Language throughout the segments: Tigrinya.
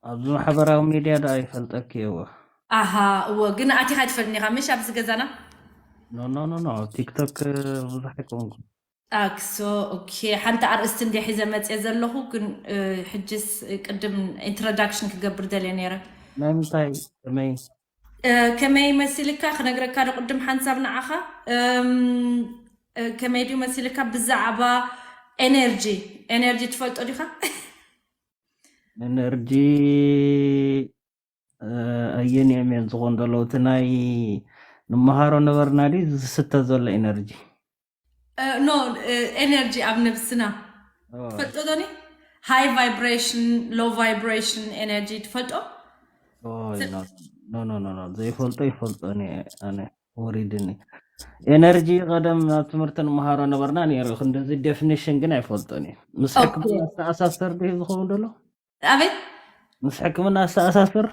ኣብዚ ማሕበራዊ ሚድያ ዶ ኣይፈልጠኪ እዎ። ኣሃ፣ እዎ፣ ግን ኣቲኻ ኣይትፈልጥን ኢኻ ምሽ ኣብዚ ገዛና? ኖ ኖ ኖ ኖ፣ ኣብ ቲክቶክ ብዙሕ ኣይኮንኩ። ኣክሶ፣ ኦኬ። ሓንቲ ኣርእስቲ እንደ ሒዘ መፅየ ዘለኹ፣ ግን እ፣ ሕጅስ ቅድም ኢንትሮዳክሽን ክገብር ደልየ ነይረ። ናይ ምንታይ? ከመይ? እ፣ ከመይ መሲልካ ክነግረካ ዶ ቅድም ሓንሳብ ንዓኻ? እም፣ እ፣ ከመይ ድዩ መሲልካ ብዛዕባ ኤነርጂ? ኤነርጂ ትፈልጦ ዲኻ? ኤነርጂ እ፣ ኣየን እዮም እዮም ዝኾኑ ዘለዉ? እቲ ናይ ንመሃሮ ነበርና ድዩ ዝስተ ዘሎ ኤነርጂ? እ፣ ኖ፣ እ፣ ኤነርጂ ኣብ ነብስና ኦይ፣ ትፈልጦ ዶኒ? ሃይ ቫይብሬሽን፣ ሎ ቫይብሬሽን ኤነርጂ ትፈልጦ? ኦይ፣ ኖ፣ ኖ፣ ኖ፣ ኖ፣ ኖ፣ ዘይፈልጦ ይፈልጦ እኔ፣ ኣነ ወሪድኒ። ኤነርጂ ቀደም ኣብ ትምህርቲ ንመሃሮ ነበርና ነይሩ፣ ክንድዚ ዴፊኒሽን ግን ኣይፈልጦን እየ። ምስ ኦኬ። ሕክምና ዝተኣሳሰር ድዩ ዝኸውን ዘሎ? ኣቤት? ምስ ሕክምና ዝተኣሳስር?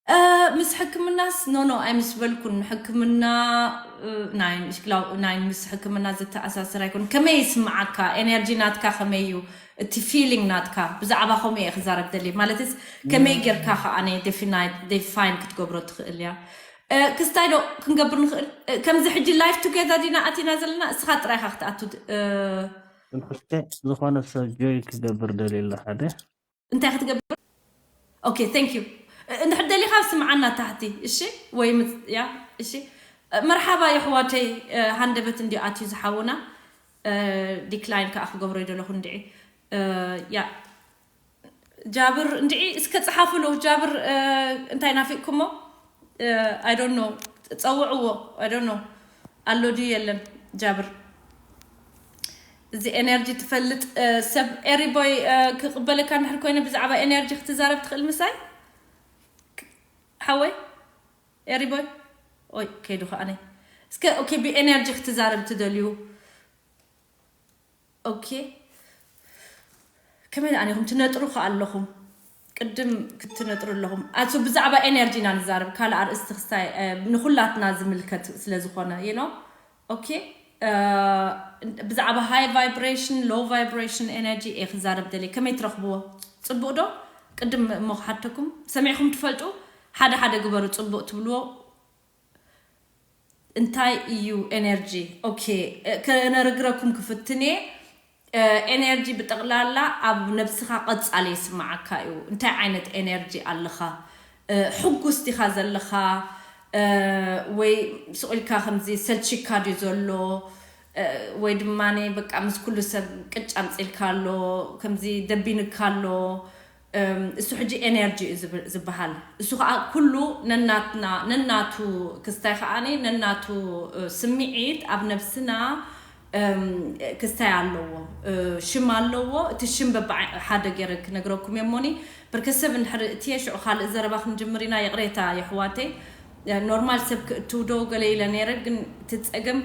እ፣ ምስ ሕክምናስ ኖ ኖ ኣይምስበልኩን። ሕክምና እ፣ ናይ ምሽክላ ናይ ምስ ሕክምና ዝተኣሳሰር ኣይኮን። ከመይ ይስምዓካ? ኤነርጂ ናትካ ከመይ እዩ? እቲ ፊሊንግ ናትካ ብዛዕባ ከምኡ እየ ክዛረብ ደልየ። ማለትስ ከመይ ጌርካ ከኣ ዲፋይን ክትገብሮ ትኽእል እያ? እ፣ ክስታይ ዶ ክንገብር ንኽእል? እ፣ ከምዚ ሕጂ ላይፍ ቱጌዘር ዲና ኣቲና ዘለና፣ እስኻ ጥራይ ኢኻ ክትኣቱ እ፣ እንክስተ ዝኾነ ሰብ ጆይ ክገብር ደልየ ኣሎ ሓደ። እንታይ ክትገብር? ኦኬ፣ ቴንክ ዩ። እንድሕር ደሊኻ ስምዓና ታሕቲ፣ እሺ? ወይ ምጽ-፣ ያ፣ እሺ። መርሓባ የሕዋተይ፣ እ፣ ሃንደበት እንዲ ኣትዩ ዝሓውና፣ እ፣ ዲክላይን ከኣ ክገብሮ ይደለኹ እንድዒ። እ፣ ያ፣ ጃብር እንድዒ እስከ ጽሓፍሉ። ጃብር፣ እ፣ እንታይ ናፊቅኩሞ? እ፣ I don't know። ጸውዕዎ። I don't know። ኣሎ ድዩ የለን? ጃብር። እዚ ኤነርጂ ትፈልጥ፣ እ፣ ሰብ ኤሪቦይ፣ እ፣ ክቕበለካ እንድሕር ኮይነ ብዛዕባ ኤነርጂ ክትዛረብ ትኽእል ምሳይ? ሓወይ ኤሪቦይ? ኦይ፣ ከይዱ ከኣነ። እስከ፣ ኦኬ፣ ብኤነርጂ ክትዛረብ ትደልዩ? ኦኬ። ከመይ ደኣ ኢኹም ትነጥሩ ከኣ ኣለኹም? ቅድም ክትነጥሩ ኣለኹም። ኣቱ ብዛዕባ ኤነርጂ ኢና ንዛረብ። ካልእ ኣርእስቲ ክስታይ፣ እ፣ ንኹላትና ዝምልከት ስለ ዝኾነ፣ you know? ኦኬ። እ፣ ብዛዕባ ሃይ ቫይብሬሽን፣ ሎ ቫይብሬሽን ኤነርጂ እየ ክዛረብ ደልየ። ከመይ ትረኽብዎ? ጽቡቕ ዶ? ቅድም እሞ ክሓተኩም፣ ሰሚዕኩም ትፈልጡ? ሓደ ሓደ ግበሩ፣ ጽቡቕ ትብልዎ። እንታይ እዩ ኤነርጂ? ኦኬ፣ እ፣ ከነርግረኩም ክፍትን እየ። እ፣ ኤነርጂ ብጠቕላላ ኣብ ነብስኻ ቀጻሊ ይስምዓካ እዩ። እንታይ ዓይነት ኤነርጂ ኣለኻ? እ፣ ሕጉስ ዲኻ ዘለኻ? እ፣ ወይ ስቕ ኢልካ ከምዚ ሰልቺካ ድዩ ዘሎ? እ፣ ወይ ድማ በቃ ምስ ኩሉ ሰብ ቅጭ ኣምጺልካ ኣሎ፣ ከምዚ ደቢንካ ኣሎ? እም፣ እሱ ሕጂ ኤነርጂ እዩ ዝብ-፣ ዝበሃል። እሱ ከዓ ኩሉ ነናትና፣ ነናቱ ክስታይ ከዓኒ ነናቱ፣ እ፣ ስምዒት ኣብ ነብስና፣ እም፣ ክስታይ ኣለዎ፣ እ፣ ሽም ኣለዎ። እቲ ሽም በብዓ-፣ ሓደ ገይረ ክነግረኩም እየ እሞኒ፣ ብርከሰብ እንድሕር እትየ ሽዑ ካልእ ዘረባ ክንጅምር ኢና። ይቕሬታ የሕዋተይ፣ እ፣ ኖርማል ሰብ ክእትው ዶ ገለ ኢለ ነይረ፣ ግን እቲ ጸገም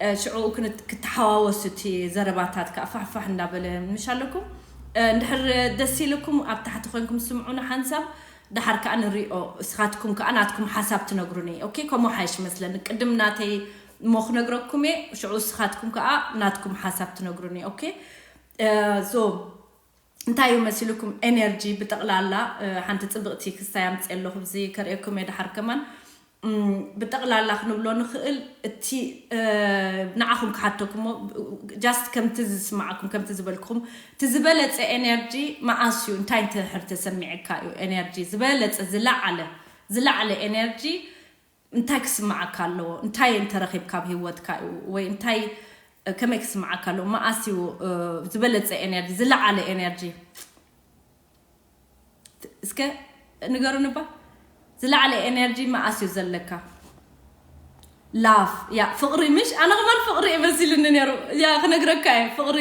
እ፣ ሽዑ ክን-፣ ክተሓዋወስ እቲ ዘረባታት ከኣ ፋሕፋሕ እንዳበለ ምሽ ኣለኩም። እ፣ እንድሕር ደስ ኢልኩም ኣብ ታሕቲ ኮንኩም ስምዑና ሓንሳብ፣ ደሓር ከኣ ንሪኦ። እስኻትኩም ከኣ ናትኩም ሓሳብ ትነግሩኒ። ኦኬ፣ ከምኡ ሓይሽ መስለኒ። ቅድም ናተይ እሞ ክነግረኩም እየ፣ ሽዑ እስኻትኩም ከኣ ናትኩም ሓሳብ ትነግሩኒ። ኦኬ፣ እ፣ ሶ እንታይ እዩ መሲልኩም ኤነርጂ ብጠቕላላ? እ፣ ሓንቲ ጽብቕቲ ክስታይ ኣምጽእ ኣለኹ፣ ብዚ ከርእየኩም እየ ደሓር ከማን። እም፣ ብጠቕላላ ክንብሎ ንኽእል፣ እቲ፣ እ፣ ንዓኹም ክሓተኩሞ፣ ጃስት ከምቲ ዝስማዓኩም፣ ከምቲ ዝበልኩም፣ እቲ ዝበለጸ ኤነርጂ መዓስ እዩ? እንታይ እንተድሕር ተሰሚዕካ እዩ ኤነርጂ ዝበለጸ፣ ዝለዓለ፣ ዝለዓለ ኤነርጂ እንታይ ክስምዓካ ኣለዎ? እንታይ እንተረኺብካ ኣብ ህይወትካ እዩ? ወይ እንታይ፣ እ፣ ከመይ ክስምዓካ ኣለዎ? መዓስ እዩ፣ እ፣ ዝበለጸ ኤነርጂ፣ ዝለዓለ ኤነርጂ? እስከ ንገሩኒ እባ። ዝለዓለ ኤነርጂ መዓስ እዩ ዘለካ? ላፍ፣ ያ፣ ፍቕሪ ምሽ? ኣነ ከማን ፍቕሪ እዩ መሲልኒ ነይሩ። ያ፣ ክነግረካ እየ። ፍቕሪ፣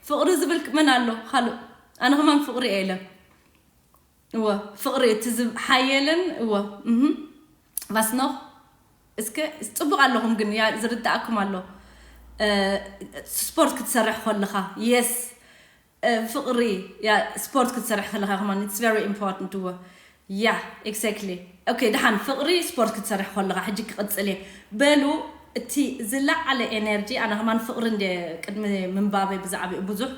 ፍቕሪ ዝብል መን ኣሎ? ካልእ። ኣነ ከማን ፍቕሪ እየ ኢለ። እወ፣ ፍቕሪ እቲ ዝብ-፣ ሓየለን፣ እወ፣ እህ። ቫስኖኽ፣ እስከ፣ ጽቡቕ ኣለኹም ግን፣ ያ፣ ዝርዳእኩም ኣሎ። እ፣ ስፖርት ክትሰርሕ ከለኻ፣ የስ። እ፣ ፍቕሪ፣ ያ፣ ስፖርት ክትሰርሕ ከለኻ ከማን፣ it's very important፣ እወ። ያ፣ exactly። ኦኬ፣ ደሓን፣ ፍቕሪ ስፖርት ክትሰርሕ ከለኻ፣ ሕጂ ክቕጽል እየ። በሉ፣ እቲ ዝለዓለ ኤነርጂ፣ ኣነ ከማን ፍቕሪ እንደ ቅድሚ ምንባበይ ብዛዕባኡ ብዙሕ፣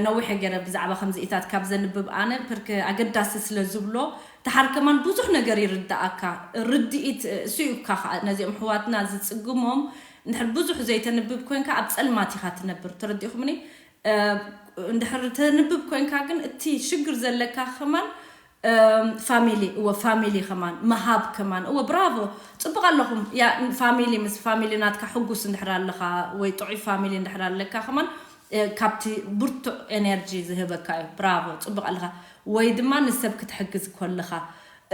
ነዊሕ ገይረ ብዛዕባ ከምዚኢታት ካብ ዘንብብ ኣነ ፕርክ ኣገዳሲ ስለ ዝብሎ ተሓር ከማን ብዙሕ ነገር ይርዳኣካ። ርድኢት እሱ እካ ከዓ ነዚኦም ሕዋትና ዝፅግሞም እንድሕር ብዙሕ ዘይተንብብ ኮንካ ኣብ ፀልማት ኢኻ ትነብር። ተረዲእኹምኒ? እንድሕር ተንብብ ኮንካ ግን እቲ ሽግር ዘለካ ከማን ፋሚሊ እወ ፋሚሊ ከማን መሃብ ከማን እወ ብራቮ። ፅቡቅ ኣለኹም። ያ ፋሚሊ ምስ ፋሚሊ ናትካ ሕጉስ እንድሕር ኣለኻ ወይ ጥዑይ ፋሚሊ እንድሕር ኣለካ ከማን ካብቲ ብርቱዕ ኤነርጂ ዝህበካ እዩ። ብራቮ ፅቡቅ ኣለኻ። ወይ ድማ ንሰብ ክትሕግዝ ኮለኻ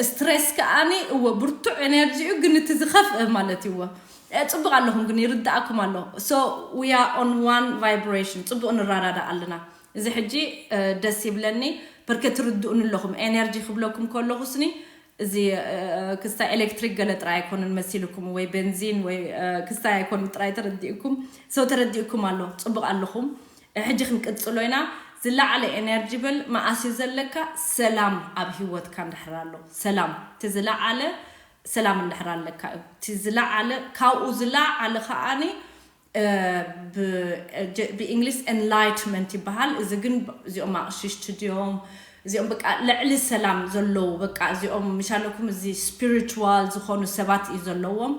ስትሬስ ከኣኒ እወ ብርቱዕ ኤነርጂ እዩ፣ ግን እቲ ዝኸፍእ ማለት እዩ። እወ ጽቡቅ ኣለኹም ግን ይርዳእኩም ኣሎ። So we are on one vibration። ጽቡቅ ንራዳዳ ኣለና። እዚ ሕጂ ደስ ይብለኒ። በርከ ትርድኡን ኣለኹም። ኤነርጂ ክብለኩም ከለኹ ስኒ እዚ ክስታይ ኤሌክትሪክ ገለ ጥራይ ኣይኮነን መሲልኩም ወይ ቤንዚን ወይ ክስታይ ኣይኮን ጥራይ ተረዲእኩም። So ተረዲእኩም ኣሎ። ጽቡቅ ኣለኹም። ሕጂ ክንቅጽሎ ኢና። ዝለዓለ ኤነርጂ በል መኣስ እዩ ዘለካ? ሰላም ኣብ ህይወትካ እንድሕር ኣሎ ሰላም እቲ ዝለዓለ ሰላም እንድሕር ኣለካ እዩ እቲ ዝለዓለ ካብኡ ዝለዓለ ከዓኒ ብእንግሊዝ ኤንላይትመንት ይበሃል። እዚ ግን እዚኦም ኣቕሽሽቲ ድዮም እዚኦም በቃ ልዕሊ ሰላም ዘለዉ በቃ እዚኦም ምሻለኩም እዚ ስፒሪቹዋል ዝኾኑ ሰባት እዩ ዘለዎም።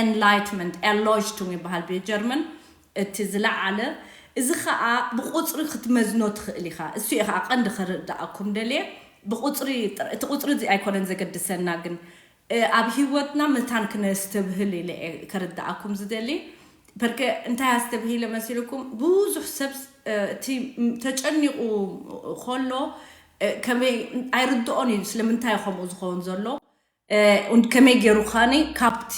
ኤንላይትመንት ኤሎጅቱም ይበሃል ብጀርመን። እቲ ዝለዓለ እዚ ከዓ ብቁፅሪ ክትመዝኖ ትኽእል ኢኻ። እሱ እዩ ከዓ ቀንዲ ከረዳእኩም ደልየ። ብቁፅሪ እቲ ቁፅሪ እዚ ኣይኮነን ዘገድሰና ግን ኣብ ህይወትና መታን ክነስተብህል ኢለ ከረዳእኩም ዝደሊ። በርከ እንታይ ኣስተብሂለ መሲልኩም ብዙሕ ሰብ እቲ ተጨኒቑ ከሎ ከመይ ኣይርድኦን እዩ ስለምንታይ ከምኡ ዝኸውን ዘሎ። ከመይ ገይሩ ከኒ ካብቲ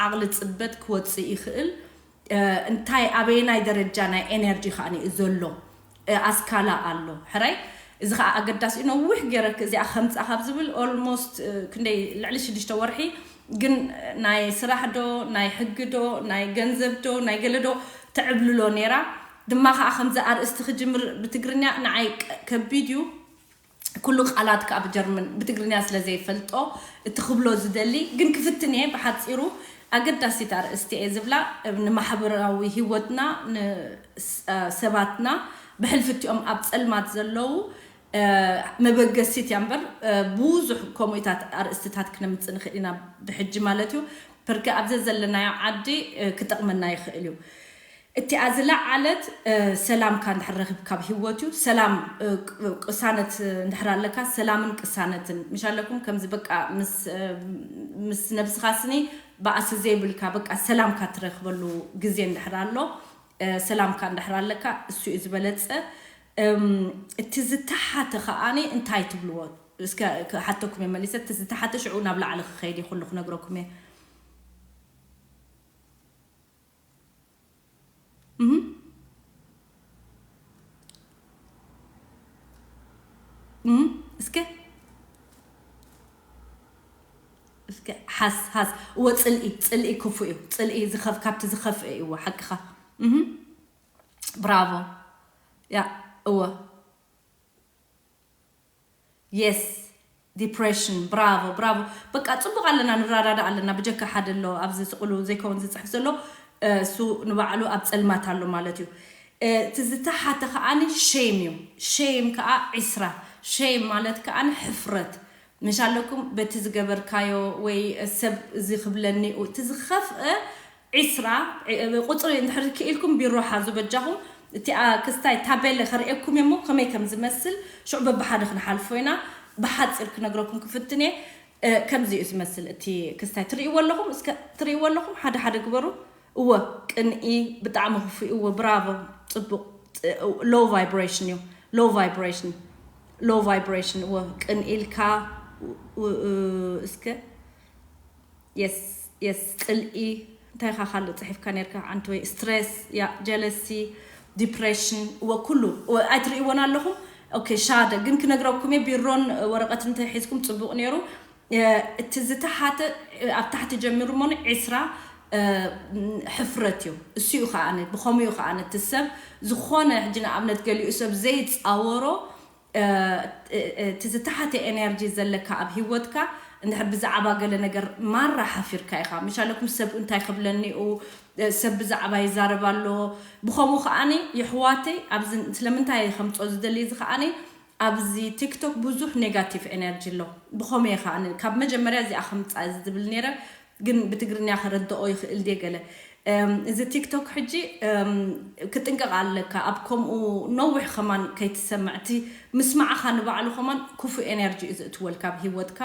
ዓቕሊ ፅበት ክወፅእ ይኽእል? እንታይ ኣበየናይ ደረጃ ናይ ኤነርጂ ከኒ ዘሎ ኣስካላ ኣሎ ሕራይ? እዚ ከዓ ኣገዳሲ እዩ። ነዊሕ ገይረ እዚኣ ከምፃ ካብ ዝብል ኦልሞስት ክንደይ ልዕሊ ሽዱሽተ ወርሒ ግን ናይ ስራሕ ዶ ናይ ሕጊ ዶ ናይ ገንዘብ ዶ ናይ ገለ ዶ ትዕብልሎ ነይራ። ድማ ከዓ ከምዚ ኣርእስቲ ክጅምር ብትግርኛ ንዓይ ከቢድ እዩ። ኩሉ ቃላት ከዓ ብጀርመን ብትግርኛ ስለ ዘይፈልጦ እቲ ክብሎ ዝደሊ ግን ክፍትን እየ ብሓፂሩ። ኣገዳሲት ኣርእስቲ እየ ዝብላ ንማሕበራዊ ህይወትና ንሰባትና ብሕልፊ እቲኦም ኣብ ፀልማት ዘለዉ መበገሲት እያ እምበር ብዙሕ ከምኡታት ኣርእስትታት ክነምፅእ ንኽእል ኢና ብሕጂ ማለት እዩ። በርከ ኣብዚ ዘለናዮ ዓዲ ክጠቕመና ይኽእል እዩ። እቲኣ ዝለዓለት ሰላምካ እንድሕር ረኺብካ ኣብ ህይወት እዩ። ሰላም ቅሳነት እንድሕር ኣለካ ሰላምን ቅሳነትን ምሽ ኣለኩም ከምዚ በቃ ምስ ነብስኻ ስኒ ባእሲ ዘይብልካ በቃ ሰላምካ ትረክበሉ ግዜ እንድሕር ኣሎ ሰላምካ እንድሕር ኣለካ እሱ እዩ ዝበለፀ። እቲ ዝተሓተ ከዓኒ እንታይ ትብልዎ? እስከ ክሓተኩም እየ መሊሰ። እቲ ዝተሓተ ሽዑ ናብ ላዕሊ ክኸይድ እየ ኩሉ ክነግረኩም እየ። እህ እህ እስከ እስከ ሓስ ሓስ እወ ፅልኢ ፅልኢ ክፉ እዩ። ፅልኢ ዝኸፍ ካብቲ ዝኸፍእ እዩ እወ ሓቅኻ። እህ ብራቮ ያ እወ የስ ዲፕሬሽን ብራቮ ብራቮ። በቃ ፅቡቅ ኣለና ንራዳዳ ኣለና ብጀካ ሓደ ኣሎ ኣብዚ ስቁሉ ዘይከውን ዝፅሕፍ ዘሎ እሱ ንባዕሉ ኣብ ፀልማት ኣሎ ማለት እዩ። እቲ ዝተሓተ ከዓኒ ሼም እዩ። ሼም ከዓ ዒስራ ሼም ማለት ከዓኒ ሕፍረት ምሽ ኣለኩም በቲ ዝገበርካዮ ወይ ሰብ እዚ ክብለኒ እቲ ዝኸፍአ ዒስራ ቁፅሪ እንድሕር ክኢልኩም ቢሮ ሓዙ በጃኹም። እቲኣ ክስታይ ታቤለ ከርእየኩም እሞ ከመይ ከም ዝመስል ሽዑ በብሓደ ክንሓልፎ ኢና። ብሓፂር ክነግረኩም ክፍትን እየ። ከምዚ እዩ ዝመስል እቲ ክስታይ ትርእይዎ ኣለኹም እስከ ትርእይዎ ኣለኹም ሓደ ሓደ ግበሩ። እወ ቅንኢ ብጣዕሚ ክፉ እወ ብራቮ ፅቡቅ low vibration እዩ። Low vibration low vibration እወ ቅንኢ ኢልካ እስከ የስ የስ ፅልኢ እንታይ ካ ካልእ ፅሒፍካ ነርካ ዓንቲ ወይ ስትሬስ ያ ጀለሲ ዲፕሬሽን እወ ኩሉ ኣይትርእይዎን ኣለኹም። ኦኬ ሻደ ግን ክነግረኩም እየ ቢሮን ወረቀት እንተሒዝኩም ፅቡቅ ነይሩ። እቲ ዝተሓተ ኣብ ታሕቲ ጀሚሩ እሞ ዒስራ ሕፍረት እዩ። እሱ እዩ ከዓነ ብኸምኡ እዩ ከዓነ እቲ ሰብ ዝኾነ ሕጂ ንኣብነት ገሊኡ ሰብ ዘይፃወሮ እቲ ዝተሓተ ኤነርጂ ዘለካ ኣብ ህይወትካ እንድሕር ብዛዕባ ገለ ነገር ማራ ሓፊርካ ኢኻ፣ ምሻለኩም ሰብ እንታይ ክብለኒኡ፣ ሰብ ብዛዕባ ይዛረብ ኣሎ። ብኸምኡ ከዓኒ የሕዋተይ ኣብዚ ስለምንታይ ከምፅኦ ዝደሊ እዚ ከዓኒ ኣብዚ ቲክቶክ ብዙሕ ኔጋቲቭ ኤነርጂ ኣሎ። ብኸመይ ከዓኒ ካብ መጀመርያ እዚኣ ከምፃ ዝብል ነይረ፣ ግን ብትግርኛ ከረድኦ ይኽእል ድየ ገለ። እዚ ቲክቶክ ሕጂ ክጥንቀቕ ኣለካ። ኣብ ከምኡ ነዊሕ ከማን ከይትሰምዕ፣ እቲ ምስማዕኻ ንባዕሉ ከማን ክፉ ኤነርጂ እዩ ዝእትወልካ ኣብ ሂወትካ።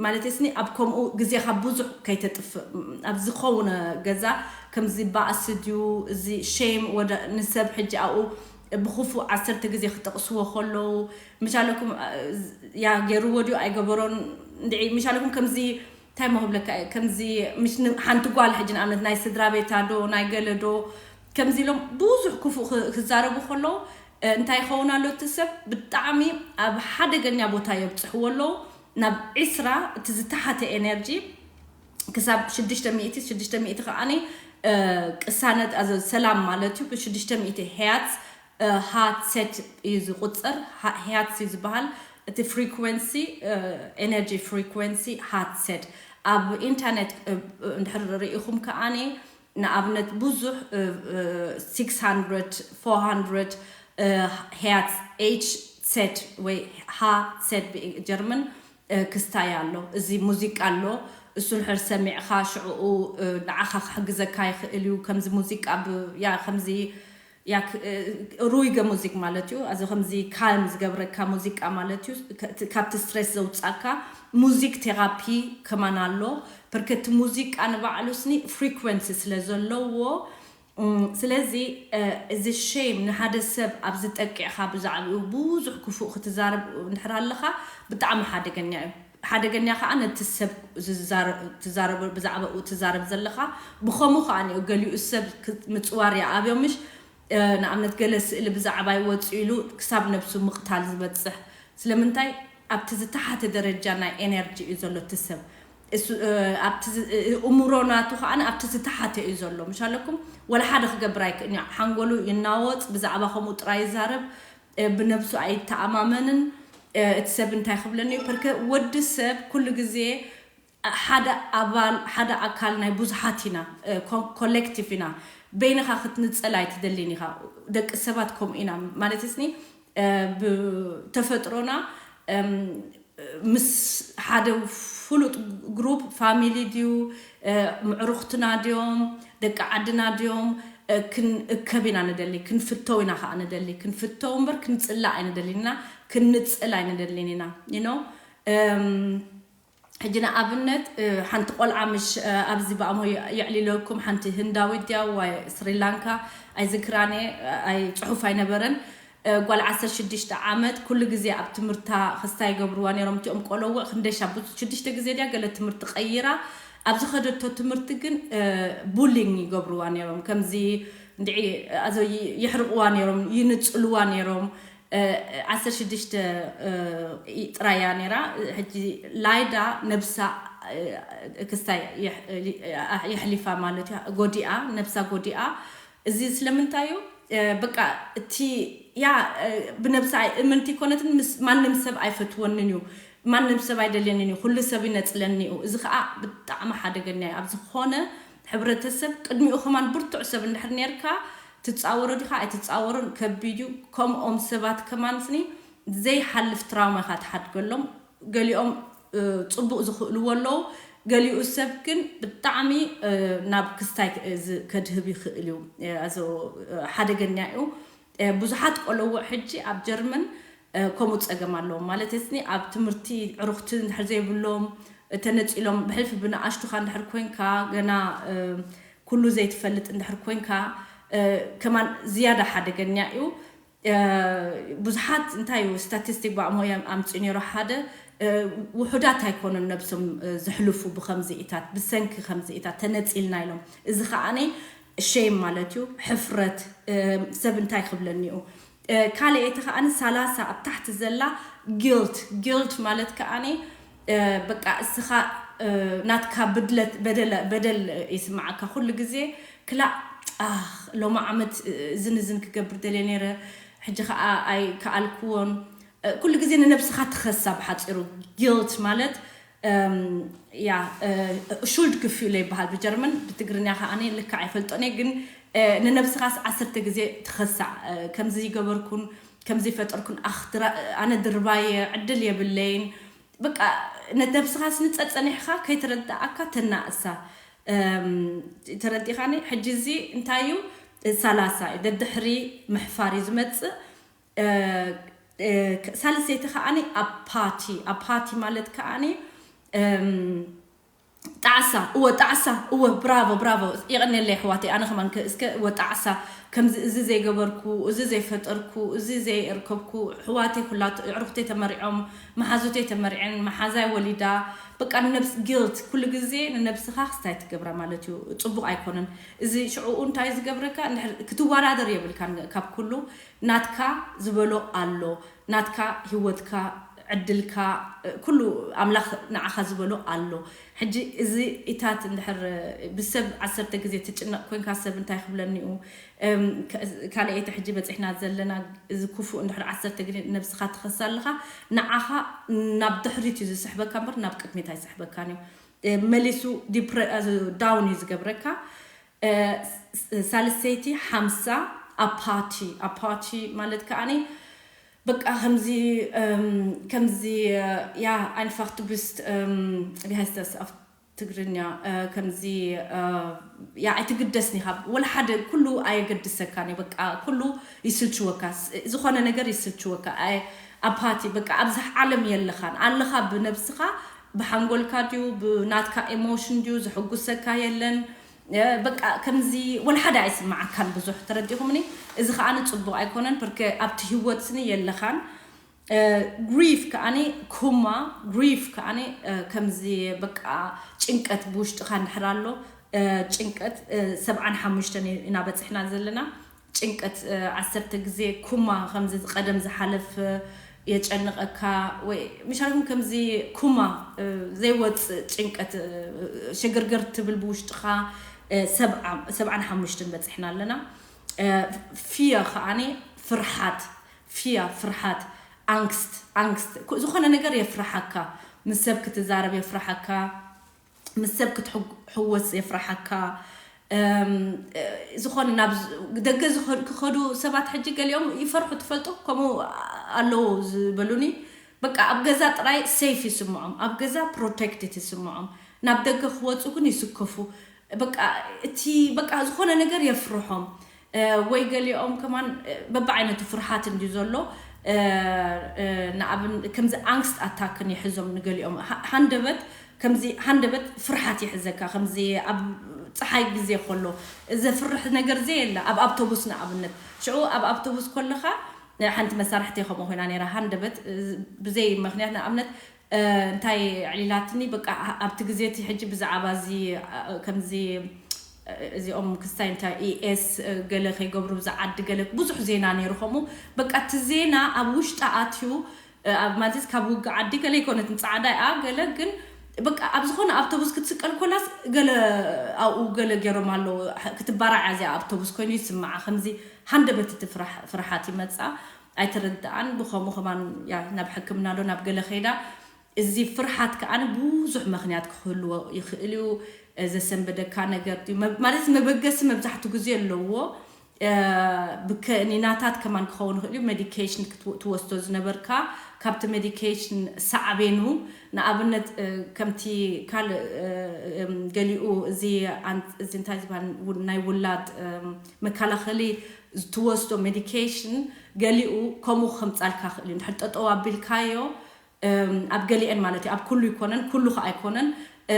ማለት ስኒ ኣብ ከምኡ ግዜኻ ብዙሕ ከይተጥፍእ። ኣብ ዝኸውን ገዛ ከምዚ ባእሲ ድዩ እዚ ሼም ወደ ንሰብ ሕጂ ኣብኡ ብክፉ ዓሰርተ ግዜ ክጠቕስዎ ከለዉ፣ ምሻለኩም ያ ገይርዎ ድዩ ኣይገበሮን፣ እንድዒ ምሻለኩም ከምዚ እንታይ መክብለካ እየ፣ ከምዚ ምሽ ሓንቲ ጓል ሕጂ ንኣብነት ናይ ስድራ ቤታ ዶ ናይ ገለ ዶ ከምዚ ኢሎም ብዙሕ ክፉእ ክዛረቡ ከለዉ እንታይ ይኸውን ኣሎ እቲ ሰብ ብጣዕሚ ኣብ ሓደገኛ ቦታ የብፅሕዎ ኣለዉ። ናብ ዒስራ እቲ ዝተሓተ ኤነርጂ ክሳብ ሽዱሽተ ሚእቲ፣ ሽዱሽተ ሚእቲ ከዓኒ ቅሳነት ሰላም ማለት እዩ። ብሽዱሽተ ሚእቲ ሄያትስ ሃትሴት እዩ ዝቁፅር። ሄያትስ እዩ ዝበሃል እቲ ፍሪኩንሲ፣ ኤነርጂ ፍሪኩንሲ ሃትሴት። ኣብ ኢንተርኔት እንድሕር ርኢኹም ከዓኒ ንኣብነት ብዙሕ ሲክስ ሃንድረድ፣ ፎር ሃንድረድ ሄያትስ ኤች ሴት ወይ ሃ ሴት ብጀርመን ክስታይ ኣሎ። እዚ ሙዚቃ ኣሎ፣ እሱ ንሕር ሰሚዕኻ ሽዕኡ ንዓኻ ክሕግዘካ ይኽእል እዩ። ከምዚ ሙዚቃ ያ ከምዚ ሩይገ ሙዚክ ማለት እዩ። እዚ ከምዚ ካልም ዝገብረካ ሙዚቃ ማለት እዩ። ካብቲ ስትሬስ ዘውፃካ ሙዚክ ቴራፒ ከማን ኣሎ። በርከቲ ሙዚቃ ንባዕሉ ስኒ ፍሪኩንሲ ስለ ዘለዎ ስለዚ እዚ ሼም ንሓደ ሰብ ኣብ ዝጠቂዕካ ብዛዕባኡ ብዙሕ ክፉእ ክትዛረብ እንድሕር ኣለኻ ብጣዕሚ ሓደገኛ እዩ። ሓደገኛ ከዓ ነቲ ሰብ ትዛረበ ብዛዕባኡ ትዛረብ ዘለኻ። ብኸምኡ ከዓ ገሊኡ ሰብ ምፅዋር ይኣብዮ ምሽ ንኣብነት ገለ ስእሊ ብዛዕባ ይወፅእ ኢሉ ክሳብ ነብሱ ምቕታል ዝበፅሕ። ስለምንታይ ኣብቲ ዝተሓተ ደረጃ ናይ ኤነርጂ እዩ ዘሎ እቲ ሰብ። እምሮ ናቱ ከዓ ኣብቲ ዝተሓተ እዩ ዘሎ ምሻለኩም። ወላ ሓደ ክገብር ኣይክእን እዩ። ሓንጎሉ ይናወፅ፣ ብዛዕባ ከምኡ ጥራይ ይዛረብ፣ ብነብሱ ኣይተኣማመንን። እቲ ሰብ እንታይ ክብለኒ እዩ ፐርከ ወዲ ሰብ ኩሉ ግዜ ሓደ ኣባል ሓደ ኣካል ናይ ብዙሓት ኢና፣ ኮሌክቲቭ ኢና። በይንኻ ክትንፀል ኣይትደልን ኢኻ። ደቂ ሰባት ከምኡ ኢና ማለት ስኒ ብተፈጥሮና ምስ ሓደ ፍሉጥ ግሩፕ ፋሚሊ ድዩ ምዕሩኽትና ድዮም ደቂ ዓድና ድዮም ክንእከብ ኢና ንደሊ። ክንፍተው ኢና ከዓ ንደሊ። ክንፍተው እምበር ክንፅላእ ኣይንደልን ኢና። ክንንፅል ኣይንደልን ኢና you know። ሕጂ ንኣብነት ሓንቲ ቆልዓ ምሽ ኣብዚ ብኣሞ የዕሊለኩም ሓንቲ ህንዳዊት ድያ ዋይ ስሪላንካ ኣይዝክራን እየ ኣይ ፅሑፍ ኣይነበረን። ጓል ዓሰርተ ሽዱሽተ ዓመት ኩሉ ግዜ ኣብ ትምህርታ ክስታ ይገብርዋ ነይሮም እቲኦም ቆለውዕ ክንደሻ ብዙ ሽዱሽተ ግዜ ድያ ገለ ትምህርቲ ቀይራ ኣብ ዝኸደቶ ትምህርቲ ግን ቡሊንግ ይገብርዋ ነይሮም። ከምዚ እንድዒ ኣዞ ይሕርቅዋ ነይሮም፣ ይንፅልዋ ነይሮም። ዓሰርተ ሽዱሽተ ጥራያ ነይራ። ሕጂ ላይዳ ነብሳ ክስታይ የሕሊፋ ማለት እዩ። ጎዲኣ፣ ነብሳ ጎዲኣ። እዚ ስለምንታይ እዩ? በቃ እቲ ያ ብነብሳ እምንቲ ኮነትን ምስ ማንም ሰብ ኣይፈትወንን እዩ። ማንም ሰብ ኣይደልየንን እዩ። ኩሉ ሰብ ይነፅለኒ እዩ። እዚ ከዓ ብጣዕሚ ሓደገኛ እዩ። ኣብ ዝኾነ ሕብረተሰብ ቅድሚኡ ከማን ብርቱዕ ሰብ እንድሕር ነርካ ትፃወሮ ዲኻ ኣይትፃወሮን ከቢድ እዩ። ከምኦም ሰባት ከማን ስኒ ዘይሓልፍ ትራውማ ኢኻ ትሓድገሎም። ገሊኦም ፅቡቅ ዝኽእልዎ ኣለዉ። ገሊኡ ሰብ ግን ብጣዕሚ ናብ ክስታይ ከድህብ ይኽእል እዩ። ኣዞ ሓደገኛ እዩ። ብዙሓት ቆለውዕ ሕጂ ኣብ ጀርመን ከምኡ ፀገም ኣለዎም ማለት ስኒ ኣብ ትምህርቲ ዕሩኽቲ እንድሕር ዘይብሎም ተነፂሎም ብሕልፊ ብንኣሽቱኻ እንድሕር ኮንካ ገና ኩሉ ዘይትፈልጥ እንድሕር ኮንካ ከማን ዝያዳ ሓደገኛ እዩ። ብዙሓት እንታይ እዩ ስታቲስቲክ ብኣእምሆ እዮም ኣምፅኡ ነይሩ። ሓደ ውሑዳት ኣይኮኑን ነብሶም ዝሕልፉ ብከምዚኢታት ብሰንኪ ከምዚኢታት ተነፂልና ኢሎም። እዚ ከዓኒ ሼም ማለት እዩ፣ ሕፍረት። ሰብ እንታይ ክብለኒ እዩ? ካልኣይቲ ከዓኒ ሰላሳ ኣብ ታሕቲ ዘላ ጊልት። ጊልት ማለት ከዓኒ በቃ እስኻ ናትካ ብድለት በደል ይስምዓካ ኩሉ ግዜ። ክላእ ሎሚ ዓመት እዝን እዝን ክገብር ደልየ ነይረ፣ ሕጂ ከዓ ኣይከኣልክዎን። ኩሉ ግዜ ንነብስኻ ትኸሳ። ብሓፂሩ፣ ጊልት ማለት እም፣ ያ እ፣ ሹልድ ክፊለ ይበሃል ብጀርመን። ብትግርኛ ከዓኒ ልክዕ ኣይፈልጦን እየ፣ ግን እ፣ ንነብስኻስ ዓሰርተ ግዜ ትኸሳዕ። እ፣ ከምዚ ይገበርኩን ከምዚ ይፈጠርኩን፣ ኣኽ ድራ- ኣነ ድርባየ፣ ዕድል የብለይን። በቃ፣ ነነብስኻስ ንፀፀኒሕኻ ከይተረዳኣካ ተናእሳ። እም፣ ተረዲኻኒ? ሕጂ እዚ እንታይ እዩ? ሰላሳ እዩ። ደድሕሪ ምሕፋር እዩ ዝመፅእ። እ፣ እ፣ ሳልሰይቲ ከዓኒ ኣፓቲ። ኣፓቲ ማለት ከዓኒ እም፣ ጣዕሳ። እወ፣ ጣዕሳ። እወ፣ ብራቮ፣ ብራቮ። የቐንየለይ ኣሕዋተይ። ኣነ ከማን ከ- እስከ እወ፣ ጣዕሳ። ከምዚ፣ እዚ ዘይገበርኩ፣ እዚ ዘይፈጠርኩ፣ እዚ ዘይእርከብኩ፣ ኣሕዋተይ ኩላት፣ ኣዕሩኽተይ ተመሪዖም፣ መሓዙተይ ተመሪዐን፣ መሓዛይ ወሊዳ። በቃ፣ ንነብስ ጊልት ኩሉ ግዜ ንነብስኻ ክስታይ ትገብራ ማለት እዩ። ጽቡቕ ኣይኮነን። እዚ ሽዑኡ እንታይ ዝገብረካ? እንድሕር ክትወዳደር የብልካን። ካብ ኩሉ ናትካ ዝበሎ ኣሎ። ናትካ ህይወትካ፣ ዕድልካ፣ ኩሉ ኣምላኽ ንዓኻ ዝበሎ ኣሎ። ሕጂ እዚ ኢታት እንድሕር ብሰብ ዓሰርተ ግዜ ትጭነቕ ኮንካ፣ ሰብ እንታይ ክብለኒ እዩ? እም፣ ከ- ካልኣይቲ ሕጂ በፂሕና ዘለና፣ እዚ ክፉእ እንድሕር ዓሰርተ ግዜ ነብስኻ ትኸሳ ኣለኻ፣ ንዓኻ ናብ ድሕሪት እዩ ዝስሕበካ እምበር ናብ ቅድሚት ኣይስሕበካን እዩ። እ፣ መሊሱ ዲፕረ- እ፣ ዳውን እዩ ዝገብረካ። እ፣ ስ- ሳልሰይቲ ሓምሳ ኣፓቲ። ኣፓቲ ማለት ከዓኒ በቃ ከምዚ እም፣ ከምዚ እ፣ ያ፣ einfach du bist እም፣ wie heißt das ኣብ ትግርኛ? እ፣ ከምዚ እ፣ ያ፣ ኣይትግደስን ኢኻ። ወላ ሓደ፣ ኩሉ ኣየገድሰካን እዩ። በቃ ኩሉ ይስልችወካ። ስ- ዝኾነ ነገር ይስልችወካ። ኣይ ኣፓቲ፣ በቃ ኣብዚ ዓለም የለኻን። ኣለኻ ብነብስኻ፣ ብሓንጎልካ ድዩ፣ ብናትካ ኤሞሽን ድዩ፣ ዝሕጉሰካ የለን። እ፣ በቃ ከምዚ ወላ ሓደ ኣይስምዓካን ብዙሕ፣ ተረዲኹምኒ? እዚ ከዓኒ ጽቡቕ ኣይኮነን። ብርከ ኣብቲ ህይወት ስኒ የለኻን። ግሪፍ ከዓኒ ኩማ፣ ግሪፍ ከዓኒ እ፣ ከምዚ በቃ ጭንቀት ብውሽጥኻ እንድሕር ኣሎ፣ እ፣ ጭንቀት እ፣ ሰብዓን ሓሙሽተን ኢና በፂሕና ዘለና። ጭንቀት እ፣ ዓሰርተ ግዜ ኩማ፣ ከምዚ ቀደም ዝሓለፍ እ፣ የጨንቐካ ወይ ምሻልኩም ከምዚ ኩማ እ፣ ዘይወፅእ ጭንቀት እ፣ ሽግርግር ትብል ብውሽጥኻ እ፣ ሰብዓ- ሰብዓን ሓሙሽተን በፂሕና ኣለና። እ፣ ፊያ ከዓኒ ፍርሓት፣ ፊያ ፍርሓት፣ ኣንግስት፣ ኣንግስት፣ ኩ- ዝኾነ ነገር የፍርሓካ። ምስ ሰብ ክትዛረብ የፍርሓካ፣ ምስ ሰብ ክትሕወስ የፍርሓካ። እም፣ እ፣ ዝኾነ ናብ ዝ- ደገ ዝኾ- ክኸዱ ሰባት ሕጂ ገሊኦም ይፈርሑ ትፈልጡ፣ ከምኡ ኣለዉ ዝበሉኒ። በቃ ኣብ ገዛ ጥራይ ሴፍ ይስምዖም፣ ኣብ ገዛ ፕሮቴክትድ ይስምዖም። ናብ ደገ ክወፁ ግን ይስከፉ። በቃ እቲ በቃ ዝኾነ ነገር የፍርሖም። እ፣ ወይ ገሊኦም ከማን እ፣ በብዓይነቱ ፍርሃት እንድዩ ዘሎ። እ፣ እ፣ ንኣብን- ከምዚ ኣንግስት ኣታክን ይሕዞም ንገሊኦም። ሃ- ሃንደበት ከምዚ ሃንደበት ፍርሃት ይሕዘካ። ከምዚ ኣብ ፀሓይ ግዜ ከሎ ዘፍርሕ ነገር ዘየለ፣ ኣብ ኣብቶቡስ ንኣብነት። ሽዑ ኣብ ኣብቶቡስ ከለኻ ሓንቲ መሳርሕቲ ከምኡ ኮይና ነይራ። ሃንደበት እ፣ ብዘይ ምክንያት ንኣብነት እ፣ እንታይ ዕሊላትኒ፣ በቃ ኣብቲ ግዜ እቲ ሕጂ ብዛዕባ እዚ እ፣ ከምዚ እ፣ እዚኦም ክስታይ እንታይ ኢኤስ እ፣ ገለ ከይገብሩ ብዛ ዓዲ ገለ ብዙሕ ዜና ነይሩ። ከምኡ በቃ እቲ ዜና ኣብ ውሽጢ ኣትዩ እ፣ ኣብ ማለት ካብ ውግእ ዓዲ ገለ ኣይኮነትን፣ ፃዕዳ እያ ገለ ግን በቃ ኣብ ዝኾነ ኣብቶቡስ ክትስቀል ኮላስ ገለ ኣብኡ ገለ ገይሮም ኣለዉ። ክትባራዕ እያ እዚኣ ኣብቶቡስ ኮይኑ ይስምዓ። ከምዚ ሃንደበት እቲ ፍርሓ- ፍርሓት ይመፃ። ኣይተረድኣን። ብኸምኡ ከማን ያ ናብ ሕክምና ዶ ናብ ገለ ከይዳ። እዚ ፍርሓት ከኣ ብዙሕ ምኽንያት ክህልዎ ይኽእል እዩ። ዘሰንበደካ ነገር ድዩ? መ- ማለት መበገሲ መብዛሕትኡ ግዜ ኣለዎ። እ፣ ብከኒናታት ከማን ክኸውን ይኽእል እዩ። ሜዲኬሽን ክትወ- ትወስዶ ዝነበርካ፣ ካብቲ ሜዲኬሽን ሳዕቤኑ፣ ንኣብነት እ፣ ከምቲ ካልእ እ፣ እም፣ ገሊኡ እዚ ኣን- እዚ እንታይ ዝበሃል ው- ናይ ውላድ እም፣ መከላኸሊ ትወስዶ ሜዲኬሽን ገሊኡ ከምኡ ከምጻልካ ይኽእል እዩ። እንድሕር ጠጠው ኣቢልካዮ እም፣ ኣብ ገሊአን ማለት እዩ፣ ኣብ ኩሉ ይኮነን፣ ኩሉ ከኣ ኣይኮነን። እ፣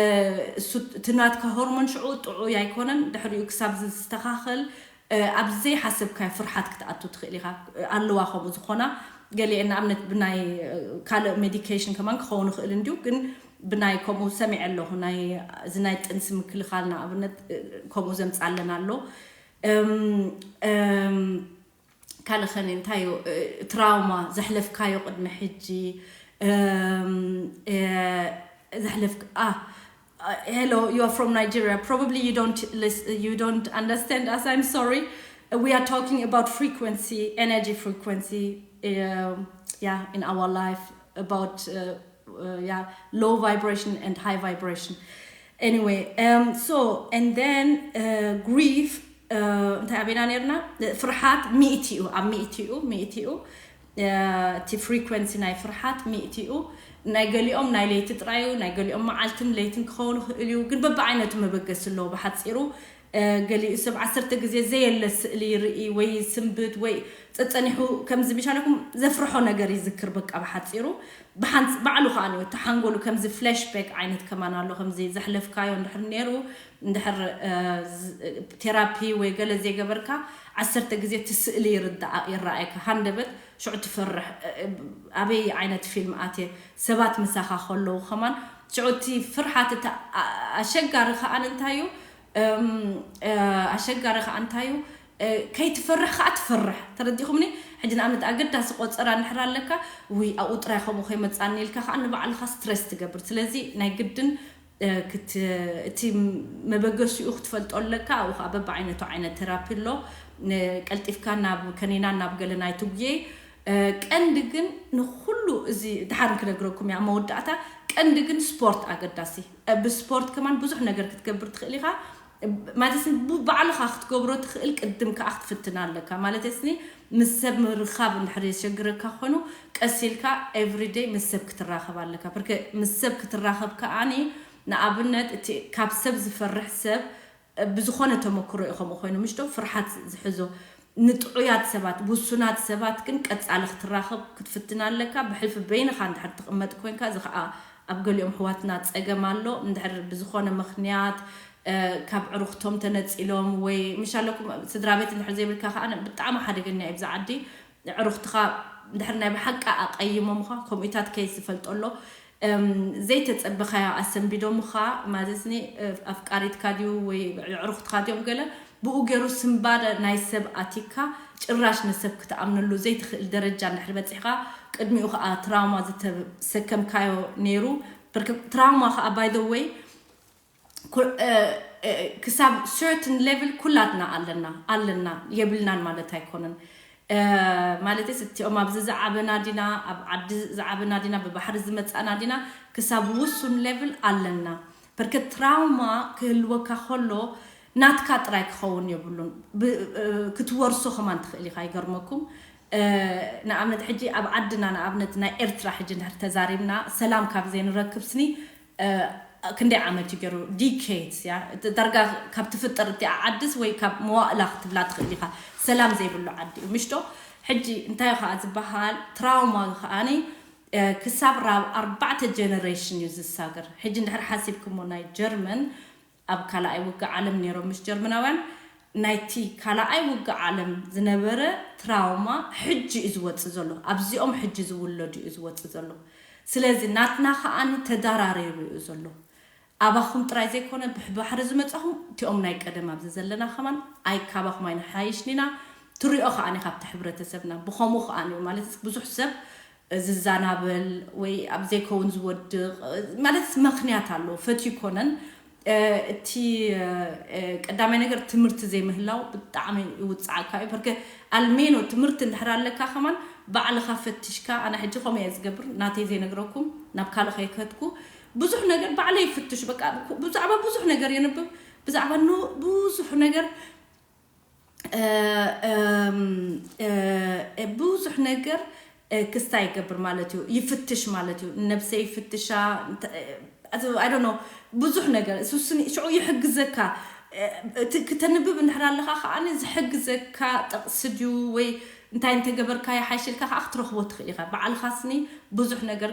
እሱ እቲ ናትካ ሆርሞን ሽዑ ጥዑይ ኣይኮነን። ድሕሪኡ ክሳብ ዝስተኻኸል እ፣ ኣብ ዘይሓሰብካዮ ፍርሓት ክትኣቱ ትኽእል ኢኻ። ኣለዋ ከምኡ ዝኾና ገሊአን፣ ንኣብነት ብናይ እ፣ ካልእ ሜዲኬሽን ከማን ክኸውን ይኽእል እንድዩ፣ ግን ብናይ ከምኡ ሰሚዐ ኣለኹ። ናይ እዚ ናይ ጥንሲ ምክልኻል ንኣብነት እ፣ ከምኡ ዘምጻለን ኣሎ። እም፣ እም፣ ካልእ ኸነ እንታይ እዩ? እ፣ ትራውማ ዘሕለፍካዮ ቅድሚ ሕጂ እም፣ እ፣ ዘሕለፍክ- ኣ፣ Uh, hello, you are from Nigeria. Probably you don't listen, you don't understand us. I'm sorry. Uh, we are talking about frequency, energy frequency. Um, yeah, in our life about uh, uh, yeah, low vibration and high vibration. Anyway, um, so and then uh, grief uh, እንታይ ኣበና ነርና? ፍርሓት ሚእቲ እዩ። ኣብ ሚእቲ እዩ። ሚእቲ እዩ። እቲ ፍሪኮንሲ ናይ ፍርሓት ሚእቲ እዩ። ናይ ገሊኦም ናይ ለይቲ ጥራይ እዩ። ናይ ገሊኦም መዓልትን ለይትን ክኸውን ይኽእል እዩ። ግን በብዓይነቱ መበገሲ ኣለዎ። ብሓፂሩ ገሊኡ ሰብ ዓሰርተ ግዜ ዘየለ ስእሊ ይርኢ ወይ ስንብድ ወይ ጸጸኒሑ ከምዚ ምሻለኩም ዘፍርሖ ነገር ይዝክር። በቃ ብሓጺሩ ብሓንስ ባዕሉ ከዓ ንዩ ተሓንጎሉ ከምዚ ፍላሽባክ ዓይነት ከማን ኣሎ። ከምዚ ዘሕለፍካዮ እንድሕር ነይሩ እንድሕር ቴራፒ ወይ ገለ ዘይገበርካ ዓሰርተ ግዜ እቲ ስእሊ ይርዳኣ ይረኣየካ። ሃንደበት ሽዑ ትፈርሕ። ኣበይ ዓይነት ፊልም ኣትየ ሰባት ምሳኻ ከለዉ ከማን ሽዑ እቲ ፍርሓት እቲ ኣሸጋሪ ከኣን እንታይ እዩ? ኣሸጋሪ ከዓ እንታይ እዩ? ከይትፈርሕ ከዓ ትፈርሕ። ተረዲኹምኒ? ሕጂ ንኣብነት ኣገዳሲ ቆፀራ እንድሕር ኣለካ፣ ውይ ኣብኡ ጥራይ ከምኡ ከይመፃኒ ኢልካ ከዓ ንባዕልካ ስትረስ ትገብር። ስለዚ ናይ ግድን እቲ መበገሲኡ ክትፈልጦ ኣለካ። ኣብኡ ከዓ በብዓይነቱ ዓይነት ቴራፒ ኣሎ። ቀልጢፍካ ናብ ከኒና ናብ ገለ ናይ ትጉየ ቀንዲ ግን ንኩሉ እዚ ድሓር ክነግረኩም እያ መወዳእታ። ቀንዲ ግን ስፖርት ኣገዳሲ። ብስፖርት ከማን ብዙሕ ነገር ክትገብር ትኽእል ኢኻ። ማለት ባዕልኻ ክትገብሮ ትኽእል፣ ቅድም ከዓ ክትፍትና ኣለካ። ማለት ስኒ ምስ ሰብ ምርኻብ እንድሕር የሸግረካ ኮይኑ ቀስ ኢልካ ኤቭሪደይ ምስ ሰብ ክትራኸብ ኣለካ። ብርከ ምስ ሰብ ክትራኸብ ከዓኒ ንኣብነት እቲ ካብ ሰብ ዝፈርሕ ሰብ ብዝኾነ ተመክሮ እዩ ከምኡ ኮይኑ ምሽዶ ፍርሓት ዝሕዞ ንጥዑያት ሰባት ውሱናት ሰባት ግን ቀጻሊ ክትራኸብ ክትፍትን ኣለካ። ብሕልፊ በይንኻ እንድሕር ትቕመጥ ኮንካ እዚ ከዓ ኣብ ገሊኦም ኣሕዋትና ጸገም ኣሎ። እንድሕር ብዝኾነ ምኽንያት ካብ ዕሩኽቶም ተነጺሎም ወይ ምሻለኩም ስድራ ቤት እንድሕር ዘይብልካ ከዓ ብጣዕሚ ሓደገኛ እዩ። ብዛ ዓዲ ዕሩኽትኻ እንድሕር ናይ ብሓቂ ኣቐይሞምኻ ከምኡታት ከይስ ዝፈልጦ ኣሎ። ዘይተጸበኻዮ ኣሰንቢዶምኻ ማለትኒ ኣፍቃሪትካ ድዩ ወይ ዕሩኽትካ ድዮም ገለ ብኡ ገይሩ ስንባደ ናይ ሰብ ኣቲካ ጭራሽ ንሰብ ክትኣምነሉ ዘይትኽእል ደረጃ እንድሕር በፂሕካ ቅድሚኡ ከዓ ትራውማ ዝተሰከምካዮ ነይሩ። ትራውማ ከዓ by the way ክሳብ certain level ኩላትና ኣለና ኣለና የብልናን ማለት ኣይኮነን። ማለት እቲኦም ኣብዚ ዝዓበና ዲና ኣብ ዓዲ ዝዓበና ዲና ብባሕሪ ዝመፃና ዲና ክሳብ ውሱን ሌቭል ኣለና። በርከት ትራውማ ክህልወካ ከሎ ናትካ ጥራይ ክኸውን የብሉን። ክትወርሶ ከማን ትኽእል ኢኻ። ይገርመኩም ንኣብነት ሕጂ ኣብ ዓድና ንኣብነት ናይ ኤርትራ ሕጂ እንድሕር ተዛሪብና ሰላም ካብ ዘይንረክብ ስኒ ክንደይ ዓመት እዩ ገይሩ? ዲኬድስ እያ ዳርጋ ካብ ትፍጠር እቲኣ ዓድስ ወይ ካብ መዋእላ ክትብላ ትኽእል ኢኻ። ሰላም ዘይብሉ ዓዲ እዩ ምሽቶ። ሕጂ እንታይ ከዓ ዝበሃል ትራውማ ከዓኒ ክሳብ ራብ ኣርባዕተ ጀነሬሽን እዩ ዝሳገር። ሕጂ እንድሕር ሓሲብኩሞ ናይ ጀርመን ኣብ ካልኣይ ውግእ ዓለም ነይሮም ምስ ጀርመናውያን ናይቲ ካልኣይ ውግእ ዓለም ዝነበረ ትራውማ ሕጂ እዩ ዝወፅእ ዘሎ። ኣብዚኦም ሕጂ ዝውለዱ እዩ ዝወፅእ ዘሎ። ስለዚ ናትና ከዓኒ ተዳራሪቡ እዩ ዘሎ። ኣባኹም ጥራይ ዘይኮነ ብባሕሪ ዝመፃኹም እቲኦም ናይ ቀደም ኣብዚ ዘለና ከማን ኣይ ካባኹም ኣይንሓይሽን ኢና። ትሪኦ ከዓኒ ካብቲ ሕብረተሰብና ብኸምኡ ከዓኒ ማለት ብዙሕ ሰብ ዝዛናበል ወይ ኣብ ዘይከውን ዝወድቕ ማለት ምኽንያት ኣለዎ። ፈትዩ ይኮነን እቲ ቀዳማይ ነገር ትምህርቲ ዘይምህላው ብጣዕሚ ይውፅዓካ እዩ። በርከ ኣልሜኖ ትምህርቲ እንድሕር ኣለካ ከማን ባዕልኻ ፈትሽካ ኣነ ሕጂ ከምኡ እየ ዝገብር ናተይ ዘይነግረኩም ናብ ካልእ ከይከትኩ ብዙሕ ነገር ባዕለይ ይፍትሽ። በቃ ብዛዕባ ብዙሕ ነገር የንብብ ብዛዕባ ብዙሕ ነገር ብዙሕ ነገር ክስታይ ይገብር ማለት እዩ። ይፍትሽ ማለት እዩ። ነብሰይ ይፍትሻ። I don't know ብዙሕ ነገር እሱስን ሽዑ ይሕግዘካ። ክተንብብ እንድሕር ኣለካ ከዓ ዝሕግዘካ ጥቕሲ ድዩ ወይ እንታይ እንተገበርካ ይሓይሽልካ ከዓ ክትረኽቦ ትኽእል ኢኻ። ባዕልካ ስኒ ብዙሕ ነገር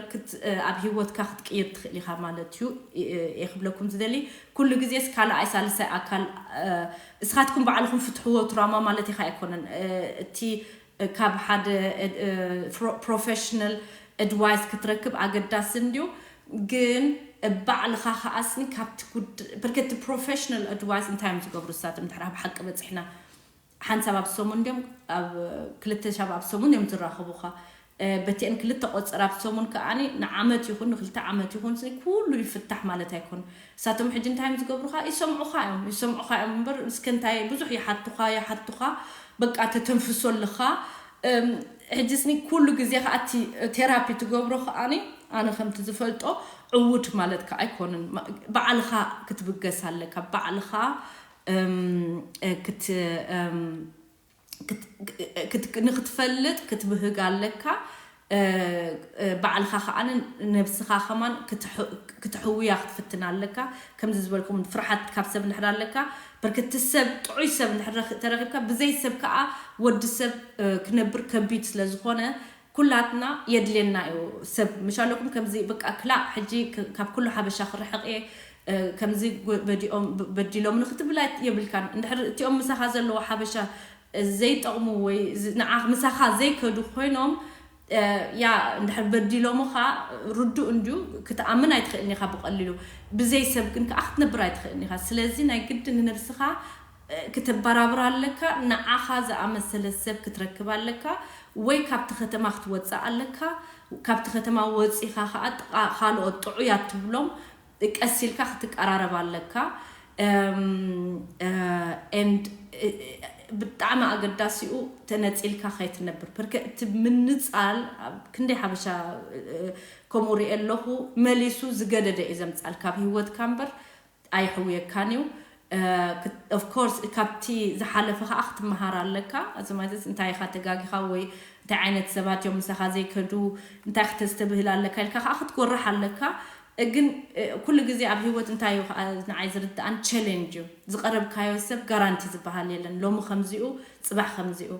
ኣብ ህይወትካ ክትቅይር ትኽእል ኢኻ ማለት እዩ። እየ ክብለኩም ዝደሊ ኩሉ ግዜስ ካልኣይ ሳልሳይ ኣካል እስኻትኩም ባዕልኹም ፍትሕዎ ትራማ ማለት ኢኻ ኣይኮነን። እቲ ካብ ሓደ ፕሮፌሽናል ኣድቫይስ ክትረክብ ኣገዳሲ እንድዩ። ግን ባዕልኻ ከኣስኒ ካብቲ ጉድ ብርከቲ ፕሮፌሽናል ኣድቫይስ እንታይ እዮም ዝገብሩ እሳቶም ድሕር ኣብ ሓቂ በፂሕና ሓንሳብ ኣብ ሰሙን ድዮም ኣብ ክልተ ሻብ ኣብ ሰሙን እዮም ዝራኸቡኻ። በቲአን ክልተ ቆፀር ኣብ ሰሙን ከዓኒ ንዓመት ይኹን ንክልተ ዓመት ይኹን ኩሉ ይፍታሕ ማለት ኣይኮን። እሳቶም ሕጂ እንታይ እዮም ዝገብሩኻ? ይሰምዑኻ እዮም ይሰምዑኻ እዮም እምበር እስከ እንታይ ብዙሕ ይሓቱኻ ይሓቱኻ። በቃ ተተንፍሶ ኣለኻ። ሕጂ ስኒ ኩሉ ግዜ ከዓ እቲ ቴራፒ ትገብሮ ከዓኒ ኣነ ከምቲ ዝፈልጦ ዕዉት ማለት ከዓ ኣይኮንን። ማ- ባዕልኻ ክትብገስ ኣለካ። ባዕልኻ እም፣ እ፣ ክት እም፣ ክት- ክት- ንክትፈልጥ ክትብህግ ኣለካ። እ፣ እ፣ ባዕልኻ ከዓ ነብስኻ ከማን ክትሕ- ክትሕውያ ክትፍትን ኣለካ። ከምዚ ዝበልኩም ፍርሓት ካብ ሰብ እንድሕር ኣለካ፣ ብርክቲ ሰብ ጥዑይ ሰብ እንድሕር ረኽ- ተረኺብካ፣ ብዘይ ሰብ ከዓ ወዲ ሰብ እ፣ ክነብር ከቢድ ስለ ዝኾነ ኩላትና የድልየና እዩ ሰብ። ምሻለኩም ከምዚ በቃ ክላእ ሕጂ ክ- ካብ ኩሉ ሓበሻ ክርሕቕ እየ እ፣ ከምዚ ጎ- በዲኦም በ- በዲሎም ንክትብል ኣይ- የብልካን። እንድሕር እቲኦም ምሳኻ ዘለዎ ሓበሻ እ፣ ዘይጠቕሙ ወይ ዝ- ንዓ ምሳኻ ዘይከዱ ኮይኖም እ፣ ያ እንድሕር በዲሎምኻ ርዱእ እንድዩ፣ ክትኣምን ኣይትኽእልን ኢኻ ብቐሊሉ። ብዘይ ሰብ ግን ከዓ ክትነብር ኣይትኽእልን ኢኻ። ስለዚ ናይ ግድን ንነብስኻ እ፣ ክተበራብር ኣለካ። ንዓኻ ዝኣመሰለ ሰብ ክትረክብ ኣለካ። ወይ ካብቲ ከተማ ክትወፅእ ኣለካ። ካብቲ ከተማ ወፂኻ ከዓ ጥቓ ካልኦት ጥዑያት ትብሎም ቀስ ኢልካ ክትቀራረብ ኣለካ። እም፣ እ፣ and፣ እ፣ ብጣዕሚ ኣገዳሲኡ ተነፂልካ ከይትነብር። ፐርከ እቲ ምንፃል ኣብ ክንደይ ሓበሻ እ፣ ከምኡ ሪኤ ኣለኹ። መሊሱ ዝገደደ እዩ ዘምፃል ካብ ህይወትካ እምበር ኣይሕውየካን እዩ። ኦፍኮርስ ካብቲ ዝሓለፈ ከዓ ክትመሃር ኣለካ። እዚ ማለት እንታይ ኢኻ ተጋጊኻ ወይ እንታይ ዓይነት ሰባት እዮም ምሳኻ ዘይከዱ፣ እንታይ ክተስተብህል ኣለካ ኢልካ ከዓ ክትጎራሕ ኣለካ። ግን እ፣ ኩሉ ግዜ ኣብ ህይወት እንታይ እዩ ከዓ ንዓይ ዝርድኣን ቸሌንጅ እዩ። ዝቐረብካዮ ሰብ ጋራንቲ ዝበሃል የለን። ሎሚ ከምዚኡ፣ ፅባሕ ከምዚኡ።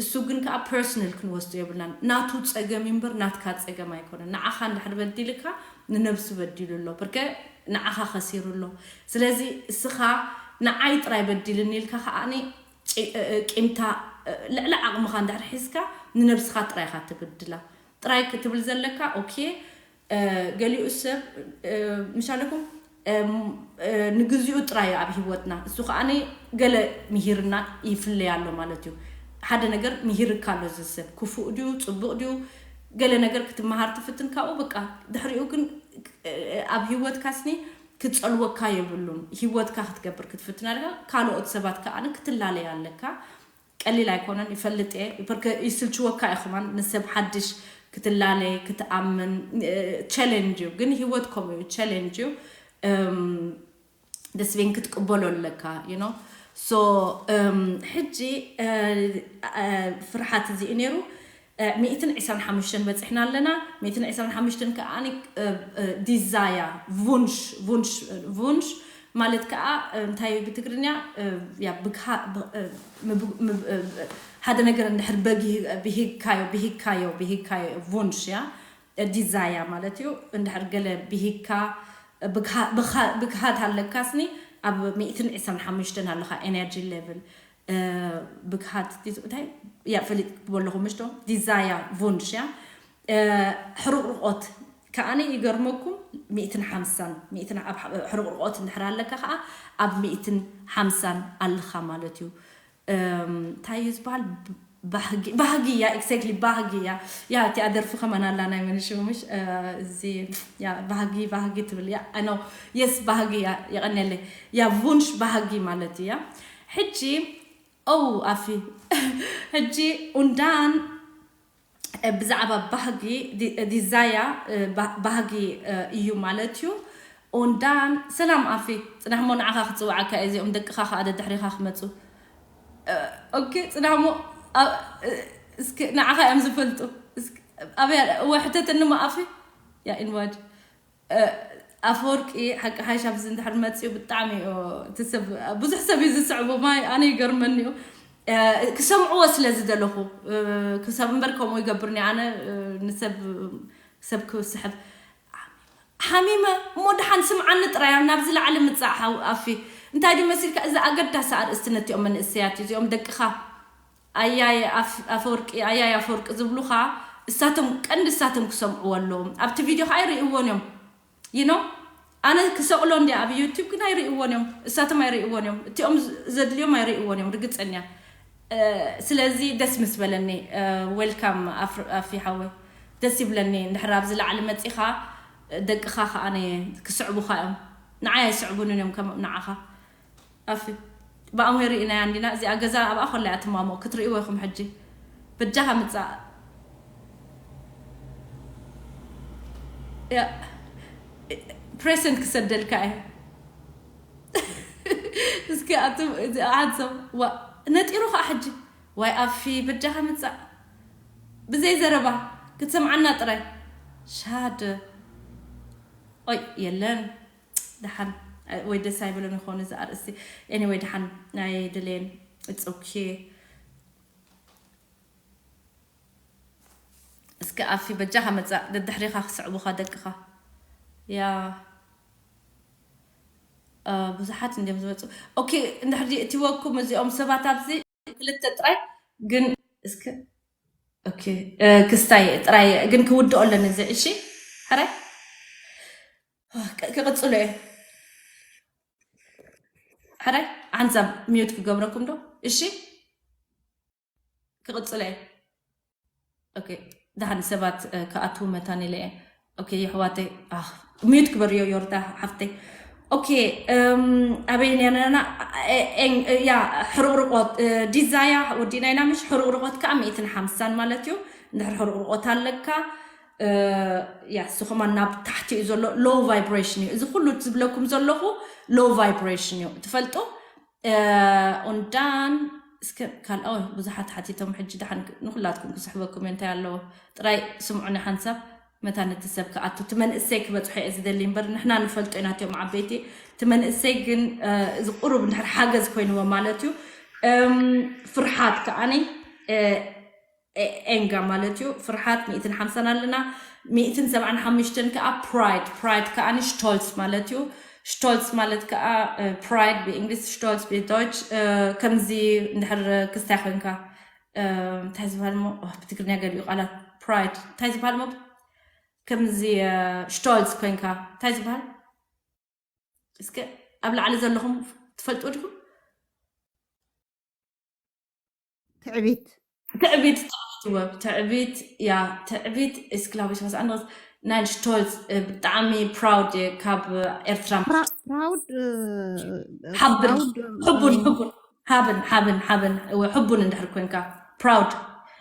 እሱ ግን ከዓ ፐርሰናል ክንወስዶ የብልናን። ናቱ ፀገም እዩ እምበር ናትካ ፀገም ኣይኮነን። ንዓኻ እንድሕር በዲልካ ንነብሱ በዲሉ ኣሎ። ብርከ ንዓኻ ከሲሩ ኣሎ። ስለዚ እስኻ ንዓይ ጥራይ በዲልኒ ኢልካ ከዓኒ ቂ- እ- እ- ቂምታ እ- ልዕሊ ዓቕምኻ እንድሕር ሒዝካ ንነብስኻ ጥራይ ኢኻ ትብድላ። ጥራይ ክትብል ዘለካ ኦኬ። እ፣ ገሊኡ ሰብ እ፣ ምሻለኩም እም፣ እ፣ ንግዚኡ ጥራይ ኣብ ህይወትና እሱ ከዓኒ ገለ ምሂርና ይፍለይ ኣሎ ማለት እዩ። ሓደ ነገር ምሂርካ ኣሎ እዚ ሰብ ክፉእ ድዩ ፅቡቕ ድዩ ገለ ነገር ክትመሃር ትፍትን ካብኡ በቃ ድሕሪኡ ግን እ፣ ኣብ ህይወትካ ስኒ ክፀልወካ የብሉን። ህይወትካ ክትገብር ክትፍትን ኣለካ። ካልኦት ሰባት ከዓኒ ክትላለይ ኣለካ። ቀሊል ኣይኮነን ይፈልጥ እየ። ብርከ ይስልችወካ እዩ ከማን ንሰብ ሓድሽ ክትላለይ ክትኣምን ቸሌንጅ እዩ። ግን ህይወት ከምኡ እዩ ቸሌንጅ እዩ። እም፣ ደስ ቤን ክትቅበሎ ኣለካ you know። So እም፣ ሕጂ እ፣ እ፣ ፍርሓት እዚ እዩ ነይሩ። ሚእትን ዕስራን ሓሙሽተን በፂሕና ኣለና። ሚእትን ዕስራን ሓሙሽተን ከዓኒ ዲዛያ ቡንሽ ቡንሽ ቡንሽ ማለት ከዓ እንታይ ብትግርኛ ሓደ ነገር እንድሕር ብሂግካዮ ብሂግካዮ ብሂግካዮ ቡንሽ እያ። ዲዛያ ማለት እዩ። እንድሕር ገለ ብሂግካ ብግሃት ኣለካስኒ ኣብ ሚእትን ዕስራን ሓሙሽተን ኣለካ ኤነርጂ ሌቭል ብግሃት እንታይ እያ ፈሊጥ ክበለኹ ምሽቶ ዲዛያ ቡንሽ እያ። ሕርቕርቆት ከዓኒ ይገርመኩም ሚእትን ሓምሳን ሚእትን ኣብ ሕርቕርቆት እንድሕር ኣለካ ከዓ ኣብ ሚእትን ሓምሳን ኣለኻ ማለት እዩ። እንታይ እዩ ዝበሃል? ባህጊ ባህጊ እያ exactly ባህጊ እያ። ያ እቲኣ ደርፊ ከማን ኣላ ናይ መን ሽሙ ምሽ እዚ ያ ባህጊ ባህጊ ትብል እያ። I know yes ባህጊ እያ። የቐንየለይ። ያ ቡንሽ ባህጊ ማለት እያ። ሕጂ ኦ ኣፊ ሕጂ ኡንዳን ብዛዕባ ባህጊ ዲዛያ ባህጊ እዩ ማለት እዩ። ኡንዳን ሰላም ኣፊ ጽናሕሞ ንዓኻ ክጽውዓካ እዚኦም ደቅኻ ከዓ ደድሕሪኻ ክመጹ። ኦኬ ጽናሕሞ እስኪ ንዓኻ እዮም ዝፈልጡ። ኣበያ እወ ሕተተኒ ሞ ኣፊ ያ ኢንዋድ ኣፈወርቂ ሓቂ ሓይሽ ኣብዚ እንድሕር መፅኡ ብጣዕሚ እዩ እቲ ሰብ ብዙሕ ሰብ እዩ ዝስዕቡ ማይ ኣነ ይገርመኒ እዩ። ክሰምዕዎ ስለ ዝደለኹ ክሳብ እምበር ከምኡ ይገብርኒ ኣነ ንሰብ ሰብ ክስሕብ ሓሚመ እሞ ደሓን ስምዓኒ ጥራይ ናብዚ ላዕሊ ምፃእ ሓው ኣፊ እንታይ ድዩ መሲልካ እዚ ኣገዳሲ ኣርእስቲ ነቲኦም መንእሰያት እዩ እዚኦም ደቅኻ ኣያይ ኣፈወርቂ ኣያይ ኣፈወርቂ ዝብሉኻ እሳቶም ቀንዲ እሳቶም ክሰምዕዎ ኣለዎም ኣብቲ ቪድዮ ከዓ ይርእይዎን እዮም ይኖ ኣነ ክሰቕሎ እንዲ ኣብ ዩቲብ ግን ኣይርእይዎን እዮም እሳቶም ኣይርእይዎን እዮም እቲኦም ዘድልዮም ኣይርእይዎን እዮም ርግፀኛ ስለዚ ደስ ምስ በለኒ ዌልካም ኣፊ ሓወይ ደስ ይብለኒ እንድሕር ኣብዚ ላዕሊ መፂኻ ደቅኻ ከዓ ክስዕቡኻ እዮም ንዓይ ኣይስዕቡንን እዮም ከም ንዓኻ ኣፊ ብኣምሄ ርኢናያ እንዲና እዚኣ ገዛ ኣብኣ ኮላ እያ ትማሞ ክትርእይዎ ኢኹም ሕጂ በጃኻ ምፃእ ያ፣ ፕሬሰንት ክሰደልካ እየ። እስኪ ኣቱም፣ እዚ ኣንሰም፣ ዋ፣ ነጢሩ ኸዓ ሕጂ። ዋይ ኣፊ፣ በጃኻ ምጻእ። ብዘይ ዘረባ፣ ክትሰምዓና ጥራይ። ሻደ። ኦይ፣ የለን። ደሓን፣ ወይ ደስ ኣይበሎን ይኸውን እዚ ኣርእስቲ። ኤኒወይ፣ ደሓን፣ ኣይደለየን። It's okay። እስከ ኣፊ፣ በጃኻ መጻእ፣ ደድሕሪኻ ክስዕቡኻ ደቅኻ። ያ፣ እ፣ ብዙሓት እንድዮም ዝመጹ። ኦኬ፣ እንድሕር እቲወኩም እዚኦም ሰባት ኣብዚ ክልተ ጥራይ ግን፣ እስከ፣ ኦኬ፣ እ፣ ክስታይ ጥራይ ግን ክውድኦ ኣለኒ እዚ፣ እሺ? ሕራይ? ክ-፣ ክቕጽሎ እየ። ሕራይ? ሓንሳብ ሚዩት ክገብረኩም ዶ? እሺ? ክቕጽሎ እየ። ኦኬ፣ ደሓን ሰባት፣ እ፣ ክኣትዉ መታን ኢለ እየ። ኦኬ፣ የሕዋተይ፣ ኣኽ፣ ሚዩት ግበርዮ ዮርዳ ሓፍተይ። ኦኬ፣ እም፣ ኣበይ ነርና? እ፣ እ፣ ያ፣ ሕርቕርቆት፣ እ፣ ዲዛያ ወዲና ኢና ምሽ? ሕርቕርቆት ከኣ ሚእትን ሓምሳን ማለት እዩ። እንድሕር ሕርቕርቆት ኣለካ፣ እ፣ ያ፣ እሱ ከማን ናብ ታሕቲ እዩ ዘሎ፣ ሎው ቫይብሬሽን እዩ። እዚ ኩሉ ዝብለኩም ዘለኹ ሎው ቫይብሬሽን እዩ። ትፈልጡ? እ፣ ኦንዳን፣ እስከ ካልኣዊ ብዙሓት ሓቲቶም፣ ሕጂ ደሓን ክ-፣ ንኹላትኩም ክስሕበኩም እየ፣ እንታይ ኣለዎ? ጥራይ ስምዑኒ ሓንሳብ፣ መታን እቲ ሰብ ክኣቱ፣ እቲ መንእሰይ ክበጽሖ እየ ዝደሊ እምበር፣ ንሕና ንፈልጦ ኢና እቲኦም ዓበይቲ። እቲ መንእሰይ ግን፣ እ፣ እዚ ቁሩብ እንድሕር ሓገዝ ኮይንዎ ማለት እዩ። እም፣ ፍርሓት ከኣኒ፣ እ፣ ኤ-፣ ኤንጋ ማለት እዩ። ፍርሓት ሚእትን ሓምሳን ኣለና። ሚእትን ሰብዓን ሓሙሽተን ከኣ ፕራይድ። ፕራይድ ከኣ ሽቶልስ ማለት እዩ። ሽቶልስ ማለት ከኣ፣ እ፣ ፕራይድ ብእንግሊዝ፣ ሽቶልስ ብዶይች፣ እ፣ ከምዚ እንድሕር ክስታይ ኮይንካ፣ እ፣ እንታይ ዝበሃል እሞ፣ ኦ፣ ብትግርኛ ገሊኡ ቃላት ፕራይድ እንታይ ዝበሃል እሞ፣ ከምዚ፣ እ፣ ሽቶልስ ኮይንካ እንታይ ዝበሃል? እስከ ኣብ ላዕሊ ዘለኹም ትፈልጡ ዲኹም? ትዕቢት። ትዕቢት፣ ትዕቢት፣ ወብ፣ ትዕቢት፣ ያ፣ ትዕቢት፣ እስክላብ፣ ሸመስ፣ ኣንደርስ፣ ናይል ሽቶልዝ፣ እ፣ ብጣዕሚ ፕራውድ እየ ካብ ኤርትራ። ፕራ-፣ ፕራውድ፣ እ፣ ሓብን፣ ፕራውድ፣ ሕቡን፣ እ፣ ሕቡን፣ ሓብን፣ ሓብን፣ ሓብን፣ እወ፣ ሕቡን እንድሕር ኮንካ፣ ፕራውድ።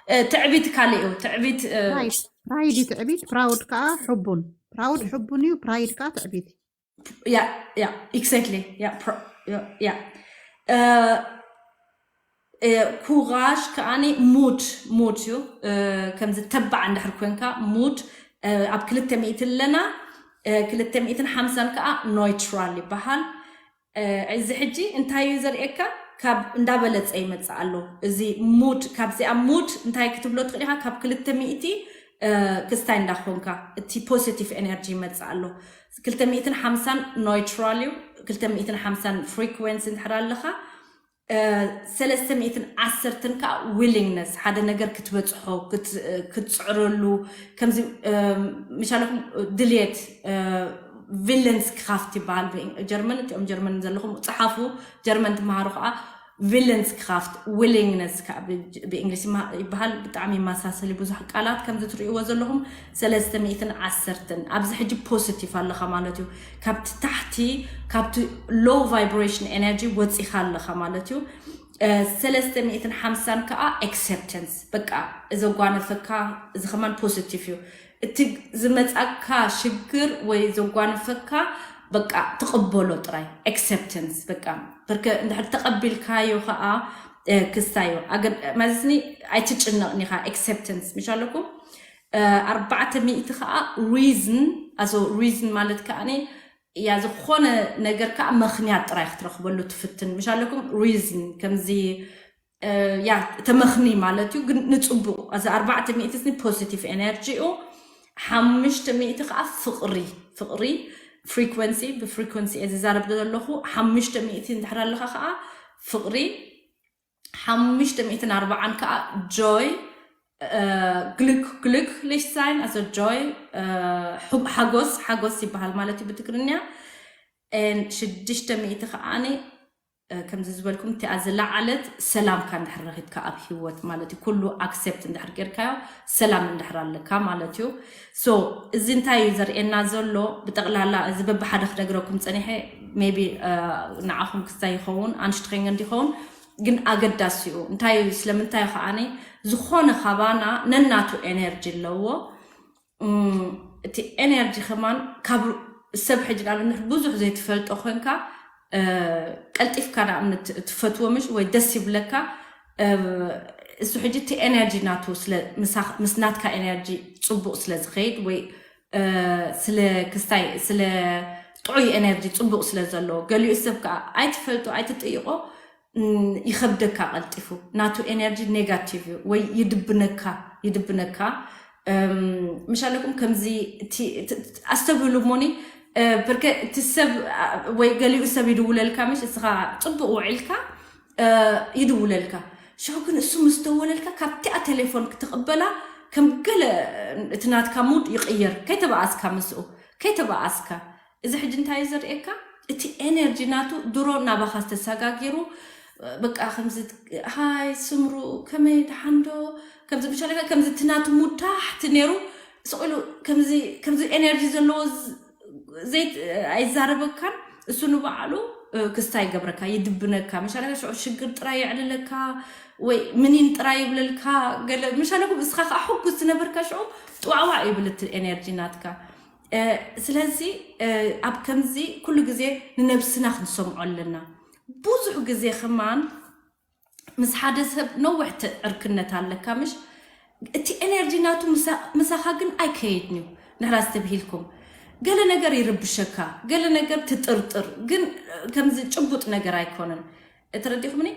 እ፣ ትዕቢት ካልእ እዩ፣ ትዕቢት፣ እ፣ ፕራይድ፣ ፕራይድ እዩ ትዕቢት፣ ፕራውድ ከዓ ሕቡን። ፕራውድ ሕቡን እዩ፣ ፕራይድ ከዓ ትዕቢት እዩ። ያ፣ ያ፣ ኤግዛክትሊ። ያ፣ ፕሮ-፣ ያ፣ ያ። እ፣ እ፣ ኩራዥ ከኣኒ ሙድ፣ ሙድ እዩ። እ፣ ከምዚ ተባዕ እንድሕር ኮንካ ሙድ፣ እ፣ ኣብ ክልተ ሚእቲ ኣለና፣ እ፣ ክልተ ሚእትን ሓምሳን ከኣ ኖይትራል ይበሃል። እ፣ እዚ ሕጂ እንታይ እዩ ዘርእየካ? ካብ እንዳበለጸ ይመጽእ ኣሎ። እዚ ሙድ፣ ካብዚኣ ሙድ እንታይ ክትብሎ ትኽእል ኢኻ? ካብ ክልተ ሚእቲ፣ እ፣ ክስታይ እንዳኾንካ እቲ ፖዚቲቭ ኤነርጂ ይመጽእ ኣሎ። ክልተ ሚእትን ሓምሳን ኖይትራል እዩ። ክልተ ሚእትን ሓምሳን ፍሪኩዌንሲ እንድሕር ኣለኻ፣ እ፣ ሰለስተ ሚእትን ዓሰርተን ከዓ ዊሊንግነስ፣ ሓደ ነገር ክትበጽሖ፣ ክት-፣ ክትጽዕረሉ፣ ከምዚ፣ እ፣ ምሻለኹም ድልየት፣ እ፣ ቪለንስ ክራፍት ይበሃል ብእን-፣ ጀርመን። እቲኦም ጀርመን ዘለኹም ጽሓፉ፣ ጀርመን ትመሃሩ ከዓ ቪለንስ ክራፍት፣ ዊሊንግነስ ከዓ ብ-፣ ብእንግሊዝ ይማ-፣ ይበሃል። ብጣዕሚ ይመሳሰል ብዙሕ ቃላት ከምዚ ትርእይዎ ዘለኹም። ሰለስተ ሚእትን ዓሰርተን ኣብዚ ሕጂ ፖዚቲቭ ኣለኻ ማለት እዩ። ካብቲ ታሕቲ፣ ካብቲ ሎው ቫይብሬሽን ኤነርጂ ወፂኻ ኣለኻ ማለት እዩ። እ፣ ሰለስተ ሚእትን ሓምሳን ከዓ ኤክሰፕተንስ፣ በቃ፣ ዘጓነፈካ፣ እዚ ከማን ፖዚቲቭ እዩ። እቲ ዝመጻካ ሽግር ወይ ዘጓነፈካ፣ በቃ፣ ትቕበሎ ጥራይ፣ ኤክሰፕተንስ፣ በቃ። በርከ እንድሕር ተቐቢልካዮ ከዓ፣ እ፣ ክስታዮ። ኣገድ-፣ ማለትኒ፣ ኣይትጭነቕን ኢኻ፣ ኤክሰፕተንስ፣ ምሽ ኣለኩም? እ፣ ኣርባዕተ ሚእቲ ከዓ ሪዝን፣ ኣዞ ሪዝን ማለት ከኣኒ፣ ያ፣ ዝኾነ ነገር ከዓ ምኽንያት ጥራይ ክትረኽበሉ ትፍትን። ምሽ ኣለኩም? ሪዝን፣ ከምዚ፣ እ፣ ያ፣ ተመኽኒ ማለት እዩ፣ ግን ንጽቡቕ። እዚ ኣርባዕተ ሚእቲ እዚ ፖዚቲቭ ኤነርጂ እዩ። ሓሙሽተ ሚእቲ ከዓ ፍቕሪ፣ ፍቕሪ፣ ፍሪኩዌንሲ፣ ብፍሪኩዌንሲ እየ ዝዛረብ ዘለኹ። ሓሙሽተ ሚእቲ እንድሕር ኣለኻ ከዓ ፍቕሪ፣ ሓሙሽተ ሚእትን ኣርባዓን ከዓ ጆይ፣ እ፣ ግልክ፣ ግልክሊሽ ሳይን፣ ኣዞ ጆይ፣ እ፣ ሑ-፣ ሓጎስ፣ ሓጎስ ይበሃል ማለት እዩ ብትግርኛ። ኤን ሽዱሽተ ሚእቲ ከዓኒ፣ እ፣ ከምዚ ዝበልኩም እቲኣ ዝለዓለት ሰላምካ እንድሕር ረኺብካ ኣብ ህይወት ማለት እዩ። ኩሉ ኣክሴፕት እንድሕር ጌርካዮ፣ ሰላም እንድሕር ኣለካ ማለት እዩ። ሶ፣ እዚ እንታይ እዩ ዘርእየና ዘሎ? ብጠቕላላ እዚ በብሓደ ክነግረኩም ጸኒሐ፣ ሜቢ፣ እ፣ ንዓኹም ክስታይ ይኸውን፣ ኣንሽትኸኝ እንዲኸውን፣ ግን ኣገዳሲ እዩ። እንታይ እዩ፣ ስለምንታይ ከዓኒ፣ ዝኾነ ካባና ነናቱ ኤነርጂ ኣለዎ። እም፣ እቲ ኤነርጂ ከማን ካብ ሰብ ሕጂ ንኣብነት ብዙሕ ዘይትፈልጦ ኮንካ ቀልጢፍካ ንኣብነት ትፈትዎ ምሽ ወይ ደስ ይብለካ። እሱ ሕጂ እቲ ኤነርጂ ናቱ ምስ ናትካ ኤነርጂ ፅቡቅ ስለ ዝኸይድ ወይ ስለ ክስታይ ስለ ጥዑይ ኤነርጂ ፅቡቅ ስለ ዘለዎ ገሊኡ ሰብ ከዓ ኣይትፈልጦ ኣይትጥይቆ ይኸብደካ ቀልጢፉ ናቱ ኤነርጂ ኔጋቲቭ እዩ ወይ ይድብነካ ይድብነካ። ምሻለኩም ከምዚ ኣስተብህሉ እሞኒ ብርከ እቲ ሰብ ወይ ገሊኡ ሰብ ይድውለልካ ምሽ እስኻ ፅቡቅ ውዒልካ ይድውለልካ ሽዑ ግን እሱ ምስ ደወለልካ ካብቲኣ ቴሌፎን ክትቕበላ ከም ገለ እቲ ናትካ ሙድ ይቕየር ከይተበኣስካ ምስኡ ከይተበኣስካ እዚ ሕጂ እንታይ እዩ ዘርእየካ እቲ ኤነርጂ ናቱ ድሮ ናባኻ ዝተሰጋጊሩ በቃ ከምዚ ሃይ ስምሩ ከመይ ደሓንዶ ከምዚ ብሻለካ ከምዚ እቲ ናቱ ሙድ ታሕቲ ነይሩ ስቕ ኢሉ ከምዚ ኤነርጂ ዘለዎ ዘይት ኣይዛረበካን እሱ ንባዕሉ ክስታ ይገብረካ ይድብነካ ምሻለካ ሽዑ ሽግር ጥራይ የዕልለካ ወይ ምኒን ጥራይ ይብለልካ ገለ ምሻለኩም እስኻ ከዓ ሕጉስ ዝነበርካ ሽዑ ጥዋዕዋዕ ይብል እቲ ኤነርጂ ናትካ ስለዚ ኣብ ከምዚ ኩሉ ግዜ ንነብስና ክንሰምዖ ኣለና ብዙሕ ግዜ ከማን ምስ ሓደ ሰብ ነዊሕ ዕርክነት ኣለካ ምሽ እቲ ኤነርጂ ናቱ ምሳኻ ግን ኣይከይድን እዩ ንሕራ ዝተብሂልኩም ገለ ነገር ይርብሸካ ገለ ነገር ትጥርጥር ግን ከምዚ ጭቡጥ ነገር ኣይኮነን እተረዲኹምኒ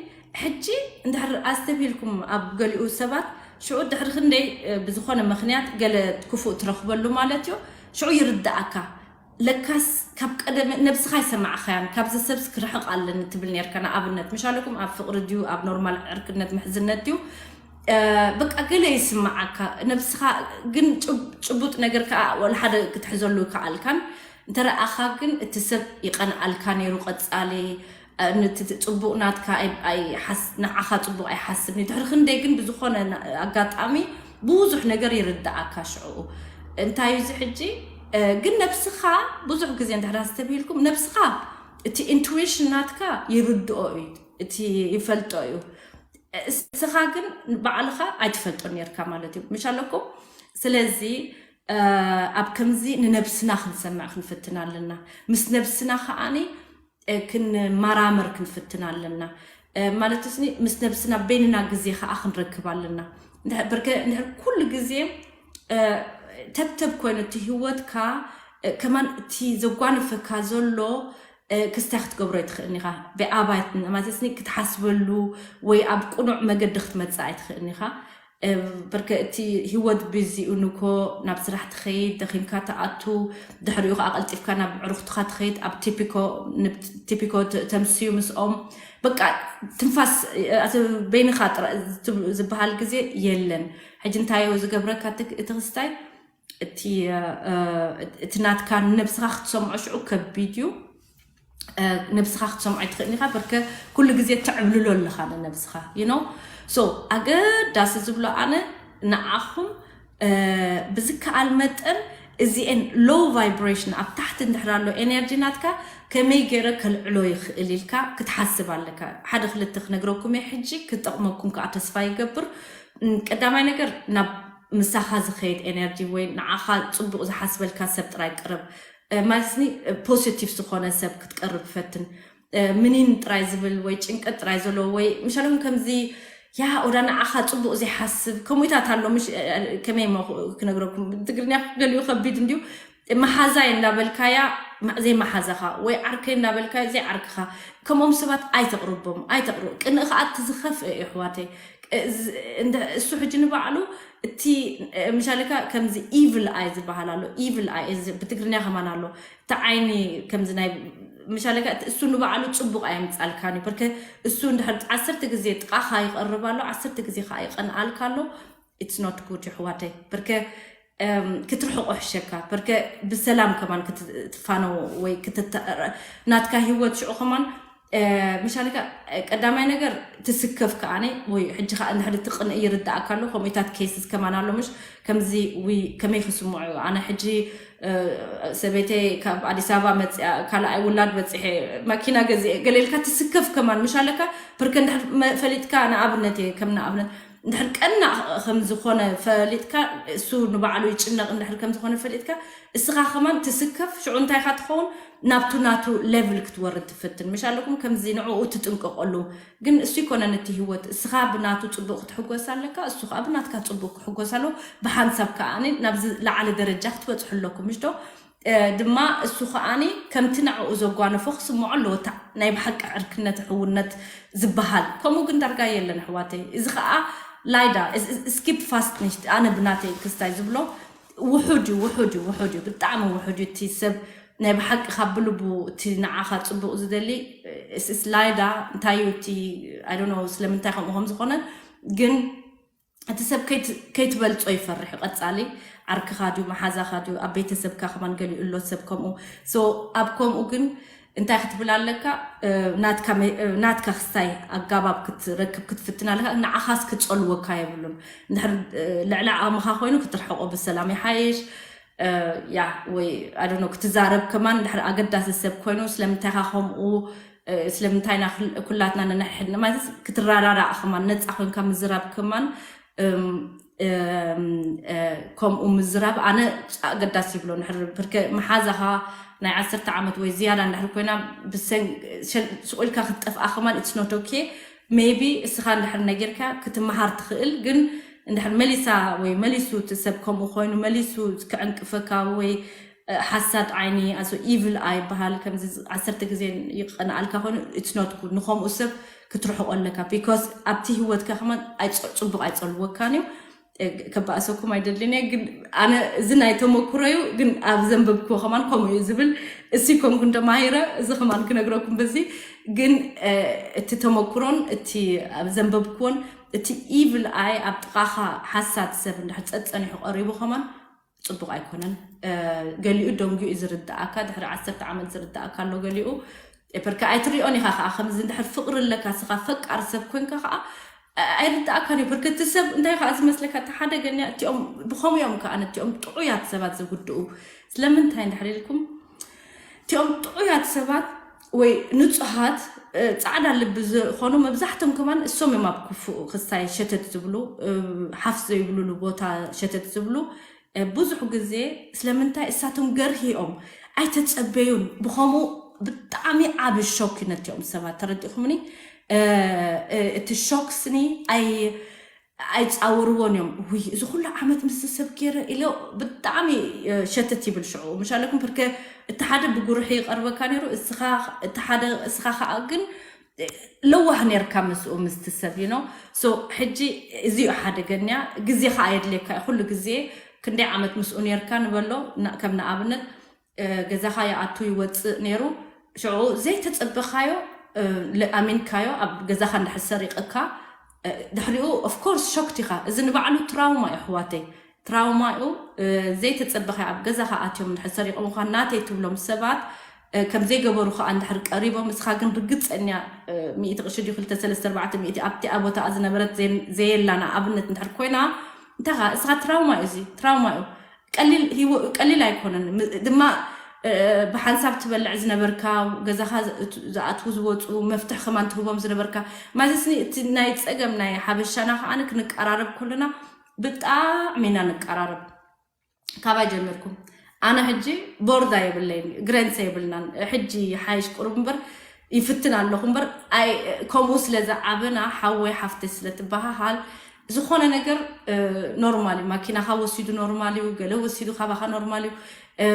ሕጂ እንድሕር ኣስተብሂልኩም ኣብ ገሊኡ ሰባት ሽዑ ድሕሪ ክንደይ ብዝኾነ ምክንያት ገለ ክፉእ ትረኽበሉ ማለት እዩ ሽዑ ይርዳእካ ለካስ ካብ ቀደም ነብስኻ ይሰማዕኻያን ካብዚ ሰብስ ክርሕቕ ኣለኒ ትብል ነርካ ንኣብነት ምሻለኩም ኣብ ፍቅሪ ድዩ ኣብ ኖርማል ዕርክነት ምሕዝነት ድዩ በቃ ገለ ይስማዓካ ነብስኻ ግን ጭቡጥ ነገር ከዓ ወላ ሓደ ክትሕዘሉ ይከኣልካን እንተረኣኻ ግን እቲ ሰብ ይቀንኣልካ ነይሩ ቀጻሊ ጽቡቕ ናትካ ንዓኻ ጽቡቕ ኣይሓስብን ድሕሪ ክንደይ ግን ብዝኾነ ኣጋጣሚ ብዙሕ ነገር ይርዳኣካ ሽዕኡ እንታይ እዚ ሕጂ ግን ነብስኻ ብዙሕ ግዜ እንድሕር ኣስተብሂልኩም ነብስኻ እቲ ኢንቱዊሽን ናትካ ይርድኦ እዩ እቲ ይፈልጦ እዩ እስኻ ግን ባዕልኻ ኣይትፈልጦ ነርካ ማለት እዩ ምሽ ኣለኩም ስለዚ ኣብ ከምዚ ንነብስና ክንሰምዕ ክንፍትን ኣለና ምስ ነብስና ከዓኒ ክንመራመር ክንፍትን ኣለና ማለት ስኒ ምስ ነብስና በይንና ግዜ ከዓ ክንረክብ ኣለና ብርከ እንድሕር ኩሉ ግዜ ተብተብ ኮይኑ እቲ ህወትካ ከማን እቲ ዘጓንፈካ ዘሎ ክስታይ ክትገብሮ ኣይትኽእልን ኢኻ ብኣባይ ማለትስኒ ክትሓስበሉ ወይ ኣብ ቅኑዕ መገዲ ክትመፅእ ኣይትኽእልን ኢኻ ብርከ እቲ ህይወት ብዚኡ ንኮ ናብ ስራሕ ትኸይድ ደኺምካ ተኣቱ ድሕሪኡ ከዓ ቀልጢፍካ ናብ ዕሩኽትኻ ትኸይድ ኣብ ቲፒኮ ተምስዩ ምስኦም በቃ ትንፋስ በይንኻ ዝበሃል ግዜ የለን ሕጂ እንታዮ ዝገብረካ እቲ ክስታይ እቲ እቲ ናትካ ንነብስኻ ክትሰምዖ ሽዑ ከቢድ እዩ ነብስኻ ክትሰምዖ ኣይትኽእል ኢኻ በርከ ኩሉ ግዜ ተዕብልሎ ኣለኻ ንነብስኻ you know so ኣገዳሲ ዝብሎ ኣነ ንዓኹም ብዝከኣል መጠን እዚኤን low vibration ኣብ ታሕቲ እንድሕር ኣሎ ኤነርጂ ናትካ ከመይ ገይረ ከልዕሎ ይኽእል ኢልካ ክትሓስብ ኣለካ ሓደ ክልተ ክነግረኩም እየ ሕጂ ክጠቕመኩም ከዓ ተስፋ ይገብር ቀዳማይ ነገር ናብ ምሳኻ ዝኸይድ ኤነርጂ ወይ ንዓኻ ፅቡቕ ዝሓስበልካ ሰብ ጥራይ ቅርብ ማለትኒ ፖዚቲቭ ዝኾነ ሰብ ክትቀርብ ፈትን ምኒን ጥራይ ዝብል ወይ ጭንቀት ጥራይ ዘለዎ ወይ ምሻሎም ከምዚ ያ ወዳ ንዓኻ ፅቡቅ ዘይሓስብ ከምኡታት ኣሎ ምሽ ከመይ ክነግረኩም ትግርኛ ገሊኡ ከቢድ እንድዩ መሓዛይ እንዳበልካያ ዘይመሓዛኻ ወይ ዓርከይ እንዳበልካያ ዘይዓርክኻ ከምኦም ሰባት ኣይተቕርቦም ኣይተቕርቦ ቅንኢ ከዓ እቲ ዝኸፍእ እዩ ኣሕዋተይ እሱ ሕጂ ንባዕሉ እቲ ምሻለካ ከምዚ evil eye ዝበሃል ኣሎ evil eye ብትግርኛ ከማን ኣሎ እቲ ዓይኒ ከምዚ ናይ ምሻለካ እሱ ንባዕሉ ፅቡቅ ኣየምፃልካን እዩ በርከ እሱ እንድሕር ዓሰርተ ግዜ ጥቃኻ ይቀርብ ኣሎ ዓሰርተ ግዜ ከዓ ይቀንኣልካ ኣሎ it's not good ይሕዋተይ በርከ ክትርሕቆ ሕሸካ በርከ ብሰላም ከማን ክትፋነው ወይ ናትካ ህይወት ሽዑ ከማን ምሻለካ ቀዳማይ ነገር ትስከፍ ከኣነ ወይ ሕጂ ከዓ እንድሕር ትቅንእ ይርዳእካ ኣሎ ከምኡታት ኬስስ ከማን ኣሎ ምሽ ከምዚ ዊ ከመይ ክስምዑ ኣነ ሕጂ ሰበይተይ ካብ ኣዲስ ኣበባ መፅያ ካልኣይ ውላድ በፂሐ ማኪና ገዚአ ገሌልካ ትስከፍ ከማን ምሽ ኣለካ ብርከ እንድሕር ፈሊጥካ ንኣብነት እየ ከም ንኣብነት እንድሕር ቀናእ ከም ዝኾነ ፈሊጥካ፣ እሱ ንባዕሉ ይጭነቕ እንድሕር ከም ዝኾነ ፈሊጥካ፣ እስኻ ከማን ትስከፍ። ሽዑ እንታይ ኢኻ ትኸውን? ናብቱ ናቱ ሌቭል ክትወርድ ትፍትን ምሽ ኣለኩም። ከምዚ ንዕኡ ትጥንቀቐሉ። ግን እሱ ይኮነን እቲ ህይወት። እስኻ ብናቱ ጽቡቕ ክትሕጎስ ኣለካ፣ እሱ ከዓ ብናትካ ጽቡቕ ክሕጎስ ኣለዎ። ብሓንሳብ ከዓ ናብ ዝለዓለ ደረጃ ክትበጽሑ ኣለኩም ምሽ ዶ? እ፣ ድማ እሱ ከዓኒ ከምቲ ንዕኡ ዘጓነፎ ክስምዖ ኣለዎ። እታ ናይ ብሓቂ ዕርክነት፣ ሕውነት ዝበሃል ከምኡ ግን ዳርጋ የለን ኣሕዋተይ። እዚ ከዓ ላይዳ፣ ስኪፕ ፋስት ንሽት ኣነ ብናተይ ክስታይ ዝብሎ ውሑድ እዩ፣ ውሑድ እዩ፣ ውሑድ እዩ፣ ብጣዕሚ ውሑድ እዩ። እቲ ሰብ ናይ ብሓቂ ካብ ብልቡ እቲ ንዓኻ ጽቡቕ ዝደሊ፣ እስ ላይዳ እንታይ እዩ እቲ፣ I don't know ስለምንታይ ከምኡ ከም ዝኾነ። ግን እቲ ሰብ ከይት- ከይትበልጾ ይፈርሕ እዩ። ቀጻሊ ዓርክኻ ድዩ፣ መሓዛኻ ድዩ፣ ኣብ ቤተሰብካ ከማን ገሊኡ ኣሎ ሰብ ከምኡ። So ኣብ ከምኡ ግን እንታይ ክትብል ኣለካ? እ፣ ናትካ መ- እ፣ ናትካ ክስታይ ኣጋባብ ክትረክብ ክትፍትን ኣለካ። ንዓኻስ ክጸልወካ የብሉን። እንድሕር እ፣ ልዕሊ ዓቕምኻ ኮይኑ ክትርሕቆ ብሰላም ይሓይሽ። እ፣ ያ ወይ ኣደኖ ክትዛረብ ከማን እንድሕር ኣገዳሲ ሰብ ኮይኑ ስለምንታይ ኢኻ ከምኡ እ፣ ስለምንታይ ኢና ኩል- ኩላትና ነንሕድሕድና ማለት ክትረዳዳእ ከማን ነፃ ኮይንካ ምዝራብ ከማን እም፣ እም፣ እ፣ ከምኡ ምዝራብ ኣነ ኣገዳሲ ይብሎ። እንድሕር ብርከ መሓዛኻ ናይ ዓሰርተ ዓመት ወይ ዝያዳ እንድሕር ኮይና ብሰን ሸል- ስቕ ኢልካ ክትጠፍኣ ከማን it's not okay። Maybe እስኻ እንድሕር ነጊርካ ክትመሃር ትኽእል። ግን እንድሕር መሊሳ ወይ መሊሱ እቲ ሰብ ከምኡ ኮይኑ መሊሱ ክዕንቅፈካ ወይ እ፣ ሓሳድ ዓይኒ ኣሶ ኢቭል ኣይ ይበሃል። ከምዚ ዓሰርተ ግዜ ይቀንኣልካ ኮይኑ it's not good። ንኸምኡ ሰብ ክትርሕቆ ኣለካ። Because ኣብቲ ህይወትካ ከማን ኣይጸ- ጽቡቕ ኣይጸልወካን እዩ። እ፣ ከባእሰኩም ኣይደልን እየ። ግን ኣነ እዚ ናይ ተመክሮ እዩ። ግን ኣብ ዘንበብክዎ ከማን ከምኡ እዩ ዝብል። እሱ ኮንኩን ተማሂረ እዚ ከማን ክነግረኩም በዚ። ግን እ፣ እቲ ተመክሮን እቲ ኣብ ዘንበብክዎን እቲ ኢቭል ኣይ ኣብ ጥቓኻ ሓሳድ ሰብ እንድሕር ጸጸኒሑ ቀሪቡ ከማን ጽቡቕ ኣይኮነን። እ፣ ገሊኡ ደንጉ እዩ ዝርዳእካ። ድሕሪ ዓሰርተ ዓመት ዝርዳእካ ኣሎ ገሊኡ። ኤፐርካ ኣይትሪኦን ኢኻ ከዓ ከምዚ እንድሕር ፍቕሪ ኣለካ ስኻ ፈቃር ሰብ ኮንካ ከዓ እ፣ ኣይርዳእካን እዩ። ብርክቲ ሰብ እንታይ ከዓ ዝመስለካ እቲ ሓደ ገንያ እቲኦም ብኸምኡ እዮም ከዓ ነቲኦም ጥዑያት ሰባት ዝጉድኡ። ስለምንታይ እንድሕር ኢልኩም እቲኦም ጥዑያት ሰባት ወይ ንጹሃት እ፣ ጻዕዳ ልቢ ዝኾኑ መብዛሕቶም ከማን እሶም እዮም ኣብ ክፉእ ክስታይ ሸተት ዝብሉ እ፣ ሓፍ ዘይብሉሉ ቦታ ሸተት ዝብሉ እ፣ ብዙሕ ግዜ ስለምንታይ እሳቶም ገርሂኦም ኣይተጸበዩን። ብኸምኡ ብጣዕሚ ዓቢ ሾክ እዩ ነቲኦም ሰባት ተረዲእኹምኒ። እ፣ እ፣ እቲ ሾክ ስኒ ኣይ ኣይጻወርዎን እዮም። ውይ እዚ ኩሉ ዓመት ምስ ሰብ ገይረ ኢሎ ብጣዕሚ እ፣ ሸተት ይብል ሽዑ ምሻለኩም ብርከ እቲ ሓደ ብጉርሒ ይቐርበካ ነይሩ እስኻ እቲ ሓደ እስኻ ከዓ ግን ለዋህ ነርካ ምስኡ ምስቲ ሰብ you know። So ሕጂ እዚዩ ሓደ ገንያ ግዜ ከዓ የድልየካ እዩ። ኩሉ ግዜ ክንደይ ዓመት ምስኡ ነርካ ንበሎ ና- ከም ንኣብነት እ፣ ገዛኻ ይኣቱ ይወፅእ ነይሩ። ሽዑ ዘይተፀበኻዮ እ፣ ለ- ኣሚንካዮ ኣብ ገዛኻ እንድሕር ሰሪቐካ እ፣ ድሕሪኡ of course ሾክት ኢኻ። እዚ ንባዕሉ ትራውማ እዩ ኣሕዋተይ፣ ትራውማ እዩ። እ፣ ዘይተፀበኻዮ ኣብ ገዛኻ ኣትዮም እንድሕር ሰሪቖምኻ ናተይ ትብሎም ሰባት እ፣ ከም ዘይገበሩ ከዓ እንድሕር ቀሪቦም እስኻ ግን ርግፀኛ እ፣ ሚእቲ ቅርሺ ድዩ ክልተ ሰለስተ ኣርባዕተ ሚእቲ ኣብቲ ኣብ ቦታኣ ዝነበረት ዘይ- ዘየላ ንኣብነት እንድሕር ኮይና እንታይ ከዓ እስኻ ትራውማ እዩ እዚ ትራውማ እዩ። ቀሊል ህይወ- ቀሊል ኣይኮነን ም- ድማ እ፣ ብሓንሳብ ትበልዕ ዝነበርካ ገዛኻ ዝ- እት- ዝኣትዉ ዝወፁ መፍትሕ ከማን ትህቦም ዝነበርካ ማለትኒ እቲ ናይ ፀገም ናይ ሓበሻና ከዓ ክንቀራረብ ከለና ብጣዕሚ ኢና ንቀራረብ። ካባይ ጀሚርኩም ኣነ ሕጂ ቦርዳ የብለይን ግረንሰ የብልናን። ሕጂ ሓይሽ ቁሩብ እምበር ይፍትን ኣለኹ እምበር ኣይ ከምኡ ስለ ዝዓበና ሓወይ ሓፍተይ ስለ ትበሃሃል ዝኾነ ነገር እ፣ ኖርማል እዩ። ማኪናኻ ወሲዱ ኖርማል እዩ፣ ገለ ወሲዱ ካባኻ ኖርማል እዩ። እ፣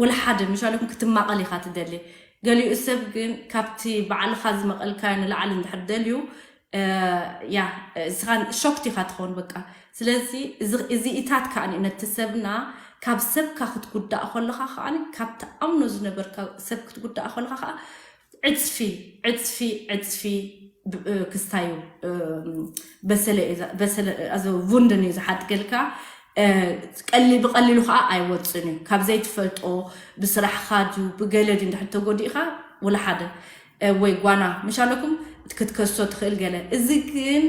ወላ ሓደ ምሻለኩም ክትማቐል ኢኻ ትደሊ። ገሊኡ ሰብ ግን ካብቲ ባዕልኻ ዝመቐልካዮ ንላዕሊ እንድሕር ደልዩ እ፣ ያ እስኻ ሾክት ኢኻ ትኸውን በቃ። ስለዚ እዚ እዚ ኢታት ከኣ ነቲ ሰብና ካብ ሰብካ ክትጉዳእ ከለኻ ከኣ ካብ ትኣምኖ ዝነበርካ ሰብ ክትጉዳእ ከለኻ ከኣ ዕፅፊ ዕፅፊ ዕፅፊ ብ- እ፣ ክስታዩ እ፣ በሰለ እዩ ዛ- በሰለ ኣዘ ቡንድን እዩ ዝሓድገልካ እ፣ ቀሊ ብቀሊሉ ከዓ ኣይወፅን እዩ ካብ ዘይትፈልጦ ብስራሕኻ ድዩ ብገለ ድዩ እንድሕር ተጎዲእካ ወላ ሓደ እ፣ ወይ ጓና ምሻለኩም ክትከሶ ትኽእል ገለ እዚ ግን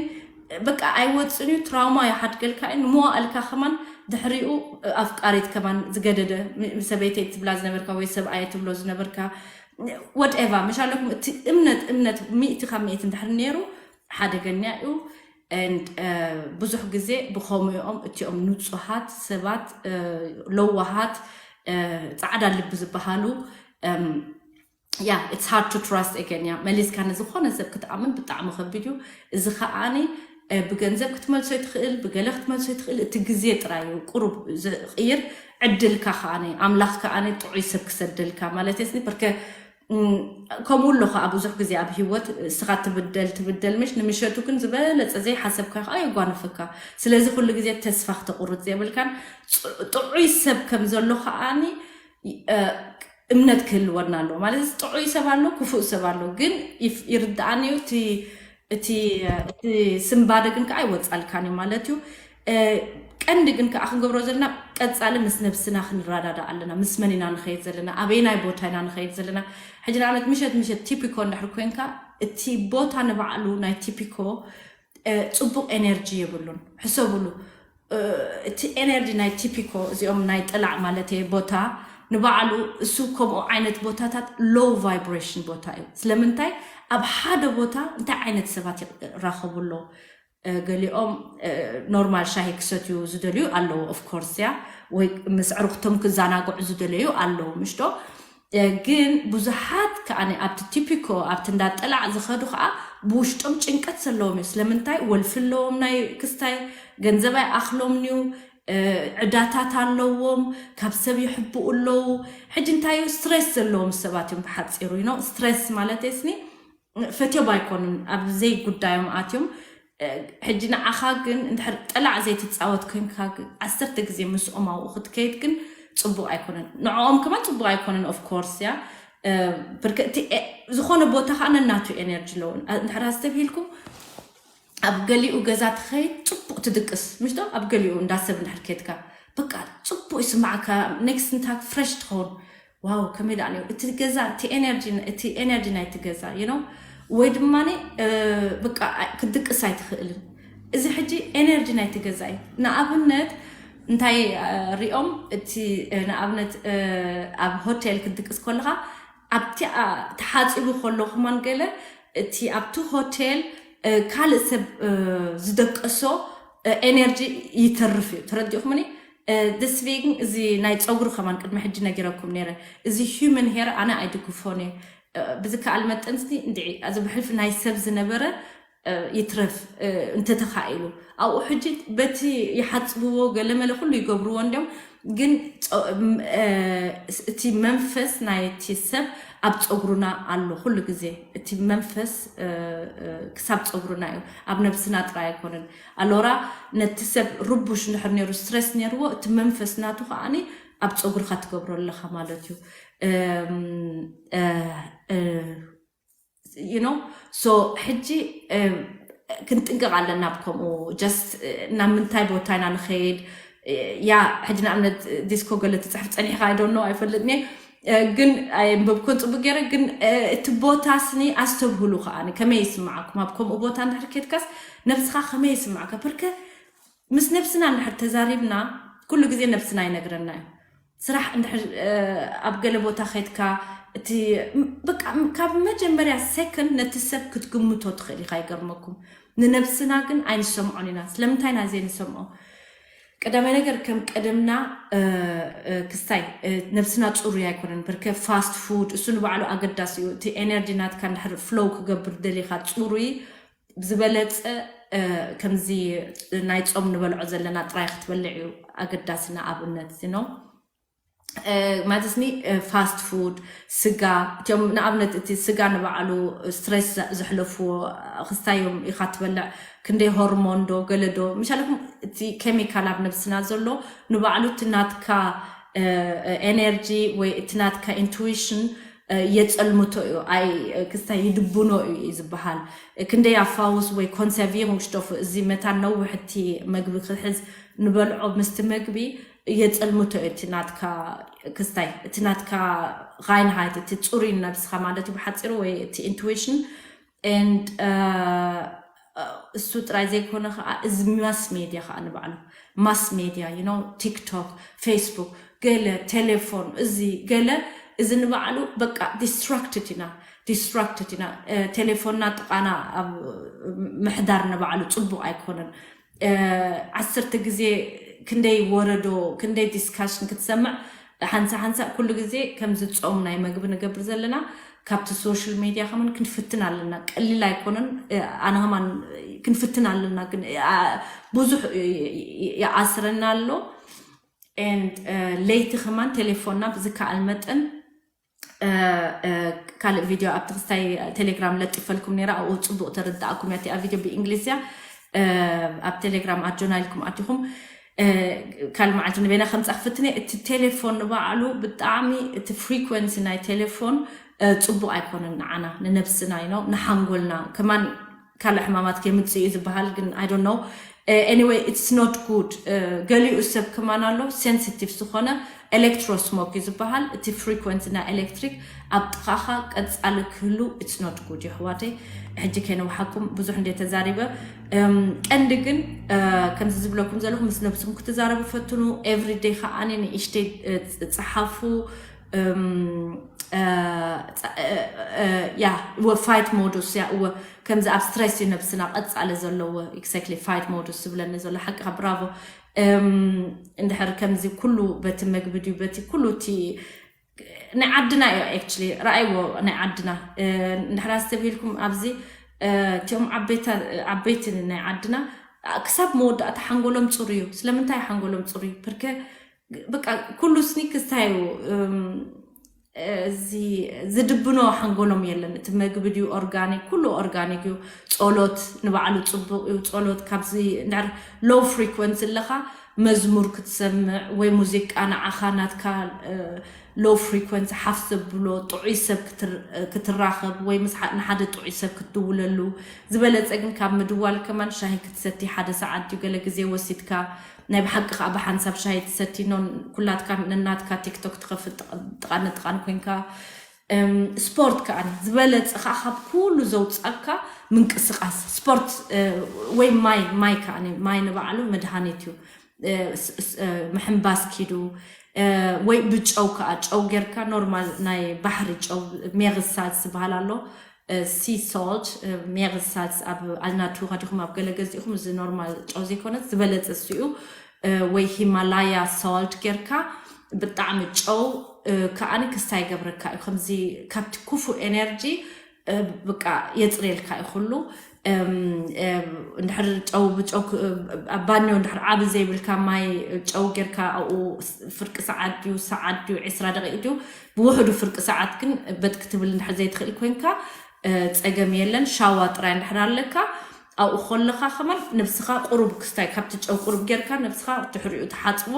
በቃ ኣይወፅን እዩ ትራውማ ይሓድገልካ እዩ ንመዋእልካ ከማን ድሕሪኡ እ፣ ኣፍቃሪት ከማን ዝገደደ ም- ሰበይተይ ትብላ ዝነበርካ ወይ ሰብኣየ ትብሎ ዝነበርካ ወድኤቫ ምሻለኩም እቲ እምነት እምነት ሚእቲ ካብ ሚእቲ እንድሕር ነይሩ ሓደገኛ እዩ። And ብዙሕ ግዜ ብኸምኡኦም እቲኦም ንጹሃት ሰባት፣ ለዋሃት፣ ፃዕዳ ልቢ ዝበሃሉ፣ yeah, it's hard to trust again. ያ መሊስካ ንዝኾነ ሰብ ክትኣምን ብጣዕሚ ከቢድ እዩ። እዚ ከዓኒ ብገንዘብ ክትመልሶ ይትኽእል፣ ብገለ ክትመልሶ ይትኽእል። እቲ ግዜ ጥራይ እዩ ቁሩብ ዝቕይር። ዕድልካ ከዓኒ ኣምላኽ ከዓኒ ጥዑይ ሰብ ክሰደልካ ማለት የስኒ። በርከ ከምኡ ኣሎ ከዓ ብዙሕ ግዜ ኣብ ህይወት እስኻ ትብደል ትብደል ምሽ ንምሸቱ ግን ዝበለፀ ዘይሓሰብካ ከዓ የጓንፈካ። ስለዚ ኩሉ ግዜ ተስፋ ክተቁርፅ የብልካን። ጥዑይ ሰብ ከም ዘሎ ከዓኒ እምነት ክህልወና ኣለዎ ማለት ጥዑይ ሰብ ኣሎ፣ ክፉእ ሰብ ኣሎ። ግን ይርድኣኒ እዩ እቲ እቲ ስንባደ ግን ከዓ ይወፃልካን እዩ ማለት እዩ። ቀንዲ ግን ከዓ ክንገብሮ ዘለና ቀፃሊ ምስ ነብስና ክንረዳዳ ኣለና። ምስ መን ኢና ንኸይድ ዘለና፣ ኣበይናይ ቦታ ኢና ንኸይድ ዘለና። ሕጂ ንኣብነት ምሸት ምሸት ቲፒኮ እንድሕር ኮንካ እቲ ቦታ ንባዕሉ ናይ ቲፒኮ ፅቡቅ ኤነርጂ የብሉን። ሕሰብሉ። እቲ ኤነርጂ ናይ ቲፒኮ እዚኦም ናይ ጥላዕ ማለት እየ ቦታ ንባዕሉ እሱ ከምኡ ዓይነት ቦታታት ሎው ቫይብሬሽን ቦታ እዩ። ስለምንታይ ኣብ ሓደ ቦታ እንታይ ዓይነት ሰባት ይራኸቡ ኣለዉ? ገሊኦም ኖርማል ሻሂ ክሰትዩ ዝደልዩ ኣለዉ ኦፍኮርስ ያ ወይ ምስ ዕሩኽቶም ክዘናግዑ ዝደለዩ ኣለዉ ምሽዶ። ግን ብዙሓት ከዓ ኣብቲ ቲፒኮ ኣብቲ እንዳ ጥላዕ ዝኸዱ ከዓ ብውሽጦም ጭንቀት ዘለዎም እዩ። ስለምንታይ ወልፊ ኣለዎም ናይ ክስታይ ገንዘብ ኣይኣኽሎምን እዩ። ዕዳታት ኣለዎም፣ ካብ ሰብ ይሕብኡ ኣለዉ። ሕጂ እንታይ እዩ ስትሬስ ዘለዎም ሰባት እዮም ብሓፂሩ ነው። ስትሬስ ማለት የስኒ ፈትዮም ኣይኮኑን ኣብ ዘይጉዳዮም ኣትዮም። ሕጂ ንዓኻ ግን እንድሕር ጠላዕ ዘይትፃወት ኮንካ ዓሰርተ ግዜ ምስኦም ኣብኡ ክትከይድ ግን ፅቡቅ ኣይኮነን። ንዕኦም ከማን ፅቡቅ ኣይኮነን ኦፍኮርስ ያ። ብርክ እቲ ዝኾነ ቦታ ከዓ ነናቱ ኤነርጂ ኣለዎ። እንድሕር ኣስተብሂልኩም ኣብ ገሊኡ ገዛ ትኸይድ ፅቡቅ ትድቅስ ምሽቶ ኣብ ገሊኡ እንዳሰብ እንድሕር ከድካ በቃ ፅቡቅ ይስማዕካ። ኔክስት እንታ ፍረሽ ትኸውን ዋው ከመይ ደኣ ነይሩ እቲ ገዛ እቲ ኤነርጂ እቲ ኤነርጂ ናይቲ ገዛ you know ወይ ድማ በቃ ክትድቅስ ኣይትኽእልን። እዚ ሕጂ ኤነርጂ ናይቲ ገዛ እዩ። ንኣብነት እንታይ ሪኦም እቲ ንኣብነት ኣብ ሆቴል ክትድቅስ ከለኻ ኣብቲ ተሓፂቡ ከሎ ከማን ገለ እቲ ኣብቲ ሆቴል ካልእ ሰብ ዝደቀሶ ኤነርጂ ይተርፍ እዩ። ተረዲእኹምኒ? ደስቤግን እዚ ናይ ፀጉሪ ከማን ቅድሚ ሕጂ ነጊረኩም ነይረ። እዚ ሂውመን ሄር ኣነ ኣይድግፎን እየ። ብዝከኣል መጠን ስ እንድዒ እዚ ብሕልፊ ናይ ሰብ ዝነበረ ይትረፍ እንተተኻኢሉ ኣብኡ ሕጂ በቲ ይሓፅብዎ ገለመለ ኩሉ ይገብርዎ እንዲም ግን እቲ መንፈስ ናይቲ ሰብ ኣብ ፀጉሩና ኣሎ ኩሉ ግዜ እቲ መንፈስ ክሳብ ፀጉሩና እዩ። ኣብ ነብስና ጥራይ ኣይኮነን። ኣሎራ ነቲ ሰብ ርቡሽ እንድሕር ነይሩ ስትረስ ነይርዎ እቲ መንፈስ ናቱ ከዓኒ ኣብ ፀጉርካ ትገብሮ ኣለካ ማለት እዩ። you know so ሕጂ ክንጥንቀቕ ኣለና። ኣብ ከምኡ just ናብ ምንታይ ቦታ ኢና ንኸይድ? ያ ሕጂ ንኣብነት ዲስኮ ገለ ትፅሕፍ ፀኒሕካ ኣይደኖ ኣይፈልጥኒ ግን ኣይንበብኩን ፅቡቅ ገይረ ግን እቲ ቦታ ስኒ ኣስተብህሉ ከዓ ከመይ ይስማዓኩም ኣብ ከምኡ ቦታ እንድሕር ኬድካስ ነብስካ ከመይ ይስማዕካ ብርከ ምስ ነብስና እንድሕር ተዛሪብና ኩሉ ግዜ ነብስና ይነግረና እዩ። ስራሕ እንድሕር ኣብ ገለ ቦታ ከድካ እቲ በቃ ካብ መጀመርያ ሰከንድ ነቲ ሰብ ክትግምቶ ትኽእል ኢኻ። ይገርመኩም ንነብስና ግን ኣይንሰምዖን ኢና። ስለምንታይ ኢና ዘይንሰምዖ? ቀዳማይ ነገር ከም ቀደምና ክስታይ ነብስና ፅሩይ ኣይኮነን። ብርከ ፋስት ፉድ እሱ ንባዕሉ ኣገዳሲ እዩ። እቲ ኤነርጂ ናትካ እንድሕር ፍሎው ክገብር ደሊኻ ፅሩይ ዝበለፀ ከምዚ ናይ ጾም ንበልዖ ዘለና ጥራይ ክትበልዕ እዩ ኣገዳሲ። ንኣብነት ዚኖ ማለትስኒ ፋስት ፉድ ስጋ እቲኦም ንኣብነት እቲ ስጋ ንባዕሉ ስትሬስ ዘሕለፍዎ ክስታዮም ኢኻ ትበልዕ ክንደይ ሆርሞን ዶ ገለ ዶ ምሻለኩም እቲ ኬሚካል ኣብ ነብስና ዘሎ ንባዕሉ እቲ ናትካ ኤነርጂ ወይ እቲ ናትካ ኢንቱዊሽን የፀልምቶ እዩ። ኣይ ክስታይ ይድብኖ እዩ ዝበሃል። ክንደይ ኣፋውስ ወይ ኮንሰርቪ ውሽጦፍ እዚ መታን ነውሕ እቲ መግቢ ክሕዝ ንበልዖ ምስቲ መግቢ የፀልምቶ እዩ። እቲ ናትካ ክስታይ እቲ ናትካ ራይንሃይት እቲ ፅሩይ ነብስካ ማለት እዩ ብሓፂሩ ወይ እቲ ኢንቱዊሽን and እሱ ጥራይ ዘይኮነ ከዓ እዚ ማስ ሜድያ ከዓ ንባዕሉ ማስ ሜድያ you know ቲክቶክ ፌስቡክ ገለ ቴሌፎን እዚ ገለ እዚ ንባዕሉ በቃ distracted ኢና distracted ኢና። ቴሌፎንና ጥቓና ኣብ ምሕዳር ንባዕሉ ፅቡቕ ኣይኮነን። ዓሰርተ ግዜ ክንደይ ወረዶ ክንደይ discussion ክትሰምዕ ሓንሳ ሓንሳ ኩሉ ግዜ ከምዚ ጾም ናይ መግቢ ንገብር ዘለና ካብቲ social media ከመን ክንፍትን ኣለና። ቀሊል ኣይኮነን። ኣነ ከማን ክንፍትን ኣለና ግን ብዙሕ ይኣስረና ኣሎ። And ለይቲ ከማን ቴሌፎንና ብዝከኣል መጠን ካልእ ቪድዮ ኣብቲ ክስታይ ቴሌግራም ለጢፈልኩም ነራ ኣብኡ ፅቡቅ ተረዳእኩም እያ እቲኣ ቪድዮ ብእንግሊዝያ ኣብ ቴሌግራም ኣጆና ኢልኩም ኣቲኹም። ካልእ መዓልቲ ንበይና ከምፃ ክፍትነ እቲ ቴሌፎን ንባዕሉ ብጣዕሚ እቲ frequency ናይ ቴሌፎን ፅቡቅ ኣይኮነን ንዓና ንነብስና ይኖ ንሓንጎልና ከማን ካልእ ሕማማት የምፅእ እዩ ዝበሃል ግን I don't know. Anyway, it's not good. ገሊኡ ሰብ ከማን ኣሎ sensitive ዝኾነ electrosmog እዩ ዝበሃል። እቲ frequency ናይ ኤሌክትሪክ ኣብ ጥቓኻ ቀፃሊ ክህሉ it's not good የሕዋተይ። ሕጂ ከይነውሓኩም ብዙሕ እንደ ተዛሪበ ቀንዲ ግን ከምዚ ዝብለኩም ዘለኹ ምስ ነብስኩም ክትዛረቡ ፈትኑ። Everyday ከዓኒ ንእሽተይ ፀሓፉ። ያ እወ fight mode ስ ያ እወ ከምዚ ኣብ stress እዩ ነብስና ቀፃለ ዘለዎ exactly fight mode ዝብለኒ ዘሎ ሓቅኻ bravo። እንድሕር ከምዚ ኩሉ በቲ መግቢ ድዩ በቲ ኩሉ እቲ ናይ ዓድና እዩ actually ረኣይዎ ናይ ዓድና እንድሕር ኣስተብሂልኩም ኣብዚ እቲኦም ዓበይቲ ናይ ዓድና ክሳብ መወዳእታ ሓንጎሎም ፅሩ እዩ። ስለምንታይ ሓንጎሎም ፅሩ እዩ? ፕርከ በቃ ኩሉ ስኒክ እንታይ እዩ እዚ ዝድብኖ ሓንጎሎም የለን። እቲ መግቢ ድዩ organic ኩሉ organic እዩ። ጸሎት ንባዕሉ ጽቡቕ እዩ። ጸሎት ካብዚ እንድሕር low frequency ኣለኻ መዝሙር ክትሰምዕ ወይ ሙዚቃ ንዓኻ ናትካ low frequency ሓፍ ዘብሎ ጥዑይ ሰብ ክትራኸብ ወይ ምስ ንሓደ ጥዑይ ሰብ ክትድውለሉ ዝበለጸ ግን ካብ ምድዋል ከማን ሻሂ ክትሰቲ ሓደ ሰዓት ድዩ ገለ ግዜ ወሲድካ ናይ ብሓቂ ከዓ ብሓንሳብ ሻሂ ትሰቲ ኖን ኩላትካ ነናትካ ቲክቶክ ትኸፍት ጥቓን ጥቓን ኮንካ ስፖርት ከዓ ዝበለፀ ከዓ ካብ ኩሉ ዘውፃካ ምንቅስቃስ ስፖርት ወይ ማይ ማይ ከዓ ማይ ንባዕሉ መድሃኒት እዩ። ምሕንባስ ኪዱ ወይ ብጨው ከዓ ጨው ጌርካ ኖርማል ናይ ባሕሪ ጨው ሜግሳዝ ዝበሃል ኣሎ። Sea salt ሜግሳዝ ኣብ ኣልናቱ ከዲኹም ኣብ ገለ ገዚእኹም እዚ ኖርማል ጨው ዘይኮነት ዝበለፀ እሱ እዩ። ወይ ሂማላያ salt ጌርካ ብጣዕሚ ጨው ከዓኒ ክስታይ ይገብረካ እዩ። ከምዚ ካብቲ ክፉእ ኤነርጂ በቃ የፅርየልካ እዩ ኩሉ። እንድሕር ጨው ብጨው ኣብ ባንዮ እንድሕር ዓቢ ዘይብልካ ማይ ጨው ጌርካ ኣብኡ ፍርቂ ሰዓት ድዩ ሰዓት ድዩ ዕስራ ደቂቅ ድዩ ብውሕዱ ፍርቂ ሰዓት ግን በጥ ክትብል እንድሕር ዘይትኽእል ኮንካ ፀገም የለን። ሻዋ ጥራይ እንድሕር ኣለካ ኣብኡ ከለካ ከማን ነብስኻ ቁሩብ ክስታይ ካብቲ ጨው ቁሩብ ጌርካ ነብስኻ ድሕሪኡ ትሓፅቦ።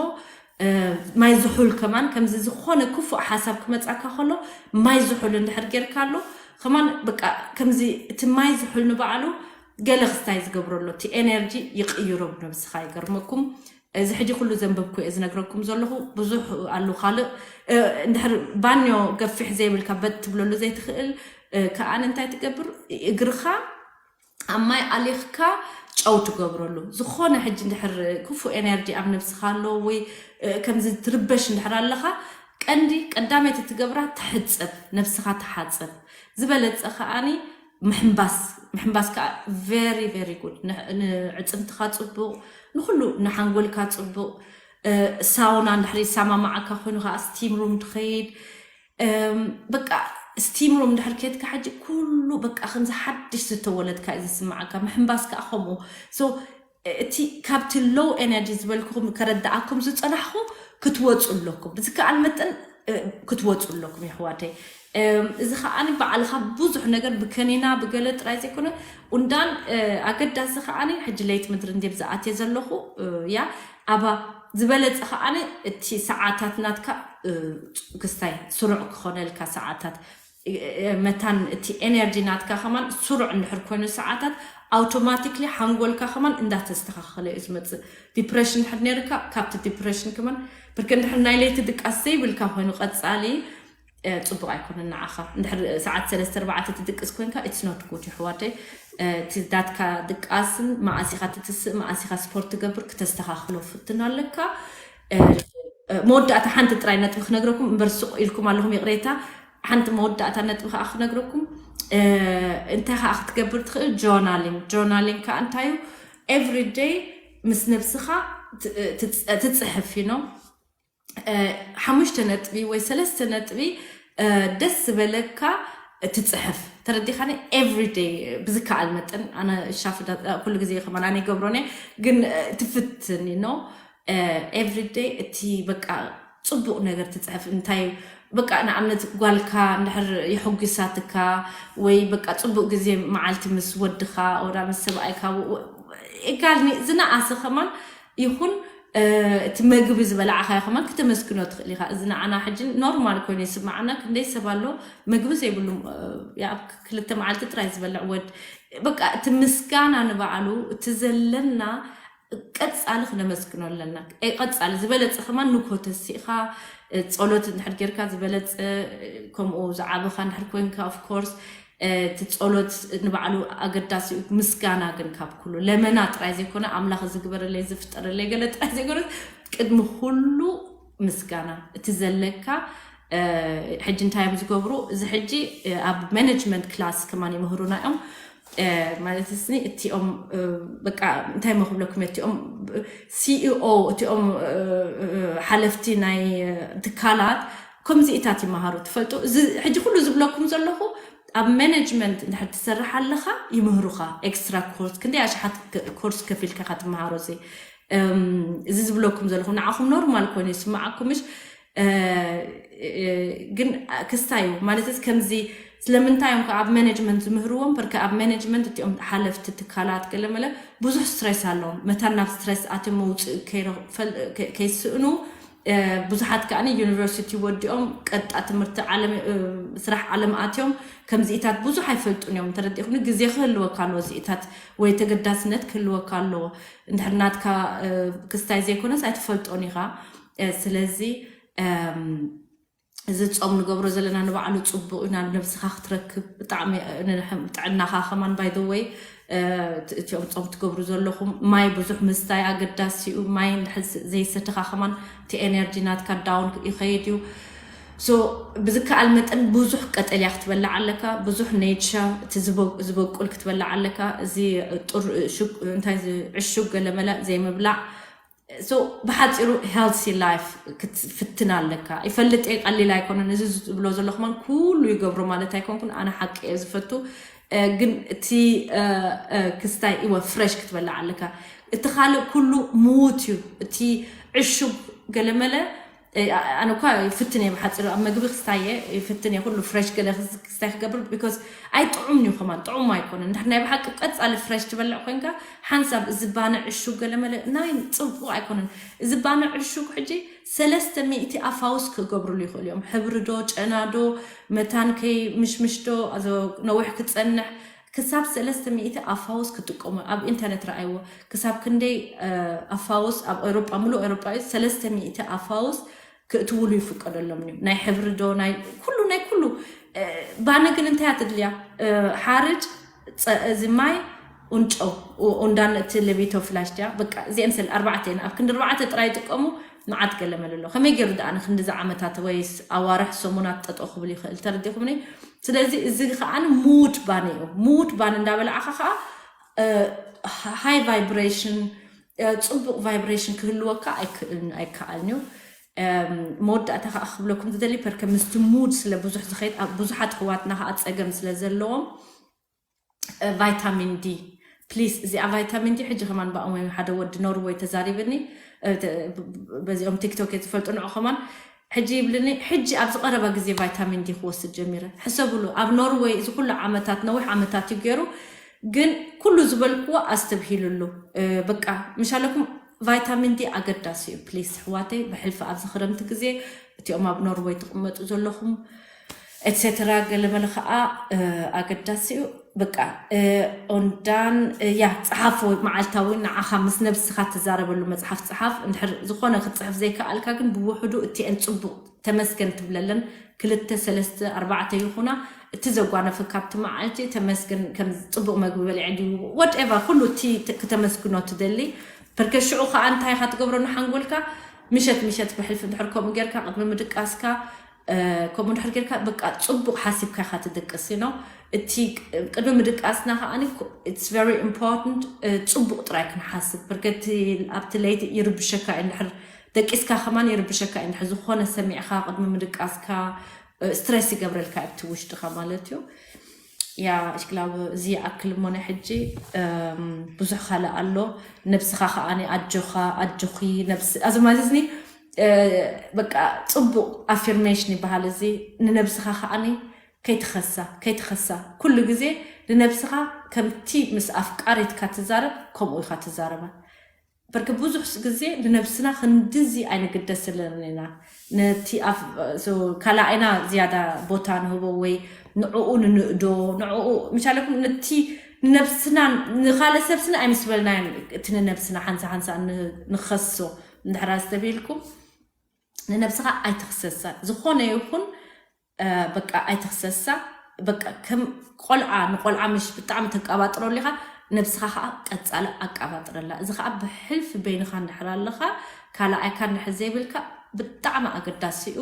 ማይ ዝሑል ከማን ከምዚ ዝኾነ ክፉእ ሓሳብ ክመፃካ ከሎ ማይ ዝሑል እንድሕር ጌርካ ኣሎ ከማን በቃ ከምዚ እቲ ማይ ዝሑል ንባዕሉ ገለ ክስታይ ዝገብሮ ኣሎ እቲ ኤነርጂ ይቕይሮ ብነብስኻ ይገርመኩም። እዚ ሕጂ ኩሉ ዘንበብኩ እየ ዝነግረኩም ዘለኹ ብዙሕ ኣሉ ካልእ እንድሕር ባንዮ ገፊሕ ዘይብልካ በጥ ትብለሉ ዘይትኽእል ከኣን እንታይ ትገብር እግርኻ ኣብ ማይ ኣሊኽካ ጨው ትገብረሉ ዝኾነ ሕጂ እንድሕር ክፉ ኤነርጂ ኣብ ነብስኻ ኣሎ ወይ ከምዚ ትርበሽ እንድሕር ኣለኻ ቀንዲ ቀዳመይቲ ትገብራ ትሕፀብ ነብስኻ ትሓፀብ ዝበለፀ ከዓኒ ምሕንባስ ምሕንባስ ከዓ very very good ንዕፅምትኻ ፅቡቕ ንኩሉ ንሓንጎልካ ፅቡቕ ሳውና እንድሕር ይሰማማዓካ ኮይኑ ከዓ steam room ትኸይድ በቃ steam room እንድሕር ከድካ ሕጂ ኩሉ በቃ ከምዚ ሓድሽ ዝተወለድካ እዩ ዝስምዓካ ምሕንባስ ከዓ ከምኡ so እቲ ካብቲ low energy ዝበልኩኹም ከረዳኣኩም ዝፀናሕኹ ክትወፁ ኣለኩም ብዝከኣል መጠን ክትወፁ ኣለኩም ይሕዋተይ እዚ ከዓኒ በዓልካ ብዙሕ ነገር ብከኒና ብገለ ጥራይ ዘይኮነ ኡንዳን ኣገዳሲ ከዓኒ ሕጂ ለይት ምድሪ እንዴ ብዝኣትየ ዘለኹ ያ ኣባ ዝበለፀ ከዓኒ እቲ ሰዓታት ናትካ ክስታይ ስሩዕ ክኾነልካ ሰዓታት መታን እቲ ኤነርጂ ናትካ ከማን ስሩዕ እንድሕር ኮይኑ ሰዓታት ኣውቶማቲክሊ ሓንጎልካ ከማን እንዳተስተኻኸለ እዩ ዝመፅእ ዲፕሬሽን እንድሕር ነርካ ካብቲ ዲፕሬሽን ከማን ብርክ እንድሕር ናይ ለይቲ ድቃስ ዘይብልካ ኮይኑ ቀፃሊ ፅቡቅ ኣይኮነን ንዓኻ እንድሕር ሰዓት ሰለስተ ኣርባዕተ ትድቅስ ኮንካ it's not good ይሕዋተይ እቲ ዳትካ ድቃስን መዓሲኻ ትትስእ መዓሲኻ ስፖርት ትገብር ክተስተኻኽሎ ፍትን ኣለካ መወዳእታ ሓንቲ ጥራይ ነጥቢ ክነግረኩም እምበር ስቕ ኢልኩም ኣለኹም፣ ይቕሬታ። ሓንቲ መወዳእታ ነጥቢ ከዓ ክነግረኩም። እንታይ ከዓ ክትገብር ትኽእል? ጆርናሊንግ። ጆርናሊንግ ከዓ እንታይ እዩ? ኤቭሪ ደይ ምስ ነብስኻ ትፅሕፍ ነው። ሓሙሽተ ነጥቢ ወይ ሰለስተ ነጥቢ ደስ ዝበለካ ትፅሕፍ፣ ተረዲኻኒ? ኤቭሪ ደይ ብዝከኣል መጠን። ኣነ ሻፍዳ ኩሉ ግዜ ከማን ኣነ ይገብሮነ፣ ግን ትፍትን ነው። ኤቭሪ ደይ እቲ በቃ ፅቡቕ ነገር ትፅሕፍ። እንታይ በቃ ንኣብነት ጓልካ እንድሕር የሐጉሳትካ ወይ በቃ ፅቡቕ ግዜ መዓልቲ ምስ ወድኻ ወዳ ምስ ሰብኣይካ ኤጋል ዝነኣሰ ከማን ይኹን እቲ መግቢ ዝበላዕኻ ከማን ክተመስግኖ ትኽእል ኢኻ። እዚ ንዓና ሕጂ ኖርማል ኮይኑ ይስማዓና። ክንደይ ሰብ ኣሎ መግቢ ዘይብሉ፣ ኣብ ክልተ መዓልቲ ጥራይ ዝበልዕ ወድ። በቃ እቲ ምስጋና ንባዕሉ እቲ ዘለና ቀጻሊ ክነመስግኖ ኣለና። ቀጻሊ ዝበለጸ ከማን ንኮተሲእኻ ጸሎት እንድሕር ጌርካ ዝበለጸ፣ ከምኡ ዝዓበኻ እንድሕር ኮይንካ ኦፍኮርስ እቲ ጸሎት ንባዕሉ ኣገዳሲ እዩ። ምስጋና ግን ካብ ኩሉ ለመና ጥራይ ዘይኮነ ኣምላኽ ዝግበረለይ ዝፍጠረለይ ገለ ጥራይ ዘይኮነ ቅድሚ ኩሉ ምስጋና እቲ ዘለካ። ሕጂ እንታይ እዮም ዝገብሩ? እዚ ሕጂ ኣብ ማኔጅመንት ክላስ ከማን ይምህሩና እዮም። ማለት ስኒ እቲኦም በቃ እንታይ መክብለኩም እቲኦም ሲኢኦ እቲኦም ሓለፍቲ ናይ ትካላት ከምዚኢታት ይመሃሩ ትፈልጡ። ሕጂ ኩሉ ዝብለኩም ዘለኹ ኣብ ማኔጅመንት እንድሕር ትሰርሕ ኣለኻ ይምህሩኻ። ኤክስትራ ኮርስ ክንደይ ኣሽሓት ኮርስ ከፊልካ ኢኻ ትመሃሮ። እዚ እዚ ዝብለኩም ዘለኹ ንዓኹም ኖርማል ኮይኑ ይስምዓኩም ምሽ? ግን ክስታይ እዩ ማለት ከምዚ። ስለምንታይ እዮም ኣብ ማኔጅመንት ዝምህርዎም? በርከ ኣብ ማኔጅመንት እቲኦም ሓለፍቲ ትካላት ገለመለ ብዙሕ ስትሬስ ኣለዎም። መታን ናብ ስትሬስ ኣትዮም መውፅእ ከይስእኑ ብዙሓት ከዓ ዩኒቨርሲቲ ወዲኦም ቀጣ ትምህርቲ ስራሕ ዓለም ኣትዮም ከምዚኢታት ብዙሕ ኣይፈልጡን እዮም። ተረዲኹም? ግዜ ክህልወካ ኣለዎ እዚኢታት ወይ ተገዳስነት ክህልወካ ኣለዎ። እንድሕር ናትካ ክስታይ ዘይኮነስ ኣይትፈልጦን ኢኻ። ስለዚ እዚ ጾም ንገብሮ ዘለና ንባዕሉ ጽቡቕ እዩ። ናብ ነብስኻ ክትረክብ ብጣዕሚ ጥዕናኻ ከማን ባይ ዘ ወይ እቲኦም ጾም ትገብሩ ዘለኹም ማይ ብዙሕ ምስታይ ኣገዳሲ እዩ። ማይ ዘይሰተኻ ከማን እቲ ኤነርጂ ናትካ ዳውን ይኸይድ እዩ። ሶ ብዝከኣል መጠን ብዙሕ ቀጠልያ ክትበላዕ ኣለካ፣ ብዙሕ ኔቸር እቲ ዝበቁል ክትበላዕ ኣለካ። እዚ እንታይ ዕሹግ ገለመለ ዘይምብላዕ። ሶ ብሓፂሩ ሄልቲ ላይፍ ክትፍትን ኣለካ። ይፈልጥ እየ ቀሊል ኣይኮነን። እዚ ዝብሎ ዘለኹ ማን ኩሉ ይገብሮ ማለት ኣይኮንኩን። ኣነ ሓቂ እየ ዝፈቱ፣ ግን እቲ ክስታይ እወ ፍሬሽ ክትበላዕ ኣለካ። እቲ ካልእ ኩሉ ሙት እዩ። እቲ ዕሹግ ገለመለ ኣነ እኳ ይፍትን እየ ብሓፂሩ ኣብ መግቢ ክስታየ ይፍትን እየ ኩሉ ፍሬሽ ገለ ክስታይ ክገብር ቢኮዝ ኣይጥዑም እዩ ከማን ጥዑም ኣይኮነን። እንድሕር ናይ ብሓቂ ቀፃሊ ፍሬሽ ትበልዕ ኮይንካ ሓንሳብ እዚ ባነ ዕሹግ ገለመለ ናይ ፅቡቅ ኣይኮነን። እዚ ባነ ዕሹግ ሕጂ ሰለስተ ሚእቲ ኣፋውስ ክገብርሉ ይኽእሉ እዮም። ሕብሪ ዶ ጨና ዶ መታን ከይ ምሽምሽ ዶ ነዊሕ ክፀንሕ ክሳብ ሰለስተ ሚእቲ ኣፋውስ ክጥቀሙ ኣብ ኢንተርነት ረኣይዎ። ክሳብ ክንደይ ኣፋውስ ኣብ ኤሮጳ ምሉእ ኤሮጳ እዩ ሰለስተ ሚእቲ ኣፋውስ ክእትውሉ ይፍቀደሎም እዩ። ናይ ሕብሪ ዶ ናይ ኩሉ ናይ ኩሉ ባነ ግን እንታይ ትድልያ? ሓርጭ፣ እዚ ማይ፣ ኡንጨው፣ ኡንዳን እቲ ለቢቶ ፍላሽ ድያ በቃ እዚአን ሰል ኣርባዕተ እየን ኣብ ክንዲ ኣርባዕተ ጥራይ ይጥቀሙ። መዓት ገለመለ ኣሎ ከመይ ገይሩ ደኣ ንክንዲዚ ዓመታት ወይስ ኣዋርሕ ሰሙናት ጠጠው ክብል ይኽእል ተረዲኹምኒ? ስለዚ እዚ ከዓ ሙድ ባን እዩ። ሙድ ባን እንዳበላዕኻ ከዓ ሃይ ቫይብሬሽን ፅቡቅ ቫይብሬሽን ክህልወካ ኣይከኣልን እዩ። መወዳእታ ከዓ ክብለኩም ዝደሊ ፐርከ ምስቲ ሙድ ስለ ብዙሕ ዝኸይድ ብዙሓት ኣሕዋትና ከዓ ፀገም ስለ ዘለዎም ቫይታሚን ዲ ፕሊስ እዚኣ ቫይታሚን ዲ ሕጂ ከማን ብኣሞይ ሓደ ወዲ ኖርወይ ተዛሪብኒ። በዚኦም ቲክቶክ ዝፈልጡ ንዑ ከማን ሕጂ ይብልኒ ሕጂ ኣብዚ ቀረባ ግዜ ቫይታሚን ዲ ክወስድ ጀሚረ። ሕሰብሉ ኣብ ኖርወይ እዚ ኩሉ ዓመታት ነዊሕ ዓመታት እዩ ገይሩ ግን ኩሉ ዝበልክዎ ኣስተብሂልሉ። በቃ ምሻለኩም ቫይታሚን ዲ ኣገዳሲ እዩ ፕሊስ ኣሕዋተይ ብሕልፊ ኣብዚ ክረምቲ ግዜ እቲኦም ኣብ ኖርወይ ትቕመጡ ዘለኹም ኤትሴተራ ገለመለ ከዓ ኣገዳሲ እዩ። በቃ ኦንዳን ያ ፀሓፍ መዓልታዊ ንዓኻ ምስ ነብስኻ ትዛረበሉ መፅሓፍ ፀሓፍ እንድሕር ዝኾነ ክትፅሕፍ ዘይከኣልካ ግን ብውሕዱ እቲአን ፅቡቅ ተመስገን ትብለለን ክልተ ሰለስተ ኣርባዕተ ይኹና እቲ ዘጓነፈ ካብቲ መዓልቲ ተመስገን ከም ፅቡቅ መግቢ በሊዐ ድዩ ወትኤቨር ኩሉ እቲ ክተመስግኖ ትደሊ ፐርከ ሽዑ ከዓ እንታይ ኢኻ ትገብሮ ንሓንጎልካ ምሸት ምሸት ብሕልፊ እንድሕር ከምኡ ጌርካ ቅድሚ ምድቃስካ፣ ከምኡ እንድሕር ጌርካ በቃ ጽቡቕ ሓሲብካ ኢኻ ትድቅስ ነው። እቲ ቅድሚ ምድቃስና ከዓኒ it's very important ጽቡቕ ጥራይ ክንሓስብ። ብርገቲ ኣብቲ ለይቲ ይርብሸካ እዩ እንድሕር ደቂስካ ከማን ይርብሸካ እዩ እንድሕር ዝኾነ ሰሚዕካ ቅድሚ ምድቃስካ ስትረስ ይገብረልካ ኣብቲ ውሽጥኻ ማለት እዩ። ያ እሽክላብ እዚ ይኣክል እሞ ናይ ሕጂ ብዙሕ ካልእ ኣሎ። ነብስኻ ከዓኒ ኣጆኻ ኣጆኺ ነብስ ኣዚ ማለትኒ በቃ ጽቡቕ ኣፊርሜሽን ይበሃል እዚ። ንነብስኻ ከዓኒ ከይትኸሳ ከይትኸሳ ኩሉ ግዜ ንነብስኻ ከምቲ ምስ ኣፍቃሪትካ ትዛረብ ከምኡ ኢኻ ትዛረባ። በርክ ብዙሕ ግዜ ንነብስና ክንድዚ ኣይንግደስልን ኢና። ነቲ ካልኣይና ዝያዳ ቦታ ንህቦ ወይ ንዕኡ ንንእዶ ንዕኡ ምሻለኩም ነቲ ንነብስና ንካልእ ሰብ ስና ኣይምስበልናዮም። እቲ ንነብስና ሓንሳ ሓንሳ ንኸሶ እንድሕራ ዝተብልኩም ንነብስኻ ኣይትኽሰሳ። ዝኾነ ይኹን በቃ ኣይትኽሰሳ። በቃ ከም ቆልዓ ንቆልዓ ምሽ ብጣዕሚ ተቀባጥረሉ ኢኻ። ነብስኻ ከዓ ቀጻሊ ኣቀባጥረላ። እዚ ከዓ ብሕልፊ በይንኻ እንድሕር ኣለኻ ካልኣይካ እንድሕር ዘይብልካ ብጣዕሚ ኣገዳሲ እዩ።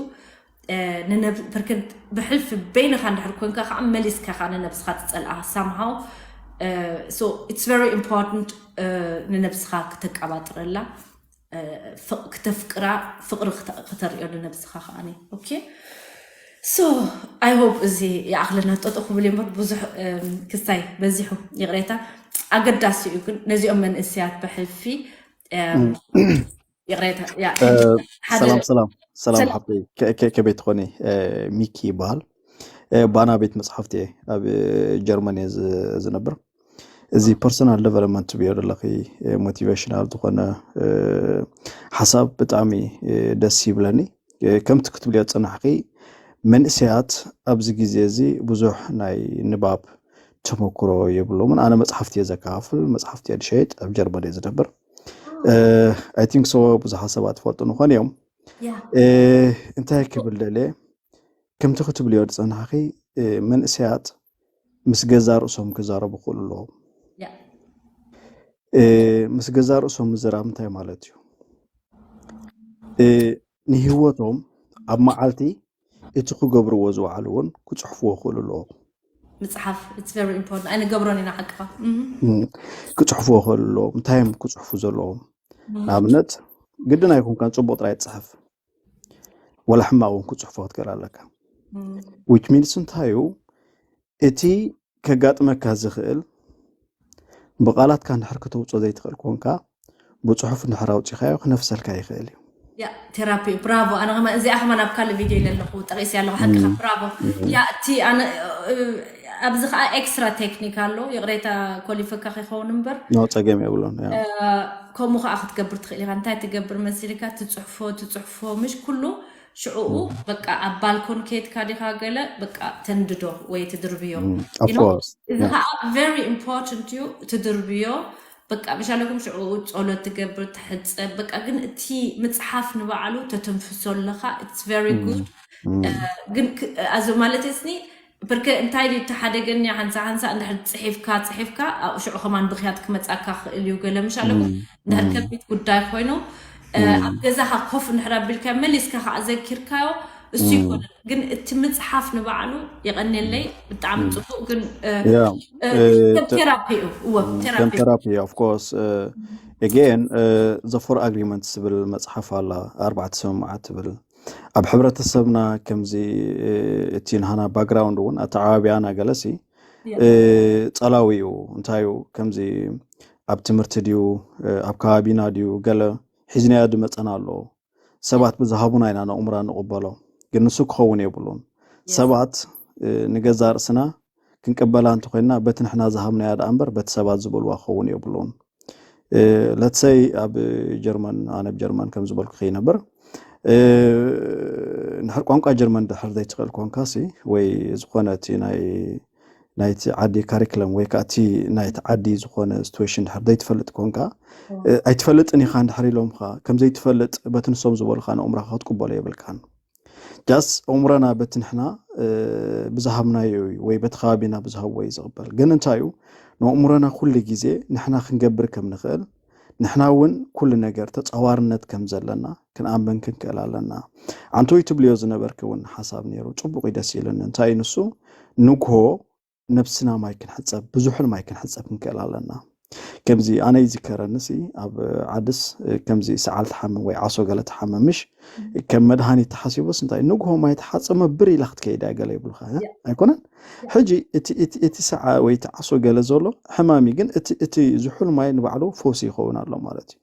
ብርክን ብሕልፊ በይንኻ እንድሕር ኮንካ ከዓ መሊስካ ከዓ ንነብስኻ ትጸልኣ ሳምሃው። It's very important ንነብስኻ ክተቀባጥረላ። ክተፍቅራ ፍቅሪ ክተርእዮ ንነብስኻ ከዓኒ okay። So I hope እዚ ይኣኽለና ጠጠ ክብል እምበር ብዙሕ ክስታይ በዚሑ ይቕሬታ። ኣገዳሲ እዩ ግን ነዚኦም መንእሰያት ብሕልፊ ይቕሬታ። ሰላም ሰላም ሰላም ሓብተይ፣ ከበይ ትኾኒ? ሚኪ ይበሃል። ባና ቤት መፅሓፍቲ እየ ኣብ ጀርመን እየ ዝነብር። እዚ personal development ትብዮ ዘለኺ motivational ዝኾነ ሓሳብ ብጣዕሚ ደስ ይብለኒ። ከምቲ ክትብልዮ ዝፀናሕኺ መንእሰያት ኣብዚ ግዜ እዚ ብዙሕ ናይ ንባብ ተመክሮ የብሎምን። ኣነ መፅሓፍቲ እየ ዘከፋፍል፣ መፅሓፍቲ እየ ዝሸይጥ፣ ኣብ ጀርመን እየ ዝነብር። I think so ብዙሓት ሰባት ትፈልጡ ንኾን እዮም። እንታይ ክብል ደልየ ከምቲ ክትብልዮ ዝፀናሕኺ መንእሰያት ምስ ገዛ ርእሶም ክዛረቡ ክኽእሉ ኣለዎም። ምስ ገዛ ርእሶም ምዝራብ እንታይ ማለት እዩ? ንህይወቶም ኣብ መዓልቲ እቲ ክገብርዎ ዝወዓሉ እውን ክፅሕፍዎ ክኽእሉ ኣለዎም። ምፅሓፍ it's very important ኣይንገብሮን ኢና ሓቅኻ። ክፅሕፍዎ ክኽእሉ ኣለዎም። እንታይ እዮም ክፅሕፉ ዘለዎም? ንኣብነት ግድን ኣይኮንካን ፅቡቕ ጥራይ ትፅሕፍ፣ ወላ ሕማቕ እውን ክፅሕፎ ክትክእል ኣለካ። Which means እንታይ እዩ? እቲ ከጋጥመካ ዝኽእል ብቓላትካ እንድሕር ከተውፅኦ ዘይትኽእል ኮንካ ብፅሑፍ እንድሕር ኣውፂኻዮ ክነፍሰልካ ይኽእል እዩ። ቴራፒ ብራቮ። ኣነ ከማ እዚኣ ከማ ናብ ካልእ ቪድዮ ኢለ ኣለኹ ጠቂስ ኣለኹ ሓቅኻ ብራቮ። ያ እቲ ኣነ ኣብዚ ከዓ ኤክስትራ ቴክኒክ ኣሎ። ይቕሬታ ኮሊፈካ ከይኸውን እምበር ኖ ጸገም የብሉን። ከምኡ ከዓ ክትገብር ትኽእል ኢኻ። እንታይ ትገብር መሲልካ ትፅሕፎ ትፅሕፎ ምሽ ኩሉ ሽዕኡ በቃ ኣብ ባልኮን ከየትካ ዲኻ ገለ በቃ ተንድዶ ወይ ትድርብዮ። Of course. እዚ ከዓ very important እዩ ትድርብዮ። በቃ ምሻለኩም ሽዕኡ ጸሎት ትገብር ትሕጸብ በቃ ግን እቲ ምጽሓፍ ንባዕሉ ተተንፍሶ ኣለኻ it's very good። ግን ኣዚ ማለት ስኒ ብርከ እንታይ ድዩ ተሓደገኒ ሓንሳ ሓንሳ እንድሕር ጽሒፍካ ጽሒፍካ ኣብኡ ሽዑ ከማን ብኽያት ክመጻካ ክእል እዩ ገለ ምሻለኩም እንድሕር ከቢድ ጉዳይ ኮይኑ ኣብ ገዛኻ ኮፍ እንድሕር ኣቢልካ መሊስካ ከዓ ዘኪርካዮ እሱ ይኮነ ግን እቲ ምጽሓፍ ንባዕሉ የቐንየለይ ብጣዕሚ ጽቡቅ ግን ቴራፒ እዩ እወ ከም ቴራፒ of course again the four agreements ዝብል መጽሓፍ ኣላ ኣርባዕተ ስምምዓት ትብል ኣብ ሕብረተሰብና ከምዚ እቲ ንሃና background እውን ኣተዓባቢያና ገለሲ ጸላዊ እዩ እንታይ እዩ ከምዚ ኣብ ትምህርቲ ድዩ ኣብ ከባቢና ድዩ ገለ ሒዝናዮ ድመጸና ኣሎ ሰባት ብዝሃቡና ኢና ነእምራ ንቕበሎ ግን ንሱ ክኸውን የብሉን ሰባት ንገዛ ርእስና ክንቅበላ እንተኮይንና በቲ ንሕና ዝሃብናያ ደኣ እምበር በቲ ሰባት ዝበልዋ ክኸውን የብሉን ለትሰይ ኣብ ጀርመን ኣነ ኣብ ጀርመን ከም ዝበልኩ ከይነብር ንድሕር ቋንቋ ጀርመን ድሕር ዘይትኽእል ኮንካሲ ወይ ዝኾነ እቲ ናይ ናይቲ ዓዲ ካሪክለም ወይ ከዓ እቲ ናይቲ ዓዲ ዝኾነ situation ድሕር ዘይትፈልጥ ኮንካ ኣይትፈልጥን ኢኻ እንድሕር ኢሎምካ ከም ዘይትፈልጥ በቲ ንሶም ዝበሉካ ንእምሮኻ ክትቅበሎ የብልካን ጃስ እምሮና በቲ ንሕና ብዝሃብናዮ እዩ ወይ በቲ ከባቢና ብዝሃብዎ እዩ ዝቕበል ግን እንታይ እዩ ንእምሮና ኩሉ ግዜ ንሕና ክንገብር ከም ንኽእል ንሕና እውን ኩሉ ነገር ተጻዋርነት ከም ዘለና ክንኣምን ክንክእል ኣለና። ኣንቶይ ትብልዮ ዝነበርኪ እውን ሓሳብ ነይሩ፣ ጽቡቕ እዩ፣ ደስ ኢሉኒ። እንታይ እዩ ንሱ? ንግሆ ነብስና ማይ ክንሕጸብ፣ ብዙሑል ማይ ክንሕጸብ ክንክእል ኣለና። ከምዚ ኣነ ይዝከረኒ ሲ ኣብ ዓድስ ከምዚ ሰዓል ትሓምም ወይ ዓሶ ገለ ትሓምም ምሽ ከም መድሃኒት ተሓሲቡስ እንታይ ንግሆ ማይ ተሓጸመ ብር ኢላ ክትከይዳ ገለ ይብሉኻ እ? ኣይኮነን። ሕጂ እቲ እቲ እቲ ሰዓ ወይ እቲ ዓሶ ገለ ዘሎ ሕማም እዩ፣ ግን እቲ እቲ ዝሑል ማይ ንባዕሉ ፈውሲ ይኸውን ኣሎ ማለት እዩ።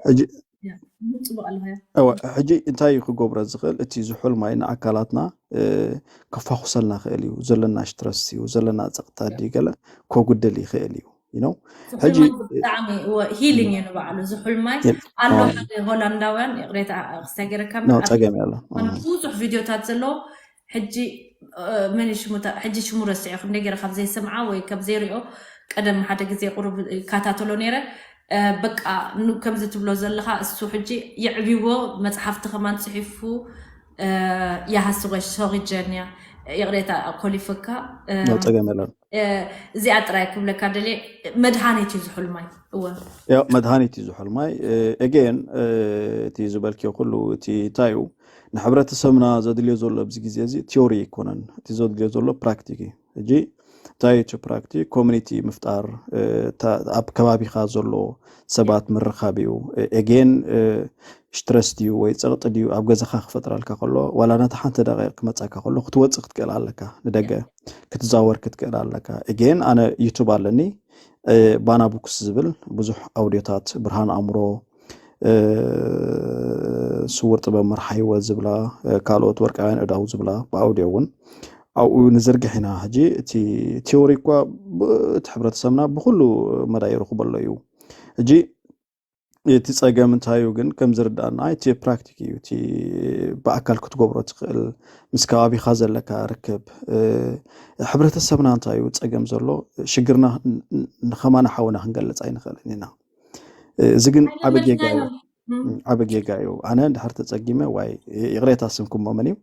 ሕጂ ጽቡቅ ኣለካ። እወ፣ ሕጂ እንታይ እዩ ክገብሮ ዝኽእል? እቲ ዝሑል ማይ ንኣካላትና እ፣ ከፋኹሰልና ይኽእል እዩ። ዘለና ስትረስ እዩ፣ ዘለና ጸቕጣ ድዩ ገለ ከጉድል ይኽእል እዩ። You know? ሕጂ ብጣዕሚ ሂሊንግ እዩ ንባዕሉ። ዝሑል ማይ ኣሎ ሓደ ሆላንዳውያን፣ ይቕሬታ ክስታ ገይረካ ነው ጸገም ያለ ብዙሕ ቪዲዮታት ዘለዎ። ሕጂ መን ሽሙ ሕጂ ሽሙ ረስዐ፣ ክንደ ገይረ ካብ ዘይሰምዓ ወይ ካብ ዘይሪኦ፣ ቀደም ሓደ ግዜ ቁሩብ ይከታተሎ ነይረ። በቃ ከምዚ ትብሎ ዘለካ እሱ ሕጂ የዕብዎ፣ መፅሓፍቲ ከማን ፅሒፉ። ያሃስጎሽ ሶሪ ጀንያ፣ ይቕሬታ ኮሊፍካ። ነው ጸገም ያለ እዚኣ ጥራይ ክብለካ ደልየ፣ መድሃኒት እዩ ዝሑል ማይ። እወ ያው መድሃኒት እዩ ዝሑል ማይ። ኤጌን እቲ ዝበልክዮ ኩሉ እቲ እንታይ እዩ ንሕብረተሰብና ዘድልዮ ዘሎ ኣብዚ ግዜ እዚ ቲዮሪ ኣይኮነን፣ እቲ ዘድልዮ ዘሎ ፕራክቲክ እዩ። ሕጂ እንታይ እቲ ፕራክቲክ ኮሚኒቲ ምፍጣር፣ ኣብ ከባቢኻ ዘሎ ሰባት ምርኻብ እዩ። ኤጌን ስትረስ ድዩ ወይ ጸቕጢ ድዩ ኣብ ገዛኻ ክፈጥረልካ ከሎ ዋላ ነታ ሓንቲ ደቂቕ ክመጻካ ከሎ ክትወጽእ ክትክእል ኣለካ፣ ንደገ ክትዛወር ክትክእል ኣለካ። ኤጌን ኣነ ዩቱብ ኣለኒ፣ ባና ቡክስ ዝብል ብዙሕ ኣውዲዮታት፣ ብርሃን ኣእምሮ፣ ስውር ጥበብ መርሓ ህይወት ዝብላ፣ ካልኦት ወርቃውያን እዳው ዝብላ ብኣውዲዮ እውን ኣብኡ ንዝርግሕ ኢና። ሕጂ እቲ ቲዮሪ እኳ እቲ ሕብረተሰብና ብኩሉ መዳይ ይረኽበሎ እዩ። ሕጂ እቲ ጸገም እንታይ እዩ ግን ከም ዝርዳእና እቲ ፕራክቲክ እዩ። እቲ ብኣካል ክትገብሮ ትኽእል ምስ ከባቢኻ ዘለካ ርክብ። ሕብረተሰብና እንታይ እዩ ጸገም ዘሎ? ሽግርና ንኸማና ሓውና ክንገልጽ ኣይንኽእልን ኢና። እዚ ግን ዓቢ ጌጋ እዩ። ዓቢ ጌጋ እዩ። ኣነ እንድሕር ተጸጊመ ዋይ ይቕሬታ ስምኩሞ መን እዩ?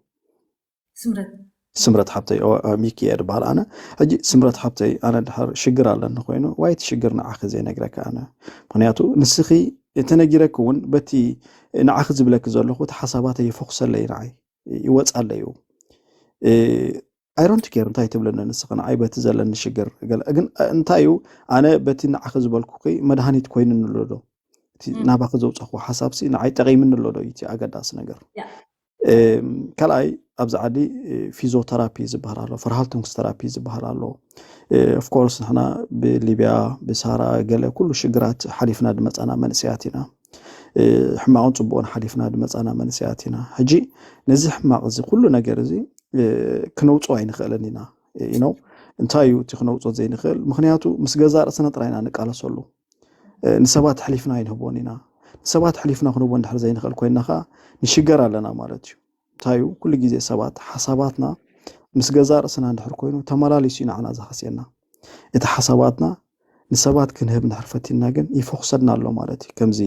ስምረት ስምረት ሓብተይ ሚኪ እየ ድበሃል ኣነ። ሕጂ ስምረት ሓብተይ ኣነ ድሓር ሽግር ኣለኒ ኮይኑ ዋይ እቲ ሽግር ንዓኺ ዘይነግረካ ኣነ። ምክንያቱ ንስኺ ተነጊረኪ እውን በቲ ንዓኺ ዝብለኪ ዘለኹ እቲ ሓሳባተይ ይፈኩሰለይ ንዓይ ይወፃለይ እዩ። I don't care እንታይ ትብለኒ ንስኺ ንዓይ በቲ ዘለኒ ሽግር። ግን እንታይ እዩ ኣነ በቲ ንዓኺ ዝበልኩኺ መድሃኒት ኮይኑኒ ኣሎ ዶ? እቲ ናባኺ ዘውፀኹ ሓሳብሲ ንዓይ ጠቒምኒ ኣሎ ዶ እዩ እቲ ኣገዳሲ ነገር። ካልኣይ ኣብዚ ዓዲ ፊዚዮተራፒ ዝበሃል ኣሎ፣ ፈርሃልቱንግስ ተራፒ ዝበሃል ኣሎ። ኦፍኮርስ ንሕና ብሊብያ ብሳራ ገለ ኩሉ ሽግራት ሓሊፍና ድመፃና መንእሰያት ኢና። ሕማቕን ፅቡቕን ሓሊፍና ድመፃና መንእሰያት ኢና። ሕጂ ነዚ ሕማቕ እዚ ኩሉ ነገር እዚ ክነውፅኦ ኣይንኽእልን ኢና። ነው እንታይ እዩ እቲ ክነውፅኦ ዘይንኽእል? ምክንያቱ ምስ ገዛ ርእስና ጥራይ ኢና ንቃለሰሉ። ንሰባት ሕሊፍና ኣይንህቦን ኢና። ንሰባት ሕሊፍና ክንህቦ እንድሕር ዘይንኽእል ኮይንና ከዓ ንሽገር ኣለና ማለት እዩ። እንታይ እዩ ኩሉ ግዜ ሰባት ሓሳባትና ምስ ገዛ ርእስና እንድሕር ኮይኑ ተመላሊሱ እዩ ንዓና ዝሃስየና። እቲ ሓሳባትና ንሰባት ክንህብ እንድሕር ፈቲንና ግን ይፈኩሰና ኣሎ ማለት እዩ። ከምዚ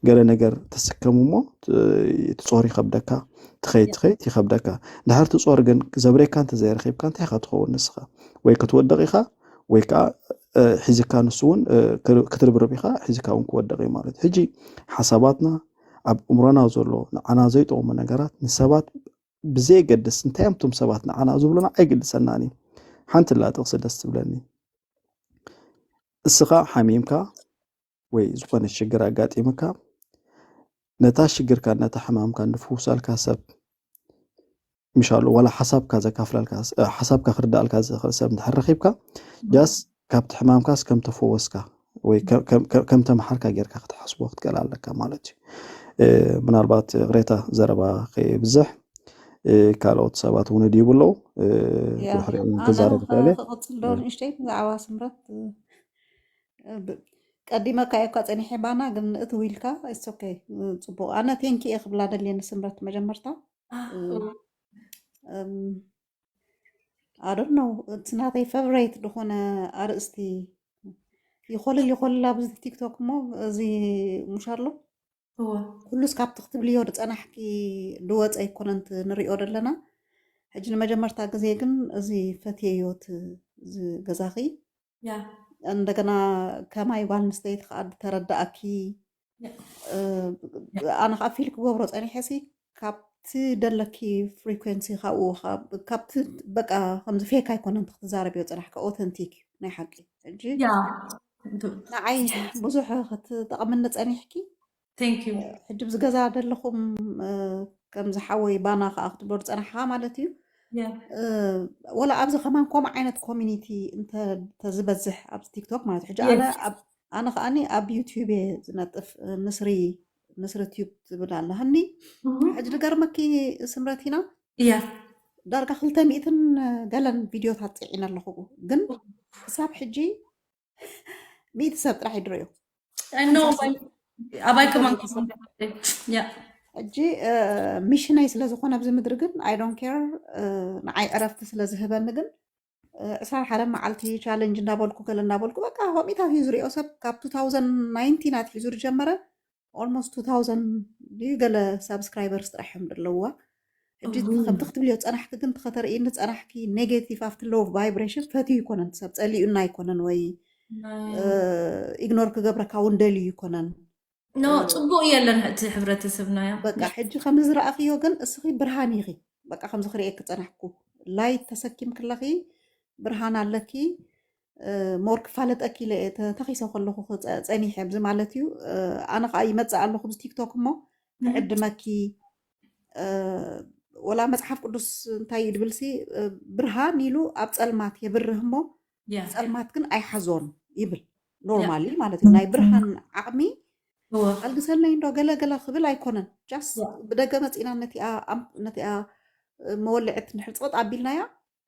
ገለ ነገር ተስከም እሞ ትጾር ይኸብደካ፣ ትኸይድ ትኸይድ ይኸብደካ። እንድሕር ትጾር ግን ዘብሬካ እንተዘይረኺብካ እንታይ ኢኻ ትኸውን ንስኻ? ወይ ክትወድቕ ኢኻ ወይ ከዓ ሒዝካ ንሱ እውን ክትርብርብ ኢኻ፣ ሒዝካ እውን ክወድቕ እዩ ማለት። ሕጂ ሓሳባትና ኣብ እምሮና ዘሎ ንዓና ዘይጠቕሙ ነገራት ንሰባት ብዘየገድስ እንታይ እዮም እቶም ሰባት ንዓና ዝብሉና ኣይግድሰናን እዩ። ሓንቲ ላ ጥቕሲ ደስ ትብለኒ። እስኻ ሓሚምካ ወይ ዝኾነ ሽግር ኣጋጢምካ ነታ ሽግርካ ነታ ሕማምካ ንፍውሰልካ ሰብ ምሻሉ ዋላ ሓሳብካ ዘካፍለልካ ሓሳብካ ክርዳእልካ ዝኽእል ሰብ እንድሕር ረኺብካ ጃስ ካብቲ ሕማምካስ ከም ተፈወስካ ወይ ከም ተመሓርካ ጌርካ ክትሓስቦ ክትክእል ኣለካ ማለት እዩ። ምናልባት ቅሬታ ዘረባ ከየብዝሕ ካልኦት ሰባት እውን ድይቡ ኣለዉ ድሕሪኡ ክዛረብ ይኽእል። ክቕፅል ዶ ንእሽተይ ብዛዕባ ስምረት ቀዲመካ እኳ ፀኒሐ ባና ግን እቲ ዊልካ ኦኬ። ፅቡቅ ኣነ ቴንኪ እየ ክብላ ደልየ ንስምረት መጀመርታ ኣዶን ነው እቲ ናተይ ፈቨሬት ዝኾነ ኣርእስቲ ይኾልል ይኾልል ኣብዚ ቲክቶክ እሞ እዚ ሙሽ ኣሎ ኩሉስ ካብቲ ክትብልዮ ዝፀናሕኪ ዝወፀ ኣይኮነን ንሪኦ ዘለና። ሕጂ ንመጀመርታ ግዜ ግን እዚ ፈትየዮ እቲ ገዛኺ እንደገና ከማይ ጓል ኣንስተይቲ ከዓ ተረዳእኪ እ፣ ኣነ ከዓ ፊል ክገብሮ ፀኒሐ ሲ ካብቲ ደለኪ ፍሪኩንሲ ካብኡ ካብ- ካብቲ በቃ ከምዚ ፌክ ኣይኮነን እቲ ክትዛረብዮ ፀናሕካ ኦተንቲክ እዩ ናይ ሓቂ ሕጂ ያ ንዓይ ብዙሕ ክትጠቕምኒ ፀኒሕኪ thank you ሕጂ ብዚ ገዛ ዘለኹም እ፣ ከምዚ ሓወይ ባና ከዓ ክትብሎ ዝፀናሕካ ማለት እዩ yeah እ፣ ወላ ኣብዚ ከማን ከምኡ ዓይነት ኮሚኒቲ እንተ ተዝበዝሕ ኣብዚ ቲክቶክ ማለት እዩ። ሕጂ ኣነ yes ኣብ- ኣነ ከዓኒ ኣብ ዩቲዩብ እየ ዝነጥፍ እ፣ ንስሪ ንስሪ ቲዩብ ትብል ኣለሃኒ Mhm. ሕጂ ዝገርመኪ ስምረቲና yeah ዳርጋ ክልተ ሚእትን ገለን ቪዲዮታት ፅዒነ ኣለኹ ግን ክሳብ ሕጂ ሚእቲ ሰብ ጥራሕ ይድረዮ I know ሓምሳ ሰብ ኣባይ ከማን ይደርዮ ክሳብ yeah ሕጂ እ፣ ሚሽነይ ስለ ዝኾነ ኣብዚ ምድሪ ግን I don't care ንዓይ ዕረፍቲ ስለ ዝህበኒ ግን እ፣ ዕስራን ሓደን መዓልቲ ቻለንጅ እንዳበልኩ ገለ እንዳበልኩ በቃ ከምኢታት እዩ ዝሪኦ ሰብ ካብ two thousand nineteen ኣትሒዙ ዝጀመረ almost two thousand ድዩ ገለ ሳብስክራይበርስ ጥራሕ እዮም ዘለውዋ ሕጂ እቲ ከምቲ ክትብልዮ ዝፀናሕኪ ግን እቲ ከተርእይኒ ዝፀናሕኪ ኔጌቲቭ ኣብቲ ሎው ቫይብሬሽን ፈትዩ ይኮነን ሰብ ፀሊኡና ኣይኮነን ወይ ኢግኖር ክገብረካ እውን ደልዩ ይኮነን no ፅቡቅ የለን እቲ ሕብረተሰብና ያ በቃ ሕጂ ከምዚ ዝረኣኽዮ ግን እስኺ ብርሃን ኢኺ በቃ ከምዚ ክርእየኪ ፀናሕኩ ላይት ተሰኪምኪ ኣለኺ ብርሃን ኣለኪ ሞር ክፋለጠኪ ኢለ እየ ተ- ተኺሰ ከለኹ ክፀ- ፀኒሐ ኣብዚ ማለት እዩ እ፣ ኣነ ከዓ ይመፅእ ኣለኹ ብዚ ቲክቶክ እሞ ክዕድመኪ እ፣ ወላ መፅሓፍ ቅዱስ እንታይ እዩ ድብልሲ እ፣ ብርሃን ኢሉ ኣብ ፀልማት የብርህ እሞ yeah ፀልማት ግን ኣይሓዞን ይብል yeah ኖርማሊ ማለት እዩ ናይ ብርሃን ዓቕሚ እወ ኣልግሰለይ እንዶ ገለ ገለ ክብል ኣይኮነን ጃስ yeah ብደገ መፂና ነቲኣ ኣም- ነቲኣ እ፣ መወልዕት ንድሕር ፅቕጥ ኣቢልናያ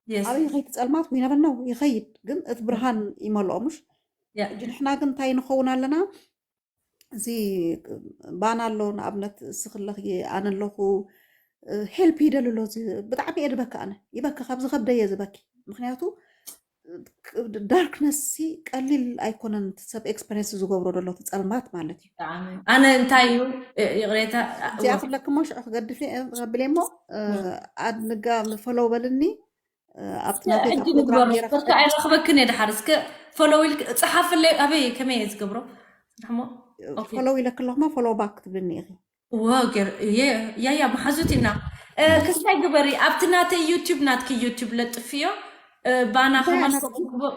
yes ኣበይ ይኸይድ ጸልማት we never know ይኸይድ ግን እቲ ብርሃን ይመልኦ ምሽ yeah ሕጂ ንሕና ግን እንታይ ንኸውን ኣለና እዚ ባና ኣሎ ንኣብነት እስኽለኺ ኣነ ኣለኹ ሄልፕ ይደሊ ኣሎ እዚ ብጣዕሚ እየ ዝበኪ ኣነ ይበኪ ካብ ዝኸብደ እየ ዝበኪ ምክንያቱ ዳርክነስ ሲ ቀሊል ኣይኮነን እቲ ሰብ ኤክስፐሪንስ ዝገብሮ ዘሎ እቲ ጸልማት ማለት እዩ ብጣዕሚ ኣነ እንታይ እዩ እ፣ ይቕሬታ እዚኣ ክብለኪ እሞ ሽዑ ክገድፍ እየ ከብል እየ እሞ ኣድንጋ ፈለው በልኒ ኣብቲ ናተይ ሕጂ ፕሮግራም ንግበሮ ገይረ በቃ ኣይረኽበክን እየ ድሓር እስከ ፎሎው ኢልክ ፀሓፍለይ ኣበይ ከመይ እየ ዝገብሮ ስራሕሞ ፈለው ኢለክለኹማ ፈለው ባክ ክትብልኒ ኢኺ ወገር ያያ መሓዙት ኢና ክስታይ ግበሪ ኣብቲ ናተይ ዩቲብ ናትኪ ዩቲብ ለጥፍዮ ባና ከማን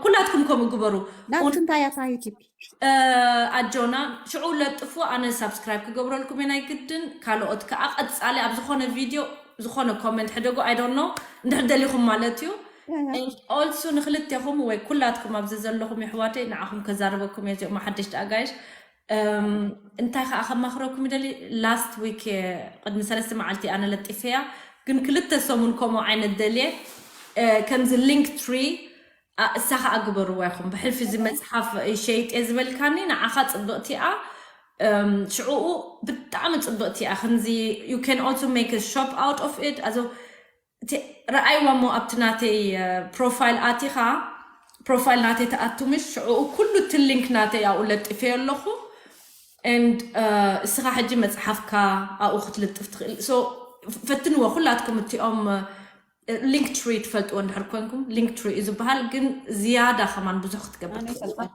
ኩላትኩም ከምኡ ግበሩ ናትኪ እንታይ እያ እታ ዩቲብ ኣጆና ሽዑ ለጥፉ ኣነ ሳብስክራይብ ክገብረልኩም እየ ናይ ግድን ካልኦት ከዓ ቀፃሊ ኣብ ዝኾነ ቪድዮ ዝኾነ ኮመንት ሕደጉ ኣይዶኖ እንድሕር ደሊኹም ማለት እዩ ኦልሱ ንክልቴኹም ወይ ኩላትኩም ኣብዚ ዘለኹም ይሕዋተይ ንዓኹም ከዛረበኩም እየ እዚኦም ሓደሽቲ ኣጋይሽ እንታይ ከዓ ከማኽረኩም ይደሊ ላስት ዊክ ቅድሚ ሰለስተ መዓልቲ ኣነ ለጢፈያ ግን ክልተ ሰሙን ከምኡ ዓይነት ደልየ ከምዚ ሊንክ ትሪ እሳ ከዓ ግበርዋ ኢኹም ብሕልፊ እዚ መፅሓፍ ሸይጥ እየ ዝበልካኒ ንዓኻ ፅብቕቲ እያ ሽዕኡ ብጣዕሚ ፅብቕቲ እያ ከምዚ you can also make shop out of it ኣዞ ረኣይዋ እሞ ኣብቲ ናተይ ፕሮፋይል ኣቲኻ ፕሮፋይል ናተይ ተኣቱ ምሽ ሽዕኡ ኩሉ እቲ ሊንክ ናተይ ኣብኡ ለጢፈዮ ኣለኹ and እስኻ ሕጂ መፅሓፍካ ኣብኡ ክትልጥፍ ትኽእል so ፈትንዎ ኩላትኩም እቲኦም ሊንክ ትሪ ትፈልጥዎ እንድሕር ኮንኩም ሊንክ ትሪ እዩ ዝበሃል ግን ዝያዳ ከማን ብዙሕ ክትገብር ትኽእል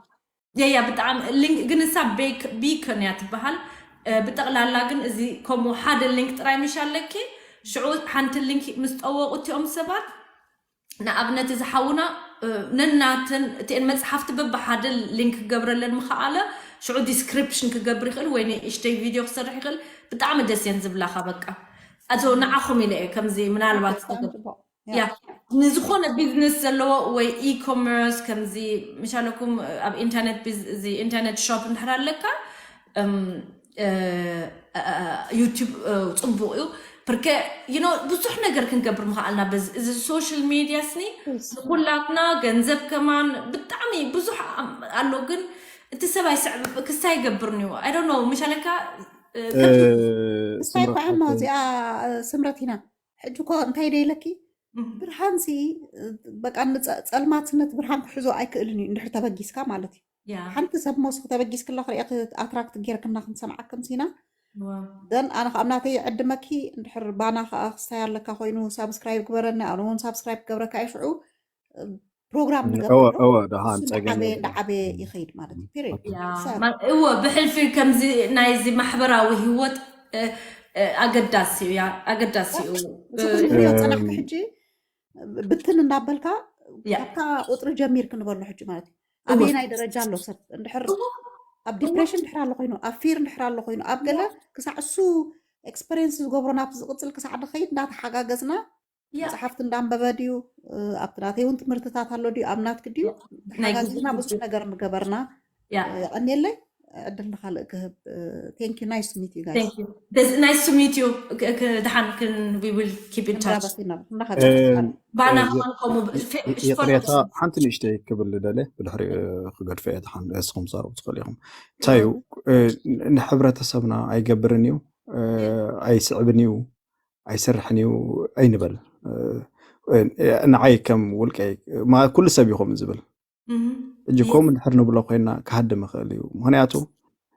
የያ ብጣዕሚ ሊንክ ግን እሳ ቤክ ቢከን እያ ትበሃል ብጠቕላላ ግን እዚ ከምኡ ሓደ ሊንክ ጥራይ ምሽ ኣለኪ ሽዑ ሓንቲ ሊንክ ምስ ጠወቑ እቲኦም ሰባት ንኣብነት እዚ ሓውና ነናተን እቲአን መፅሓፍቲ በብሓደ ሊንክ ክገብረለን ምኸኣለ ሽዑ ዲስክሪፕሽን ክገብር ይኽእል ወይ ንእሽተይ ቪድዮ ክሰርሕ ይኽእል ብጣዕሚ ደስ እየን ዝብላኻ በቃ ኣዞ ንዓኹም ኢለ እየ ከምዚ ምናልባት ያ ንዝኾነ ቢዝነስ ዘለዎ ወይ ኢኮመርስ ከምዚ ምሻለኩም ኣብ ኢንተርነት ኢንተርነት ሾፕ እንድሕር ኣለካ ዩቱብ ፅቡቅ እዩ ብርከ ብዙሕ ነገር ክንገብር ምኽኣልና በዚ እዚ ሶሻል ሚድያ ስኒ ንኩላትና ገንዘብ ከማን ብጣዕሚ ብዙሕ ኣሎ ግን እቲ ሰብ ኣይስዕብ ክስታይ ይገብር ኒው ኣይ ዶንት ኖ ምሻለካ ስታይ እኮ ዕማ እዚኣ ስምረት ኢና ሕጂ እኮ እንታይ ደይለኪ ብርሃንሲ በቃ ጸልማት ነቲ ብርሃን ክሕዞ ኣይክእልን እዩ እንድሕር ተበጊስካ ማለት እዩ ሓንቲ ሰብ ሞስ ክተበጊስ ክላ ክሪኦ ኣትራክት ጌርክና ክንሰምዓክን ሲና ደን ኣነ ካብ ናተይ ይዕድመኪ እንድሕር ባና ከዓ ክስታይ ኣለካ ኮይኑ ሳብስክራይብ ግበረኒ ኣነ እውን ሳብስክራይብ ክገብረካ ይሽዑ ፕሮግራም ንገብር እወ ኣሎ። እወ ደሃ እሱ ጸገም እንዳዓበየ የለን። እንዳዓበየ ይኸይድ ማለት እዩ። ፔሪድ። ያ፣ ማ- እወ ብሕልፊ ከምዚ ናይዚ ማሕበራዊ ህይወት እ፣ እ፣ ኣገዳሲ እዩ። ያ፣ ኣገዳሲ እዩ። እዚ ክንሪኦ ዝፀናሕካ ሕጂ ብትን እንዳበልካ ያ። ካብታ ቁፅሪ ጀሚር ክንበሎ ሕጂ ማለት እዩ። ኣበየናይ ደረጃ ኣሎ ሰብ እንድሕር ኣብ ዲፕሬሽን ድሕር ኣሎ ኮይኑ፣ ኣብ ፊር ድሕር ኣሎ ኮይኑ፣ ኣብ ገለ ክሳዕ እሱ ኤክስፐሪንስ ዝገብሮ ናብቲ ዝቕፅል ክሳዕ ድኸይድ እንዳተሓጋገዝና፣ ያ። መፅሓፍቲ እንዳንበበ ድዩ፣ ኣብቲ ናተይ እውን ትምህርትታት ኣሎ ድዩ፣ ኣብ ናትክ ድዩ፣ ናይ ግዜ ተሓጋጊዝና ብዙሕ ነገር ምገበርና። ያ። የቐንየለይ። ዕድል ንኻልእ ክህብ። Thank you, nice to meet you guys። Thank you. Nice to meet you. ደሓን ክን we will keep in touch. ክንራኸብ ኢና። ባና ከማን ከምኡ ብ- ፌ- ሽኮር ይቕሬታ፣ ሓንቲ ንእሽተይ ክብል ደለ ብድሕሪ ክገድፈ እየ። ተሓን እስኹም ዛረቡ ትኽእል ኢኹም። እንታይ እዩ፣ እ፣ ን- ንሕብረተሰብና ኣይገብርን እዩ፣ እ፣ ኣይስዕብን እዩ፣ ኣይሰርሕን እዩ ኣይንበል። እ፣ እ፣ ንዓይ ከም ውልቀይ ማ- ኩሉ ሰብ ይኹም ዝብል እህ። ሕጂ ከምኡ እንድሕር ንብሎ ኮይና ክሃድም ይኽእል እዩ። ምክንያቱ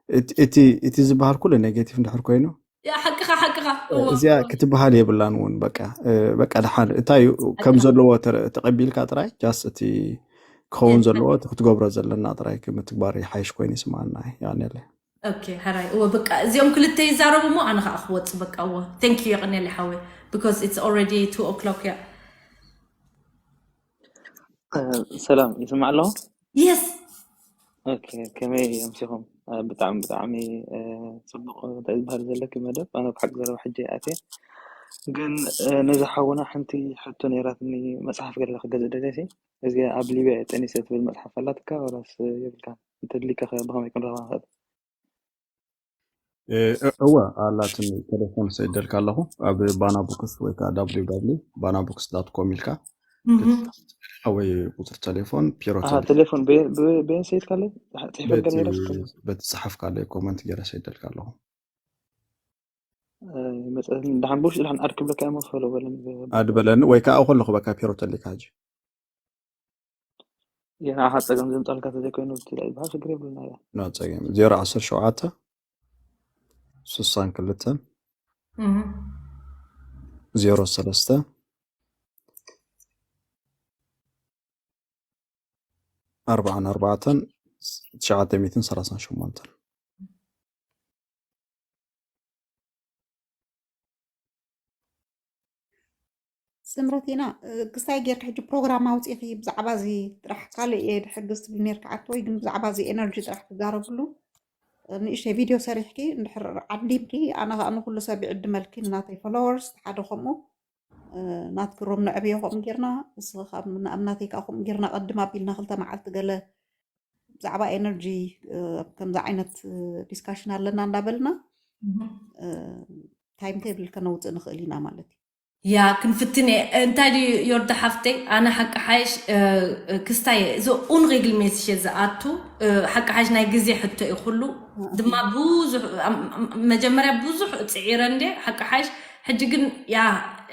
እቲ- እቲ እቲ ዝበሃል ኩሉ ኔጌቲቭ እንድሕር ኮይኑ ያ፣ ሓቅኻ ሓቅኻ። እዎ፣ እዚኣ እዎ። ክትበሃል የብላን እውን። በቃ እ፣ በቃ ደሓን እንታይ እዩ ከም ዘለዎ ተረ- ተቐቢልካ ጥራይ ጃስት እቲ ክኸውን ዘለዎ እቲ ክትገብሮ ዘለና ጥራይ ምትግባር ይሓይሽ ኮይኑ ይስምዓና። ያኔለ ኦኬ፣ ሕራይ። እዎ፣ በቃ እዚኦም ክልተ ይዛረቡ እሞ ኣነ ከዓ ክወፅ። በቃ እዎ፣ thank you፣ የቐንየለይ ሓወይ። Because it's already two o'clock። ያ። እ፣ ሰላም፣ ይስማዕ ኣለኹ? የስ። ኦኬ፣ ከመይ ኣምሲኹም? እ፣ ብጣዕሚ ብጣዕሚ እ፣ ጽቡቕ እንታይ ዝበሃል ዘለኪ መደብ። ኣነ ብሓቂ ዘረባ ሕጂ ኣትየ፣ ግን እ፣ ነዚ ሓውና ሓንቲ ሕቶ ነይራትኒ። መጽሓፍ ገለ ክገዝእ ደልየ ሲ፣ እዚ ኣብ ሊብያ ጠኒሰ ትብል መጽሓፍ ኣላትካ ወላስ የብልካ? እንተድሊካ ከ ብኸመይ ክንረኽባ ንኽእል? እ፣ እወ ኣላትኒ። ቴሌፎን ሰይደልካ ኣለኹ ኣብ ባና ቡክስ ወይ ከዓ www ባና ቡክስ ዳት ኮም ኢልካ እህ። ወይ ቁፅሪ ቴሌፎን ፒሮ ኣሃ፣ ቴሌፎን ቴሌፎን በ- በ- በየን ሰይድካለይ? ጽሒፈ በቲ ገለ ነይረ ስልኪ። በቲ ዝጸሓፍካለይ ኮመንት ገይረ ሰይደልካ ኣለኹ። እ፣ ይመጽእ። ድሓን ብውሽጢ ድሓን ኣድ ክብለካ እየ፣ ፎሎ በለኒ። ኣድ በለኒ ወይ ከዓ ከለኹ በካ ፒሮ ተሊካ ሕጂ የና ኣኻ ጸገም ዘምጻልካ ተዘይኮይኑ ብትላ ይበሃል፣ ሽግር የብልና። ያ ኖ ጸገም። ዜሮ ዓሰርተ ሸውዓተ ስሳን ክልተን እህ። ዜሮ ሰለስተ ኣርባዓን ኣርባዕተን ትሽዓተ ሚእትን ሰላሳን ሸሞንተን። ስምረቲና፣ እ፣ ክስታይ ጌርካ ሕጂ ፕሮግራም ኣውፂእኺ ብዛዕባ እዚ ጥራሕ ካልእ እየ ድሕግዝ ትብል ኔርካ ዓቶ ወይ ግን ብዛዕባ እዚ ኤነርጂ ጥራሕ ትዛረብሉ፣ እ፣ ንእሽተይ ቪድዮ ሰሪሕኪ እንድሕር ዓዲምኪ ኣነ ከዓ ንኩሉ ሰብ ይዕድመልኪ፣ ናተይ ፎሎወርስ ሓደ ከምኡ፣ እ፣ ናትኪ ሮም ነዕብዮ ከምኡ ጌርና፣ ንስኺ ከዓ ን-፣ ኣብ ናተይ ከዓ ከምኡ ጌርና ቀድም ኣቢልና ክልተ መዓልቲ ገለ ብዛዕባ ኤነርጂ፣ እ፣ ከምዚ ዓይነት ዲስካሽን ኣለና እንዳበልና እህ። ታይም ቴብል ከነውፅእ ንኽእል ኢና ማለት እዩ። ያ ክንፍትን እየ። እንታይ ድዩ ዮርዳ ሓፍተይ፣ ኣነ ሓቂ ሓይሽ እ፣ እ፣ ክስታይ እዚ ኡን ሪግል ሜስሽ ዝኣቱ እ፣ ሓቂ ሓይሽ ናይ ግዜ ሕቶ እዩ ኩሉ ድማ ብዙሕ ኣም- ኣም- መጀመርያ ብዙሕ ፅዒረ እንደ ሓቂ ሓይሽ። ሕጂ ግን ያ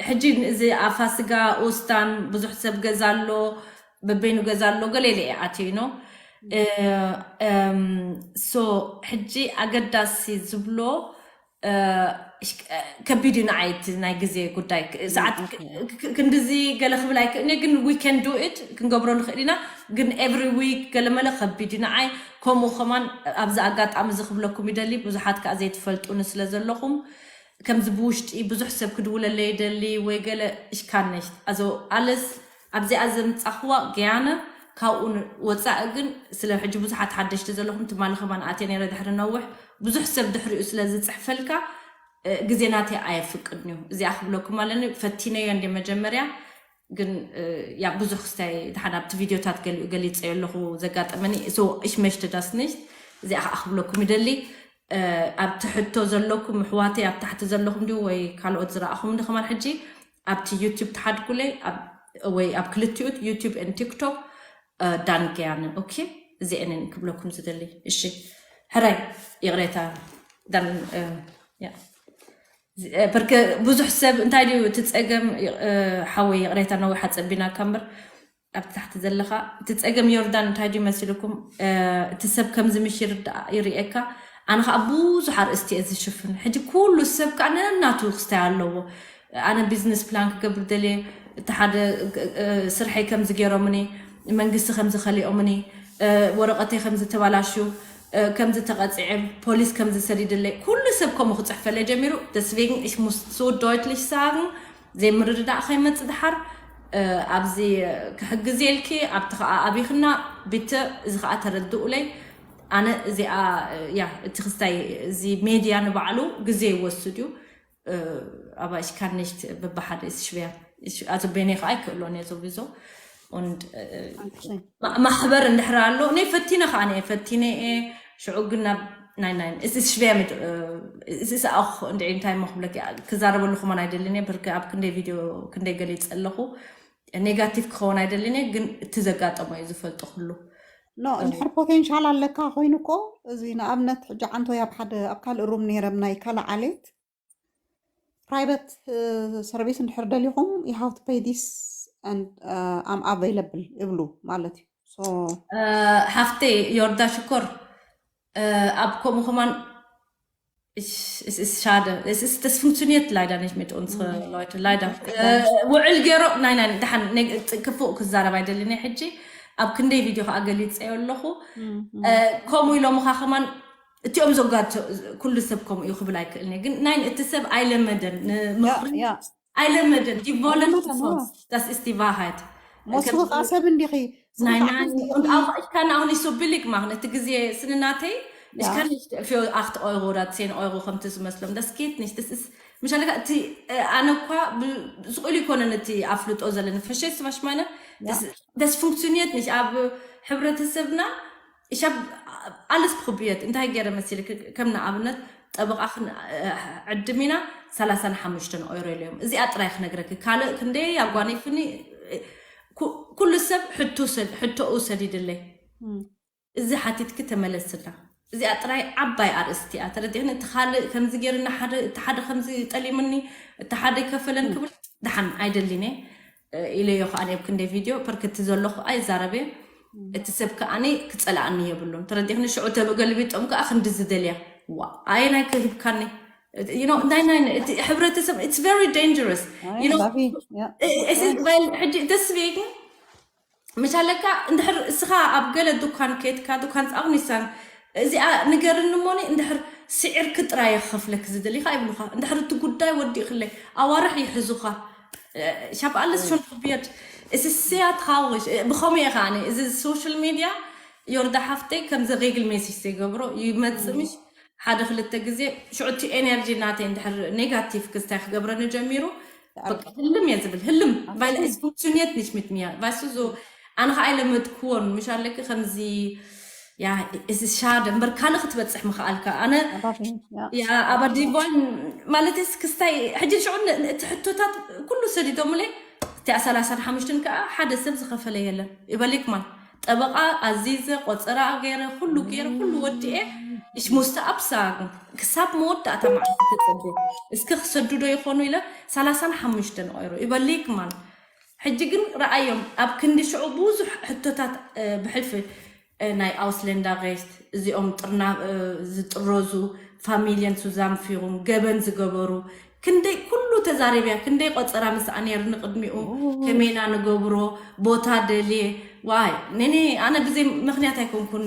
ሕጂ እዚ ኣፋስጋ ኦስታን ብዙሕ ሰብ ገዛ ኣሎ፣ በበይኑ ገዛ ኣሎ፣ ገለ ኢለ እየ ኣትዩ ነው። እ፣ እም፣ ሶ ሕጂ ኣገዳሲ ዝብሎ እ፣ እሽ- እ፣ ከቢድ እዩ ንዓይ እቲ ናይ ግዜ ጉዳይ። ክ- ሰዓት ክ- ክ- ክንድዚ ገለ ክብል ኣይክእልን እየ፣ ግን we can do it፣ ክንገብሮ ንኽእል ኢና። ግን every week ገለ መለ ከቢድ እዩ ንዓይ። ከምኡ ከማን ኣብዚ ኣጋጣሚ እዚ ክብለኩም ይደሊ፣ ብዙሓት ከዓ ዘይትፈልጡኒ ስለ ዘለኹም ከምዚ ብውሽጢ ብዙሕ ሰብ ክድውለለይ ይደሊ ወይ ገለ እሽካነሽት ኣዞ ኣለስ ኣብዚኣ ዘምጻኽዋ ገያነ ካብኡ ን- ወጻኢ ግን ስለ ሕጂ ብዙሓት ሓደሽቲ ዘለኹም ትማሊ ከማን ኣትየ ነይረ ድሕሪ ነውሕ ብዙሕ ሰብ ድሕሪኡ ስለ ዝጽሕፈልካ እ፣ ግዜ ናተይ ኣየፍቅድን እዩ። እዚኣ ክብለኩም ኣለኒ። ፈቲነዮ እንደ መጀመርያ ግን እ፣ ያ ብዙሕ ክስታይ ድሓን ኣብቲ ቪድዮታት ገሊኡ ገሊጸዮ ኣለኹ ዘጋጠመኒ። So ich möchte das nicht። እዚኣ ከዓ ክብለኩም ይደሊ። እ፣ ኣብቲ ሕቶ ዘለኩም ኣሕዋተይ ኣብ ታሕቲ ዘለኹም ድዩ ወይ ካልኦት ዝረኣኹም ዲ ከማን ሕጂ ኣብቲ ዩቲዩብ ተሓድጉለይ ኣብ- ወይ ኣብ ክልቲኡ ዩቲዩብ ን ቲክቶክ ዳንገያነ። ኦኬ፣ እዚአንን ክብለኩም ዝደሊ። እሺ፣ ሕራይ ይቕሬታ ዳን እ፣ ያ። ዚ- እ፣ በርከ ብዙሕ ሰብ እንታይ ድዩ እቲ ጸገም እ፣ ሓወይ ይቕሬታ ነዊሕ ኣጸቢናካ እምበር ኣብቲ ታሕቲ ዘለኻ እቲ ጸገም ዮርዳን እንታይ ድዩ መሲልኩም እ፣ እቲ ሰብ ከምዚ ምሽ ይርድኣ ይርእየካ። ኣነ ከዓ ብዙሕ ኣርእስቲ እየ ዝሽፍን። ሕጂ ኩሉ ሰብ ከዓ ነናቱ ክስታይ ኣለዎ። ኣነ ቢዝነስ ፕላን ክገብር ደልየ፣ እቲ ሓደ እ፣ ስርሐይ ከምዚ ገይሮምኒ፣ መንግስቲ ከም ዝኸሊኦምኒ፣ ወረቐተይ ከም ዝተባላሹ፣ ከም ዝተቐፅዐ፣ ፖሊስ ከም ዝሰዲድለይ፣ ኩሉ ሰብ ከምኡ ክፅሕፈለይ ጀሚሩ። Deswegen, ich muss so deutlich sagen, ዘይምርድዳእ ከይመፅእ ድሓር፣ ኣብዚ ክሕግዝ የልኪ፣ ኣብቲ ከዓ ኣቢኽና፣ ቢተ፣ እዚ ከዓ ተረድኡለይ። ኣነ እዚኣ፣ ያ፣ እቲ ክስታይ፣ እዚ ሜድያ ንባዕሉ ግዜ ይወስድ እዩ። Aber ich kann nicht በብሓደ ist schwer. Also በይነይ ከዓ ኣይክእሎን እየ sowieso. Und ማሕበር እንድሕር ኣሎ፣ እኔ ፈቲነ ከዓ እኔ ፈቲነ እየ። ሽዑ ግን ናብ ናይ ናይ es ist schwer mit es ist auch እንድዒ እንታይ እሞ ክብለኪ፣ ክዛረበሉ ከማን ኣይደልን እየ። ብርክ ኣብ ክንደይ ቪድዮ ክንደይ ገሊፀ ኣለኹ። ኔጋቲቭ ክኸውን ኣይደልን እየ፣ ግን እቲ ዘጋጠሞ እዩ ዝፈልጦ ኩሉ። ኖ እንድሕር ፖቴንሻል ኣለካ ኮይኑ እኮ፣ እዚ ንኣብነት ሕጂ ዓንቶይ ኣብ ሓደ ኣብ ካልእ ሩም ነይረ ናይ ካልእ ዓሌት ፕራይቨት ሰርቪስ እንድሕር ደሊኹም you have to pay this and I'm available ይብሉ ማለት እዩ። ሓፍተይ ዮርዳ ሽኮር፣ ኣብ ከምኡ ከማን es ist schade. Es ist, das funktioniert leider nicht mit unsere Leute, leider. ውዕል ገይሮ ናይ ናይ ደሓን ክፉእ ክዛረብ ኣይደልን እየ ሕጂ። ኣብ ክንደይ ቪድዮ ከዓ ገሊፀዮ ኣለኹ። ከምኡ ኢሎምኻ ከማን እቲኦም ዘጋቶ ኩሉ ሰብ ከምኡ እዩ ክብል ኣይክእልን እየ። ግን ናይ እቲ ሰብ ኣይለመደን ንምኽሪ ኣይለመደን። Die wollen das ist die Wahrheit. ሞስኻ ሰብ እንዲኺ Nein, nein. Und auch, ich kann auch nicht so billig machen. እቲ ግዜ ስንናተይ ich kann nicht für acht Euro oder zehn Euro ከምቲ ዝመስሎም። Das geht nicht. Das ist ምሻለካ እቲ ኣነ እኳ ስቑኢሉ ይኮነን እቲ ኣፍልጦ ዘለኒ ፈሸስ ማሽማነ das funktioniert nicht ኣብ ሕብረተሰብና። Ich habe alles probiert. እንታይ ገይረ መሲልክ? ከም ንኣብነት ጠበቓ ክንዕድም ኢና፣ ሰላሳን ሓሙሽተን ኦይሮ ኢለዮም። እዚኣ ጥራይ ክነግረኪ፣ ካልእ ክንደይ ኣጓኒፍኒ። ኩሉ ሰብ ሕቶኡ ሰዲድለይ። እዚ ሓቲትኪ ተመለስላ። እዚኣ ጥራይ ዓባይ ኣርእስቲ እያ። ተረዲእኒ? እቲ ካልእ ከምዚ ገይርኒ፣ ሓደ እቲ ሓደ ከምዚ ጠሊምኒ፣ እቲ ሓደ ይከፈለን ክብል ደሓን ኣይደሊን እየ ኢለዮ። ከኣ ኣብ ክንደይ ቪድዮ ፐርክቲ ዘለኹ ኣይዛረብን። እቲ ሰብ ከኣ ክጸልኣኒ የብሉን። ተረዲእኒ? ሽዑ ተገልቢጦም ከኣ ክንዲ ዝደልያ ዋ ኣየናይ ክህብካኒ? You know, ናይ ናይ እቲ ሕብረተሰብ it's very dangerous. You know, ባቢ ያ እስ- እስ- ባይል- ሕጂ ደስ ቤግን ምሻለካ እንድሕር እስኻ ኣብ ገለ ዱካን ኬትካ ዱካን ፃቕኒሳን እዚኣ ንገርኒ እሞኒ እንድሕር ስዒርኪ ጥራይ ክኸፍለኪ ዝደሊኻ ይብሉኻ። እንድሕር እቲ ጉዳይ ወዲእክለይ ኣዋርሕ ይሕዙኻ። Ich habe alles schon probiert. Es ist sehr traurig. ብኸምኡ እየ ከዓኒ እዚ social media ዮርዳ ሓፍተይ ከምዚ ሬግል ሜሴጅ ዘይገብሮ ይመጽእ ምሽ ሓደ ክልተ ግዜ ሽዑ እቲ ኤነርጂ ናተይ እንድሕር ኔጋቲቭ ክስታይ ክገብረኒ ጀሚሩ በቃ ህልም እየ ዝብል ህልም weil es funktioniert nicht mit mir. Weißt du, so ኣነ ከዓ ኣይለመድክዎን ምሽ ኣለኪ ከምዚ ያ እዚ ሻደ እምበር ካልእ ክትበፅሕ ምኽኣልካ ኣነ ባቢ ያ ያ ኣባዲቧን ማለት ስ ክስታይ ሕጂ ሽዑ ን- እቲ ሕቶታት ኩሉ ሰዲዶምለይ እቲኣ ሰላሳን ሓሙሽተን ከዓ ሓደ ሰብ ዝኸፈለ የለን ይበሊክማን ጠበቓ ኣዚዘ ቆፀራ ገይረ ኩሉ ገይረ ኩሉ ወዲኤ እሽ ሙስተ ኣብሳግ ክሳብ መወዳእታ መዓልቲ ተፀበ እስኪ ክሰዱ ዶ ይኾኑ ኢለ ሰላሳን ሓሙሽተን ኦይሮ ይበሊክማን ሕጂ ግን ረኣዮም ኣብ ክንዲ ሽዑ ብዙሕ ሕቶታት ብሕልፊ ናይ ኣውስለንዳ ሬስት እዚኦም ጥርና ዝጥረዙ ፋሚልየን ሱዛንፊሩም ገበን ዝገበሩ ክንደይ ኩሉ ተዛሪብያ ክንደይ ቆፀራ ምስኣ ነይርኒ ቅድሚኡ ከመይና ንገብሮ ቦታ ደልየ ዋይ ነኔ ኣነ ብዘይ ምክንያት ኣይኮንኩን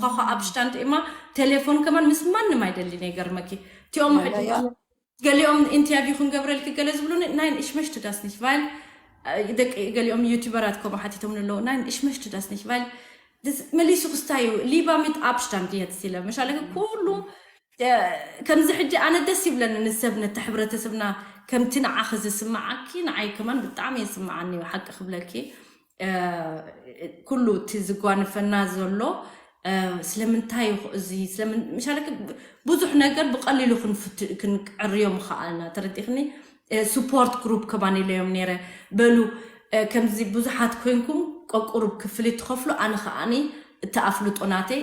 ኳኳ ኣብሽታንት እማ ቴሌፎን ከማን ምስ ማንም ኣይደሊ ነይገርመኪ እቲኦም ሕጂ ገሊኦም ኢንተርቪው ክንገብረልኪ ገለ ዝብሉኒ ናይ ንእሽመሽ ትዳስኒሽ ቫይል ደቂ ገሊኦም ዩቲበራት ከምኡ ሓቲቶም ኣለዉ ናይ ንእሽመሽ ትዳስኒሽ ቫይል መሊሱ ክስታዩ ሊባ ሚት ኣብሽታንድ የት ሲለ መሻለ ኩሉ ከምዚ ሕጂ ኣነ ደስ ይብለኒ ንሰብ ነቲ ሕብረተሰብና ከምቲ ንዓኺ ዝስምዓኪ ንዓይ ከማን ብጣዕሚ የስምዓኒ እዩ ሓቂ ክብለኪ ኩሉ እቲ ዝጓንፈና ዘሎ ስለምንታይ እዚ ምሻለ ብዙሕ ነገር ብቀሊሉ ክንዕርዮ ምኸኣልና ተረዲእክኒ support group ከማን ኢለዮም ነይረ በሉ ከምዚ ብዙሓት ኮይንኩም ቆቁሩብ ክፍሊት ትኸፍሉ ኣነ ከዓኒ እቲ ኣፍልጦ ናተይ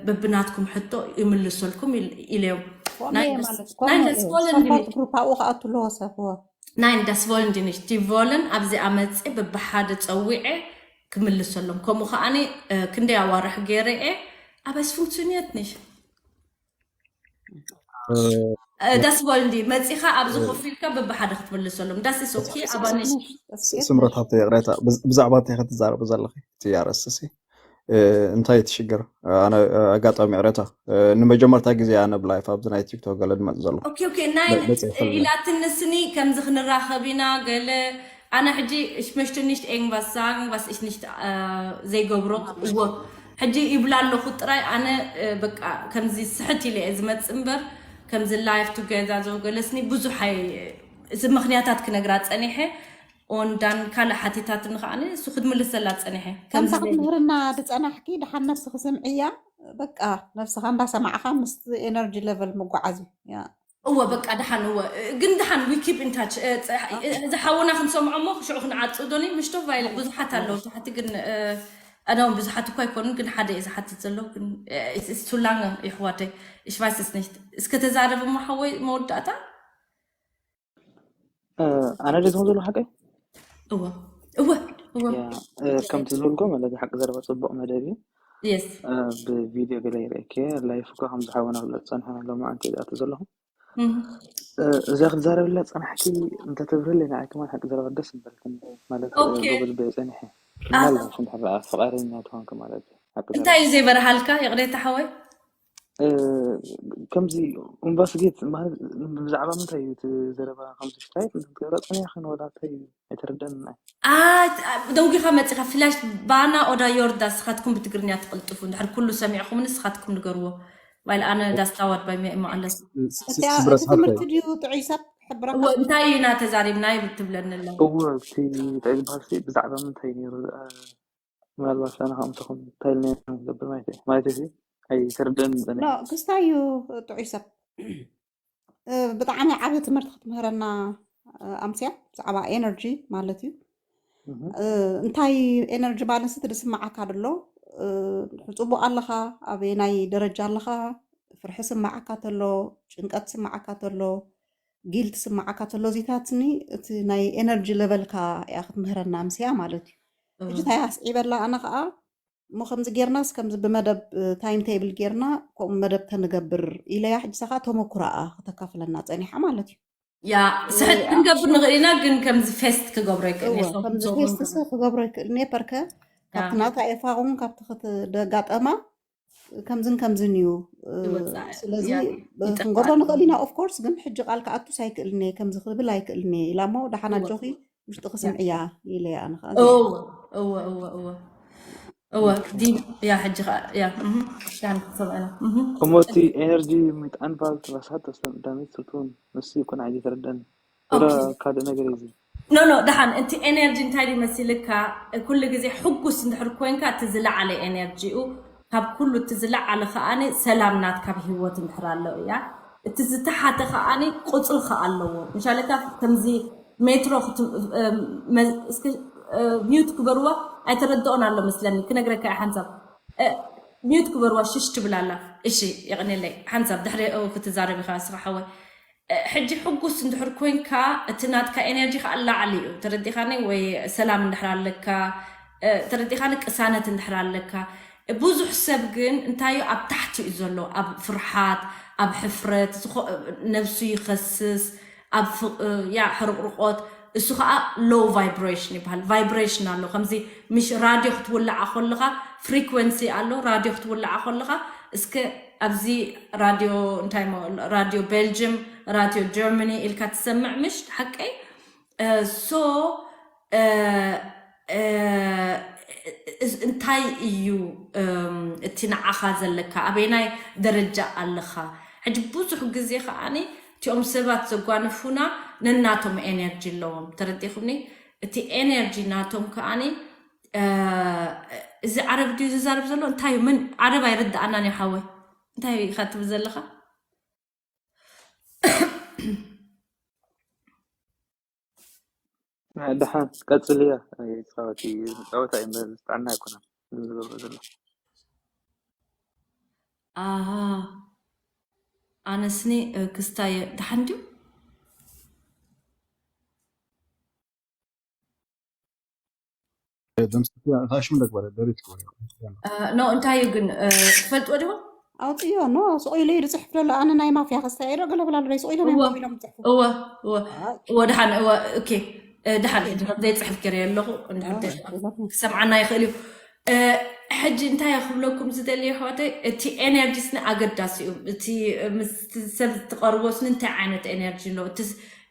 በብናትኩም ሕቶ ይምልሰልኩም ኢለዮም ኮሜ ማለት ኮሜ support group ኣብኡ ክኣቱ ኣለዎ ሰብ Nein, das wollen die nicht. Die wollen ኣብዚኣ መፅእ በብሓደ ፀዊዐ ክምልሰሎም ከምኡ ከዓኒ ክንደይ ኣዋርሕ ገይረ እየ ኣበስ funktioniert nicht እ፣ ደስ በል እንዲ መፂኻ ኣብዚ ኮፍ ኢልካ በብሓደ ክትምልሰሎም ዳስ ሶኪ ኣባንሽ ስምረት ሃብተ ይቕሬታ፣ ብዝ- ብዛዕባ እንታይ ክትዛረቡ ዘለኺ? እቲ ኣርእስቲ ሲ እ፣ እንታይ እቲ ሽግር? ኣነ እ፣ ኣጋጣሚ ይቕሬታ፣ እ፣ ንመጀመርታ ግዜ ኣነ ብላይፍ ኣብዚ ናይ ቲክቶክ ገለ ድመፅ ዘለኹ ኦኬ ኦኬ ናይ መ- መፅእ ይፈልግ ኢላትኒ ስኒ ከምዚ ክንራኸብ ኢና ገለ ኣነ ሕጂ ich möchte nicht irgendwas sagen was ich nicht äh, ዘይገብሮ እዎ ሕጂ ይብላ ኣለኹ ጥራይ ኣነ እ፣ በቃ ከምዚ ስሕት ኢለ እየ ዝመፅእ እምበር ከምዚ live together ዘውገለስኒ ብዙሕ ኣይ- እዚ ምክንያታት ክነግራ ፀኒሐ ኦንዳን ካልእ ሓቲታትኒ ከዓ እሱ ክትምልሰላ ፀኒሐ ከምዚ ከምታ ክትምህርና ድፀናሕኪ ድሓን ነብስኺ ስምዕያ በቃ ነብስኻ እንዳሰማዕኻ ምስ ኤነርጂ ሌቨል ምጓዓዝ እዩ ያ እወ በቃ ደሓን እወ ግን ደሓን we keep in touch እዚ ሓውና ክንሰምዖ እሞ ሽዑ ክንዓፅው ዶኒ ምሽቶ ቫይል ብዙሓት ኣለዉ ታሕቲ ግን ኣዳውን ብዙሓት እኳ ኣይኮኑን ግን ሓደ እዩ ዝሓትት ዘሎ ግን ቱላንገ ይሕዋተይ ich weiß es nicht እስከ ተዛረብ እሞ ሓወይ መወዳእታ ኣነ ደ ዝመዘሉ ሓቀይ እወ እወ እወ ከምቲ ዝበልኩ ማለት ሓቂ ዘረባ ፅቡቅ መደብ እዩ yes ብቪድዮ ገለ ይርእየኪ ላይፍ እኮ ከም ዝሓወና ክብለ ዝፀንሐ ሎማዓንቲ ዝኣቱ ዘለኹ እዚኣ ክትዛረብላ ፀናሕኪ እንተተብርህለይ ንዓይ ከማን ሓቂ ዘረባ ደስ ምበልክን ማለት ኦኬ። ጎበዝ በየ ፀኒሐ ምናልባት እንድሕር ፍቃደኛ ትኾንኪ ማለት እዩ ሓቂ ዘረባ እንታይ እዩ ዘይበርሃልካ ይቕሬታ ሓወይ ከምዚ ኢንቨስቲጌት ማለት ብዛዕባ ምንታይ እዩ እቲ ዘረባ ከምዚ ሽታይ ክትገብራ ፀኒሕክን ወላ እንታይ እዩ ኣይተረደን ደንጒኻ መፂኻ ፍላሽ ባና ኦዳ ዮርዳ ስኻትኩም ብትግርኛ ትቕልጥፉ እንድሕር ኩሉ ሰሚዕኹም ንስኻትኩም ንገርዎ ዋይል ኣነ ዳስታዋድ ባይ ሜ ማለት እቲ ትምህርቲ ድዩ ጥዑይ ሰብ ሕብረካ እንታይ ኢና ተዛሪብና ይብል ትብለኒ ኣለ እወ እቲ እንታይ ዝበሃል ብዛዕባ ምንታይ ነይሩ ምናልባት ኣነ ከምስኹም እንታይ ኢልና ኢና ክንገብር ማለት እዩ ማለት እዚ ኣይተረደን ዝፀኒሐ ክስታይ እዩ ጥዑይ ሰብ ብጣዕሚ ዓብዪ ትምህርቲ ክትምህረና ኣምስያ ብዛዕባ ኤነርጂ ማለት እዩ እንታይ ኤነርጂ ባለንስ እቲ ዝስማዓካ ደሎ ጽቡቅ ኣለኻ ኣበየናይ ደረጃ ኣለኻ ፍርሒ ስማዓካ ተሎ ጭንቀት ስማዓካ ተሎ ጊልት ስማዓካ ተሎ እዚታትኒ እቲ ናይ ኤነርጂ ለቨልካ እያ ክትምህረና ኣምስያ ማለት እዩ ሕጂ እንታይ ኣስዒበላ ኣነ ከዓ እሞ ከምዚ ጌርናስ ከምዚ ብመደብ ታይም ቴብል ጌርና ከምኡ መደብ ተንገብር ኢለያ ሕጂ ሰኻ ተመኩራኣ ክተካፍለና ፀኒሓ ማለት እዩ ያ ስሕት ክንገብር ንኽእል ኢና ግን ከምዚ ፌስት ክገብሮ ይክእል ከምዚ ፌስት ስ ክገብሮ ይክእል ኔፐርከ ካብቲ ናታ ኤፋ ውን ካብቲ ክትደጋጠማ ከምዝን ከምዝን እዩ ስለዚ ክንገብሮ ንኽእል ኢና ኦፍኮርስ ግን ሕጂ ቃል ክኣቱስ ኣይክእልን እየ ከምዚ ክብል ኣይክእልን እየ ኢላ እሞ ደሓን ኣጆኺ ውሽጥኺ ስምዕያ ኢለ ኣነ ከዓ እወ እወ እወ እወ እወ ዲብ ያ ሕጂ ከዓ ያ እህ፣ ያን ክትሰምዐና እህ። እሞ እቲ ኤነርጂ ሚት ኣንባል ትባሳት ተስተምዳሚት ስቱን ንሱ ይኮን ዓይዲ ተረደን ወላ ካልእ ነገር እዩ እዚ ኖ ኖ ደሓን እቲ ኤነርጂ እንታይ ድዩ መሲልካ ኩሉ ግዜ ሕጉስ እንድሕር ኮንካ እቲ ዝለዓለ ኤነርጂኡ ካብ ኩሉ እቲ ዝለዓለ ከዓኒ ሰላም ናትካ ኣብ ህይወት እንድሕር ኣሎ እያ እቲ ዝተሓተ ከዓኒ ቁፅሪ ከ ኣለዎ ምሻለካ ከምዚ ሜትሮ እስኪ ሚዩት ክበርዋ ኣይተረድኦን ኣሎ መስለኒ ክነግረካ እየ ሓንሳብ ሚዩት ክበርዋ ሽሽ ትብል ኣላ እሺ የቕንለይ ሓንሳብ ድሕሪ ክትዛረብ ኢኻ ስኻ ሓወይ ሕጂ ሕጉስ እንድሕር ኮይንካ እቲ ናትካ ኤነርጂ ከዓ ላዕሊ እዩ ተረዲኻኒ ወይ ሰላም እንድሕር ኣለካ ተረዲኻኒ ቅሳነት እንድሕር ኣለካ ብዙሕ ሰብ ግን እንታይ ኣብ ታሕቲ እዩ ዘሎ ኣብ ፍርሓት ኣብ ሕፍረት ነብሱ ይኸስስ ኣብ ያ ሕርቕርቆት እሱ ከዓ ሎው ቫይብሬሽን ይበሃል ቫይብሬሽን ኣሎ ከምዚ ምሽ ራድዮ ክትውልዓ ከለካ ፍሪኩንሲ ኣሎ ራድዮ ክትውልዓ ከለካ እስከ ኣብዚ ራድዮ እንታይ ሞ ራድዮ ቤልጅም ራድዮ ጀርመኒ ኢልካ ትሰምዕ ምሽ ሓቀይ ሶ እንታይ እዩ እቲ ንዓኻ ዘለካ ኣበይናይ ደረጃ ኣለኻ ሕጂ ብዙሕ ግዜ ከዓኒ እቲኦም ሰባት ዘጓንፉና ነናቶም ኤነርጂ ኣለዎም ተረዲኹኒ እቲ ኤነርጂ ናቶም ከዓኒ እዚ ዓረብ ድዩ ዝዛረብ ዘሎ እንታይ እዩ ምን ዓረብ ኣይርድኣናን እዩ ሓወይ እንታይ ኢኻ ትብል ዘለኻ ደሓን ቀፅልያ ፃወቲ ፃወታ እዩ ዝጥዕና ኣይኮነን ዝገብሮ ዘሎ ኣሃ ኣነስኒ ክስታየ ደሓን ድዩ ደምስስያ እታ ሽም ደግበረ ደሪት ክበረ ኖ እንታይ እዩ ግን ትፈልጥዎ ዲኹም ኣውፅዮ ኖ ስቑ ኢሉ እዩ ዝፅሕፍ ዘሎ። ኣነ ናይ ማፍያ ክስታይ ዶ ገለ ብላ ኣሎ። ስቑ ኢሎም እዮም እወ። ደው ኢሎም ዝፅሕፉ። እወ እወ እወ ደሓን እወ ኦኬ እ፣ ደሓን ሕጂ ከም ዘይፅሕፍ ገይረ ኣለኹ እንድሕር ደ- ክሰምዓና ይኽእል እዩ። እ፣ ሕጂ እንታይ ክብለኩም ዝደሊ ኣሕዋተይ፣ እቲ ኤነርጂ ስኒ ኣገዳሲ እዩ። እቲ እ፣ ምስ ሰብ ትቐርቦ ስኒ እንታይ ዓይነት ኤነርጂ ኣለዎ? እቲ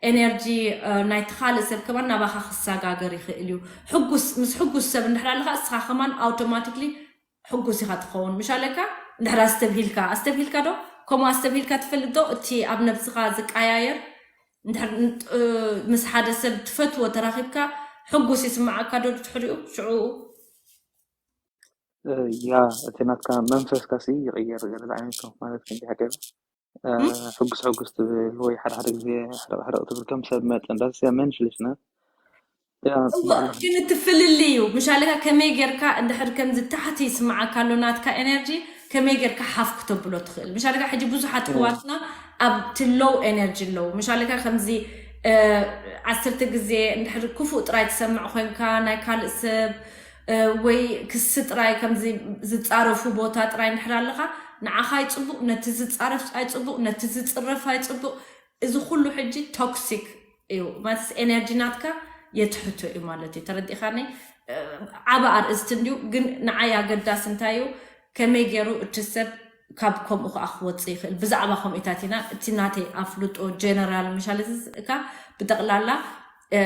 ኤነርጂ እ፣ ናይቲ ካልእ ሰብ ከማን ናባኻ ክሰጋገር ይኽእል እዩ። ሕጉስ ምስ ሕጉስ ሰብ እንድሕር ኣለኻ እስኻ ከማን ኣውቶማቲክሊ ሕጉስ ኢኻ ትኸውን። ምሽ ኣለካ እንድሕር ኣስተብሂልካ ኣስተብሂልካ ዶ ከምኡ ኣስተብሂልካ ትፈልጥ ዶ? እቲ ኣብ ነብስኻ ዝቀያየር እንድሕር ን- እ፣ ምስ ሓደ ሰብ ትፈትዎ ተራኺብካ ሕጉስ ይስምዓካ ዶ ድሕሪኡ ሽዑ? እ፣ ያ እቲ ናትካ መንፈስካ ሲ ይቕየር ገለ ዓይነት ነው ማለት ነው። ሓቂ ሕጉስ ሕጉስ ትብል ወይ ሓደ ሓደ ግዜ ሕረቕ ሕረቕ ትብል ከም ሰብ መጠን ዳስ ያ መንሽልሽነት ያ እወ፣ ግን እቲ ፍልልይ እዩ። ምሻለካ ከመይ ጌርካ እንድሕር ከምዚ ታሕቲ ይስምዓካ ኣሎ ናትካ ኤነርጂ ከመይ ጌርካ ሓፍ ክተብሎ ትኽእል። ምሻለካ ሕጂ ብዙሓት ሕዋትና ኣብቲ ሎው ኤነርጂ ኣለዉ። ምሻለካ ከምዚ እ፣ ዓሰርተ ግዜ እንድሕር ክፉእ ጥራይ ትሰምዕ ኮንካ ናይ ካልእ ሰብ እ፣ ወይ ክሲ ጥራይ ከምዚ ዝጻረፉ ቦታ ጥራይ እንድሕር ኣለኻ ንዓኻ ኣይጽቡቕ፣ ነቲ ዝጻረፍ ኣይጽቡቕ፣ ነቲ ዝጽረፍ ኣይጽቡቕ። እዚ ኩሉ ሕጂ ቶክሲክ እዩ ማለት ኤነርጂ ናትካ የትሕቶ እዩ ማለት እዩ። ተረዲኻኒ? እ፣ ዓቢ ኣርእስቲ እንድዩ ግን ንዓይ ኣገዳሲ እንታይ እዩ ከመይ ገይሩ እቲ ሰብ ካብ ከምኡ ከዓ ክወፅእ ይኽእል። ብዛዕባ ከምኡታት ኢና እቲ ናተይ ኣፍልጦ ጀነራል ምሻለት እካ ብጠቕላላ እ፣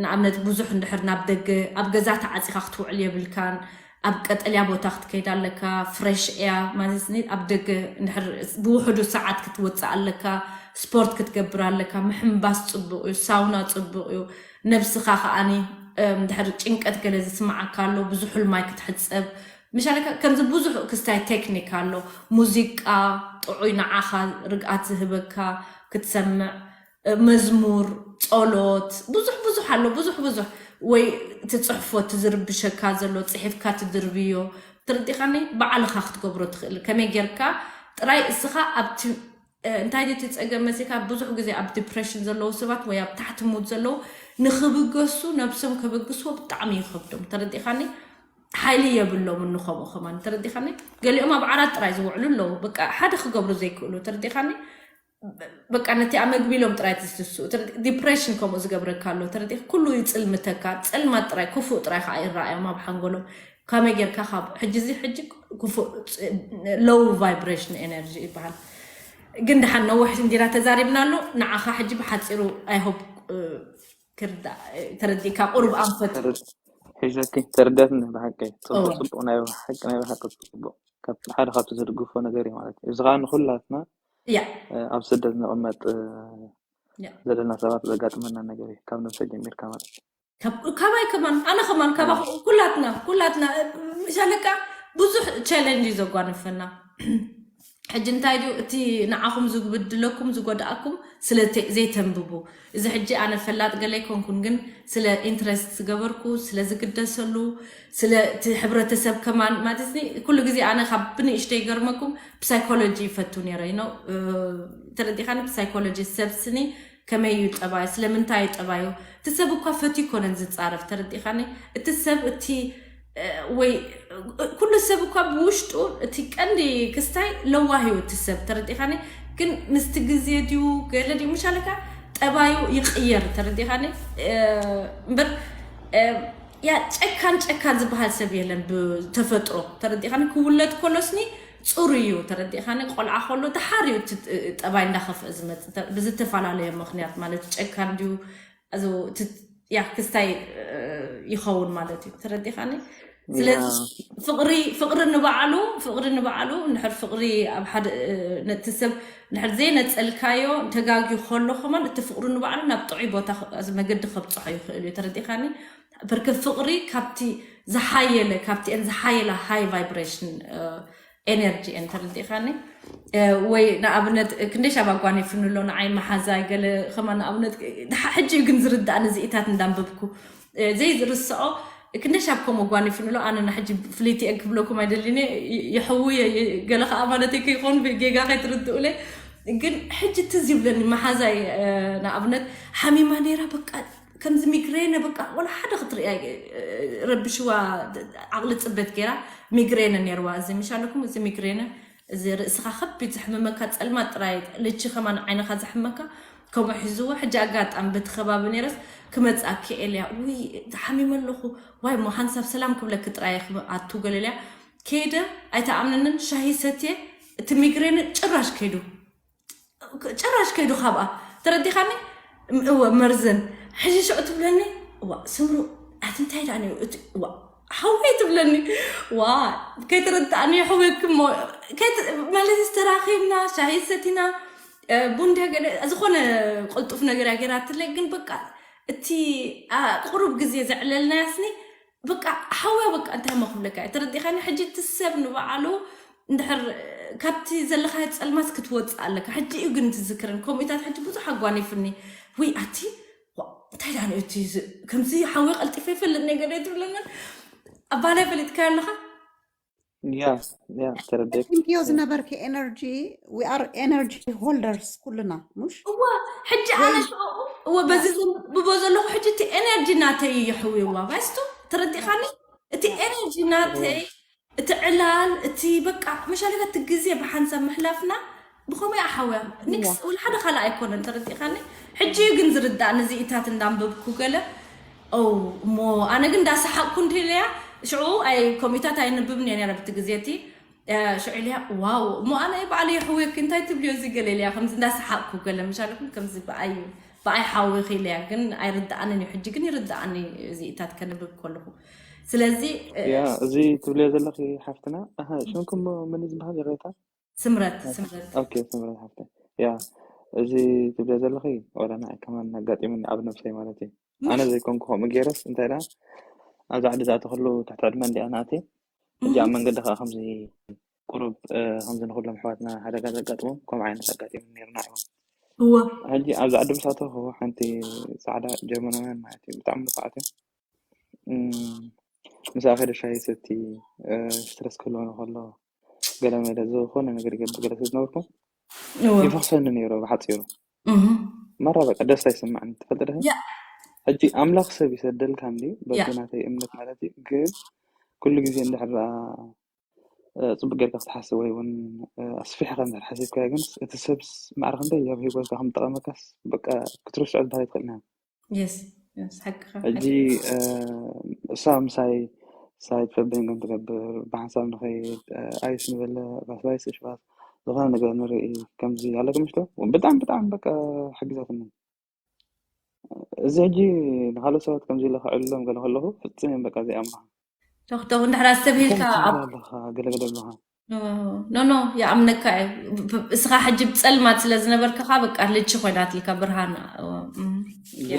ንኣብነት ብዙሕ እንድሕር ናብ ደገ ኣብ ገዛ ተዓፂኻ ክትውዕል የብልካን። ኣብ ቀጠልያ ቦታ ክትከይድ ኣለካ። ፍሬሽ ኤያ ማለት ኒ ኣብ ደገ እንድሕር ብውሕዱ ሰዓት ክትወፅእ ኣለካ። ስፖርት ክትገብር ኣለካ። ምሕምባስ ፅቡቕ እዩ። ሳውና ፅቡቕ እዩ። ነብስኻ ከዓኒ እ፣ እንድሕር ጭንቀት ገለ ዝስምዓካ ኣሎ ብዙሑል ማይ ክትሕፀብ ምሻለካ ከምዚ ብዙሕ ክስታይ ቴክኒክ ኣሎ። ሙዚቃ ጥዑይ ንዓኻ ርግኣት ዝህበካ ክትሰምዕ እ፣ መዝሙር ጸሎት ብዙሕ ብዙሕ ኣሎ ብዙሕ ብዙሕ ወይ ትጽሕፎ ትዝርብሸካ ዘሎ ጽሒፍካ ትድርብዮ ትርዲኻኒ ባዕልኻ ክትገብሮ ትኽእል ከመይ ጌርካ ጥራይ እስኻ ኣብቲ እ፣ እንታይ ድዩ እቲ ጸገም መሲልካ ብዙሕ ግዜ ኣብ ዲፕሬሽን ዘለዉ ሰባት ወይ ኣብ ታሕቲ ሙድ ዘለዉ ንኽብገሱ ነብሶም ከበግስዎ ብጣዕሚ ይኸብዶም ተረዲኻኒ ሓይሊ የብሎምን ንኸምኡ ከማን ተረዲኻኒ ገሊኦም ኣብ ዓራት ጥራይ ዝውዕሉ ኣለዉ በቃ ሓደ ክገብሩ ዘይክእሉ ተረዲኻኒ በቃ ነቲ ኣመግቢ ኢሎም ጥራይ ትስሱ ዲፕሬሽን ከምኡ ዝገብረካ ኣሎ ተረዲኽ ኩሉ ይፅልምተካ ፀልማት ጥራይ ክፉእ ጥራይ ከዓ ይረኣዮም ኣብ ሓንጎሎም ከመይ ጌርካ ካብ ሕጂ እዚ ሕጂ ክፉእ low vibration energy ይበሃል ግን ደሓን ነዋሕ እንዲና ተዛሪብና ኣሎ ንዓኻ ሕጂ ብሓፂሩ ኣይሆብ ክርዳ ተረዲእካ ቁሩብ ኣንፈት ሒዘቲ ተረዳትኒ ብሓቂ ፅቡቅ ፅቡቅ ናይ ሓቂ ናይ ብሓቂ ፅቡቅ ካብ ሓደ ካብቲ ዘድግፎ ነገር እዩ ማለት እዩ እዚ ከዓ ንኩላትና ያ ኣብ ስደት ንቕመጥ ያ ዘለና ሰባት ዘጋጥመና ነገር እዩ ካብ ነብሰ ጀሚርካ ማለት እዩ ካብ- ካባይ ከማን ኣነ ከማን ካባኹ ኩላትና ኩላትና ምሻለካ ብዙሕ ቻለንጅ እዩ ዘጓንፈና ሕጂ እንታይ ድዩ እቲ ንዓኹም ዝግብድለኩም ዝጎዳእኩም ስለ ተ- ዘይተንብቡ እዚ ሕጂ ኣነ ፈላጥ ገለ ኣይኮንኩን ግን ስለ ኢንትረስት ዝገበርኩ ስለ ዝግደሰሉ ስለ እቲ ሕብረተሰብ ከማን ማለት ኒ ኩሉ ግዜ ኣነ ካብ ብንእሽተይ ገርመኩም ብሳይኮሎጂ ይፈቱ ነረ ነው ተረዲኻኒ ብሳይኮሎጂ ሰብ ስኒ ከመይ እዩ ጠባዩ ስለምንታይ እዩ ጠባዩ እቲ ሰብ እኳ ፈትዩ ኮነን ዝፃረፍ ተረዲኻኒ እቲ ሰብ እቲ እ፣ ወይ እ፣ ኩሉ ሰብ እኳ ብውሽጡ እቲ ቀንዲ ክስታይ ለዋህ እዩ እቲ ሰብ ተረዲኻኒ ግን ምስቲ ግዜ ድዩ ገለ ድዩ ምሻለካ ጠባዩ ይቕየር ተረዲኻኒ እ፣ እምበር እ፣ ያ ጨካን ጨካን ዝበሃል ሰብ የለን ብተፈጥሮ ተረዲኻኒ ክውለድ ኮሎስኒ ፅሩ እዩ ተረዲኻኒ ቆልዓ ከሎ ድሓር እዩ እቲ ጠባይ እንዳኸፍአ ዝመፅእ ብዝተፈላለየ ምክንያት ማለት ጨካን ድዩ ያ ክስታይ ይኸውን ማለት እዩ ተረዲኻኒ ስለዚ ፍቅሪ ፍቅሪ ንባዕሉ ፍቅሪ ንባዕሉ እንድሕር ፍቅሪ ኣብ ሓደ ነቲ ሰብ እንድሕር ዘይነፀልካዮ ተጋጊ ከሎ ከማን እቲ ፍቅሪ ንባዕሉ ናብ ጥዑይ ቦታ መገዲ ከብፅሖ ይኽእል እዩ ተረዲኻኒ ብርክ ፍቅሪ ካብቲ ዝሓየለ ካብቲ ን ዝሓየለ ሃይ ቫይብሬሽን ኤነርጂ እየን ተረዲኻኒ ወይ ንኣብነት ክንደይ ሻብ ኣጓኒፍኒ ኣሎ ንዓይ መሓዛይ ገለ ከማ ንኣብነት ሕጂ ግን ዝርዳእ ንዝኢታት እንዳንበብኩ ዘይዝርስዖ ክንደይ ሻብ ከም ኣጓኒፍኒ ኣሎ ኣነ ንሕጂ ፍልይቲ እየ ክብለኩም ኣይደሊኒ ይሕውየ ገለ ከዓ ማለተይ ከይኮን ጌጋ ከይትርድኡለ ግን ሕጂ ትዝ ይብለኒ መሓዛይ ንኣብነት ሓሚማ ነይራ በቃ ከምዚ ሚግሬነ በቃ ወላ ሓደ ክትሪያ ረብሽዋ ዓቕሊ ፅበት ገይራ ሚግሬነ ነይርዋ እዚ ምሽ ኣለኩም እዚ ሚግሬነ እዚ ርእስኻ ከቢድ ዘሕምመካ ጸልማት ጥራይ፣ ልቺ ከማን ዓይንኻ ዘሕምመካ፣ ከምኡ ሒዝዎ። ሕጂ ኣጋጣሚ በቲ ከባቢ ነይረስ ክመጽኣኪ እየ ኢለያ። ውይ፣ ተሓሚመ ኣለኹ። ዋይ፣ እሞ ሓንሳብ ሰላም ክብለኪ ጥራይ እየ ክኣቱ ገለ ኢለያ። ከይደ፣ ኣይተኣምንንን፣ ሻሂ ሰትየ፣ እቲ ሚግሬን ጭራሽ ከይዱ። ጭራሽ ከይዱ ካብኣ። ተረዲኻኒ? እም-፣ እወ፣ መርዝን። ሕጂ ሽዑ ትብለኒ፣ "እዋ፣ ስምሩ፣ ኣቲ እንታይ ደኣ ነይሩ እቲ?" እዋ፣ ሓወይ ትብለኒ። ዋ፣ ከይተረዳእኒ የሕውየኪ እሞ፣ ከይት-፣ ማለት ተራኺብና፣ ሻሂ ሰቲና፣ እ፣ ቡን ድያ ገለ፣ ዝኾነ ቅልጡፍ ነገር እያ ገይራትለይ፣ ግን በቃ እቲ፣ ኣ፣ ቁሩብ ግዜ ዘዕለልናያስኒ፣ በቃ ሓውያ፣ በቃ እንታይ እሞ ክብለካ እየ፣ ተረዲኻኒ? ሕጂ እቲ ሰብ ንባዕሉ እንድሕር ካብቲ ዘለኻዮ ጸልማት ክትወጽእ ኣለካ። ሕጂ እዩ ግን ትዝክርን፣ ከምኡታት ሕጂ ብዙሕ ኣጓኒፍኒ። ውይ ኣቲ፣ ዋ፣ እንታይ ደኣ ነዩ እቲ ዝ-፣ ከምዚ ሓዊ ቀልጢፈ ይፈልጥ ነገር እየ ትብለና። ኣባላይ ፈሊጥካዮ ኣለኻ? ያ ያ ተረዲኤኪ። ትንክዮ ዝነበርኪ ኤነርጂ፣ we are energy holders ኩልና፣ ሙሽ? እዋ፣ ሕጂ ኣነ ሽዑ፣ እወ፣ በዚ ዘንብቦ ዘለኹ ሕጂ እቲ ኤነርጂ ናተይ እዩ የሕውይዋ። ባይስቱ፣ ተረዲኻኒ? እቲ ኤነርጂ ናተይ፣ እቲ ዕላል፣ እቲ በቃ፣ መሻለካ እቲ ግዜ ብሓንሳብ ምሕላፍና፣ ብኸመይ ኣሓውያ? ኒክስ፣ ወላ ሓደ ካልእ ኣይኮነን፣ ተረዲኻኒ? ሕጂ እዩ ግን ዝርዳእ፣ ንዚኢታት እንዳንበብኩ ገለ፣ ኦ፣ እሞ ኣነ ግን እንዳሰሓቅኩ እንድህልያ፣ ሽዑ ኣይ፣ ኮሚታት ኣይንብብን እየ ነረ ብቲ ግዜ እቲ፣ እ፣ ሽዑ ኢልያ፣ ዋው፣ እሞ ኣነ ባዕለይ የሕውየኪ፣ እንታይ ትብልዮ እዚ ገለ ኢልያ፣ ከምዚ እንዳሰሓቅኩ ገለ፣ ምሻለኩም ከምዚ ብኣይ፣ ብኣይ ሓዊኺ ኢልያ፣ ግን ኣይርድኣንን እዩ፣ ሕጂ ግን ይርድኣኒ እዩ፣ እዚኢታት ከንብብ ከለኹ። ስለዚ፣ እ፣ ያ፣ እዚ ትብልዮ ዘለኺ ሓፍትና፣ ኣሃ፣ ሽምኩም መን እዩ ዝበሃል ይቕሬታ? ስምረት፣ ስምረት። ኦኬ፣ ስምረት ሓፍተይ። ያ፣ እዚ ትብልዮ ዘለኺ ዋላ ንዓይ ከማን ኣጋጢሙኒ ኣብ ነብሰይ ማለት እዩ። ኣነ ዘይኮንኩ ከምኡ ገይረስ እንታይ ደኣ ኣብዚ ዓዲ ዝኣተኹሉ ትሕቲ ዕድመ እንዲኣ ንኣትየ። ሕጂ ኣብ መንገዲ ከዓ ከምዚ ቁሩብ፣ እ፣ ከምዚ ንኩሎም ኣሕዋትና ሓደጋ ዘጋጥሞም ከምኡ ዓይነት ኣጋጢሙ ነይሩ ንዓይ እውን። እወ። ሕጂ ኣብዚ ዓዲ ምስ ኣተኹ ሓንቲ ጻዕዳ ጀርመናውያን ማለት እዩ ብጣዕሚ ንፉዓት እዮም። እም፣ ምስኣ ከይደ ሻሂ ሰቲ፣ እ፣ ስትረስ ክህልወኒ ከሎ ገለ መለ ዝኾነ ነገር ይገብር ገለ ስለ ዝነበርኩ እወ። ይፈኽሰኒ ነይሩ ብሓፂሩ። እህ። ማራ በቃ ደስታ ይስማዕኒ ትፈልጥ ዲኺ? ያ። ሕጂ ኣምላኽ ሰብ ይሰደልካ እንዲ በቲ ያ። ናተይ እምነት ማለት እዩ። ግን ኩሉ ግዜ እንድሕር ደኣ፣ እ፣ ፅቡቅ ጌርካ ክትሓስብ ወይ እውን፣ እ፣ ኣስፊሕካ እንድሕር ሓሲብካዮ ግን እቲ ሰብስ ማዕረ ክንደይ ኣብ ሂወትካ ከም ዝጠቐመካስ በቃ ክትርስዖ ዝበሃል ኣይትኽእልን ኢኻ። የስ፣ የስ፣ ሓቅኻ። ሕጂ፣ እ፣ እሳ ምሳይ ሳይት ፈበን ከም ትገብር ብሓንሳብ ንኸይድ፣ እ፣ ኣይስ ንበለ ባስ ባይስ እሽባስ ዝኾነ ነገር ንርኢ ከምዚ ኣለኩም ምሽቶ ብጣዕሚ ብጣዕሚ በቃ ሓጊዛትኒ። እዚ ሕጂ ንኻልኦት ሰባት ከምዚ ኢለ ክዕልሎም ገለ ከለኹ ፍጹም እዮም በቃ ዘይኣምኑኻ። ቶኽቶኽ እንድሕር ኣስተብሂልካ እንታይ ኣብ ትብል ኣለኻ ገለገለ ኣለኻ። ኖ ኖ ኖ፣ ይኣምነካ እየ። ብ-፣ እስኻ ሕጂ ብጸልማት ስለ ዝነበርካኻ በቃ ልቺ ኮይናትልካ ብርሃን። እም፣ ያ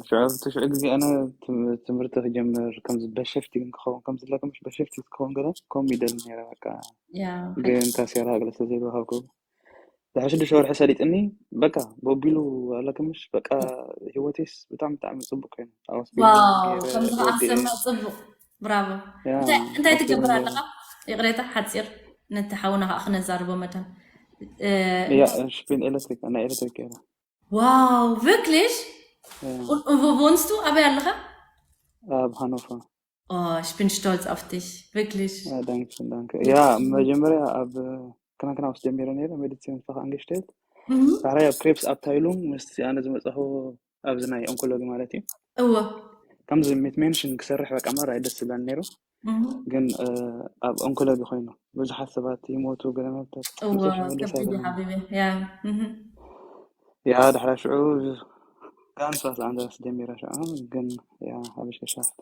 ሽዑ እቲ ሽዑ ግዜ ኣነ ትም- ትምህርቲ ክጀምር ከምዚ በሸፍቲ ግን ክኸውን ከምዚ ለከምሽ በሸፍቲ ክኸውን ገለ ከምኡ ይደሊ ነይረ በቃ ያ ግን ታሴራ ገለ ስለዘይረኸብኩ ድሕሪ ሽዱሽተ ወርሒ ሰሊጥኒ በቃ በቢሉ ኣለከምሽ በቃ ህይወቴስ ብጣዕሚ ብጣዕሚ ፅቡቅ ኮይኑ ኣወስቢኒ ዋው፣ ገይረ ከምዚ ከዓ ወዲኤ ክሰምዕ ፅቡቅ። ብራቮ። ያ እንታይ እንታይ ትገብር ኣወስቢኒ ኣለኻ? ይቕሬታ ሓፂር ነቲ ሓውና ከዓ ክነዛርቦ መታን። እ፣ ያ ሽፒን ኤሌክትሪክ ናይ ኤሌክትሪክ ገይረ ዋው፣ wirklich? ያ Und, und wo wohnst du? ኣበይ ኣለኻ? ኣብ ሃኖፈር Oh, ich bin stolz auf dich, wirklich. ያ ዳንክሽን ዳንክ ያ መጀመርያ ኣብ ክናክናውስ ጀሚረ ነይረ ሜዲሲን ፈካ ኣንግሽቴት Mhm. ዳሕራይ ኣብ ክሬፕስ ኣብታይሉም ምስ ኣነ ዝመፀኹ ኣብዚ ናይ ኦንኮሎጂ ማለት እዩ እወ። ከምዚ ሚት ሜንሽን ክሰርሕ በቃ ማራ ደስ ዝብለኒ ነይሩ Mhm. ግን እ፣ ኣብ ኦንኮሎጂ ኮይኑ ብዙሓት ሰባት ይሞቱ ገለመልታት እወ፣ መጨረሻ ደስ ከቢድ እዩ ኣይብለኒ ሓቢቢ። ያ። Mhm. ያ ዳሕራይ ሽዑ ጋንስ ዋስ ኣንድረስ ጀሚረ ሽዑ ግን ያ ሓበሽ ከሻፍት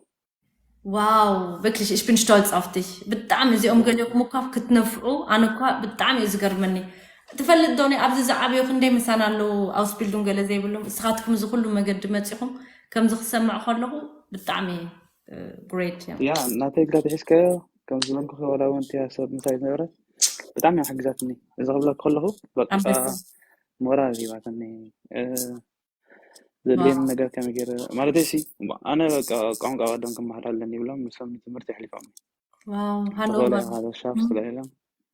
ዋው፣ wirklich, ich bin stolz auf dich. ብጣዕሚ እዚኦም ገሊኦም እኳ ክትነፍዑ ኣነ እኳ ብጣዕሚ እዩ ዝገርመኒ። ትፈልጥ ዶ፣ ኣብዚ ዝዓበዩ ክንደይ ምሳና ኣለዉ፣ ኣውስቢልዱን ገለ ዘይብሎም። ንስኻትኩም እዚ ኩሉ መገዲ መጺኹም ከምዚ ክሰምዕ ከለኹ ብጣዕሚ ግሬት እዮም። ያ ናተይ ግዳ ተሒዝካዮ ከም ዝበልኩ ዋላ እውን እቲያ ሰብ ምሳይ ዝነበረት ብጣዕሚ እያ ሓጊዛትኒ። እዚ ክብለኪ ከለኹ በቃ ኣንበሳ። ሞራል ሂባትኒ። እ፣ ዘድልየኒ ዋው። ነገር ከመይ ገይረ ማለት ሲ ኣነ በቃ ቋንቋ ቀደም ክመሃር ኣለኒ ይብሎም ንሶም ንትምህርቲ የሕሊፎም ዋው፣ ተኸእሎ ሃኖቨር። ኢኻ ሻፍ እም፣ ስለ ኢሎም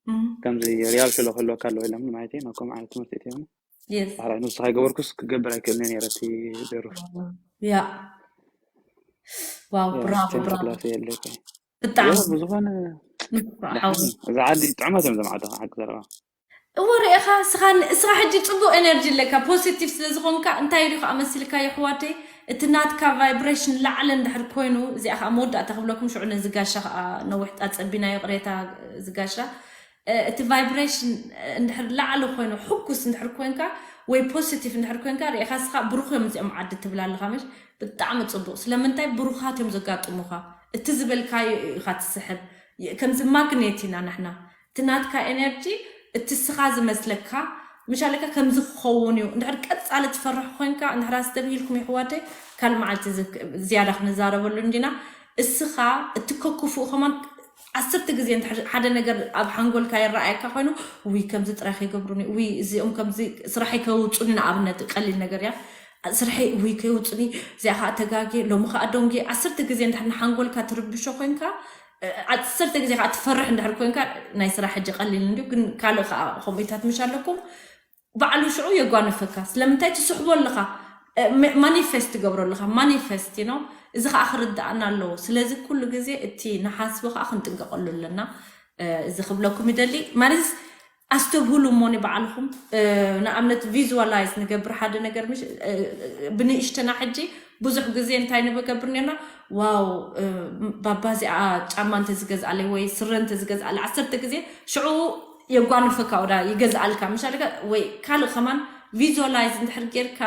እም፣ ከምዚ ሪያል ሽሎ ክህልወካ ኣለዎ ኢሎም ማለት እዩ ናብ ከምኡ ዓይነት ትምህርቲ እትዮም ዳሕራይ ንሱ ከይገበርኩስ ክገብር ኣይክእልን እየ ነይረ እቲ ደርፍ ያ። ዋው፣ ብራቮ፣ ቴንት ብራቮ። ክላስ የለከ ብጣዕሚ ብዝኾነ እዛ ዓዲ ጥዕማት እዮም ዘማዕዶ ሓቂ ዘረባ። እወ ርኢኻ እስኻ እስኻ ሕጂ ጽቡቕ ኤነርጂ ኣለካ፣ ፖዚቲቭ ስለ ዝኾንካ እንታይ ኢሉ ከዓ መሲልካ የሕዋተይ፣ እቲ ናትካ ቫይብሬሽን ላዕሊ እንድሕር ኮይኑ፣ እዚኣ ከዓ መወዳእታ ክብለኩም፣ ሽዑ ነዚ ጋሻ ከዓ ነዊሕ ጣጸቢናዮ፣ ቅሬታ ዝጋሻ። እቲ ቫይብሬሽን እንድሕር ላዕሊ ኮይኑ፣ ሕጉስ እንድሕር ኮንካ ወይ ፖዚቲቭ እንድሕር ኮንካ፣ ርኢኻ እስኻ ብሩኽ እዮም እዚኦም ዓዲ ትብል ኣለኻ። ምሽ ብጣዕሚ ጽቡቕ። ስለምንታይ ብሩኻት እዮም ዘጋጥሙኻ፣ እቲ ዝበልካዮ ኢኻ ትስሕብ። ከምዚ ማግኔት ኢና ንሕና። እቲ ናትካ ኤነርጂ፣ እቲ ስኻ ዝመስለካ፣ ምሻለካ ከምዚ ክኸውን እዩ። እንድሕር ቀጻሊ ትፈርሕ ኮንካ፣ እንድሕር ኣስተብሂልኩም ይሕዋተይ፣ ካልእ መዓልቲ ዝክ- ዝያዳ ክንዛረበሉ እንዲና። እስኻ እቲ ከክፉእ ከማን ዓሰርተ ግዜ እንድሕር ሓደ ነገር ኣብ ሓንጎልካ ይረኣየካ ኮይኑ፣ ውይ ከምዚ ጥራይ ከይገብሩኒ፣ ውይ እዚኦም ከምዚ ስራሐይ ከውፁኒ፣ ንኣብነት ቀሊል ነገር እያ፣ ስራሐይ ውይ ከይውፁኒ፣ እዚኣ ከዓ ተጋጌ፣ ሎሚ ከዓ ደንጌ፣ ዓሰርተ ግዜ እንድሕር ንሓንጎልካ ትርብሾ ኮንካ፣ ዓሰርተ ግዜ ከዓ ትፈርሕ እንድሕር ኮንካ፣ ናይ ስራሕ ሕጂ ቀሊል እንዲዩ፣ ግን ካልእ ከዓ ከምኡታት ምሽ ኣለኩም። ባዕሉ ሽዑ የጓንፈካ። ስለምንታይ ትስሕቦ ኣለኻ? ማኒፌስት ትገብሮ ኣለኻ። ማኒፌስት ነው። እዚ ከዓ ክርዳእና ኣለዎ። ስለዚ ኩሉ ግዜ እቲ ንሓስቦ ከዓ ክንጥንቀቀሉ ኣለና። እዚ ክብለኩም ይደሊ ማለት፣ ኣስተብህሉ እሞ ንባዕልኹም። ንኣብነት ቪዝዋላይዝ ንገብር ሓደ ነገር፣ ምሽ ብንእሽተና ሕጂ ብዙሕ ግዜ እንታይ ንገብር ነርና? ዋው፣ ባባ እዚኣ ጫማ እንተዝገዝኣለይ ወይ ስረ እንተዝገዝኣለይ፣ ዓሰርተ ግዜ ሽዑ የጓንፈካ፣ ወዳ ይገዝኣልካ፣ ምሻለካ ወይ ካልእ ከማን ቪዝዋላይዝ እንድሕር ጌርካ፣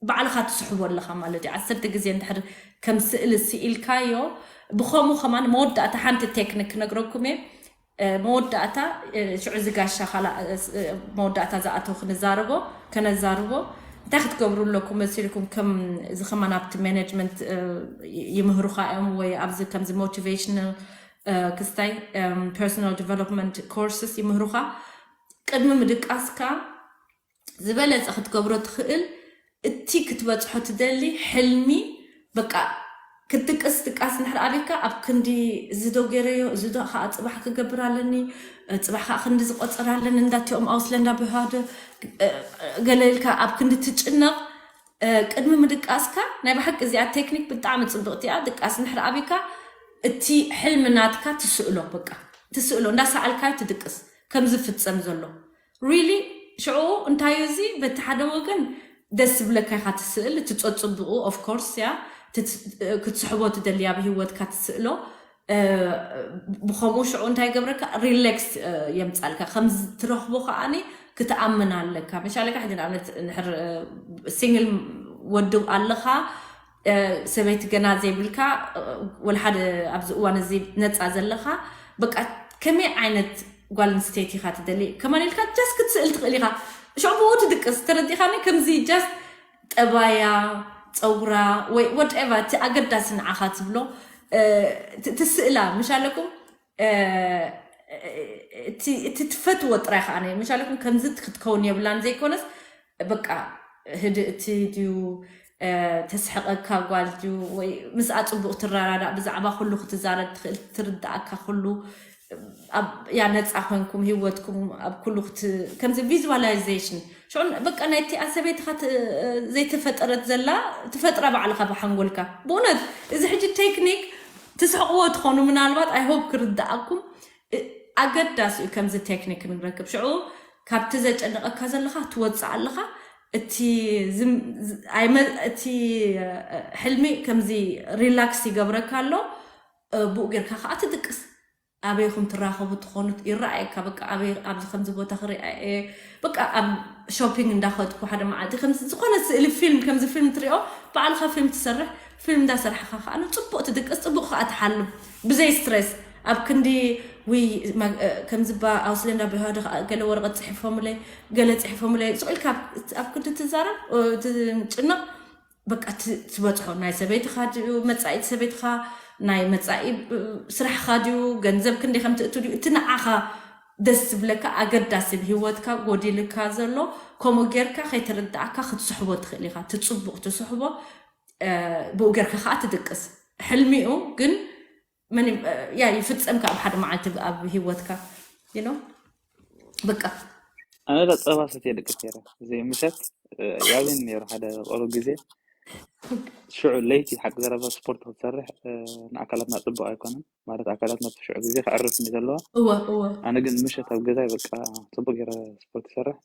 ባዕልኻ ትስሕቦ ኣለኻ ማለት እዩ። ዓሰርተ ግዜ እንድሕር ከም ስእሊ ስኢልካዮ፣ ብኸምኡ ከማን መወዳእታ ሓንቲ ቴክኒክ ክነግረኩም እየ። መወዳእታ ሽዑ ዝጋሻ ካላ መወዳእታ ዝኣተው ክንዛርቦ ከነዛርቦ እንታይ ክትገብሩ ኣለኩም መሲልኩም? ከም እዚ ከማን ኣብቲ ማኔጅመንት ይምህሩኻ እዮም ወይ ኣብዚ ከምዚ ሞቲቬሽን ክስታይ ፐርሶናል ዲቨሎፕመንት ኮርስስ ይምህሩኻ። ቅድሚ ምድቃስካ ዝበለጸ ክትገብሮ ትኽእል፣ እቲ ክትበጽሖ ትደሊ ሕልሚ፣ በቃ ክትድቅስ ድቃስ እንድሕር ኣቢልካ፣ ኣብ ክንዲ እዚ ዶ ገይረዮ፣ እዚ ዶ ከዓ ጽባሕ ክገብር ኣለኒ፣ ጽባሕ ከዓ ክንዲ ዝቆጽር ኣለኒ፣ እንዳቲኦም ኣውስለንዳ ብሃደ ገለ ኢልካ ኣብ ክንዲ ትጭነቕ፣ ቅድሚ ምድቃስካ፣ ናይ ብሓቂ እዚኣ ቴክኒክ ብጣዕሚ ጽብቕቲ እያ። ድቃስ እንድሕር ኣቢልካ፣ እቲ ሕልሚ ናትካ ትስእሎ፣ በቃ ትስእሎ፣ እንዳሰኣልካዮ ትድቅስ ከም ዝፍጸም ዘሎ። ሪሊ ሽዑ እንታይ እዩ እዚ? በቲ ሓደ ወገን ደስ ዝብለካ ኢኻ ትስእል፣ እቲ ጸጽብቑ ኦፍ ኮርስ እያ ክትስሕቦ ትደሊ ኣብ ህይወትካ ትስእሎ። ብኸምኡ ሽዑ እንታይ ይገብረካ? ሪላክስ የምጻልካ። ከም ትረኽቦ ከኣኒ ክትኣምን ኣለካ። መሻለካ ሕጂ ንኣብነት እንድሕር ሲንግል ወዲ ኣለኻ፣ ሰበይቲ ገና ዘይብልካ፣ ወላ ሓደ ኣብዚ እዋን እዚ ነጻ ዘለኻ፣ በቃ ከመይ ዓይነት ጓል ኣንስተይቲ ኢኻ ትደሊ? ከማን ኢልካ ጃስት ክትስእል ትኽእል ኢኻ። ሽዑ ብኡ ትድቅስ፣ ተረዲኻኒ? ከምዚ ጃስት ጠባያ፣ ጸጉራ ወይ ወድኤቨር እቲ ኣገዳሲ ንዓኻ ትብሎ ትስእላ ምሽ ኣለኩም። እቲ ትፈትዎ ጥራይ ከኣ ምሽ ኣለኩም። ከምዚ ክትከውን የብላን ዘይኮነስ በቃ ህድእቲ ድዩ፣ ተስሕቐካ ጓል ድዩ፣ ወይ ምስኣ ጽቡቕ ትረዳዳእ፣ ብዛዕባ ኩሉ ክትዛረብ ትኽእል፣ ትርድኣካ ኩሉ፣ ያ ነጻ ኮንኩም ህይወትኩም ኣብ ኩሉ ከምዚ ቪዝዋላይዜሽን ሽዑ በቃ ናይቲኣ ሰበይትኻ ዘይተፈጠረት ዘላ ትፈጥራ ባዕልኻ ብሓንጎልካ። ብእውነት እዚ ሕጂ ቴክኒክ ትስሕቕዎ ትኾኑ ምናልባት፣ ኣይ ሆፕ ክርድኣኩም። ኣገዳሲ እዩ ከምዚ ቴክኒክ ንረክብ። ሽዑ ካብቲ ዘጨንቐካ ዘለኻ ትወፅእ ኣለኻ። እቲ ሕልሚ ከምዚ ሪላክስ ይገብረካ ኣሎ። ብኡ ጌርካ ከዓ ትድቅስ። ኣበይኹም ትራኸቡ ትኾኑ ይረኣየካ። በቃ ኣበይ ኣብዚ ከምዚ ቦታ ክሪኣ እየ፣ በቃ ኣብ ሾፒንግ እንዳኸድኩ ሓደ መዓልቲ ከምዚ ዝኾነ ስእሊ ፊልም፣ ከምዚ ፊልም ትሪኦ፣ ባዕልኻ ፊልም ትሰርሕ፣ ፊልም እንዳሰርሕኻ ከዓ ንፅቡቕ ትድቅስ፣ ፅቡቕ ከዓ ትሓልም ብዘይ ስትሬስ። ኣብ ክንዲ ውይ ከምዚ ባ ኣውስለንዳ ብሃደ ከዓ ገለ ወረቐት ፅሒፎምለይ፣ ገለ ፅሒፎምለይ፣ ስቕ ኢልካ ኣብ ክንዲ ትዛረብ ትጭነቕ። በቃ ትበፅሖ ናይ ሰበይትኻ ድዩ፣ መፃኢት ሰበይትኻ፣ ናይ መፃኢ ስራሕኻ ድዩ፣ ገንዘብ ክንደይ ከም ትእቱ ድዩ፣ እቲ ንዓኻ ደስ ዝብለካ ኣገዳሲ ብህይወትካ ጎዲልካ ዘሎ ከምኡ ጌርካ ከይተረዳእካ ክትስሕቦ ትኽእል ኢኻ። ትፅቡቕ ትስሕቦ ብኡ ጌርካ ከዓ ትድቅስ። ሕልሚኡ ግን ያ ይፍፀምካ ኣብ ሓደ መዓልቲ ኣብ ህይወትካ። በቃ ኣነ ዳ ጸባ ሰትየ ደቅስ ነረ እዚ ምሸት ያብን ነሩ ሓደ ቆሩ ግዜ ሽዑ ለይቲ ሓቂ ዘረባ ስፖርት ክትሰርሕ ንኣካላትና ፅቡቅ ኣይኮነን። ማለት ኣካላትና ሽዑ ግዜ ክዕርፍ እንዲ ዘለዋ፣ እወ እወ ኣነ ግን ምሸት ኣብ ገዛይ በቃ ፅቡቅ ገይረ ስፖርት ይሰርሕ።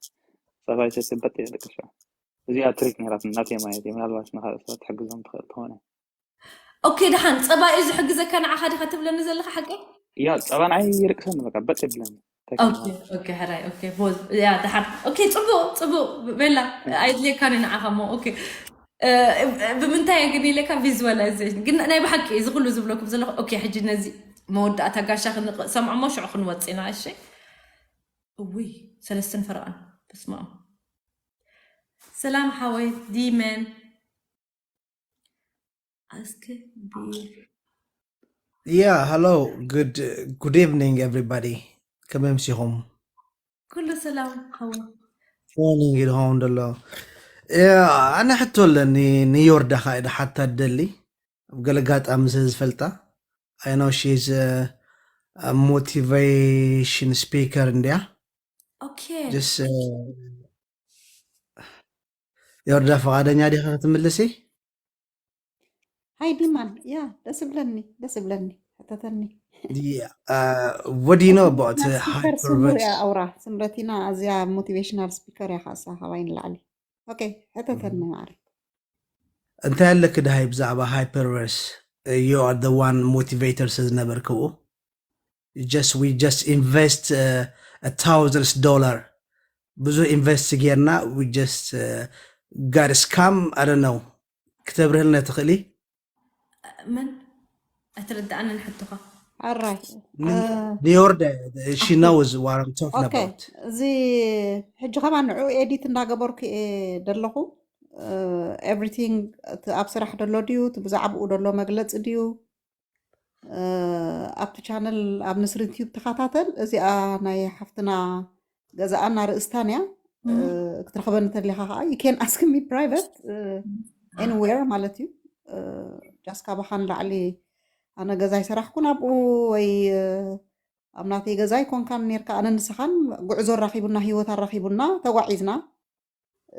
ፀባይ ሰትየ በጥ ይልቅስ። እዚኣ ትሪክ ነይራት ናተይ ማለት እዩ። ምናልባት ንካልእ ሰባት ትሕግዞም ትኽእል ትኾነ። ኦኬ፣ ደሓን ፀባይ እዩ ዝሕግዘካ ንዓኻ ዲኻ ትብለኒ ዘለኻ ሓቂ? ያ ፀባ ንዓይ ይርቅሰኒ በቃ በጥ ይብለኒ። ኦኬ ኦኬ፣ ሕራይ ኦኬ፣ ቦዝ ያ ደሓን ኦኬ፣ ፅቡቅ ፅቡቅ ቤላ ኣይድልየካን እዩ ንዓኻ እሞ ኦኬ። ብምንታይ ግን ኢለካ ቪዝዋላይዜሽን ግን ናይ ብሓቂ እዚ ኩሉ ዝብለኩም ዘለኹ ኦኬ። ሕጂ ነዚ መወዳእታ ጋሻ ክንሰምዖ እሞ ሽዑ ክንወፅእ ኢና። እሺ እውይ ሰለስትን ፈረቓን በስመ ኣብ። ሰላም ሓወይ ዲመን እስኪ ቢ Yeah, hello. Good uh, good evening, everybody. ከመይ ኣምሲኹም? ኩሉ ሰላም ሓወይ። Morning ኢልኩም ደሎ። Yeah, ኣነ ሕቶ ኣለኒ። ንዮርዳ ኸዓ ኢደ ሓታ ደሊ ኣብ ገለ ኣጋጣሚ ስለ ዝፈልጣ። I know she's a, a motivation speaker እንድያ። ኦኬ Just uh, ዮርዳ ፈቃደኛ ዲኻ ክትምልሲ? ሃይ ዲማን፣ ያ ደስ ብለኒ፣ ደስ ብለኒ፣ ሕተተኒ። The, uh, what do you know about uh, ስፒከር ስሙ hyperverse? እያ ኣውራ ስምረቲና፣ ኣዝያ ሞቲቬሽናል ስፒከር እያ። ካሳ ካባይ ንላዕሊ። ኦኬ፣ ሕተተኒ ማዕረ። እንታይ ኣለክ ድሃይ ብዛዕባ ሃይፐርቨርስ? You are the one motivator ስለ ዝነበርክኡ። Just we just invest uh, a thousands dollar ብዙ ኢንቨስት ጌርና we just uh, got scam. I don't know። ክተብርህልና ትኽእሊ? መን ኣይተረዳኣንን ሕቶኻ። ኣራይ ንዮርዳ she knows what I'm talking ኦኬ፣ about። እዚ ሕጂ ከማ ንዑ ኤዲት እንዳገበርኩ እየ ደለኹ። ኤቭሪቲንግ እቲ ኣብ ስራሕ ደሎ ድዩ፣ እቲ ብዛዕባኡ ደሎ መግለፂ ድዩ? እ፣ ኣብቲ ቻነል ኣብ ንስሪ ቲዩብ ተኸታተል። እዚኣ ናይ ሓፍትና ገዛኣና ርእስታን እያ። እ፣ ክትረኽበኒ ተሊኻ ከዓ you can ask me private anywhere ማለት እዩ። እ፣ ጃስ ካባኻ ንላዕሊ ኣነ ገዛ ይሰራሕኩ ናብኡ ወይ እ፣ ኣብ ናተይ ገዛ ይኮንካን ኔርካ ኣነ ንስኻን ጉዕዞ ኣራኺቡና ህይወት ኣራኺቡና ተጓዒዝና።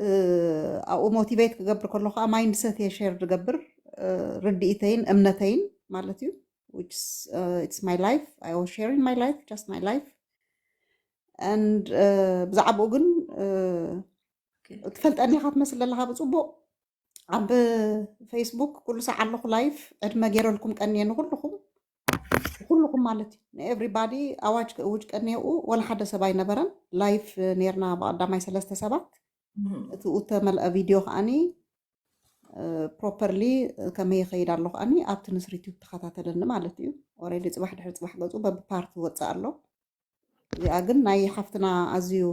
እ፣ ኣብኡ ሞቲቬት ክገብር ከሎ ከዓ ማይንድሰት እየ ሼር ዝገብር እ፣ ርድኢተይን እምነተይን ማለት እዩ። Which is, uh, it's my life. I was sharing my life, just my life. And uh, ብዛዕባኡ ግን uh, ትፈልጠኒ ኢኻ ትመስል ዘለኻ ብፅቡቅ ኣብ ፌስቡክ ኩሉ ሰዓት ኣለኹ ላይፍ። ዕድመ ገይረልኩም ቀንየ ንኩልኹም ኩልኹም ማለት እዩ ንኤቭሪባዲ ኣዋጅ ክእውጅ ቀንየኡ ወላ ሓደ ሰብ ኣይነበረን። ላይፍ ኔርና ብቀዳማይ ሰለስተ ሰባት እቲ ዝተመልአ ቪድዮ ከዓኒ ፕሮፐርሊ ከመይ ይኸይድ ኣሎ ከዓኒ ኣብቲ ንስሪ ቲዩብ ተኸታተለኒ ማለት እዩ። ኦሬዲ ፅባሕ ድሕሪ ፅባሕ ገፁ በብፓርት ወፅእ ኣሎ። እዚኣ ግን ናይ ሓፍትና ኣዝዩ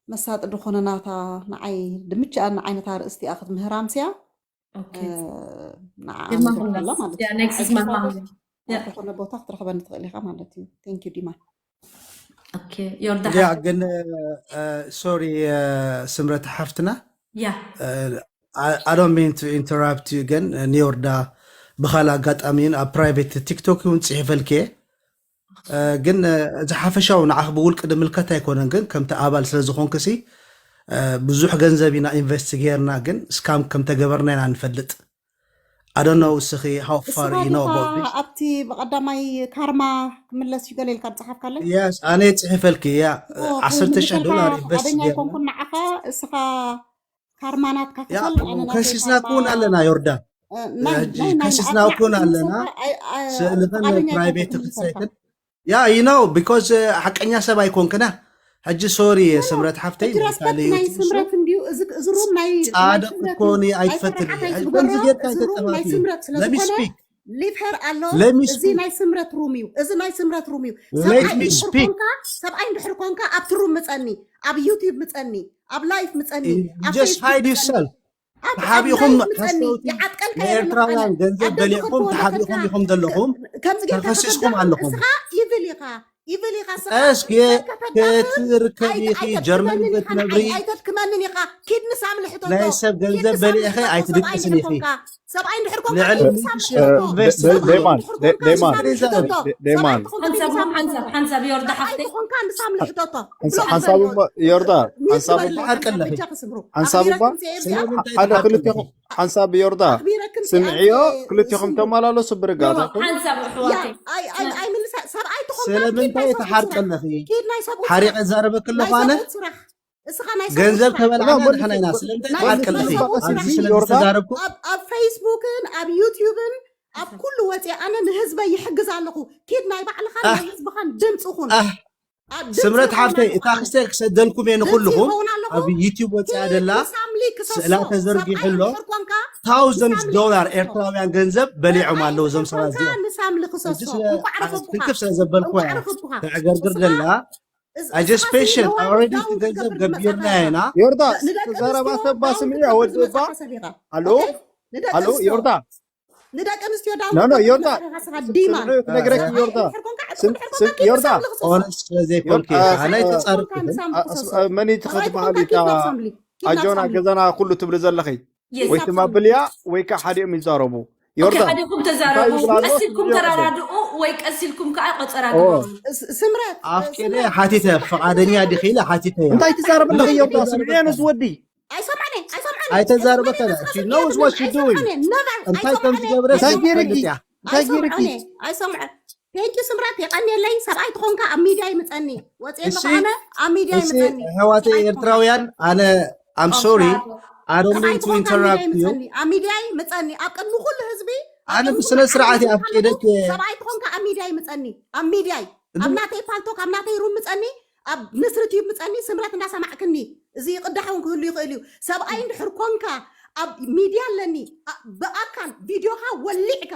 መሳጢ ዝኾነ ናታ ንዓይ ድምችኣን ንዓይነታ ርእስቲኣ ክትምህር ኣምስያ ኦኬ ንዓ ድማ ንክላ ማለት ያ ኔክስት ማማ ያ ዝኾነ ቦታ ክትረኽበኒ ትኽእል ኢኻ ማለት እዩ። Thank you ዲማ። ኦኬ ዮርዳ ያ ግን ሶሪ ስምረት ሓፍትና ያ I don't mean to interrupt you ግን ንዮርዳ ብካል ኣጋጣሚ እውን ኣብ ፕራይቬት ቲክቶክ እውን ፅሒፈልክየ ግን እዚ ሓፈሻዊ ንዓኽ ብውልቂ ድምልከት ኣይኮነን ግን ከምቲ ኣባል ስለ ዝኾንክሲ ብዙሕ ገንዘብ ኢና ኢንቨስት ጌርና ግን ስካም ከም ተገበርና ኢና ንፈልጥ። I don't know እስኺ how far እስኻ you know ዲኻ about this? ኣብቲ ብቐዳማይ ካርማ ክምለስ እዩ ገለ ኢልካ ዝፀሓፍካለይ? Yes ኣነ ፅሒፈልኪ ያ ኦ፣ ዓሰርተ ሺሕ ምልክታ ዶላር ኢንቨስት ፍቓደኛ ጌርና ኣይኮንኩን ንዓኻ። እስኻ ካርማናት ያ ካክፈል ኣነ ናተይ ከሲስና ካርማ ኩን ኣለና ዮርዳን እ፣ ናይ ሕጂ ናይ ናይ ከሲስና ንኣትና ኩን ኣለና ክምልሰልካ ኣይ- ኣይ- ስእልኽን ፍቓደኛ ፕራይቬት ኣይኮንኩን ክምልሰልካ። ክትሰይክን ያ you know because ሓቀኛ ሰብ ኣይኮንክና። ሕጂ ሶሪ ስምረት ሓፍተይ ሕጂ ናይ ረስፔክት ካልእ ናይ ዩቱብ ስምረት እንድዩ እዚ እዚ ሩም ናይ ናይ ጻድቅ ስምረት እኮ እዩ። እኔ ኣይትፈትኒ ኣይፈራሓት ሕጂ ኣይትግበሮ ከምዚ ጌርካ እዚ ሩም ናይ ኣይተጠፋፍኒ ስምረት let me ስለዝኾነ speak ሊቭ ሄር ኣሎ let me እዚ speak ናይ ስምረት ሩም እዩ። እዚ ናይ ስምረት ሩም እዩ። let ሰብኣይ me እንድሕር speak ኮንካ ሰብኣይ እንድሕር ኮንካ ኣብቲ ሩም ምፀኒ፣ ኣብ ዩቲዩብ ምፀኒ፣ ኣብ ላይፍ ምፀኒ፣ ኣብ just ፌስቡክ hide ምፀኒ፣ yourself ኣብ ኣብ ተሓቢእኹም ላይፍ ምፀኒ። ሓሰውቲ ይዓጥቀልካ የብልኻ ንኤርትራውያን ኣነ ገንዘብ ኣደ በሊዕኩም ተኸድቦ ተሓቢእኹም ኣለካ ኢኹም ዘለኹም ከምዚ ጌርካ ተኸሲስኩም ተኸድካ ኣለኹም እስኻ ኢቭል ኢኻ። ኢቭል ኢኻ ስኻ ቀስ ሰብ ከተዳኽም ክትርከቢ ኢኺ ጀርመን ኣይተድክመንን ኢኻ ክትነብሪ ንዓይ ኣይተድክመኒ ኢኻ ኪድ ንሳብ ልሕተቶ ናይ ሰብ ገንዘብ በሊዕኺ ኣይትድቅስን ኢኺ ሰብኣይ እንድሕር ኮንካ ልዕሊ ንሳብ ሚሊሽያ ልሕተቶ ኢንቨስት ደ- ደይማን ንሳብ ደ- ደይማን ልሕተቶ ደይማን ሰብኣይ እንድሕር ኮንካ ንሳብ ሓንሳብ ልሕተቶ ሓንሳብ ሓንሳብ የወርዳ ሓፍተይ ኣይትኾንካ ንሳብ ሓንሳ- ልሕተቶ ሓንሳብ ሓንሳብ እሞ የወርዳ ሓንሳብ እሞ ሓርቀለኺ ሓንሳብ እሞ ስለምንታይ ሓደ ትሓርቂ ክልቴኹም ሓንሳብ የወርዳ ኣኽቢረክን ስምዕዮ ክልቴኹም ተመላለሱ ብርጋታ ይኹን ኣይምልሳ ሰብኣይ ትኾንካ ስለምንታይ ትሓርቀለኺ ኪድ ናይ ሰብኡት ሓሪቀ ስራሕ ዛረበክለኹ ናይ ኣነ ሰብኡት ስራሕ እስኻ ናይ ገንዘብ ሰብኡት ከበልዓ ኖ፣ ንሕና ኢና ስለምንታይ ናይ ትሓርቀለኺ ሰብኡት ኣብዚ ስራሕ ስለዝተዛረብኩ ኣብ ኣብ ፌስቡክን ኣብ ዩቲዩብን ኣብ ኩሉ ወፅየ ኣነ ንህዝበይ ይሕግዝ ኣለኹ ኪድ ናይ ባዕልኻን ኣህ ናይ ህዝብኻን ድምፂ ኹን ኣህ ኣብ ድምፂ ስምረት ይኸውን ሓፍተይ ኣለኹ እታ ክስተ ክሰደልኩም እየ ድምፂ ንኩልኹም ይኸውን ኣለኹ ኣብ ዩቲዩብ ወፅያ ኪድ ደላ ንሳምሊ ክሰሶ ስእላ ተዘርጊሑ ሰብኣይ ኣሎ እንድሕር ኮንካ ታውዘንድ ንሳምሊ ዶላር ክሰሶ ኤርትራውያን ገንዘብ በሊዖም ሰብኣይ ኣለዉ እዞም እንድሕር ሰባት ኮንካ እዚኦም ንሳምሊ ክሰሶ ሕጂ ስለ እንቋዕ ረኸብኩኻ ትንክፍ ስለ ዘበልኩ እንቋዕ እያ ረኸብኩኻ ተዕገርግር እስኻ ደላ እዝ- I just እስኻ patient ሲ I already ዳውን ገንዘብ ክትገብር ገቢርና ዝመጻኻ ኢና ዮርዳ ንደቂ ተዛረባ ኣንስትዮ ሰብ ዳውን ስምዒ ክትገብር ኣወድባ ዝመጻኻ ሰብ ኢኻ ኣሎ ኦኬ ንደቂ ኣሎ ኣንስትዮ ዮርዳ ንደቂ ኣንስትዮ ዳውን ኖ ኖ ክትገብር ዮርዳ ዝመጻኻ ስኻ ዲማ ስምዒ ክነግረኪ ዮርዳ እንድሕር ኮንካ ዕጡቕ ስም- እንድሕር ኮንካ ስም- ኪድ ዮርዳ ንሳምሊ ክሰሶ ኦነስት ስለ ዘይኮንኪ ዮርዳ ኣነ ዕጡቕ ኣይተጻረፍኩ ኮንካ ንሳምሊ ክሰሶ መን እዩ ሰብኣይ ትኸትበሃል ትኾንካ ኢታ ኪድ ንሳምሊ ኪድ ኣጆና ንሳምሊ ገዛና ኩሉ ትብሊ ዘለኺ የስ ወይ ኪድ ትማብልያ ወይ ከዓ ሓዲኦም ይዛረቡ ኦኬ ዮርዳ ሓዲኹም እንታይ ተዛረቡ ይብላ ኣሎ ቀሲልኩም ዮርዳ ተራዳድኡ ወይ ቀሲልኩም ከዓ ቆፀራ ኦ ግበሩ ስ- ስምረት ኣፍቂደ ስምረት ሓቲተ ስምረት ፍቓደኛ ዲኺ ኢለ ሓቲተ እያ እንታይ ትዛረብ ኣለኺ Look ዮርዳ ኣይተዛረበ ስምዕዮ ነዚ ወዲ ኣይሰምዐኒ ኣይሰምዐኒ ኣይተዛረበ ኣይሰምዐኒ ከላ ንስኻ she ስምዒት knows what የብልካን she doing ኣይሰምዐኒ ነበር እንታይ ከም ኣይሰምዐኒ ዝገብረ እንታይ ስለ ገይርኪ ትፈልጥ እያ እንታይ ገይርኪ ኣይሰምዐኒ ኣይሰምዐ Thank you ስምረት የቀንየለይ ሰብኣይ ትኾንካ ኣብ ሚድያ ይምፀኒ ወፅየ እሺ ኣለኹ ኣነ ኣብ ሚድያ እሺ ይምፀኒ ኣሕዋተይ ሰብኣይ ትኾንካ ኤርትራውያን ኣነ I'm sorry I don't ሰብኣይ mean to ትኾንካ ኣብ ሚድያ interrupt you ይምፀኒ ኣብ ሚድያ ይምፀኒ ኣብ ቅድሚ ኩሉ ህዝቢ ኣብ ኣነ ቅድሚ ብስነ ኩሉ ስርዓት ዓለም እየ ኣፍቂደኪ ዝርከቡ ሰብኣይ ትኾንካ ኣብ ሚድያ ይምፀኒ ኣብ ሚድያ ኣብ ናተይ ፓልቶክ ኣብ ናተይ ሩም ምፀኒ ኣብ ንስሪ ቲዩብ ምፀኒ ስምረት እንዳሰማዕክኒ እዚ ቅዳሕ እውን ክህሉ ይኽእል እዩ ሰብኣይ እንድሕር ኮንካ ኣብ ሚድያ ኣለኒ ኣ- ብኣካል ቪድዮኻ ወሊዕካ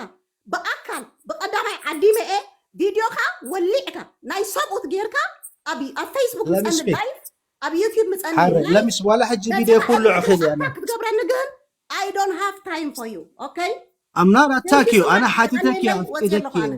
ብኣካል ብቐዳማይ ዓዲመ እየ ቪድዮኻ ወሊዕካ ናይ ሰብኡት ጌርካ ኣብ ኣብ ፌስቡክ let me ምፀኒ speak ላይፍ ኣብ ዩቲዩብ ምፀኒ ሓረ ላይፍ let me s- ዋላ ሕጂ ነዚ ቪድዮ ከዓ ኩሉ ቪድዮ ዕኽል እያ ኣታክ ክትገብረኒ ግን I don't have time for you okay I'm not attack you ኣነ ስምረት ሓቲተኪ የቀንየለይ ወፅየ ኣፍቂደኪ ኣለኹ ኣነ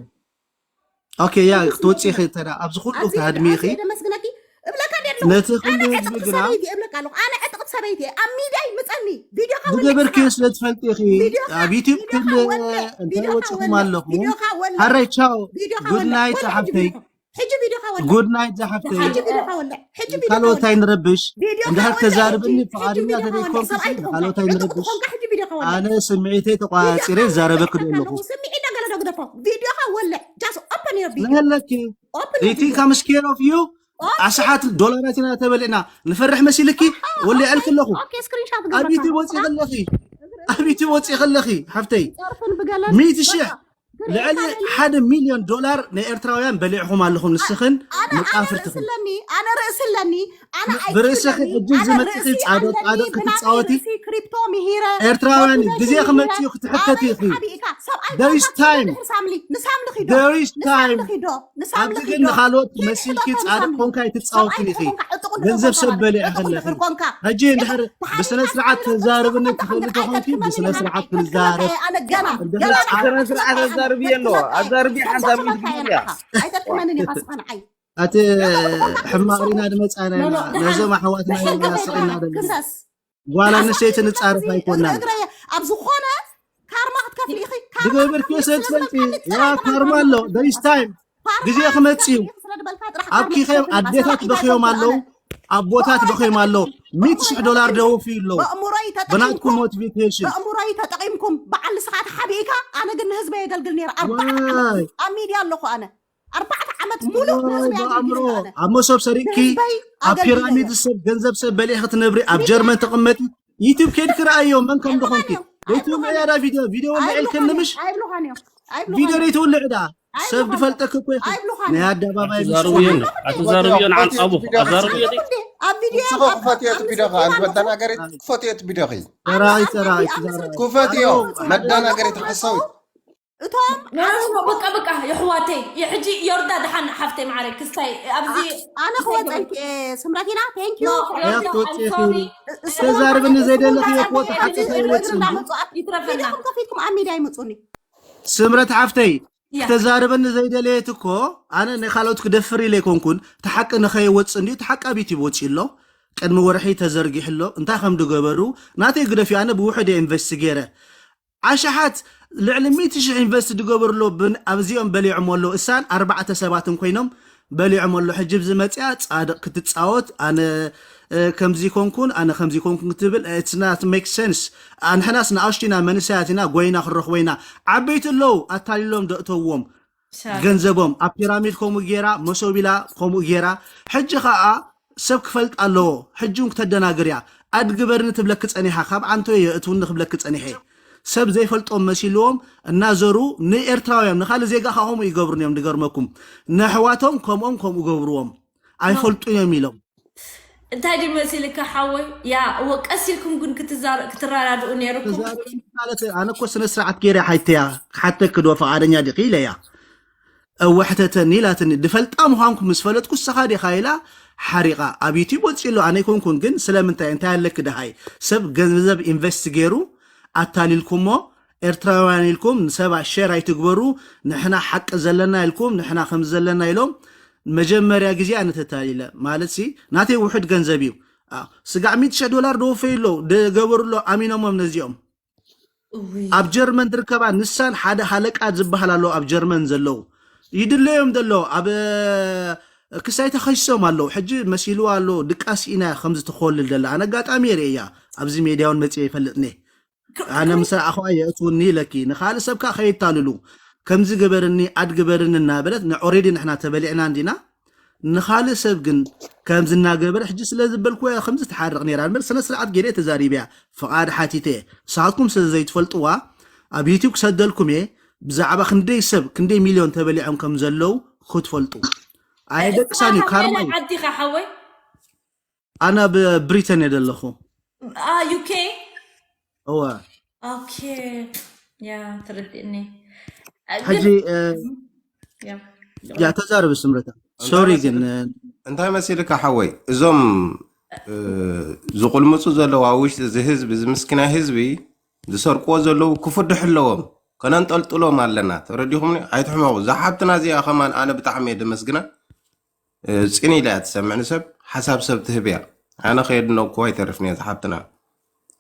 ኦኬ ያ ክትወፅኢ ክተዳ ኣብዚ ኩሉ ኣዚ ተሃድሚ ኢኺ ኣዚ ደመስግነኪ እብለካ ደለኹ ነቲ ኣነ ኩሉ ህዝቢ ዕጥቕቲ ግና ሰበይቲ እብለካ ኣለኹ ኣነ ዕጥቕቲ ሰበይቲ እየ ኣብ ሚድያ ይምፀኒ ቪድዮኻ ወሊዕ ዝገበርክዮ ስምረት ስለ ትፈልጢ ኢኺ ቪድዮኻ ኣብ ዩቲዩብ ቪድዮኻ ክል ወልዕ እንታይ ቪድዮኻ ወፅኹም ወልዕ ኣለኹም ቪድዮኻ ወልዕ ሓራይ ቻው ቪድዮኻ ጉድ ወልዕ ናይት ወልዕ ሕጂ ዝሓፍተይ ቪድዮኻ ሕጂ ቪድዮኻ ወልዕ ጉድ ናይት ዝሓፍተይ ሕጂ ቪድዮኻ ወልዕ ሕጂ ቪድዮኻ ካልኦት ወልዕ ኣይንረብሽ ቪድዮኻ እንድሕር ወልዕ ተዛርብኒ ሕጂ ሕጂ ፍቓደኛ ቪድዮኻ ወልዕ ተዘይኮንኩ ሰብኣይ ትኾንካ ካልኦት ዕጡቕ ኣይንረብሽ ትኾንካ ሕጂ ቪድዮኻ ወልዕ ኣነ ስምዒተይ ተቋፂረ ቪድዮኻ ወልዕ ይዛረበክ ዶ ትብለካ ኣለኹ ኣለኹ ስምዒት ደገለ ዶ ግደፎ ቪድዮኻ ወልዕ just open your video ንህለኪ open your Do you think video I'm scared of you ኣስሓት ዶላራት ኢና ተበሊዕና ንፈርሕ መሲልኪ ወሊዐልኪ ኣለኹ okay screenshot ኣብ ገበርካ ዩቲብ ወፂ ከለኺ ኣብ ዩቲብ ወፂ ከለኺ ሓፍተይ ጨርፍን ብገለ ሚእቲ ሽሕ ልዕሊ ሓደ ሚልዮን ዶላር ናይ ኤርትራውያን በሊዕኹም ኣለኹም ንስኽን ኣነ መቃፍርትኽን ርእስለኒ ኣነ ርእስለኒ ኣነ ብርእስኺ ሕጂ ዝመፅኺ ፃዶ ፃዶ ክትፃወቲ ክሪፕቶ ምሂረ ኤርትራውያን ግዜ ክመፅኡ ክትሕተት ኢኺ There is time. ንሳምሊ ንሳምሊ ኺዶ There is time. ንሳምሊ ኺዶ ንሳምሊ ኣብዚ ግን ኺዶ ንኻልኦት መሲልኪ ፃድቅ ኮንካ ኣይትፃወትን ኢኺ። ገንዘብ ሰብ በሊዐ ከለኺ ሕጂ እንድሕር ብስነ ስርዓት ተዛርብኒ ትኽእሊ ተኾንኪ ብስነ ስርዓት ክንዛረብ እንድሕር ፃ- ስነ ስርዓት ኣዛርብዮ ኣለዋ ኣዛርቢ ሓንሳብ ሚኒት ግዜ እያ ኣይተድክመንን ኢኻ ስኻ ንዓይ ኣቲ ሕማቕ ሪና ድመፃና ኢና ነዞም ኣሕዋትና ኢና ስቕና ዘለና ክሰስ ጓል ኣንስተይቲ ንፃረፍ ኣይኮናን እግረ ኣብ ዝኾነ ካርማ ክትከፍሊ ኢኺ ዝገበርክዮ ስለ ትፈልጢ ያ ካርማ ኣሎ there is time ግዜ ክመፅእ እዩ ኣብኪኸ ኣዴታት በኽዮም ኣለዉ ኣቦታት በኽዮም ኣለዉ ሚእቲ ሽሕ ዶላር ደወፍዩ ኣለዉ ብናትኩም ሞቲቬሽን ኣእምሮይ ተጠቂምኩም በዓል ንስኻ ተሓቢእካ ኣነ ግን ንህዝበይ የገልግል ነይረ ኣርባዕተ ዓመት ኣብ ሚድያ ኣለኹ ኣነ ኣርባዕተ ዓመት ሙሉእ ንህዝበይ ኣገልጊለ ኣእምሮ እየ ኣነ ኣብ መሶብ ሰሪቕኪ ንህዝበይ ኣብ ኣገልጊለ ፒራሚድ ሰብ ገንዘብ ሰብ በሊዕ ክትነብሪ ኣብ ጀርመን ተቐመጢ ዩቱብ ከይድኪ ረኣዮ መን ከም ዝኾንኪ ዘይትውልዕ ያዳ ቪድዮ ቪድዮ ወልዕልክኒ ምሽ ኣይብሉኻን እዮም ቪድዮ ኣይብሉኻን ዘይትውልዕ ዳ ሰብ ኣይብሉኻን ድፈልጠኪ እኮ ይኹን ኣይብሉኻን ናይ ኣደባባይ ኣትዛርብዮን ኣትዛርብዮን ዓንጻቡ ኣዛርብዮ ኣብ ቪድዮ ንስኺ ክፈትዮ እቲ ቪድዮኻ ኣንቲ መደናገሪት ክፈትዮ እቲ ቪድዮኺ ሰራዊት ሰራዊት ሰራዊት ክፈትዮ መደናገሪት ሓሳዊት እቶም በቃ በቃ የሕዋተይ የሕጂ ዮርዳ ድሓን ሓፍተይ ማዕረ ክስታይ ኣብዚ ኣነ ክወፀልኪ እየ ስምረቲና thank you ያፍቶቼ እሱ እውን ተዛርብኒ ማለት ዘይደለኽዮ እሱ እኮ ተሓፅፈ ይወፅእ እንዳመፁ ኣብ ይትረፈና ቪድዮኹም ከፊትኩም ኣብ ሚድያ ይምፁኒ ስምረት ሓፍተይ ክተዛርበኒ ዘይደለየት እኮ ኣነ ንካልኦት ክደፍር ኢለ ኣይኮንኩን። እቲ ሓቂ ንኸይወፅእ እንዲ እቲ ሓቂ ኣብ ዩቲብ ወፂኡ ኣሎ። ቅድሚ ወርሒ ተዘርጊሑ ኣሎ። እንታይ ከም ዝገበሩ ናተይ ግደፊ። ኣነ ብውሕድ ኢንቨስት ገይረ ኣሽሓት ልዕሊ ሚእቲ ሽሕ ኢንቨስት ዝገበሩ ኣሎ። ኣብዚኦም በሊዖም ኣሎ። እሳን ኣርባዕተ ሰባትን ኮይኖም በሊዖም ኣሎ። ሕጂ ብዚ መፅያ ፃድቕ ክትፃወት ኣነ ከምዚ ኮንኩን ኣነ ከምዚ ኮንኩን ክትብል it's not make sense። ንሕናስ ንኣሽቱ ኢና መንእሰያት ኢና ጎይና ክንረኽቦ ኢና። ዓበይቲ ኣለዉ ኣታሊሎም ደእተውዎም ገንዘቦም ኣብ ፒራሚድ ከምኡ ጌራ መሶብ ኢላ ከምኡ ጌራ ሕጂ ከዓ ሰብ ክፈልጥ ኣለዎ። ሕጂ እውን ክተደናግር እያ። ኣድግበርኒ ትብለክ ፀኒሓ ካብ ዓንቶ እየ እትውኒ ክብለክ ፀኒሐ ሰብ ዘይፈልጦም መሲልዎም እናዘሩ ንኤርትራውያን ንካልእ ዜጋ ከዓ ከምኡ ይገብሩን እዮም። ድገርመኩም ነሕዋቶም ከምኦም ከምኡ ገብርዎም ኣይፈልጡን እዮም ኢሎም እንታይ ድዩ መሲልካ ሓወይ? ያ እወ ቀስ ኢልኩም ግን ክትዛረ- ክትረዳድኡ ነይርኩም። ማለት ኣነ እኮ ስነ ስርዓት ገይረ ሓይተያ ክሓተክ ዶ ፈቃደኛ ዲኺ ኢለያ። እወ ሕተተኒ ኢላትኒ። ድፈልጣ ምዃንኩ ምስ ፈለጥኩ ንስኻ ዲኻ ኢላ ሓሪቓ ኣብ ዩቲብ ወፂ ኣሎ። ኣነ ኣይኮንኩን ግን ስለምንታይ እንታይ ኣለክ ድሃይ ሰብ ገንዘብ ኢንቨስት ገይሩ ኣታሊልኩሞ ኤርትራውያን ኢልኩም ንሰባት ሸር ኣይትግበሩ ንሕና ሓቂ ዘለና ኢልኩም ንሕና ከም ዘለና ኢሎም መጀመርያ ግዜ ኣነ ተታሊለ ማለት ሲ ናተይ ውሑድ ገንዘብ እዩ። ስጋዕ ሚእቲ ሺሕ ዶላር ደወፈዩ ኣለዉ ደገበሩ ኣሎ ኣሚኖሞም ነዚኦም። ኣብ ጀርመን ዝርከባ ንሳን ሓደ ሃለቃ ዝበሃል ኣለዉ ኣብ ጀርመን ዘለዉ ይድለዮም ዘሎ ኣብ ክሳይ ተኸሲሶም ኣለዉ። ሕጂ መሲልዋ ኣሎ ድቃስ ኢና ከምዚ ትኾልል ደላ ኣነ ኣጋጣሚ የርእያ ኣብዚ ሜድያ እውን መፅየ ይፈልጥኒ ኣነ ምስ ረኣኹዋ የእትውኒ ኢለኪ ንኻልእ ሰብ ከዓ ከየታልሉ ከምዚ ግበርኒ ኣድ ግበርኒ እናበለት ኦሬዲ ንሕና ተበሊዕና እንዲና ንኻልእ ሰብ ግን ከምዚ እናገበረ ሕጂ ስለ ዝበልኩ እያ ከምዚ ትሓርቕ ነይራ እምበር ስነ ስርዓት ገይረ ተዛሪበያ ፍቓድ ሓቲተ እየ ንስኻትኩም ስለ ዘይትፈልጥዋ ኣብ ዩቲብ ክሰደልኩም እየ ብዛዕባ ክንደይ ሰብ ክንደይ ሚልዮን ተበሊዖም ከም ዘለዉ ክትፈልጡ ኣየደቅሳን እዩ ካርማ እዩ ዓዲኻ ሓወይ ኣነ ኣብ ብሪተን እየ ዘለኹ ዩኬ እወ ኦኬ ያ ተረዲእኒ ሕጂ ያ ተዛረብ ስምረታ ሶሪ ግን እንታይ መሲልካ ሓወይ እዞም ዝቁልምፁ ዘለዉ ኣብ ውሽጢ እዚ ህዝቢ እዚ ምስኪናይ ህዝቢ ዝሰርቅዎ ዘለዉ ክፍድሑ ኣለዎም ከነንጠልጥሎም ኣለና ተረዲኹምኒ ኣይትሕመቑ እዛ ሓብትና እዚኣ ከማን ኣነ ብጣዕሚ እየ ደመስግና ፅን ኢላ እያ ትሰምዕ ንሰብ ሓሳብ ሰብ ትህብ እያ ኣነ ከየድነቅኩ ኣይተርፍን እየ ዝሓብትና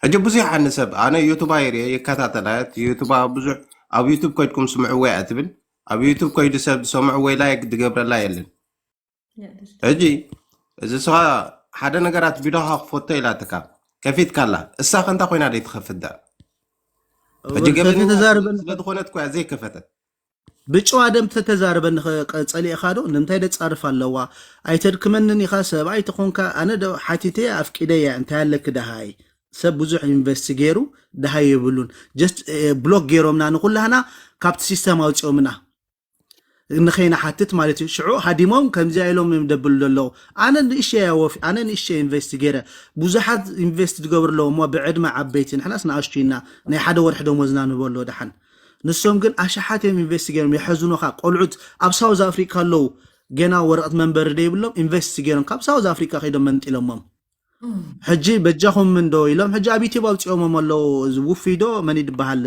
ሕጂ ብዙሕ ዓኒ ሰብ ኣነ ዩቱብ ኣይርየ ይከታተላ ዩቱብ ብዙሕ ኣብ ዩቱብ ከይድኩም ስምዕዎ እያ ትብል ኣብ ዩቱብ ከይዱ ሰብ ዝሰምዕዎ ላይክ ዝገብረላ የለን ሕጂ እዚ ስኻ ሓደ ነገራት ቪድዮኻ ክፈቶ ኢላትካ ከፊትካላ እሳ ከንታ ኮይና ደይ ትኸፍት ዳ ሕጂ ገበን ስለዝኾነት ኮያ ዘይከፈተት ብጨዋ ደም ተተዛርበኒ ጸሊእኻ ዶ ንምንታይ ደጻርፍ ኣለዋ ኣይተድክመንን ኢኻ ሰብኣይ ተኾንካ ኣነ ዶ ሓቲተ ኣፍቂደ እያ እንታይ ኣለክ ደሃይ ሰብ ብዙሕ ኢንቨስት ገይሩ ደሃይ የብሉን just ብሎክ ገይሮምና ንኩላህና ካብቲ ሲስተም ኣውፅኦምና ንኸይንሓትት ማለት እዩ ሽዑ ሃዲሞም ከምዚኣ ኢሎም እዮም ደብሉ ዘለዉ ኣነ ንእሸ ወፊ ኣነ ንእሸ ኢንቨስት ገይረ ብዙሓት ኢንቨስት ዝገብሩ ኣለዉ እሞ ብዕድመ ዓበይቲ ንሕናስ ንኣሽቱ ኢና ናይ ሓደ ወርሒ ደሞዝና ንህቦ ኣለዎ ደሓን ንሶም ግን ኣሽሓት እዮም ኢንቨስት ገይሮም የሐዝኑኻ ቆልዑት ኣብ ሳውዝ ኣፍሪካ ኣለዉ ገና ወረቐት መንበሪ ደይብሎም ኢንቨስት ገይሮም ካብ ሳውዝ ኣፍሪካ ከይዶም መንጢሎሞም ሕጂ በጃኹም እንዶ ኢሎም ሕጂ ኣብ ዩቲብ ኣውፅኦሞም ኣለዉ ውፍይ ዶ መን ይድበሃል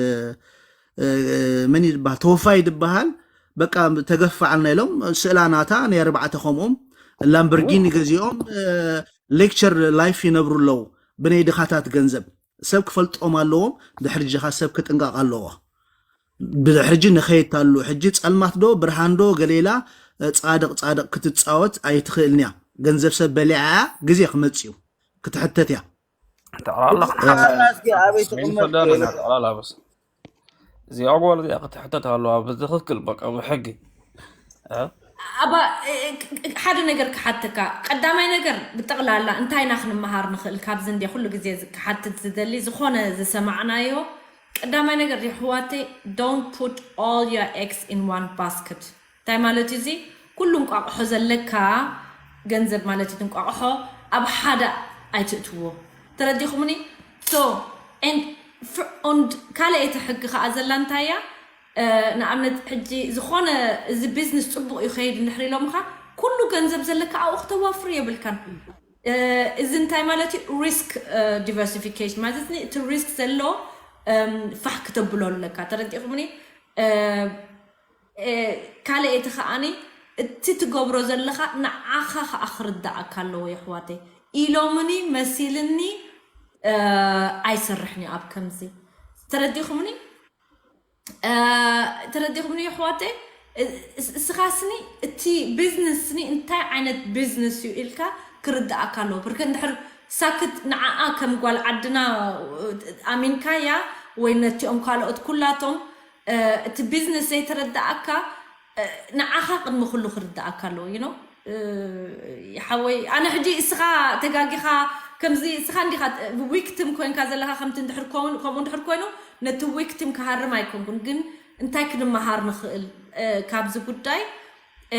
መን ይድበሃል ተወፋይ ይድበሃል በቃ ተገፋዓልና ኢሎም ስእላ ናታ ናይ ኣርባዕተ ከምኦም ላምበርጊኒ ገዚኦም ሌክቸር ላይፍ ይነብሩ ኣለዉ ብናይ ድኻታት ገንዘብ ሰብ ክፈልጦም ኣለዎም ድሕሪ ጅኻ ሰብ ክጥንቀቕ ኣለዎ ብድሕርጂ ንኸየታሉ ሕጂ ጸልማት ዶ ብርሃን ዶ ገሌላ ጻድቕ ጻድቕ ክትጻወት ኣይትኽእልንያ ገንዘብ ሰብ በሊዓ ግዜ ክመጽ እዩ ክትሕተት እያ ጠቕላላ በስ እዚኣ ጓል እዚኣ ክትሕተት ኣለዋ ብትኽክል በቃ ብሕጊ ኣባ ሓደ ነገር ክሓተካ ቀዳማይ ነገር ብጠቕላላ እንታይ ኢና ክንመሃር ንኽእል ካብዚ እንዲ ኩሉ ግዜ ክሓትት ዝደሊ ዝኾነ ዝሰማዕናዮ ቀዳማይ ነገር የሕዋተይ don't put all your eggs in one basket እንታይ ማለት እዩ እዚ ኩሉ እንቋቕሖ ዘለካ ገንዘብ ማለት እዩ እንቋቕሖ ኣብ ሓደ ኣይትእትዎ ተረዲኹምኒ so and ካልኣይቲ ሕጊ ከዓ ዘላ እንታይ እያ ንኣብነት ሕጂ ዝኾነ እዚ ቢዝነስ ፅቡቕ እዩ ከይድ እንድሕር ኢሎምኻ ኩሉ ገንዘብ ዘለካ ኣብኡ ክተዋፍር የብልካን እዚ እንታይ ማለት እዩ risk diversification ማለት እቲ risk ዘሎ ፋሕ ክተብሎ ኣለካ ተረዲኹምኒ ካልኣይቲ ከዓኒ እቲ ትገብሮ ዘለኻ ንዓኻ ከዓ ክርዳኣካ ኣለዎ። የሕዋተይ ኢሎምኒ መሲልኒ ኣይሰርሕን እዩ ኣብ ከምዚ። ተረዲኹምኒ? ተረዲኹምኒ የሕዋተይ? እስኻስኒ እቲ ቢዝነስኒ እንታይ ዓይነት ቢዝነስ እዩ ኢልካ ክርዳኣካ ኣለዎ። ብርከ እንድሕር ሳክት ንዓኣ ከም ጓል ዓድና ኣሚንካያ ወይ ነቲኦም ካልኦት ኩላቶም እቲ ቢዝነስ ዘይተረዳኣካ ንዓኻ ቅድሚ ኩሉ ክርዳኣካ ኣለዎ። ይኖ ሓወይ ኣነ ሕጂ እስኻ ተጋጊኻ ከምዚ እስኻ እንዲኻ ዊክትም ኮይንካ ዘለኻ ከምቲ እንድሕር ከምኡ እንድሕር ኮይኑ ነቲ ዊክትም ክሃርም ኣይኮንኩን፣ ግን እንታይ ክንመሃር ንኽእል ካብዚ ጉዳይ?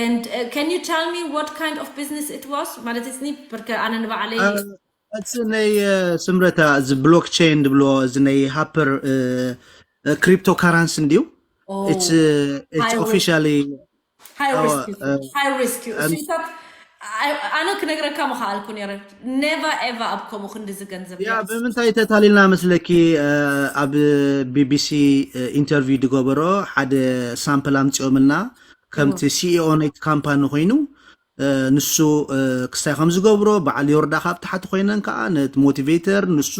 And can you tell me what kind of business it was? ማለት እስኒ ብርከ ኣነ ንባዕለይ እቲ ናይ ስምረታ እዚ ብሎክቸይን ድብሎ እዚ ናይ ሃፐር ክሪፕቶ ካራንሲ እንድዩ። It's officially high risk እዩ። እሱታት ኣነ ክነግረካ ምኸኣልኩ ነረ። Never ever ኣብ ከምኡ ክንዲ ዝገንዘብ ያ ብምንታይ ተታሊልና መስለኪ? ኣብ ቢቢሲ ኢንተርቪው ዝገበሮ ሓደ ሳምፕል ኣምፂኦምልና ከምቲ ሲኢኦ ናይቲ ካምፓኒ ኮይኑ ንሱ ክስታይ ከም ዝገብሮ በዓል ዮርዳ ካብ ታሕቲ ኮይነን ከዓ ነቲ ሞቲቬተር ንሱ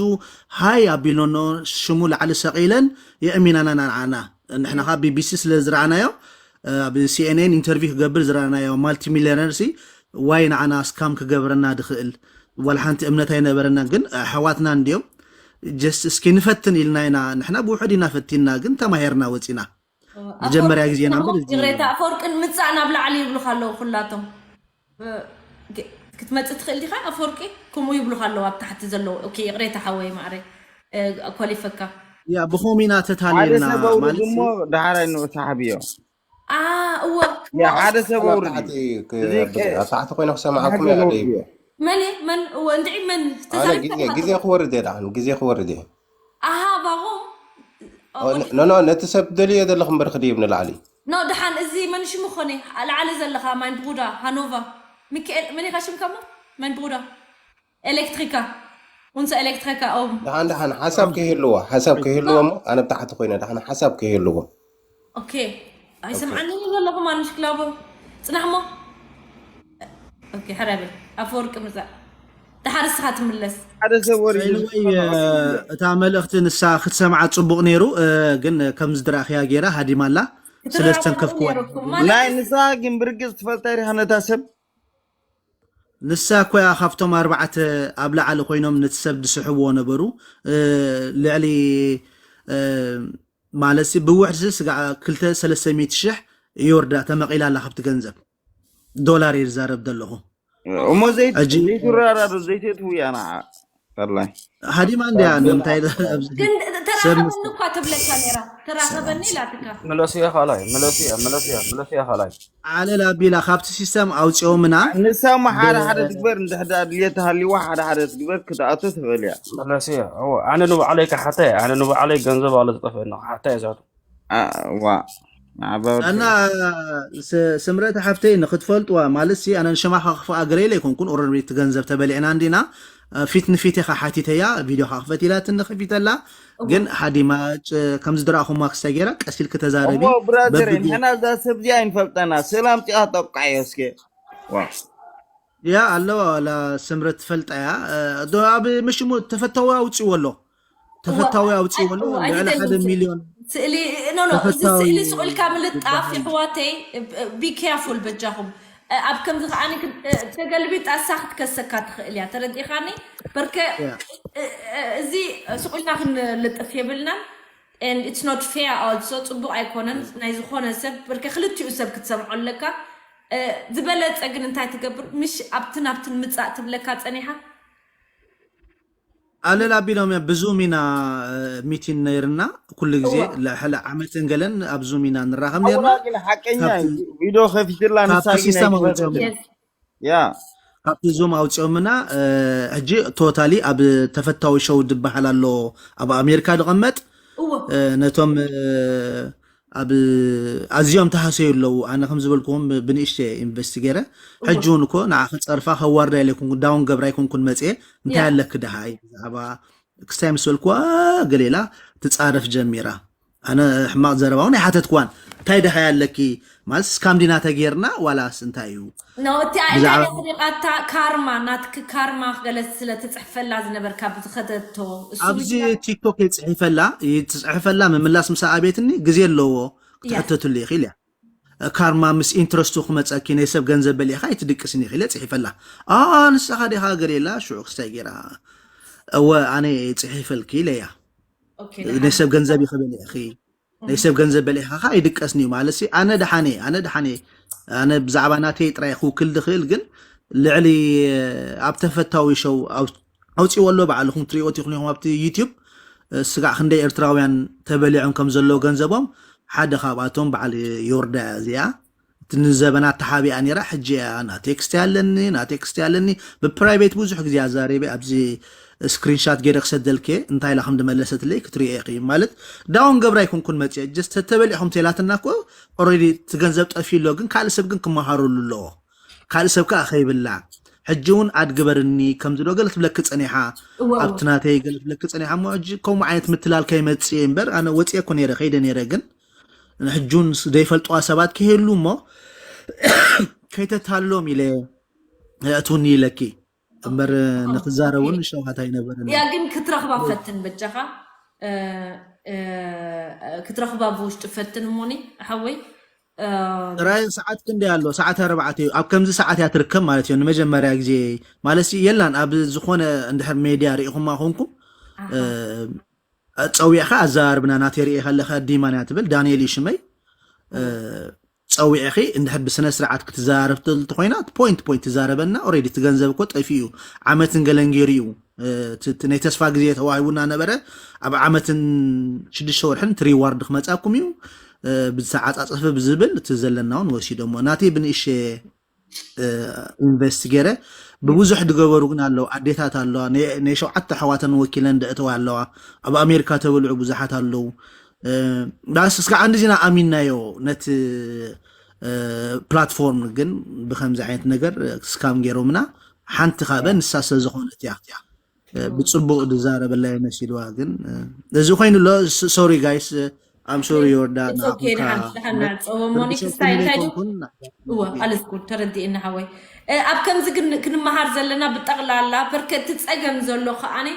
ሃይ ኣቢሎኖ ሽሙ ላዕሊ ሰቂለን የእሚናና ንዓና ንሕና ከዓ ቢቢሲ ስለ ዝረኣናዮ ኣብ ሲኤንኤን ኢንተርቪው ክገብር ዝረኣናዮ ማልቲሚሊዮነር ሲ ዋይ ንዓና ስካም ክገብረና ድኽእል ዋላ ሓንቲ እምነት ኣይነበረና ግን ኣሕዋትና እንድዮም ጀስት እስኪ ንፈትን ኢልና ኢና ንሕና ብውሕድ ኢና ፈቲንና ግን ተማሂርና ወፂና መጀመርያ ግዜ ኢና እምበር እዚ ይቕሬታ ኣፈወርቅን ምጻእ ናብ ላዕሊ ይብሉኻ ኣለዉ ኩላቶም እ፣ ግ- ክትመጽእ ትኽእል ዲኻ ኣፈወርቂ ከምኡ ይብሉኻ ኣለዉ ኣብ ታሕቲ ዘለዉ ኦኬ ይቕሬታ ሓወይ ማዕረ እ፣ ኮሊፈካ ያ ብኸምኡ ኢና ሓደ ተታሊልና ሰብ ኣውርድ ማለት እሞ ደሓራይ ንኡ ሰሓብዮ ኣ እወ ያ ሓደ ሰብ ኣውርድ ታሕቲ ክ- እዚ ከ- ኣብ ታሕቲ ኮይነ ክሰማዓኩም ሓደ እየ ሰብ ኣውርድ ኣደይቦ እዩ መን እየ? መን እወ እንድዒ መን ኣነ ግዜ ተዛሪብካ ግዜ ክወርድ እየ ደሓን ግዜ ክወርድ እየ ኣሃ ባኹም ኖ ኖ ነቲ ሰብ ትደልዮ ዘለኹ እምበር ክድይብ ንላዕሊ ኖ ደሓን እዚ መን ሽሙ ኾነ ላዕሊ ዘለኻ ማይንድ ቡዳ ሃኖቫ ሚካኤል መን ኢኻ ሽምካ ሞ ማይንድ ቡዳ ኤሌክትሪካ ኡንሰ ኤሌክትሪካ ኦም ደሓን ደሓን ሓሳብ ከይህልዎ ሓሳብ ከይህልዎ ሞ ኣነ ብታሕቲ ኮይነ ደሓን ሓሳብ ከይህልዎ ኦኬ ኣይሰምዓኒ ዘለኹም ኣንሽ ክላቦ ፅናሕ ሞ ኦኬ ሕረብል ኣፈወርቂ ምፃእ ደሓር እስኻ ትምለስ ሓደ ሰብ ወሪዱ Anyway, እታ መልእኽቲ ንሳ ክትሰምዓ ፅቡቕ ነይሩ እ፣ ግን ከም ዝድረእኽያ ገይራ ሃዲማ ኣላ ስለ ዝተንከፍክዋ ነይሩኩም ናይ ማለት ንሳ ግን ብርግፅ ትፈልጣ ዲኻ ነታ ሰብ ንሳ እኮ እያ ካብቶም ኣርባዕተ ኣብ ላዕሊ ኮይኖም ነቲ ሰብ ዝስሕብዎ ነበሩ እ፣ ልዕሊ እ፣ ማለት ሲ ብውሕድ ሲ ስጋዕ ክልተ ሰለስተ ሚእቲ ሽሕ ዮርዳ ተመቒላ ኣላ ካብቲ ገንዘብ ዶላር እየ ዝዛረብ ዘለኹ እሞ ዘይት- ሕጂ- ዘይትረዳዳዱ ዘይትእትው እያ ንዓ ተላይ ሃዲማ እንድያ ንምንታይ ኣብዚ ግን ተራኸበኒ እኳ ትብለካ ነይራ ተራኸበኒ ኢላትካ መለስያ ካልኣይ መለስያ መለስያ መለስያ ካልኣይ ዓለል ኣቢላ ካብቲ ሲስተም ኣውፅኦምና ንሳ እሞ ሓደ ሓደ ትግበር እንድሕዳ ድልየት ተሃልይዋ ሓደ ሓደ ትግበር ክትኣቱ ትኽእል እያ መለስያ እወ ኣነ ንባዕለይ ክሓታ እየ ኣነ ንባዕለይ ገንዘብ ኣለ ዝጠፍአና ክሓታ እየ ዛቱ ዋ እና ስ- ስምረት ሓፍተይ ንክትፈልጥዋ ማለት ሲ ኣነ ንሸማ ከክፍኣ ገለ ኢለ ኣይኮንኩን ኦረዲ እቲ ገንዘብ ተበሊዕና እንዲና እ፣ ፊት ንፊት ኢኻ ሓቲተያ ቪድዮ ከዓ ክፈት ኢላትኒ ከፊተላ ግን ሓዲማ ጭ- ከም ዝድረኣኹማ ክስታይ ገይራ ቀስ ኢልክ ተዛረቢ እሞ ብራዘር በብግ- ንሕና እዛ ሰብ እዚኣ ይንፈልጠና ሰላም ፂኣ ጠብቃዮ እስከ ዋ ያ ኣለዋ ዋላ ስምረት ትፈልጣ እያ እ፣ ዶ ኣብ ምሽሙ ተፈታዊ ኣውፅዎ ኣሎ ተፈታዊ ኣውፅዎ ኣሎ እዋ፣ ልዕሊ ኣይደልን ሓደ ስእሊ። ሚሊዮን ስእሊ ኖ ኖ እዚ ተፈታዊ ስእሊ ስቑልካ ምልጣፍ ይሕዋተይ be careful በጃኹም ኣብ ከምዚ ከዓ ተገልቢጣ እሳ ክትከሰካ ትኽእል እያ ተረዲኻኒ በርከ ያ። እዚ ስቑልና ክንልጥፍ የብልናን and it's not fair also ፅቡቅ ኣይኮነን ናይ ዝኾነ ሰብ በርከ ክልቲኡ ሰብ ክትሰምዖ ኣለካ ዝበለፀ ግን እንታይ ትገብር ምሽ ኣብትን ኣብትን ምፃእ ትብለካ ፀኒሓ ኣለል ኣቢሎም እያ ብዙም ኢና ሚቲን ነይርና ኩሉ ግዜ እዋ። ልሕለ ዓመትን ገለን ኣብ ዙም ኢና ንራኸብ ነርና ኣውራ ግን ሓቀኛ እዩ። ቪድዮ ከፊትላ ንሳ ካብቲ ግን ሲስተም ኣይክፈተሉ ኣውፅኦም Yes. ያ ካብቲ ዙም ኣውፅኦምና ሕጂ ቶታሊ ኣብ ተፈታዊ ሾው ዝበሃል ኣሎ ኣብ ኣሜሪካ ዝቐመጥ እዎ ነቶም ኣብ ኣዝዮም ተሃሰዩ ኣለዉ ኣነ ከም ዝበልክዎም ብንእሽተ ኢንቨስቲ ገይረ ሕጂ እውን እኮ ንዓ ክፀርፋ ከዋርዳ ኢለ ይኮንኩ ዳውን ገብራ ይኮንኩን መፅየ እንታይ ያ። ኣለክ ድሃይ ብዛዕባ ክስታይ ምስ በልክዋ ገሌላ ትፃረፍ ጀሚራ ኣነ ሕማቕ ዘረባ እውን ኣይሓተትክዋን። እንታይ ደሃይ ኣለኪ ማለት ስካም ዲና ተጌርና ዋላስ እንታይ እዩ? ኖ እቲ እንታይ ደሪቃታ ካርማ ናትክ ካርማ ገለ ስለ ትጽሕፈላ ዝነበርካ ብዝኸተቶ እሱ ኣብዚ ቲክቶክ ይጽሕፈላ ይጽሕፈላ ምምላስ ምስ ኣቤትኒ ግዜ ኣለዎ ክትሕተትሉ ኢኺ ኢልያ። ካርማ ምስ ኢንትረስቱ ክመፀኪ ናይ ሰብ ገንዘብ በሊዕካ ኣይትድቅስን ኢኺ ኢለ ጽሒፈላ። ኣ ንስኻ ዲኻ ገሌላ ሽዑ ክስታይ ገይራ እወ ኣነ ጽሒፈልኪ ኢለያ። ናይ ሰብ ገንዘብ ኢኺ በሊዕኺ ናይ ሰብ ገንዘብ በሊዕኻ ከዓ ይድቀስኒ እዩ ማለት ሲ ኣነ ደሓነ ኣነ ደሓነ ኣነ ብዛዕባ ናተይ ጥራይ ክውክል ዝኽእል ግን ልዕሊ ኣብ ተፈታዊ ሸው ኣውፅዎ ኣሎ ባዕልኹም ትሪእዎ ትኹን ኢኹም ኣብቲ ዩቲዩብ ስጋዕ ክንደይ ኤርትራውያን ተበሊዖም ከም ዘለዎ ገንዘቦም ሓደ ካብኣቶም በዓል ዮርዳ እዚኣ እቲ ንዘበናት ተሓቢኣ ነራ ሕጂ እያ ና ቴክስት ያለኒ ና ቴክስት ያለኒ ብፕራይቬት ብዙሕ ግዜ ኣዛሪበ ኣብዚ ስክሪንሻት ገይረ ክሰደልክ እንታይ ኢላ ከም ድመለሰትለይ ክትሪኦ ኢኺ ማለት ዳውን ገብራ ኣይኮንኩን መፅአ ጀስት ተተበሊዕኹም ቴላትና እኮ ኦልሬዲ እቲ ገንዘብ ጠፊ ኣሎ ግን ካልእ ሰብ ግን ክመሃረሉ ኣለዎ ካልእ ሰብ ከዓ ከይብላ ሕጂ እውን ኣድግበርኒ ከምዚ ዶ ገለ ትብለኪ ፀኒሓ ኣብቲ ናተይ ገለ ትብለኪ ፀኒሓ እሞ ሕጂ ከምኡ ዓይነት ምትላል ከይመፅእ እምበር ኣነ ወፅየ እኮ ነይረ ከይደ ነይረ ግን ሕጁን ዘይፈልጥዋ ሰባት ክህሉ እሞ ከይተታሎም ኢለ እትውኒ ኢለኪ እምበር ንክዛረቡን ሸውሃት ኣይነበረን ያ ግን ክትረኽባ ፈትን በጃኻ ክትረኽባ ብውሽጢ ፈትን እሞኒ ሓወይ ጥራይ ሰዓት ክንደይ ኣሎ ሰዓት ኣርባዕተ እዩ ኣብ ከምዚ ሰዓት እያ ትርከብ ማለት እዩ ንመጀመርያ ግዜ ማለት የላን ኣብ ዝኾነ እንድሕር ሜድያ ርኢኹማ ኮንኩም ፀዊዕኻ ኣዘራርብና ናተይ ርእ ከለኻ ዲማን እያ ትብል ዳንኤል እዩ ሽመይ ፀዊዕኺ እንድሕር ብስነ ስርዓት ክትዘራረብ ትኽእል እንተኮይና ፖይንት ፖይንት ትዛረበና ኦሬዲ እቲ ገንዘብ እኮ ጠፊኡ እዩ ዓመትን ገለን ገይሩ እዩ ናይ ተስፋ ግዜ ተዋሂቡና ነበረ ኣብ ዓመትን ሽዱሽተ ወርሕን እቲ ሪዋርድ ክመፃኩም እዩ ብዝተዓፃፀፈ ብዝብል እቲ ዘለና እውን ወሲዶሞ ናተይ ብንእሸ ኢንቨስት ገይረ ብብዙሕ ዝገበሩ ግን ኣለዉ ኣዴታት ኣለዋ ናይ ሸውዓተ ኣሕዋተን ወኪለን ደእተዋ ኣለዋ ኣብ ኣሜሪካ ተበልዑ ብዙሓት ኣለዉ ዳስ እስካዕ እንድዚና ኣሚናዮ ነቲ ፕላትፎርም ግን ብከምዚ ዓይነት ነገር ስካም ገይሮምና ሓንቲ ካበ ንሳ ስለ ዝኾነት እያ ብፅቡቅ ዝዛረበላ መሲልዋ ግን እዚ ኮይኑ ኣሎ sorry guys I'm sorry ዮርዳ ናብካ ናጸወሞኒ ክስታይ እንታይ ዶ እወ ኣልስኩ ተረዲእና ሓወይ ኣብ ከምዚ ግን ክንመሃር ዘለና ብጠቕላላ በርከቲ ጸገም ዘሎ ከኣኒ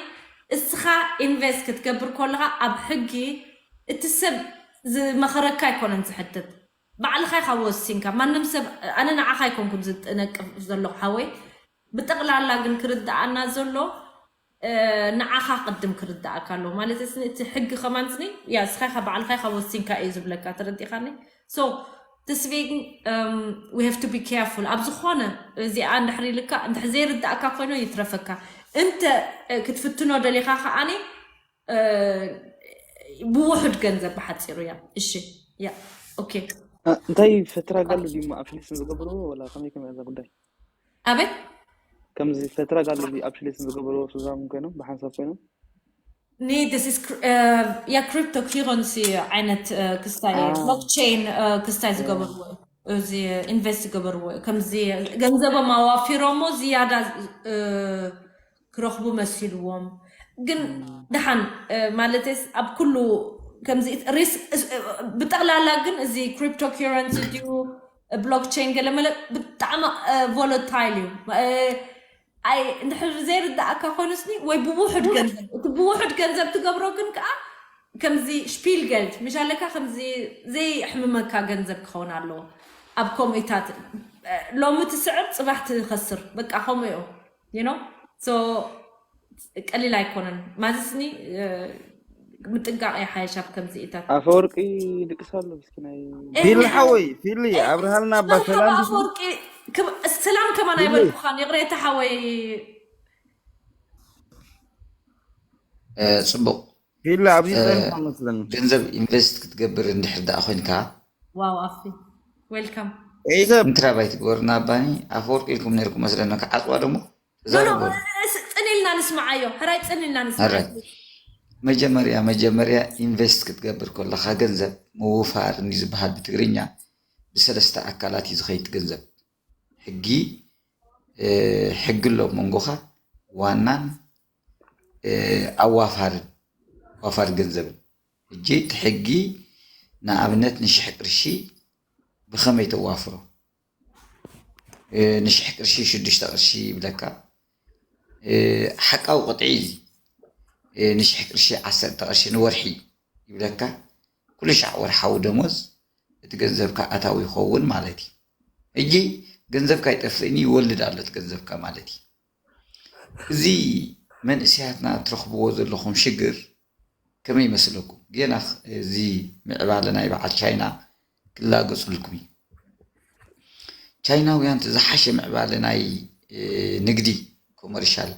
እስኻ ኢንቨስት ክትገብር ከለኻ ኣብ ሕጊ እቲ ሰብ ዝመኸረካ ኣይኮነን ዝሕትት ባዕልኻ ኢኻ ወሲንካ ማንም ሰብ ኣነ ንዓኻ ኣይኮንኩን ዝጥነቅፍ ዘለኹ ሓወይ ብጠቕላላ ግን ክርድኣና ዘሎ ንዓኻ ቅድም ክርድኣካ ኣለዎ ማለት ስኒ እቲ ሕጊ ከማን ስኒ ያ እስኻ ኢኻ ባዕልኻ ኢኻ ወሲንካ እዩ ዝብለካ ተረዲኻኒ so deswegen we have to be careful ኣብ ዝኾነ እዚኣ እንድሕር ኢልካ እንድሕር ዘይርድኣካ ኮይኖ ይትረፈካ እንተ ክትፍትኖ ደሊኻ ከዓኒ ብውሑድ ገንዘብ ብሓፂሩ እያ እሺ ያ ኦኬ እንታይ ፈትራ ጋሉ ድዩ ኣፍሊስ ዝገብርዎ ወላ ከመይ ከመይ እዛ ጉዳይ ኣበይ ከምዚ ፈትራ ጋሉ ድዩ ኣፍሊስ ዝገብርዎ ሱዛም ኮይኖም ብሓንሳብ ኮይኖም ኒ this is ያ ክሪፕቶ ኪረንሲ ዓይነት ክስታይ ብሎክቸይን ክስታይ ዝገበርዎ እዚ ኢንቨስት ዝገበርዎ ከምዚ ገንዘቦም ኣዋፊሮሞ ዝያዳ ክረኽቡ መሲልዎም ግን ደሓን ማለትስ ኣብ ኩሉ ከምዚ ሪስክ ብጠቕላላ ግን እዚ ክሪፕቶ ኪረንሲ ድዩ ብሎክቸይን ገለመለ ብጣዕሚ ቮለታይል እዩ ኣይ እንድሕር ዘይርዳእካ ኮይኑስኒ ወይ ብውሑድ ገንዘብ እቲ ብውሑድ ገንዘብ ትገብሮ ግን ከዓ ከምዚ ሽፒልገልድ ምሻለካ ከምዚ ዘይሕምመካ ገንዘብ ክኸውን ኣለዎ ኣብ ከምኡታት ሎሚ ትስዕር ፅባሕ ትኸስር በቃ ከምኡ እዩ you know so ቀሊል ኣይኮነን ማዝስኒ ምጥንቃቕ ይሓይሽ ኣብ ከምዚኢታት ኣፈወርቂ ድቅስ ኣሎ ምስኪናይ ፊሊ ሓወይ ፊሊ ኣብርሃልና ኣባ ሰላም ኣፈወርቂ ሰላም ከማን ኣይበልኩኻን ይቕሬታ ሓወይ ፅቡቕ ፊሊ ኣብዚ ፀንካ መስለኒ ገንዘብ ኢንቨስት ክትገብር እንድሕር ደኣ ኮይንካ ዋው ኣፊ ዌልካም ዒሰብ እንትራባይ ትግበርና ኣባኒ ኣፈወርቂ ኢልኩም ነርኩም መስለና ክዓፅዋ ደሞ ተዛረቡ ፅን ኢልና ንስምዓዮ ሕራይ ፅን ኢልና ንስምዓዮ ሕራይ መጀመርያ መጀመርያ ኢንቨስት ክትገብር ከለካ ገንዘብ ምውፋር እንዲ ዝበሃል ብትግርኛ ብሰለስተ ኣካላት እዩ ዝኸይድ ገንዘብ ሕጊ ሕጊ ኣሎ መንጎኻ ዋናን ኣዋፋርን ዋፋር ገንዘብን ሕጂ እቲ ሕጊ ንኣብነት ንሽሕ ቅርሺ ብኸመይ ተዋፍሮ? እ፣ ንሽሕ ቅርሺ ሽዱሽተ ቅርሺ ይብለካ። እ፣ ሓቃዊ ቅጥዒ እዚ። እ፣ ንሽሕ ቅርሺ ዓሰርተ ቅርሺ ንወርሒ ይብለካ። ኩሉ ሻዕ ወርሓዊ ደሞዝ እቲ ገንዘብካ ኣታዊ ይኸውን ማለት እዩ። ሕጂ ገንዘብካ ይጠፍእን ይወልድ ኣሎ እቲ ገንዘብካ ማለት እዩ። እዚ መንእሰያትና ትረኽብዎ ዘለኹም ሽግር ከመይ ይመስለኩም? ጌና እዚ ምዕባለ ናይ በዓል ቻይና ክላገጹልኩም እዩ። ቻይናውያን እቲ ዝሓሸ ምዕባለ ናይ፣ እ፣ ንግዲ ኮመርሻል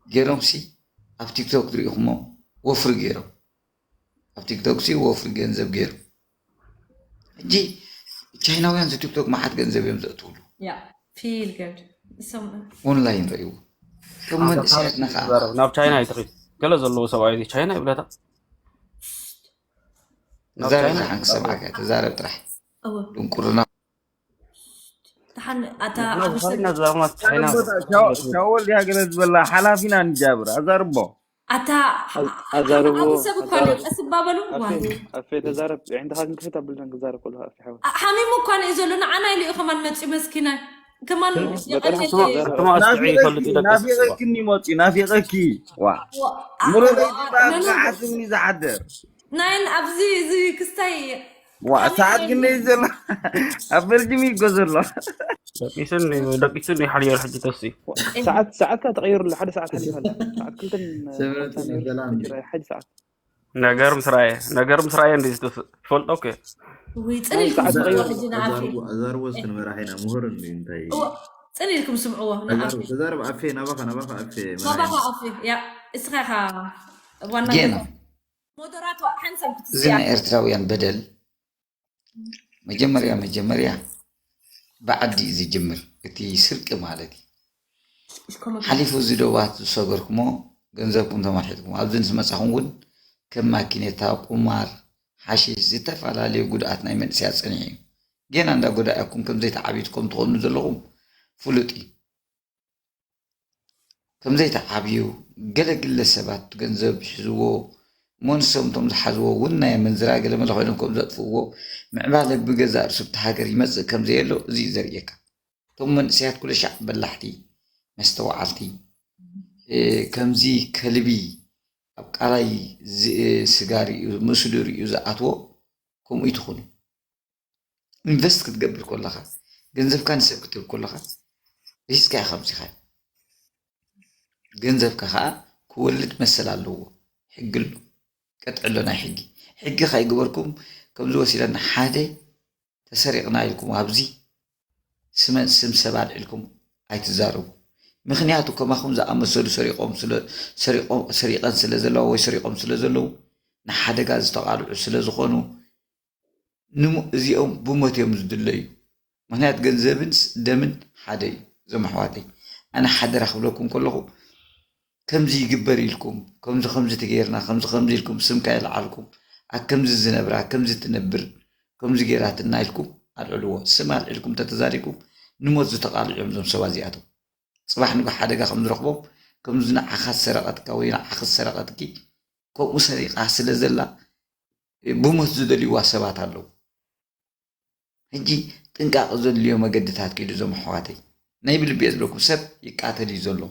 ገይሮምሲ ኣብ ቲክቶክ ትሪኢኹሞ ወፍሪ ገይሮም። ኣብ ቲክቶክ ሲ ወፍሪ ገንዘብ ገይሮም። ሕጂ ቻይናውያን ዝቲክቶክ መዓት ገንዘብ እዮም ዘእትውሉ። ያ ፊል ገድ እሶም ኦንላይን ረእይዎ። እቶም መንእሰያትና ከዓ ናብ ቻይና ይትኺድ ገለ ዘለዎ ሰብኣይ እዚ ቻይና ይብለታ ናብ ተዛረብ ቻይና ዝሓን ክሰምዓካ ተዛረብ ጥራሕ እወ ድንቁርና ተሓን ኣታ ናብ ዓብሰብ ቻይና ዝዛረብ ቻይና ሻወል ድያ ገለ ዝበላ ሓላፊና ንጃብር ኣዛርቦ ኣታ ኣዛርቦ ዓብሰብ እኳ ኣዛርቦ ቀስ እባ በሉ ዋ ኣፌ ኣፌ ተዛረብ ዕንድኻ ክንክፍት ኣብልና ክዛረብ ከለኻ ኣፌ ሓወይ ሓሚሙ እኳ ንእዩ ዘሎ ንዓና ኢሉ እዩ ከማን መፅዩ መስኪና ከማን በጠልሓ የቐለለ ተዛረብ ኣቱማ ኣስጥዑ ይፈልጡ ይደቅስ ናፊቐክኒ ሞፂ ናፊቐኪ ዋ ምረበይ ዲባ ክዓስኒ ዝሓድር ናይን ኣብዚ እዚ ክስታይ ዋ ሰዓት ግን እዩ ዘሎ ኣብ በልጅም ይጎ ዘሎ ደቂስን ደቂስን ይሓልዮ ሕጂ ተሲ ሰዓት ሰዓትካ ተቐይሩሉ ሓደ ሰዓት ሓሊፋ ኣላ ሰዓት ክልተን ሰብረትን ሓምሳን ነይሩ ሰላም ሕጂ ራእይ ሓዲ ሰዓት ነገር ምስ ራእየ ነገር ምስ ራእየ እንዲ ዝጥፍእ ትፈልጦ ኦኬ ወይ ፅን ኢልኩም ሰዓት ስምዕዎ ተቐይሩ ሕጂ ንኣፌ ኣዛርቦ እስኪ ንመራሒና ምሁር እንዲ እንታይ እዎ፣ ፅን ኢልኩም ስምዕዎ ንኣፌ ተዛርብ ተዛርብ ኣፌ ናባኻ ናባኻ ኣፌ ናባኻ መራሒና ኣፌ ያ እስኻ ኢኻ ዋና ጌና ገዛ ሞደራቶ ሓንሳብ እዚ ክትስያ ናይ ኤርትራውያን በደል መጀመርያ መጀመርያ ብዓዲ እዩ ዝጅምር። እቲ ስርቂ ማለት እዩ። ሽኮመ ሓሊፉ እዚ ደባት ዝሰገርኩሞ ገንዘብኩም ተማሒጥኩም ኣብዚ ምስ መጻኹም እውን ከም ማኪኔታ፣ ቁማር፣ ሓሺሽ ዝተፈላለዩ ጉድኣት ናይ መንእሰያት ጸኒሑ እዩ። ጌና እንዳ ጎዳእኩም ከም ዘይተዓብዩ ትኮኑ ትኾኑ ዘለኹም ፍሉጥ እዩ። ከም ዘይተዓብዩ ገለ ግለ ሰባት ገንዘብ ሒዝዎ እሞ ንሶም እቶም ዝሓዝዎ እውን ናይ ኣመንዝራ ገለ መለ ኮይኖም ከም ዘጥፍእዎ ምዕባለ ብገዛእ ርእሱ ብቲ ሃገር ይመጽእ ከም ዘየሎ እዚ እዩ ዘርእየካ። እቶም መንእሰያት ኩሉ ሻዕ በላሕቲ መስተውዓልቲ እ፣ ከምዚ ከልቢ ኣብ ቃላይ ዝ- ስጋ ርእዩ ምስሉ ርእዩ ዝኣትዎ ከምኡ ይትኹኑ። ኢንቨስት ክትገብር ከለኻ ገንዘብካ ንሰብ ክትህብ ከለኻ ሪስካ ኢኻ ኣምፂኻዮ። ገንዘብካ ከዓ ክወልድ መሰል ኣለዎ። ሕጊ ኣሎ፣ ቀጥዒ ኣሎ ናይ ሕጊ። ሕጊ ከይገበርኩም ከምዚ ወሲደና ሓደ ተሰሪቕና ኢልኩም ኣብዚ ስመን ስም ሰብ ኣልዒልኩም ኣይትዛረቡ። ምኽንያቱ ከማኹም ዝኣመሰሉ ሰሪቖም ስለ ሰሪቖም ሰሪቐን ስለ ዘለዋ ወይ ሰሪቖም ስለ ዘለዉ ንሓደጋ ዝተቓልዑ ስለ ዝኾኑ ንሞ እዚኦም ብሞት እዮም ዝድለዩ። ምኽንያት ገንዘብን ስ- ደምን ሓደ እዩ። እዞም ኣሕዋተይ ኣነ ሓደራ ክብለኩም ከለኹ ከምዚ ይግበር ኢልኩም ከምዚ ከምዚ ተገይርና ከምዚ ከምዚ ኢልኩም ስምካ የልዓልኩም ኣብ ከምዚ ዝነብራ ከምዚ ትነብር ከምዚ ገይራትና ኢልኩም ኣልዕልዎ። ስም ኣልዒልኩም ተተዛሪኩም ንሞት ዝተቓልዑ እዮም እዞም ሰባት እዚኣቶም። ፅባሕ ንጎ ሓደጋ ከም ዝረኽቦም ከምዚ ንዓኻ ዝሰረቐትካ ወይ ንዓኺ ዝሰረቐትኪ ከምኡ ሰሪቓ ስለ ዘላ ብሞት ዝደልይዋ ሰባት ኣለዉ። ሕጂ ጥንቃቐ ዘድልዮ መገድታት ኪዱ እዞም ኣሕዋተይ ናይ ብልቢ እየ ዝብለኩም ሰብ ይቃተል እዩ ዘሎ።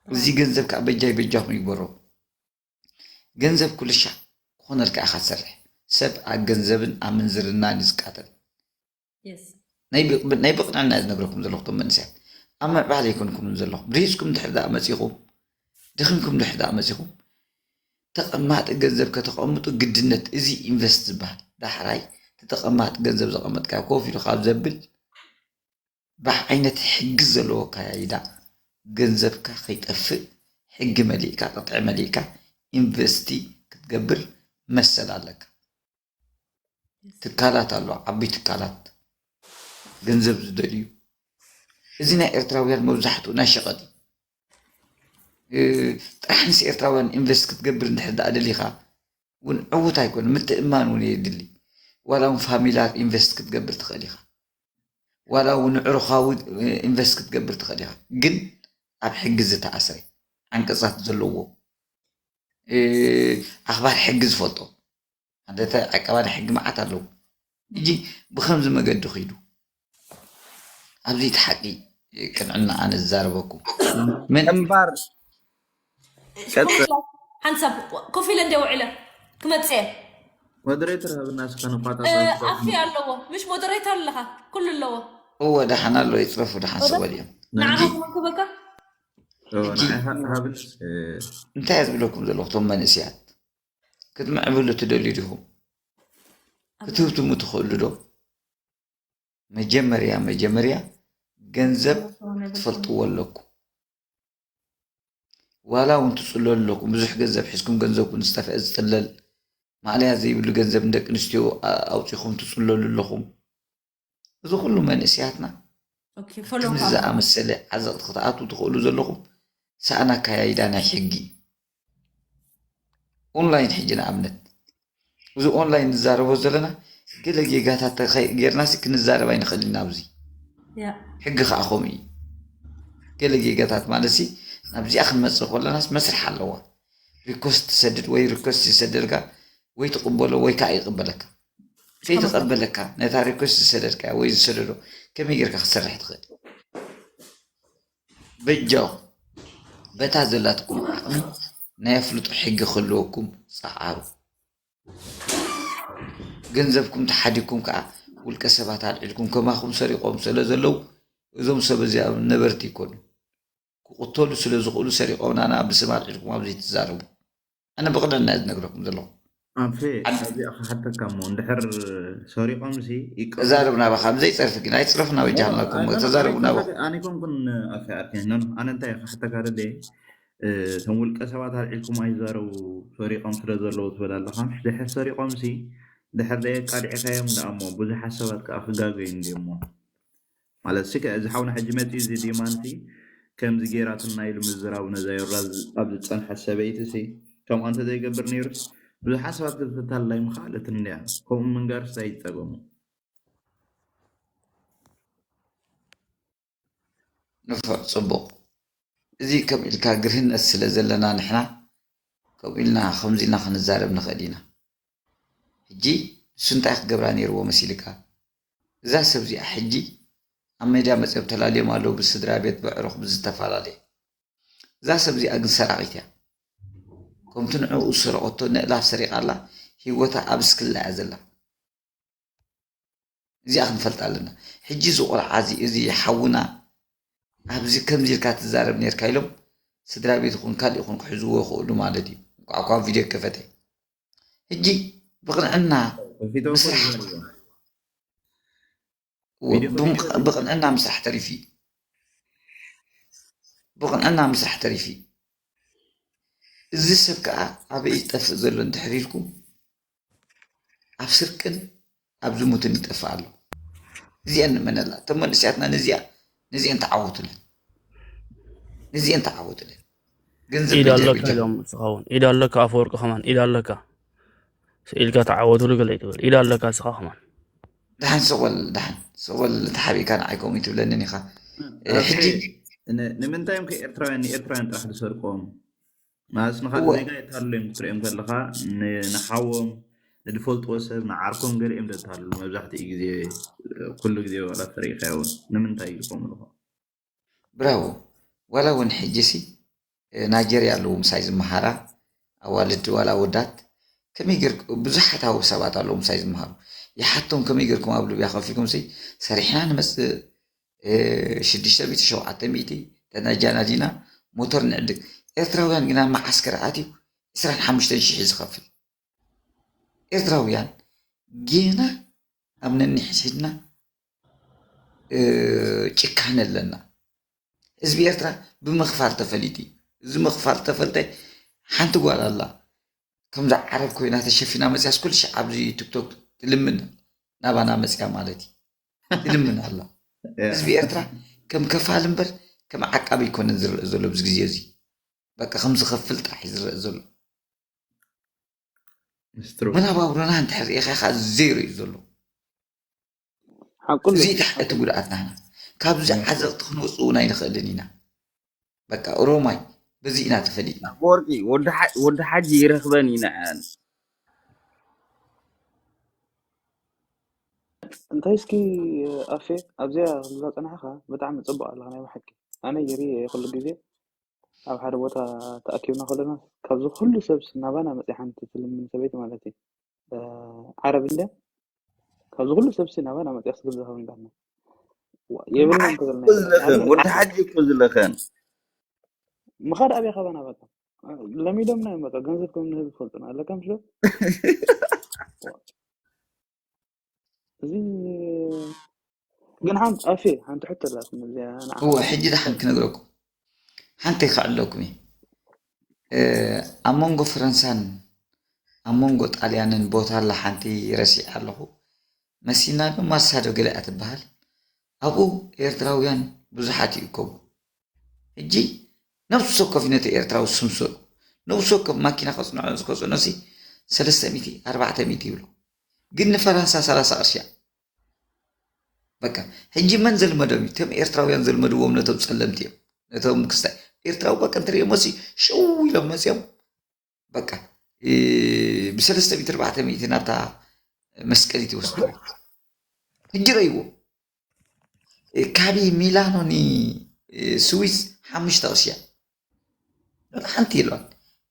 እዚ ገንዘብ ከዓ በጃይ በጃኹም ይግበሮ። ገንዘብ ኩልሻዕ ክኾነልካ ኢኻ ትሰርሕ። ሰብ ኣብ ገንዘብን ኣብ ምንዝርናን እዩ ዝቃተል። የስ ናይ ብቕ- ናይ ብቕንዕና እየ ዝነግረኩም ዘለኹ እቶም መንእሰያት ኣብ ምዕባለ ኣይኮንኩምን ዘለኹም። ብሪህፅኩም ድሕር ደኣ መፂኹም ድኺምኩም ድሕር ደኣ መፂኹም ተቐማጢ ገንዘብ ከተቐምጡ ግድነት እዚ ኢንቨስት ዝበሃል ዳሕራይ እቲ ተቐማጢ ገንዘብ ዘቐመጥካ ኮፍ ኢሉ ካብ ዘብል ብዓይነት ሕጊ ዘለዎ ኣካያይዳ ገንዘብካ ከይጠፍእ ሕጊ መሊእካ ቅጥዒ መሊእካ ኢንቨስቲ ክትገብር መሰል ኣለካ። ትካላት ኣሎ ዓበይ ትካላት ገንዘብ ዝደልዩ እዚ ናይ ኤርትራውያን መብዛሕትኡ ናይ ሸቐጥ እዩ። እ፣ ጥራሕ ምስ ኤርትራውያን ኢንቨስት ክትገብር እንድሕር ደኣ ደሊኻ እውን ዕዉት ኣይኮነ ምትእማን እውን የድሊ። ዋላ እውን ፋሚላ ኢንቨስት ክትገብር ትኽእል ኢኻ። ዋላ እውን ንዕሩኻዊ ኢንቨስት ክትገብር ትኽእል ኢኻ። ግን ኣብ ሕጊ ዝተኣስረ ዓንቀፃት ዘለዎ እ፣ ኣኽባር ሕጊ ዝፈልጦ ኣደተ ዕቀባ ናይ ሕጊ መዓት ኣለዉ። ሕጂ ብኸምዚ መገዲ ኺዱ ኣብዚ እቲ ሓቂ ቅንዕና ኣነ ዝዛረበኩም መን እምባር ቀጽል ሓንሳብ ኮፍ ኢለ እንደ ውዕለ ክመፅእ እየ። ሞደሬተር ሃብና እስከ እ፣ ንቋጣጣ ኣፊ ኣለዎ ምሽ ሞደሬተር ኣለኻ ኩሉ ኣለዎ። እወ ደሓን ኣሎ ይፅረፉ ደሓን ሰበል እዮም። ንዓኻ ክመክበካ ንዓይ ሃብንስ እንታይ እየ ዝብለኩም ዘለኹ እቶም መንእስያት ክትምዕብሉ ትደልዩ ዲኹም? ክትህብትሙ ትኽእሉ ዶ? መጀመርያ መጀመርያ ገንዘብ ክትፈልጥዎ ኣለኩም። ዋላ እውን ትፅለሉ ኣለኩም። ብዙሕ ገንዘብ ሒዝኩም ገንዘብኩም ዝጠፍአ ዝጥለል ማእለያ ዘይብሉ ገንዘብ ንደቂ ኣንስትዮ ኣውፂኹም ትፅለሉ ኣለኹም። እዚ ኩሉ መንእስያትና ፎሎ ከምዚ ዝኣመሰለ ዓዘቕቲ ክትኣትዉ ትኽእሉ ዘለኹም ሰኣን ኣካያይዳ ናይ ሕጊ ኦንላይን ሕጂ ንኣብነት እዚ ኦንላይን ንዛረቦ ዘለና ገለ ጌጋታት ተኸ- ጌርናሲ ክንዛረብ ኣይንኽእል ኢና ኣብዚ ሕጊ ከዓ ከምኡ እዩ። ገለ ጌጋታት ማለት ሲ ናብዚኣ ክንመፅእ ከለናስ መስርሕ ኣለዋ። ሪኮስት ትሰድድ ወይ ሪኮስት ይሰደድካ ወይ ትቕበሎ ወይ ከዓ ይቕበለካ። ከይተቐበለካ ነታ ሪኮስት ዝሰደድካ ወይ ዝሰደዶ ከመይ ጌርካ ክትሰርሕ ትኽእል? በጃኹም በታ ዘላትኩም ዓቕሚ ናይ ኣፍልጦ ሕጊ ክህልወኩም ፃዓሩ። ገንዘብኩም ተሓዲግኩም ከዓ ውልቀ ሰባት ኣልዒልኩም ከማኹም ሰሪቖም ስለ ዘለዉ እዞም ሰብ እዚኣም ነበርቲ ይኮኑ። ክቕተሉ ስለ ዝኽእሉ ሰሪቖምና ንኣ ብስም ኣልዒልኩም ኣብዚ ትዛረቡ። ኣነ ብቕደና እየ ዝነግረኩም ዘለኹ። ኣንፌ ኣብዚኣ ክሓተካ እሞ እንድሕር ሰሪቖም ሲ ይቀ እዛረብ ናባኻ ብዘይፀርፊ ግን ኣይፅረፍና በጃ ሃብናኩም ተዛረቡ ናባኹም። ኣነ ኮንኩን ኣፌ ኣርኬ ኣነ እንታይ ክሓተካ ደለ እቶም ውልቀ ሰባት ኣልዒልኩም ኣይዛረቡ ሰሪቖም ስለ ዘለዉ ትብል ኣለኻ። ድሕር ሰሪቖም ሲ ድሕር ዘየቃሊዕካዮም ደኣ እሞ ብዙሓት ሰባት ከዓ ክጋገዩ እንዲሞ ማለት ሲ እዚ ሓውና ሕጂ መፂኡ እዚ ዲማን ሲ ከምዚ ጌራትና ኢሉ ምዝራቡ ነዛ ዮራ ኣብ ዝፀንሐት ሰበይቲ ሲ ከምኡ እንተዘይገብር ነይሩስ ብዙሓት ሰባት ክትፍታላ ይምኽኣለት እንድያ። ከምኡ ምንጋርስ ኣይፀገሙ። ንፉዕ፣ ጽቡቕ። እዚ ከም ኢልካ ግርህነት ስለ ዘለና ንሕና ከምኡ ኢልና ከምዚ ኢልና ክንዛረብ ንኽእል ኢና። ሕጂ ንሱ እንታይ ክገብራ ነይርዎ መሲልካ? እዛ ሰብ እዚኣ ሕጂ ኣብ ሜድያ መጺኦም ተላልዮም ኣለዉ፣ ብስድራ ቤት፣ በዕሩኽ፣ ብዝተፈላለየ። እዛ ሰብ እዚኣ ግን ሰራቒት እያ። ከምቲ ንዕኡ ዝሰረቐቶ ንእላፍ ሰሪቓ ኣላ፣ ህይወታ ኣብ እስክላ እያ ዘላ። እዚኣ ክንፈልጣ ኣለና። ሕጂ እዚ ቆልዓ እዚ እዚ ሓውና ኣብዚ ከምዚ ኢልካ ትዛረብ ኔርካ ኢሎም ስድራ ቤት ይኹን ካልእ ይኹን ክሕዝዎ ይኽእሉ ማለት እዩ። እንቋዕ እኳ ቪድዮ ከፈተ። ሕጂ ብቕንዕና ከፊቶም እኮ ምስራሕ ይዛረቡ። እዎ፣ ቪድዮ ብም- ከፊቶም ብቕንዕና ምስራሕ ተሪፉ እዩ። ብቕንዕና ምስራሕ ተሪፉ እዩ። እዚ ሰብ ከዓ ኣበይ ይጠፍእ ዘሎ እንድሕር ኢልኩም ኣብ ስርቅን ኣብ ዝሙትን ይጠፍእ ኣሎ። እዚአን ንመነላ እቶም መንእስያትና ነዚኣ ነዚአን ተዓወቱለን ነዚአን ተዓወቱለን። ገንዘብ ኢድ በጃ ኣለካ በጃ ኢሎም እስኻ እውን ኢድ ኣለካ ኣፈወርቂ ከማን ኢድ ኣለካ ኢልካ ተዓወትሉ ገለ ይትብል ኢድ ኣለካ እስኻ ከማን ደሓን ሰቆል ደሓን ሰቆል ተሓቢእካ ንዓይ ከምኡ ትብለንን ኢኻ። እ፣ ሕጂ ን- ንምንታይ እዮም ከ ኤርትራውያን ንኤርትራውያን ጥራሕ ዝሰርቆም ማለት ንካ እወ ዜጋ የታልሉ እዮም ክትሪኦም ከለካ ን- ንሓዎም ንድፈልጥዎ ሰብ ንዓርኮም ገሊኦም ዘታልሉ መብዛሕትኡ ግዜ ኩሉ ግዜ ዋላ ፈሪካ እውን ንምንታይ እዩ ከምኡ ልኾ ብራቮ። ዋላ እውን ሕጂ ሲ ናይጀርያ ኣለዉ ምሳይ ዝመሃራ ኣዋልድ ዋላ ኣወዳት ከመይ ጌርኩም ብዙሓት ኣው ሰባት ኣለዉ ምሳይ ዝመሃሩ ይሓቶም ከመይ ጌርኩም ኣብ ሊብያ ከፊኩም ሲ ሰሪሕና ንመፅእ ሽዱሽተ ሚእቲ ሸውዓተ ሚእቲ ተነጃናጂና ሞተር ንዕድግ ኤርትራውያን ግና መዓስከር ኣትዩ ዕስራን ሓሙሽተን ሽሕ ዝኸፍል ኤርትራውያን ጌና ኣብ ነንሕድሕድና ጭካነ ኣለና። ህዝቢ ኤርትራ ብምኽፋል ተፈሊጡ እዩ። እዚ ምኽፋል ተፈልጠ ሓንቲ ጓል ኣላ ከምዛ ዓረብ ኮይና ተሸፊና መፅያስ ኩሉ ሽዕ ኣብዚ ቲክቶክ ትልምን ናባና መፅያ ማለት እዩ። ትልምን ኣላ። ህዝቢ ኤርትራ ከም ከፋል እምበር ከም ዓቃቢ ኣይኮነን ዝረአ ዘሎ ኣብዚ ግዜ እዚ። በቃ ከም ዝኸፍል ጥራሕ እዩ ዝረአ ዘሎ። ምስትሩ መናባብሮና እንድሕር ርኢኻ ከዓ ዜሮ እዩ ዘሎ። ሓቁን እዚ እቲ ጉድኣት ናህና ካብዚ ዓዘቕቲ ክንወፅእ እውን ኣይንኽእልን ኢና። በቃ ኦሮማይ በዚ ኢና ተፈሊጥና። ወርቂ ወዲ ሓ- ወዲ ሓጂ ይረኽበን ኢና። እንታይ እስኪ ኣፌ ኣብዚኣ ክትብላ ጸናሕካ ብጣዕሚ ጽቡቕ ኣለኻ ናይ ብሓቂ። ኣነ ይርኢ ኩሉ ግዜ ኣብ ሓደ ቦታ ተኣኪብና ከለና ካብዚ ኩሉ ሰብስ ናባና መጽያ ሓንቲ ትልምን ሰበይቲ ማለት እዩ ዓረብ እንደ ካብዚ ኩሉ ሰብሲ ናባና መጽያ ስግብ ዝሃብ እንዳና የብልና እንተበልና ዝለኸን ወዲ ሓጂ እኮ ዝለኸን ምኻድ ኣብያ ካባና በቃ ለሚዶምና እዮም በቃ ገንዘብ ከም ንህብ ይፈልጡና ኣለካ ምስሎ እዚ ግን ሓንቲ ኣፌ ሓንቲ ሕቶ ኣላትኒ እዚኣ ንዓ እወ ሕጂ ደሓን ክነግረኩም ሓንቲ ይኸዕለኩም እዩ እ፣ ኣብ መንጎ ፈረንሳን ኣብ መንጎ ጣልያንን ቦታ ኣላ ሓንቲ ረሲዐ ኣለኹ መሲና ዶ ማርሳ ዶ ገለ እያ ትበሃል ኣብኡ ኤርትራውያን ብዙሓት ይእከቡ ሕጂ ነብሱ ወከፍ ነቲ ኤርትራዊ ስምስሉ ነብሱ ወከፍ ማኪና ከፅንዖ ዝከፅኖ ሲ ሰለስተ ሚእቲ ኣርባዕተ ሚእቲ ይብሎ ግን ንፈረንሳ ሰላሳ ቅርሺ እያ በቃ ሕጂ መን ዘልመዶም እዩ እቶም ኤርትራውያን ዘልመድዎም ነቶም ፀለምቲ እዮም ነቶም ክስታይ ኤርትራዊ በቃ እንትሪኦም ሲ ሽው ኢሎም መፅኦም በቃ እ፣ ብሰለስተ ሚእቲ ኣርባዕተ ሚእቲ ናብታ መስቀሊት ይወስድዎ ሕጂ ረይዎ ካብ ሚላኖ ንስዊስ ሓሙሽተ ቅርሺ እያ ሓንቲ የለዋን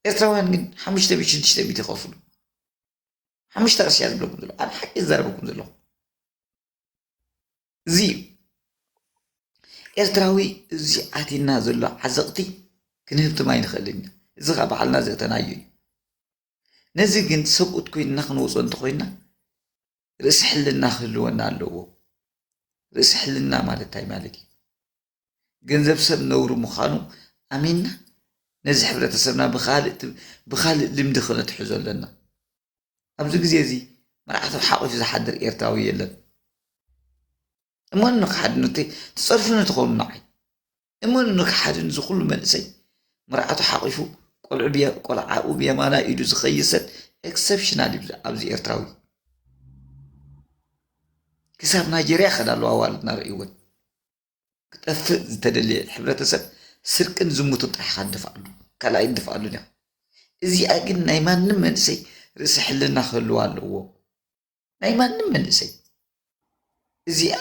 ኤርትራውያን ግን ሓሙሽተ ሚእቲ ሽዱሽተ ሚእቲ ይኸፍሉ ሓሙሽተ ቅርሺ እያ ዝብለኩም ዘሎ ኣነ ሓቂ ዝዛረበኩም ዘለኹ እዚ እዩ ኤርትራዊ እዚ ኣቲና ዘሎ ዓዘቕቲ ክንህብትም ኣይንኽእልን ኢና እዚ ኸ ባዕልና ዘእተናዮ እዩ ነዚ ግን ሰብኡት ኮይንና ክንወፅኦ እንተኮይንና ርእሲ ሕልና ክህልወና ኣለዎ ርእሲ ሕልና ማለት እንታይ ማለት እዩ ገንዘብ ሰብ ነውሪ ምዃኑ ኣሚንና ነዚ ሕብረተሰብና ብኻልእ ልምዲ ክነትሕዞ ኣለና ኣብዚ ግዜ እዚ መርዓቱ ሓቒፉ ዝሓድር ኤርትራዊ የለን እመኑ ንክሓድኑ ትፀርፉኒ ትኾኑ ንዓይ እመኑ ንክሓድኑ እዚ ኩሉ መንእሰይ መርዓቱ ሓቒፉ ቆልዑ ቆልዓኡ ብየማና ኢዱ ዝኸይሰን ኤክሰፕሽናል እዩ ኣብዚ ኤርትራዊ ክሳብ ናይጀርያ ከዳ ኣለዋ ኣዋልድና ርእይወን ክጠፍእ ዝተደለየ ሕብረተሰብ ስርቅን ዝሙትን ጥራሕ ኢኻ ትደፍኣሉ ካልኣይ ትደፍኣሉን እያ እዚኣ ግን ናይ ማንም መንእሰይ ርእሲ ሕልና ክህልዋ ኣለዎ ናይ ማንም መንእሰይ እዚኣ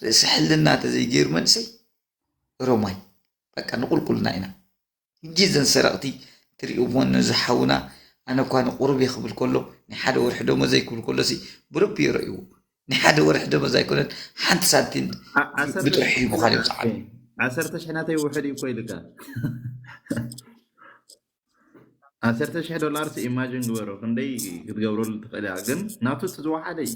ርእሲ ሕልና ተዘይገይሩ መንእሰይ ሮማይ በቃ ንቁልቁልና ኢና ሕጂ እዘን ሰረቕቲ ትሪእዎ ነዚ ሓውና ኣነ እኳ ንቁሩብ እየ ክብል ከሎ ናይ ሓደ ወርሒ ደሞዘይ ክብል ከሎ ሲ ብረቢ ይረእይዎ ናይ ሓደ ወርሒ ደሞዝ ኣይኮነን ሓንቲ ሳንቲም ብጥርሑ ሂቡኻ ይውፅዓሉ ዓሰርተ ሽሕ ናተይ ውሕድ እዩ እኮ ኢልካ ዓሰርተ ሽሕ ዶላር ሲ ኢማጂን ግበሮ ክንደይ ክትገብረሉ ትኽእል እያ ግን ናቱ እቲ ዝወሓደ እዩ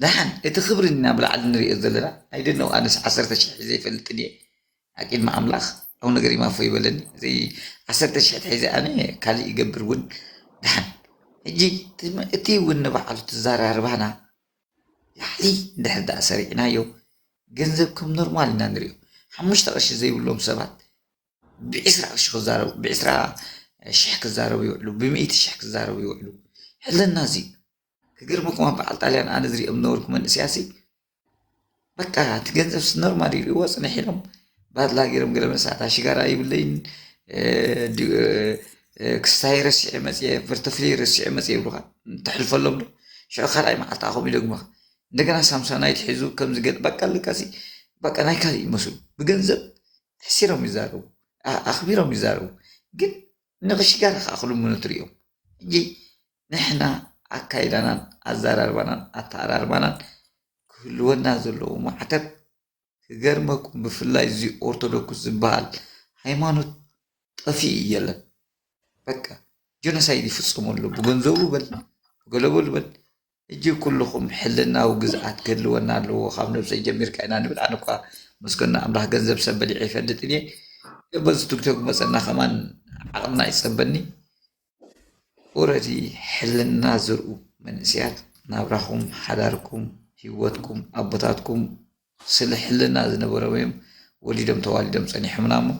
ደሓን እቲ ክብሪ ናብ ላዕሊ ንሪኦ ዘለና ኣይደነው ኣነስ ዓሰርተ ሽሕ ሒዘ ይፈልጥን እየ ኣቂድሚ ኣምላኽ ኣብ ነገር ይማፎ ይበለኒ እዚ ዓሰርተ ሽሕ ተሒዘ ኣነ ካልእ ይገብር እውን ደሓን ሕጂ እቲ እውን ንባዕሉ ትዘራርባና ላዕሊ እንድሕር ደኣ ሰሪዕናዮ ገንዘብ ከም ኖርማል ኢና ንሪኦ ሓሙሽተ ቅርሺ ዘይብሎም ሰባት ብዒስራ ቅርሺ ክዛረቡ ብዒስራ ሽሕ ክዛረቡ ይውዕሉ ብሚእቲ ሽሕ ክዛረቡ ይውዕሉ ሕልና እዚ ክገርመኩም ኣብ በዓል ጣልያን ኣነ ዝሪኦም ነበርኩ መንእስያሲ በቃ እቲ ገንዘብ ኖርማል ይሪእዎ ፅንሕ ኢሎም ባድላ ገይሮም ገለ መሳታ ሽጋራ ይብለይን ክስታይ ረሲዐ መፅየ ቨርተፍሊ ረሲዐ መፅየ ይብሉካ ተሕልፈሎም ዶ ሽዑ ካልኣይ መዓልቲ ኣኹም ይደግሙኻ እንደገና ሳምሳናይት ሒዙ ከምዚ ገጥ በቃ ልካሲ በቃ ናይ ካልእ ይመስሉ ብገንዘብ ሕሲሮም ይዛረቡ ኣኽቢሮም ይዛረቡ ግን ንኽሽጋር ከኣ ክልምኑ ትሪኦም ሕጂ ንሕና ኣካይዳናን ኣዘራርባናን ኣተኣራርባናን ክህልወና ዘለዎ ማዕተብ ክገርመኩም ብፍላይ እዚ ኦርቶዶክስ ዝበሃል ሃይማኖት ጠፊኡ የለን በቃ ጀኖሳይድ ይፍፀሙ ኣሎ ብገንዘቡ በል ብገለበሉ በል እጅግ ኩልኹም ሕልናዊ ግዝኣት ክህልወና ኣለዎ ካብ ነብሰይ ጀሚርካ ኢና ንብል ኣነ እኳ መስገና ኣምላኽ ገንዘብ ሰብ በሊዐ ይፈልጥን እየ በዚ ቲክቶክ መፀና ከማን ዓቕምና ይፀበኒ ኦረዲ ሕልና ዝርኡ መንእስያት ናብራኹም ሓዳርኩም ህይወትኩም ኣቦታትኩም ስለ ሕልና ዝነበሮም እዮም ወሊዶም ተዋሊዶም ፀኒሖምና እሞ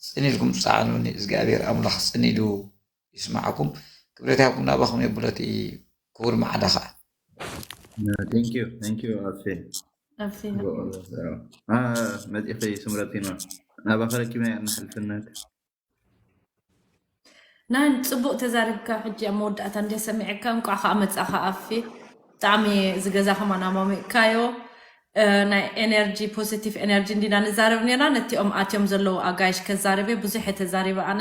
ፅን ኢልኩም ፀዓኑኒ እግዚኣብሔር ኣምላኽ ፅን ኢሉ ይስማዓኩም ክብረት ያኩም ናባኹም የብሎት ክቡር ማዕዳ ከዓ Thank you, thank you ኣፌ ኣፌ መፂኸ ስምረቲኖ ናባኸ ረኪብና እያ እናሕልፍነት ናን ፅቡቅ ተዛሪብካ ሕጂ ኣብ መወዳእታ እንደ ሰሚዐካ እንቋዕ ከዓ መፃኻ ኣፌ ብጣዕሚ፣ እዚ ገዛ ከማን ኣማሚቕካዮ። እ፣ ናይ ኤነርጂ፣ ፖዚቲቭ ኤነርጂ እንዲና ንዛረብ ነርና። ነቲኦም ኣትዮም ዘለዉ ኣጋይሽ ከዛርብ እየ። ብዙሕ እየ ተዛሪበ ኣነ።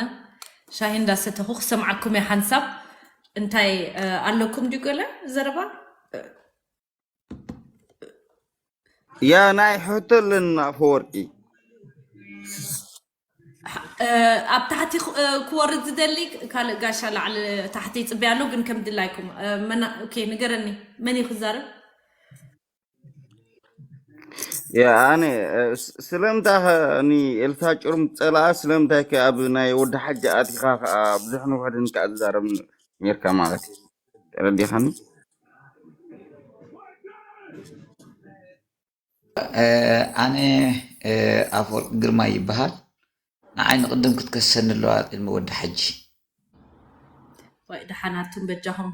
ሻሂ እንዳሰተኹ ክሰምዓኩም እየ ሓንሳብ። እንታይ፣ እ፣ ኣለኩም ድዩ ገለ ዘረባ? ያ ናይ ሕቶ ኣለና ኣፈወርቂ። እ፣ ኣብ ታሕቲ ክ-፣ እ፣ ክወርድ ዝደሊ ካልእ ጋሻ ላዕሊ ታሕቲ ይጽበያ ኣሎ፣ ግን ከም ድላይኩም። እ፣ መና-፣ ኦኬ፣ ንገረኒ፣ መን እዩ ክዛረብ? ያ ኣነ፣ እ፣ ስ-፣ ስለምንታይ ከ ኒ ኤልሳ ጭሩም ጸላኣ፣ ስለምንታይ ከ ኣብ ናይ ወዲ ሓጂ ኣቲኻ ከኣ ብዙሕን ውሑድን ከኣ ዝዛረብ ነርካ ማለት እዩ። ተረዲኻኒ? እ፣ ኣነ፣ እ፣ ኣፈወርቂ ግርማይ ይበሃል። ንዓይ ንቕድም ክትከሰኒ ኣለዋ ቅድሚ ወዲ ሓጂ። ወይ ደሓናቱን በጃኹም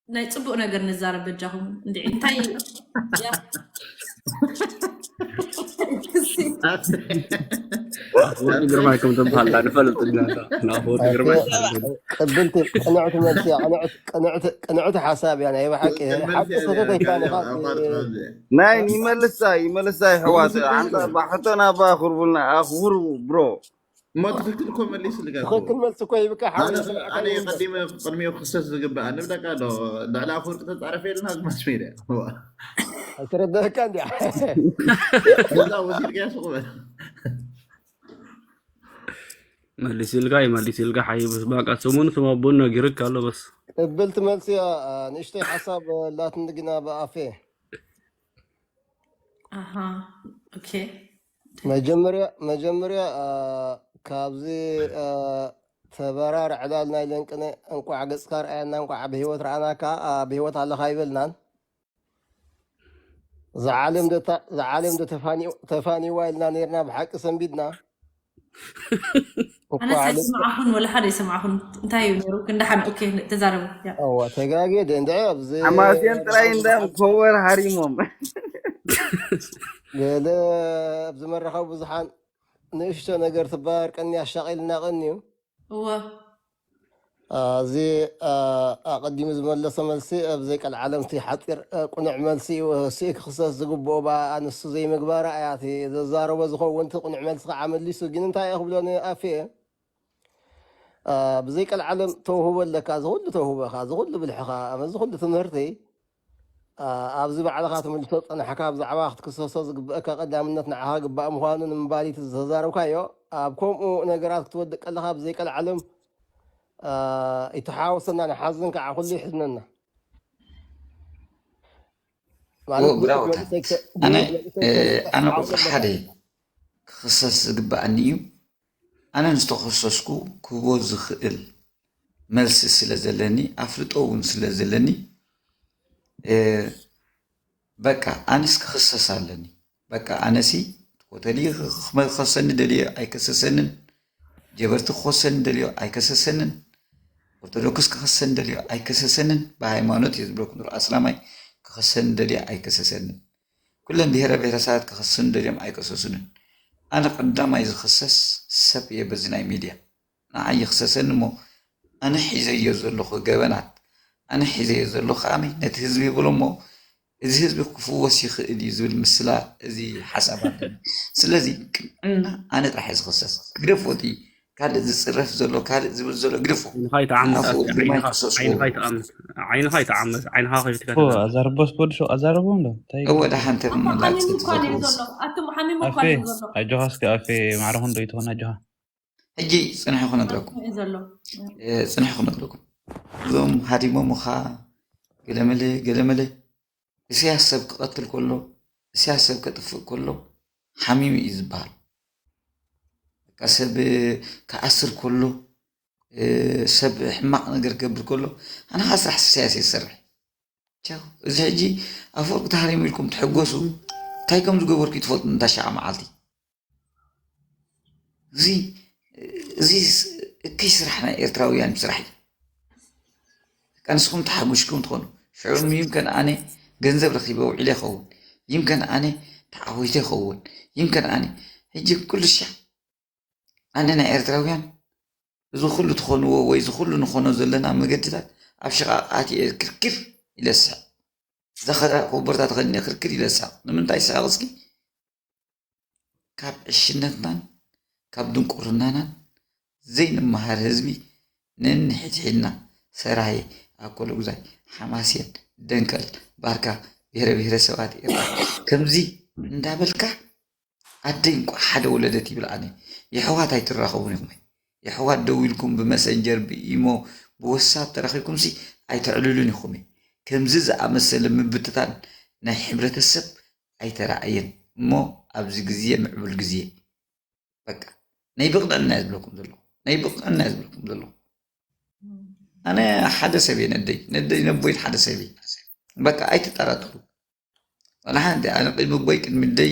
ናይ ጽቡቕ ነገር ንዛረብ በጃኹም። እንድዒ እንታይ ያ ኣፈወርቂ ግርማይ ከም ተምሃላ ንፈልጥ ኢና። ንኣፈወርቂ ግርማይ ኣቶ ቅብልቲ ቅንዕቲ መልሲ እያ። ቅንዕቲ ቅንዕቲ ቅንዕቲ ሓሳብ እያ። ናይ ብሓቂ ቅብልቲ ሓቂ እያ ሰተት እዚኣ ኣይፋን ኢኻ። ኣቋርጥ ኣብዚ። ናይ ይመልሳ ይመልሳ ይሕዋት ይመልሳ ሓንሳ ባሕቶ ናባ ኣኽርቡልና ኣኽብሩ ብሮ። እሞ ትክክል እኮ መሊሱ ልጋብሩ። ትኽክል መልሲ እኮ ይብካ ኣነ ሓወይ። ኣነ ቀዲመ ቅድሚኡ ክሰስ ዝግባእ ንብለካ ዶ ልዕሊ ኣፈወርቂ ተጻረፈ የለን ኣብዚ ማስ ሜድያ። ኣይተረደእካ እንዲያ። እዛ ወሲድካ ሱቕ በል። መሊስልካ ይመሊስልካ ሓይብስ ባቃ ስሙን ስም ኣቦን ነጊርካ ኣሎ በስ። ቅብልቲ መልሲ እያ። ንእሽተይ ሓሳብ ላትኒ ግና ብኣፌ ኣሃ ኦኬ መጀመርያ መጀመርያ አ፣ ካብዚ አ፣ ተበራር ዕላል ናይ ለንቅነ እንቋዕ ገጽካ ርኣየና እንቋዕ ብህይወት ረኣናካ አ፣ ብህይወት ኣለኻ ኣይበልናን። ዝዓለም ዶ ታ- ዝዓለም ዶ ተፋኒ- ተፋኒዋ ኢልና ነርና ብሓቂ ሰንቢድና። እኳ ኣነስ ዓለም ኣይሰማዕኹን ወላ ሓደ ኣይሰማዕኹን። እንታይ እዩ ነይሩ? ክንደሓን ኦኬ ተዛረቡ። ያ። እዋ ተጋጌ ደ እንደ ኣብዚ ሓማሴን ጥራይ እንዳም ኮወር ሃሪሞም። ገለ ኣብዚ መራኸቢ ብዙሓን ንእሽቶ ነገር ትባር ቀኒ ኣሻቒልና ቀኒ እዩ። እወ እዚ ኣቐዲሙ ዝመለሶ መልሲ ኣብ ዘይቀልዓለም እቲ ሓፂር ቁኑዕ መልሲ እዩ። እሱ ክኽሰስ ዝግብኦ ብኣ ኣንሱ ዘይምግባራ እያ እቲ ዘዛረቦ ዝኸውን እቲ ቁኑዕ መልሲ ከዓ መሊሱ። ግን እንታይ እየ ክብሎ ንኣፌ ብዘይቀልዓለም ተውህቦ ኣለካ፣ እዚ ኩሉ ተውህቦኻ፣ እዚ ኩሉ ብልሕኻ፣ እዚ ኩሉ ትምህርቲ ኣብዚ ባዕልኻ ትምልሶ ጸናሕካ ብዛዕባ ክትክሰሶ ዝግብአካ ቀዳምነት ንዓኻ ግባእ ምዃኑ ንምባል እዩ እቲ ዝተዛረብካዮ። ኣብ ከምኡ ነገራት ክትወድቅ ከለኻ ብዘይቀልዓለም ይተሓወሰና፣ ንሓዝን ከዓ ኩሉ ይሕዝነና። ማለት ብራወታት ብልዑት መንእሰይ ኣነ ብልዑት መንእሰይ ኣነ ክትሓወስ ቁፅሪ ኣለካ። ሓደ ክኽሰስ ዝግባኣኒ እዩ። ኣነ ንዝተኸሰስኩ ክህቦ ዝኽእል መልሲ ስለ ዘለኒ ኣፍልጦ እውን ስለ ዘለኒ እ፣ በቃ ኣነስ ክኽሰስ ኣለኒ። በቃ ኣነሲ ኮተሊ ክኸሰኒ ደልዮ ኣይከሰሰንን፣ ጀበርቲ ክኸሰኒ ደልዮ ኣይከሰሰንን፣ ኦርቶዶክስ ክኸሰኒ ደልዮ ኣይከሰሰንን። ብሃይማኖት እየ ዝብለኩም፣ ንርኣ ኣስላማይ ክኸሰኒ ደልዮ ኣይከሰሰንን። ኩለን ብሄረ ብሄረሰባት ክኸስኑ ደልዮም ኣይከሰሱንን። ኣነ ቀዳማይ ዝኽሰስ ሰብ እየ በዚ ናይ ሚድያ። ንዓይ ይኽሰሰኒ እሞ ኣነ ሒዘዮ ዘለኹ ገበናት፣ ኣነ ሒዘዮ ዘለኹ ከዓኒ ነቲ ህዝቢ ይብሎ እሞ እዚ ህዝቢ ክፍወስ ይኽእል እዩ ዝብል ምስላ፣ እዚ ሓሳብ ኣለኒ። ስለዚ ቅንዕና ኣነ ጥራሕ እየ ዝኽሰስ። ግደፎ እቲ ካልእ ዝፅረፍ ዘሎ ካልእ ዝብል ዘሎ ግደፎ። ዓይንኻ ይተዓመት ንኣፍኡ ኣስኪ ድማ ዓይንኻ ይክሰስዎ። ዓይንኻ ይተኣምት ዓይንኻ ይተኣመት ዓይንኻ ከፊትካ እኮ ተዛረብ። ኣዛርቦስ ወዲ ሸው ኣዛረቦም ዶ እንታይ እወ ደሓን ተም ኣቶ ሓሚሙ መላፅቲ እኳ ነዩ ትፈትውስ ዘሎ ኣቶ ሓሚሙ እኳ ኣፌ ነዩ ዘሎ ኣጆኻ እስኪ ኣፌ ማዕረ ክንዶ ይትኾን ኣጆኻ ሕጂ ፅንሐ ክነግረኩም እዩ ዘሎ እ፣ ፅንሐ ክነግረኩም እዞም ሃዲሞምኻ ገለመለ ገለመለ። እስያስ ሰብ ክቐትል ከሎ፣ እስያስ ሰብ ከጥፍእ ከሎ ሓሚሙ እዩ ዝበሃል። በቃ ሰብ ክዓስር ከሎ፣ እ፣ ሰብ ሕማቕ ነገር ክገብር ከሎ ኣነ ከዓ ስራሕ እስያስ እየ ዝሰርሕ። ቻው። እዚ ሕጂ ኣፈወርቂ ተሃሪሙ ኢልኩም ትሕጎሱ እንታይ ከም ዝገበርኩ ትፈልጡ እንዳ ሸዓ መዓልቲ። እዚ እዚ እከይ ስራሕ ናይ ኤርትራውያን ስራሕ እዩ። በቃ ንስኹም ተሓጒስኩም ትኾኑ። ሽዑ ይምከን ኣነ ገንዘብ ረኺበ ውዒለ ይኸውን፣ ይምከን ኣነ ተዓዊተ ይኸውን፣ ይምከን ኣነ ሕጂ ኩሉ ሻዕ ኣነ ናይ ኤርትራውያን እዚ ኩሉ ትኾንዎ ወይ እዚ ኩሉ ንኾኖ ዘለና መገድታት ኣብ ሽቓቓት እየ ክርክር ኢለ ዝስሕቕ። እዛ ከ-፣ ኮቦርታ ተኸዲነ ክርክር ኢለ እሳቕ። ንምንታይ እሳቕ እስኪ? ካብ ዕሽነትናን ካብ ድንቁርናናን ዘይንመሃር ህዝቢ፣ ነንሕድሕድና ሰራየ፣ ኣኮለጉዛይ፣ ሓማሴን፣ ደንከል፣ ባርካ፣ ብሄረ ብሄረሰባት ኤርትራ፣ ከምዚ እንዳበልካ፣ ኣደይ እንቋዕ ሓደ ወለደት ይብል። ኣነ፣ የሕዋት ኣይትራኸቡን ኢኹም። የሕዋት ደዊልኩም ብመሰንጀር፣ ብኢሞ፣ ብወሳብ ተራኺብኩምሲ ኣይተዕልሉን ኢኹም። ከምዚ ዝኣመሰለ ምብትታን ናይ ሕብረተሰብ ኣይተራእየን እሞ፣ ኣብዚ ግዜ ምዕቡል ግዜ። በቃ፣ ናይ ብቕዕና እየ ዝብለኩም ዘለኹ። ናይ ብቕዕና እየ ዝብለኩም ዘለኹ። ኣነ ሓደ ሰብ እየ ነደይ፣ ነደይ ነቦይን ሓደ ሰብ እየ። በቃ፣ ኣይትጠራጠሩ። ዋላ ሓንቲ፣ ኣነ ቅድሚ ኣቦይ ቅድሚ ኣደይ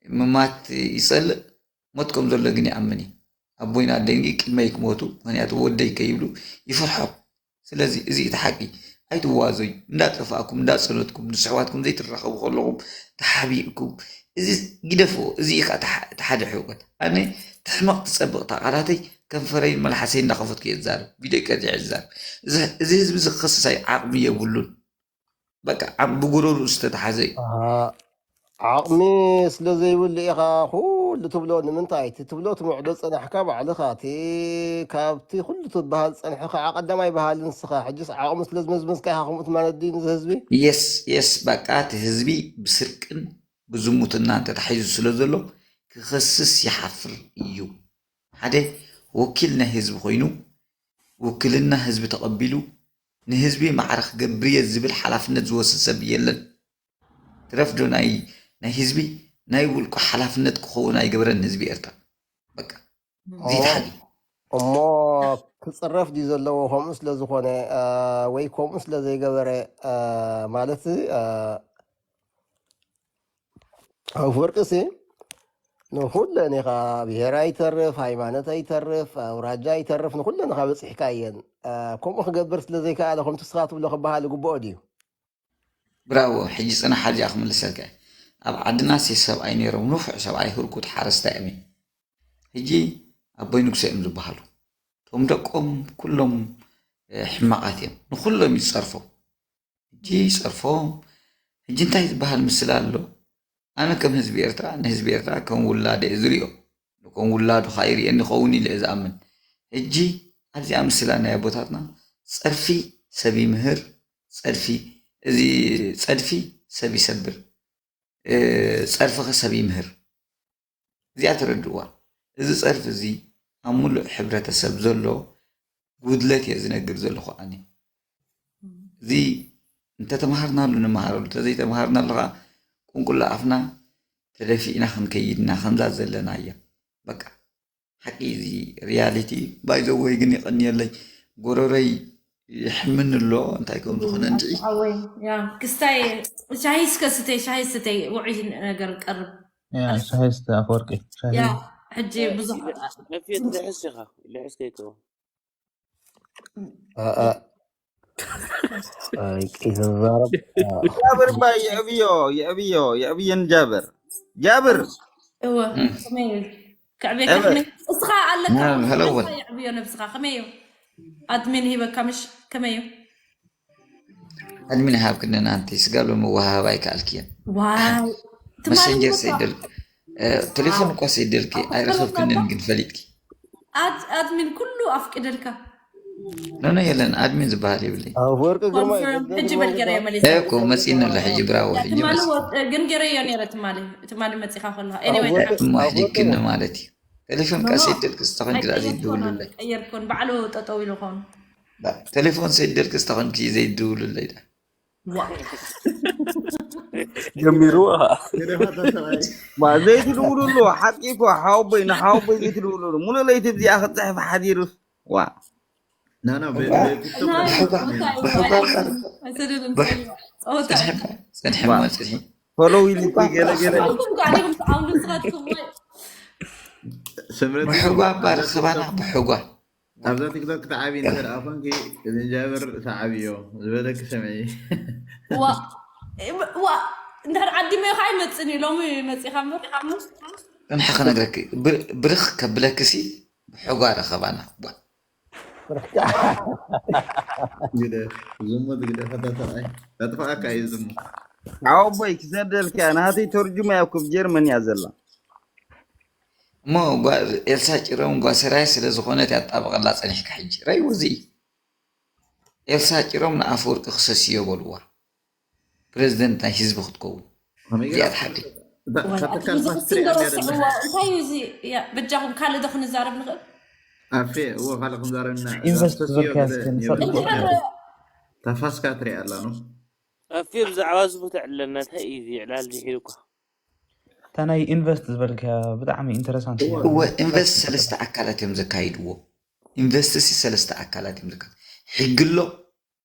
ምማት ይጸልእ፣ ሞት ከም ዘሎ ግን ይኣምን እየ። ኣቦይን ኣደይን ግን ቅድመይ ክሞቱ፣ ምኽንያቱ ወደይ ከይብሉ ይፈርሖም። ስለዚ እዚ እቲ ሓቂ። ኣይትዋዘዩ። እንዳጠፋእኩም፣ እንዳጸነትኩም፣ ምስ ኣሕዋትኩም ዘይትራኸቡ ከለኹም ተሓቢእኩም፣ እዚ ግደፍዎ። እዚ እዩ ከኣ እቲ ሓ-፣ እቲ ሓደ ሕውቀት። ኣነ ትሕመቕ ትጸብቕ እታ ቃላተይ ከንፈረይን መልሓሰይን እንዳኸፈትኩ እየ ዝዛረብ። ቪድዮ ቀጺዐ እየ ዝዛረብ። እዚ፣ እዚ ህዝቢ እዚ ክኸስስ ኣይ-፣ ዓቕሚ የብሉን። በቃ ዓቕ-፣ ብጉረርኡ ዝተተሓዘ እዩ። ኣሃ፣ ዓቕሚ ስለ ዘይብሉ ኢኻ ኩሉ ትብሎ። ንምንታይ? እቲ ትብሎ ትምዕዶ ጸናሕካ ባዕልኻ። እቲ ካብቲ ኩሉ ትበሃል ጸንሕኻ፣ ቀዳማይ በሃሊ ንስኻ። ሕጅስ ዓቕሚ ስለ ዝመዝመዝካ ኢኻ ከምኡ ትማነዲ ንዚ ህዝቢ? የስ፣ የስ፣ በቃ እቲ ህዝቢ ብስርቅን ብዝሙትና እንተታሒዙ ስለ ዘሎ ክኸስስ ይሓፍር እዩ። ሓደ ወኪል ናይ ህዝቢ ኮይኑ፣ ውክልና ህዝቢ ተቐቢሉ፣ ንህዝቢ ማዕረ ክገብር እየ ዝብል ሓላፍነት ዝወስድ ሰብ የለን። ትረፍ ዶ ናይ፣ ናይ ህዝቢ ናይ ውልቁ ሓላፍነት ክኸውን ኣይገበረን ህዝቢ ኤርትራ። በቃ፣ እዚ ኦ፣ ተሓጊ። እሞ ክጽረፍ ድዩ ዘለዎ? ከምኡ ስለ ዝኾነ፣ አ፣ ወይ ከምኡ ስለ ዘይገበረ፣ አ፣ ማለት፣ አ፣ ኣፈወርቂሲ ንኹለን ኢኻ፣ ብሄር ኣይተርፍ፣ ሃይማኖት ኣይተርፍ፣ ኣውራጃ ኣይተርፍ፣ ንኹለን ኢኻ በጺሕካየን። አ፣ ከምኡ ክገብር ስለ ዘይከኣለ፣ ከምቲ ንስኻ ትብሎ ክበሃል ይግብኦ ድዩ? ብራቮ። ሕጂ ጽናሕ፣ ኣብዚኣ ክምልሰልካ እየ። ኣብ ዓድናሲ ሰብኣይ ነይሮም፣ ንፉዕ ሰብኣይ፣ ህርኩት ሓረስታይ እዮም። ሕጂ ኣቦይ ንጉሰ እዮም ዝበሃሉ። እቶም ደቆም ኩሎም፣ እ፣ ሕማቓት እዮም። ንኹሎም እዩ ዝጸርፎም። ሕጂ ይጸርፎም። ሕጂ እንታይ ዝበሃል ምስላ ኣሎ? ኣነ ከም ህዝቢ ኤርትራ፣ ንህዝቢ ኤርትራ ከም ውላደ እየ ዝሪኦ። ከም ውላዱ ኸኣ ይርእየኒ ይኸውን ኢለ እየ ዝኣምን። ሕጂ ኣብዚኣ ምስላ ናይ ኣቦታትና፣ ጸርፊ ሰብ ይምህር፣ ጸድፊ፣ እዚ ጸድፊ ሰብ ይሰብር፣ እ፣ ጸርፊ ኸ ሰብ ይምህር። እዚኣ ተረድእዋ። እዚ ጸርፊ እዚ ኣብ ምሉእ ሕብረተሰብ ዘሎ ጉድለት እየ ዝነግር ዘለኹ ኣነ። እዚ እንተተምሃርናሉ ንመሃረሉ፣ እንተዘይተምሃርናሉ ኸኣ ቁንቁላ ኣፍና ተደፊእና ክንከይድ ኢና ከምዛ ዘለና እያ። በቃ፣ ሓቂ እዚ ሪያሊቲ። ባይ ዘ ወይ ግን የቐንየለይ፣ ጎረረይ ይሕምን ኣሎ፣ እንታይ ከም ዝኾነ እንድዒ። ኣወይ፣ ያ፣ ክስታይ፣ ሻሂ እስከ ስተይ፣ ሻሂ ስተይ፣ ውዑይ ነገር ቀርብ። ያ፣ ሻሂ ስተ ኣፈወርቂ፣ ሻሂ። ያ፣ ሕጂ ብዙሕ መፍየት ልሕስ ኢኻ፣ ልሕስ ከይትበ። አ፣ አ። ኣይ፣ ከይትዛረብ። ጃብር እባ የዕብዮ፣ የዕብዮ፣ የዕብየን ጃብር። ጃብር። እወ፣ እም። ከመይ እዩ? ከዕብየካ ጃብር። ከመይ? እስኻ ኣለካ፣ ያ፣ እውን ሄሎ፣ ሓንሳ እውን። የዕብዮ ነብስኻ። ከመይ እዩ? ኣድሚን ሂበካ ምሽ? ከመይ እዩ? ኣድሚን ሃብክኒ ናንቲ ስጋ ሎሚ ወሃብ ኣይከኣልክየን። ዋይ። ትማሊ መሰንጀር እኮ ሰይደል-፣ እ፣ ቴሌፎን እኳ ሰይደልኪ ኣፍቅረና ኣይረኸብክንን እኮ። ግን ፈሊጥኪ። ኣድ-፣ ኣድሚን ኩሉ ኣፍቅደልካ። ኖ፣ ኖ፣ የለን፣ ኣድሚን ዝበሃል የብለይ። ኣፈወርቂ ግርማይ ኮንፈርም፣ ሕጂ በል ገረ የመለስ። እኮ መጺእኒ ኣሎ ሕጂ፣ ብራቮ፣ ያ፣ ሕጂ ትማሊ መጺእ። ወጥ-፣ ግን ገረዮ ነይረ ትማሊ፣ ትማሊ መጺኻ ከለኻ። ኤኒዌይ፣ ኣፈወርቂ፣ እሞ ኣሕዲግክኒ ኣፈወርቂ። ማለት እዩ። ቴሌፎን ቃ ኣይቀየርኩን፣ ሰይደልክስ ተኾንኪ ደኣ ኣይቀየርኩን፣ ዘይትድውሉለይ። ኣይቀየርኩን። ባዕሉ ጠጠው ኢሉ ኾን። ባ-፣ ቴሌፎን ሰይደልክስ ተኾንኪ ዘይትድውሉለይ ደኣ። ዋ። ጀሚሩ። ማ ዘይትድውሉሉ፣ ሓቂ እኮ፣ ሓወቦይ፣ ንሓወቦይ ዘይትድውሉሉ። ሙሉእ ለይቲ እዚኣ ክጽሕፍ ሓዲሩስ። ዋ። ና፣ ና፣ በ-፣ ዋ። በ-፣ ቲክቶክ ናይ ና፣ ቲክቶክ ና፣ ና። ኣይሰደድን፣ ብሕ-፣ ጸወታ። ጽንሕማ፣ ጽንሕማ፣ ዋ። ጽንሒ። ፎሎው ኢሉ እኮ ገለ፣ ገለ። ንስኻትኩም ከኣ ዲኹም ትዓብዱ ንስኻትኩም፣ ወይ? ስምረት ብሕጓ እኮ እባ ርኽባና፣ ብሕጓ። ኣብዛ ቲክቶክ ክትዓብዪ እንተ ደኣ ኾንኪ፣ እዚ ጃብር ተዓብዮ ዝበለኪ ስምዒ። ዋ፣ ዋ፣ እንድሕር ዓዲመዮ ከዓ ይመጽእን እዩ። ሎሚ መጺኻ እምበር። ጽንሐ ክነግረኪ፣ ብር-፣ ብርኽ ከብለኪሲ ብሕጓ ረኸባና። ዋ። ግደ ዝሙት ግደ ፈተተኣይ ከጥፋኣካ እዩ ዝሙት። ሓወቦይ ክሰደልካ ናተይ ተርጁማ እያ እኮ ብ ጀርመን እያ ዘላ። እሞ ጓ- ኤልሳ ጭሮም ጓሰራይ ስለ ዝኾነት ያጣበቐላ ጸኒሕካ ሕጂ ረይ ውዚ ኤልሳ ጭሮም ንኣፈወርቂ ክሰስዮ በልዋ። ፕሬዚደንት ናይ ህዝቢ ክትከውን እዚኣ ትሓቂ። ካብተካል ፋስትሪ ስንዶ ረስዕዎ እንታይ እዩ እዚ? ያ፣ በጃኹም ካልእ ዶ ክንዛረብ ንኽእል? ኣፌ እዎ ካልእ ክንዛረብና ኢንቨስት ዝበልካያ እስኪ ንፈልጥ። እንድሕር ተፋስካ ትሪኣ ኣላ ነው ኣፌ ብዛዕባ ዝቦታ ዕለና እንታይ እዩ እዚ ዕላል ድሒሩ እኳ እታ ናይ ኢንቨስት ዝበልካያ ብጣዕሚ ኢንተረሳንት እያ። እወ ኢንቨስት ሰለስተ ኣካላት እዮም ዘካይድዎ። ኢንቨስት ሲ ሰለስተ ኣካላት እዮም ዘካይድ። ሕጊ ኣሎ፣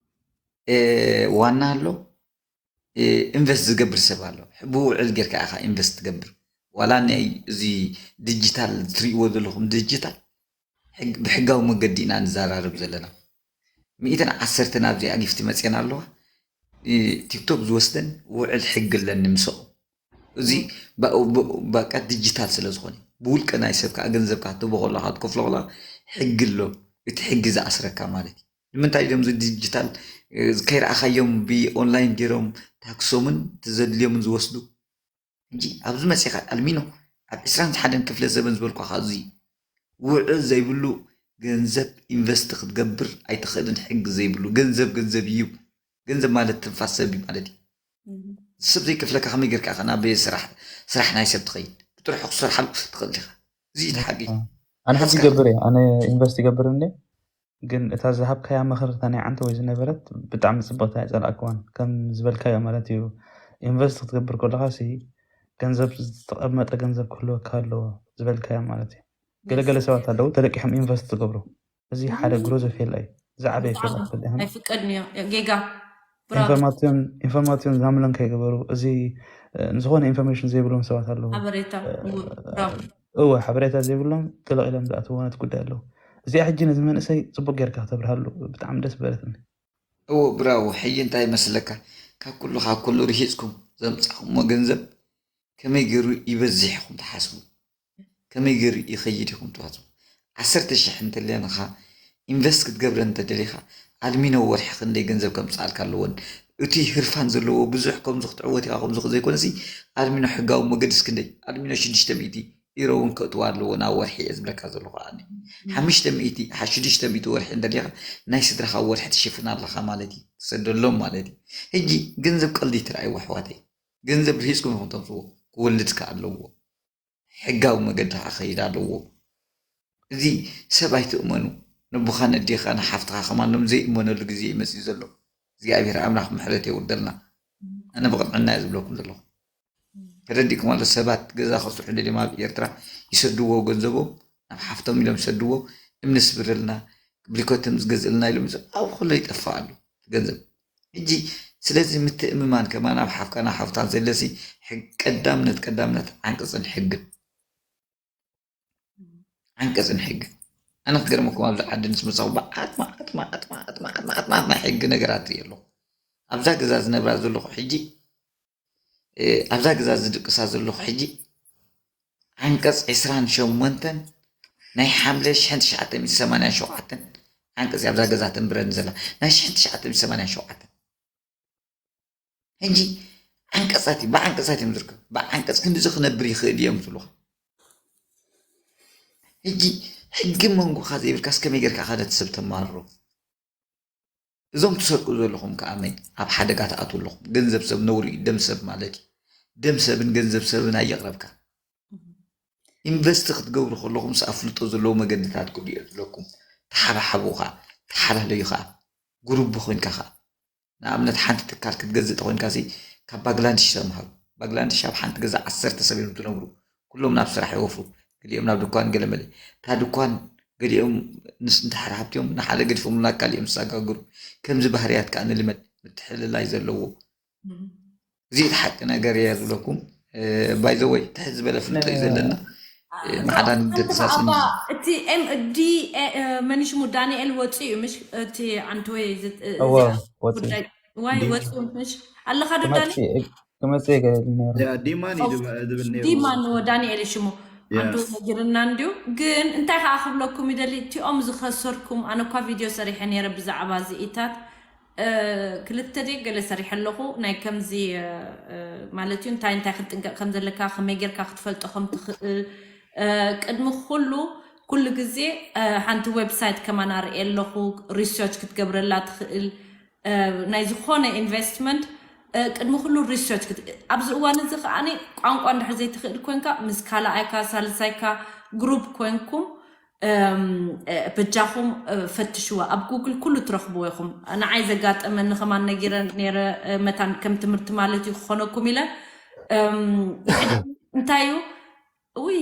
እ፣ ዋና ኣሎ፣ እ፣ ኢንቨስት ዝገብር ሰብ ኣሎ። ብውዕል ጌርካ ኢኻ ኢንቨስት ትገብር። ዋላ ናይ እዚ ዲጂታል ትሪእዎ ዘለኹም ዲጂታል ሕግ- ብሕጋዊ መገዲ ኢና ንዘራረብ ዘለና። ሚእትን ዓሰርተን ኣብዚኣ ጊፍቲ መፅየን ኣለዋ። እ፣ ቲክቶክ ዝወስደን ውዕል ሕጊ ኣለኒ ምስኦም። እዚ ባ- ብ- በቃ ዲጂታል ስለ ዝኾነ ብውልቀ ናይ ሰብ ከዓ ገንዘብ ክትህቦ ከለካ ክትከፍሎ ከለካ ሕጊ ኣሎ። እቲ ሕጊ ዝኣስረካ ማለት እዩ። ንምንታይ እዮም እዚ ዲጂታል እ፣ ከይረኣኻዮም ብኦንላይን ገይሮም ታክሶምን ትዘድልዮምን ዝወስዱ? ሕጂ ኣብዚ መፂኻ ኣልሚኖ ኣብ ዕስራን ሓደን ክፍለ ዘበን ዝበልኳ እዚ ውዕል ዘይብሉ ገንዘብ ኢንቨስት ክትገብር ኣይትኽእልን። ሕጊ ዘይብሉ ገንዘብ ገንዘብ እዩ። ገንዘብ ማለት ትንፋስ ሰብ እዩ ማለት እዩ። ሰብ ዘይከፍለካ ከመይ ጌርካ ኢኻ ናብ ስራሕ ስራሕ ናይ ሰብ ትኸይድ? ብጥርሑ ክሰርሓሉ ትኽእል ዲኻ? እዚ እዩ እቲ ሓቂ። ኣነ ሕጂ ሓስካ ይገብር እየ ኣነ ኢንቨስት ይገብር እንደ ግን እታ ዝሃብካያ ምኽሪ እታ ናይ ዓንተ ወይ ዝነበረት ብጣዕሚ ፅብቕቲ ኣይፀላእክዋን ከም ዝበልካዮ ማለት እዩ። ኢንቨስት ክትገብር ከለካ ሲ ገንዘብ ዝተቐመጠ ገንዘብ ክህልወካ ኣለዎ ዝበልካዮ ማለት እዩ። ገለገለ ሰባት ኣለዉ ተለቂሖም ኢንቨስት ዝገብሩ እዚ ሓደ ግሮዘፍ የላ እዩ ዝዓበየ ፌል ኣይፈልጥ ኣይፍቀድን እዮ ጌጋ ብራቮ ኢንፎርማቲዮን ኢንፎርማቲዮን ዛምለን ከይገበሩ እዚ እ፣ ዝኾነ ኢንፎርሜሽን ዘይብሎም ሰባት ኣለዉ ሓበሬታ እ፣ እዎ ብራቮ እወ ሓበሬታ ዘይብሎም ገለቒሎም ዝኣትዎ ነቲ ጉዳይ ኣለዉ። እዚኣ ሕጂ ነዚ መንእሰይ ፅቡቅ ጌርካ ክተብርሃሉ ብጣዕሚ ደስ በለትኒ። እዎ ብራዎ። ሕጂ እንታይ ይመስለካ፣ ካብ ኩሉ ካብ ኩሉ ርሂፅኩም ዘምፃኹሞ ገንዘብ ከመይ ገይሩ ይበዝሕ ኢኹም ትሓስቡ? ከመይ ገይሩ ይኸይድ ኢኹም ትሓስቡ? ዓሰርተ ሽሕ እንተለንኻ ኢንቨስት ክትገብረ እንተደሊኻ ኣልሚኖ ወርሒ ክንደይ ገንዘብ ከምፅኣልካ ኣለዎን እቲ ህርፋን ዘለዎ ብዙሕ ከምዚ ክትዕወት ኢኻ ከምዚ ዘይኮነሲ ኣልሚኖ ሕጋዊ መገድስ ክንደይ ኣልሚኖ ሽዱሽተ ሚእቲ ኢሮ እውን ከእትዋ ኣለዎ ናብ ወርሒ እየ ዝብለካ ዘለኹ ኣነ ሓሙሽተ ሚእቲ ሓ- ሽዱሽተ ሚእቲ ወርሒ እንተሊኻ ናይ ስድራኻ ወርሒ ትሽፍን ኣለኻ ማለት እዩ ትሰደሎም ማለት እዩ ሕጂ ገንዘብ ቀልዲ ትርኣይዎ ኣሕዋተይ ገንዘብ ርሂፅኩም ኢኹም ተምፅዎ ክወልድ ከ ኣለዎ ሕጋዊ መገዲ ከኸይድ ኣለዎ እዚ ሰብ ኣይትእመኑ ነቦኻ ነዴኻ ንሓፍትኻ ከማኖም ዘይእመነሉ ግዜ እዩ መፅዩ ዘሎ እግዚኣብሔር ኣምላኽ ምሕረት የውርደልና ኣነ ብቕንዕና እየ ዝብለኩም ዘለኹ ተረዲእኩም ኣሎ ሰባት ገዛ ከስርሑ ደልዮም ኣብ ኤርትራ ይሰድዎ ገንዘቦም ናብ ሓፍቶም ኢሎም ይሰድዎ እምኒ ስብርልና ብሊኮት እምኒ ዝገዝእልና ኢሎም ይሰ- ኣብ ኩሎ ይጠፍእ ኣሎ ገንዘብ ሕጂ ስለዚ ምትእምማን ከማን ኣብ ሓፍካ ናብ ሓፍታን ዘለሲ ሕግ- ቀዳምነት ቀዳምነት ዓንቅፅን ሕግን ዓንቀፅን ሕግን ኣነ ክገርመኩም ኣብዚ ዓዲ ምስ መፃኹ ብዓት ማዓት ማዓት ማዓት ማዓት ማዓት ማዓት ናይ ሕጊ ነገራት ርኢ ኣለኹ ኣብዛ ገዛ ዝነብራ ዘለኹ ሕጂ እ፣ ኣብዛ ገዛ ዝድቅሳ ዘለኹ ሕጂ ዓንቀፅ ዕስራን ሸሞንተን ናይ ሓምለ ሽሕን ትሽዓተ ሚእቲ ሰማንያን ሸውዓተን ዓንቀፅ ኣብዛ ገዛ ተንብረኒ ዘላ ናይ ሽሕን ትሽዓተ ሚእቲ ሰማንያን ሸውዓተን ሕጂ ዓንቀፃት እዩ ብዓንቀፃት እዮም ዝርከብ ብዓንቀፅ ክንዲዚ ክነብር ይኽእል እዮም ትብሉኻ ሕጂ ሕጊ መንጎኻ ዘይብልካስ ከመይ ጌርካ ኢኻ ነቲ ሰብ ተማርሮ እዞም ትሰርቁ ዘለኹም ከዓመይ ኣብ ሓደጋ ትኣትዉ ኣለኹም ገንዘብ ሰብ ነውሪ እዩ ደም ሰብ ማለት እዩ ደም ሰብን ገንዘብ ሰብን ኣየቕረብካ ኢንቨስት ክትገብሩ ከለኹም ኣፍልጦ ዘለዎ መገድታት ክድዮ ኣለኩም ተሓባሓቡ ኸዓ ተሓላለዩ ኸዓ ጉሩቡ ኮይንካ ኸዓ ንኣብነት ሓንቲ ትካል ክትገዝእ ተኮይንካ ሲ ካብ ባግላንድሽ ተምሃሩ ባግላንድሽ ኣብ ሓንቲ ገዛ ዓሰርተ ሰብ እዮም ዝነብሩ ኩሎም ናብ ስራሕ ይወፍሩ ገሊኦም ናብ ድኳን ገለመለ እታ ድኳን ገሊኦም ንስ እንድሕር ሃብትዮም ንሓደ ገዲፎም ናብ ካሊኦም ዝሰጋግሩ ከምዚ ባህርያት ከዓ ንልመድ ምትሕልላይ ዘለዎ እዚ እቲ ሓቂ ነገር እየ ዝብለኩም ባይዘወይ ትሕት ዝበለ ፍልጦ እዩ ዘለና ማዕዳ ንደቂ ሳፅን እቲ ኤምዲ መን ሽሙ ዳንኤል ወፂኡ እዩ ምሽ እቲ ዓንተወይ እወ ወፂኡ ጉዳይ ዋይ ወፂኡ ምሽ ኣለካ ዶ ዳኒ ክመፅእ ክመፅእ ይገል ነሩ ዲማን እዩ ዝብ- ዝብል ነይሩ ዲማን ዳንኤል ሽሙ ኣንዶ ነጊርና እንድዩ። ግን እንታይ ከዓ ክብለኩም ይደሊ፣ እቲኦም ዝኸሰርኩም፣ ኣነ እኳ ቪድዮ ሰሪሐ ነይረ ብዛዕባ ዝኢታት፣ እ፣ ክልተ ድየ ገለ ሰሪሐ ኣለኹ። ናይ ከምዚ፣ እ፣ እ፣ ማለት እዩ፣ እንታይ እንታይ ክትጥንቀቕ ከም ዘለካ፣ ከመይ ጌርካ ክትፈልጦ ከም ትኽእል፣ እ፣ ቅድሚ ኩሉ፣ ኩሉ ግዜ፣ እ፣ ሓንቲ ዌብሳይት ከማን ኣርእየ ኣለኹ፣ ሪሰርች ክትገብረላ ትኽእል። እ፣ ናይ ዝኾነ ኢንቨስትመንት፣ እ፣ ቅድሚ ኩሉ ሪሰርች ክት-፣ ኣብዚ እዋን እዚ ከዓኒ ቋንቋ እንድሕር ዘይትኽእል ኮንካ፣ ምስ ካልኣይካ፣ ሳልሳይካ ግሩፕ ኮንኩም፣ እም፣ እ፣ በጃኹም፣ እ፣ ፈትሽዋ። ኣብ ጉግል ኩሉ ትረኽብዎ ኢኹም። ንዓይ ዘጋጠመኒ ከማን ነጊረ ነይረ፣ እ፣ መታን ከም ትምህርቲ ማለት እዩ ክኾነኩም ኢለ። እም፣ እንታይ እዩ? ውይ፣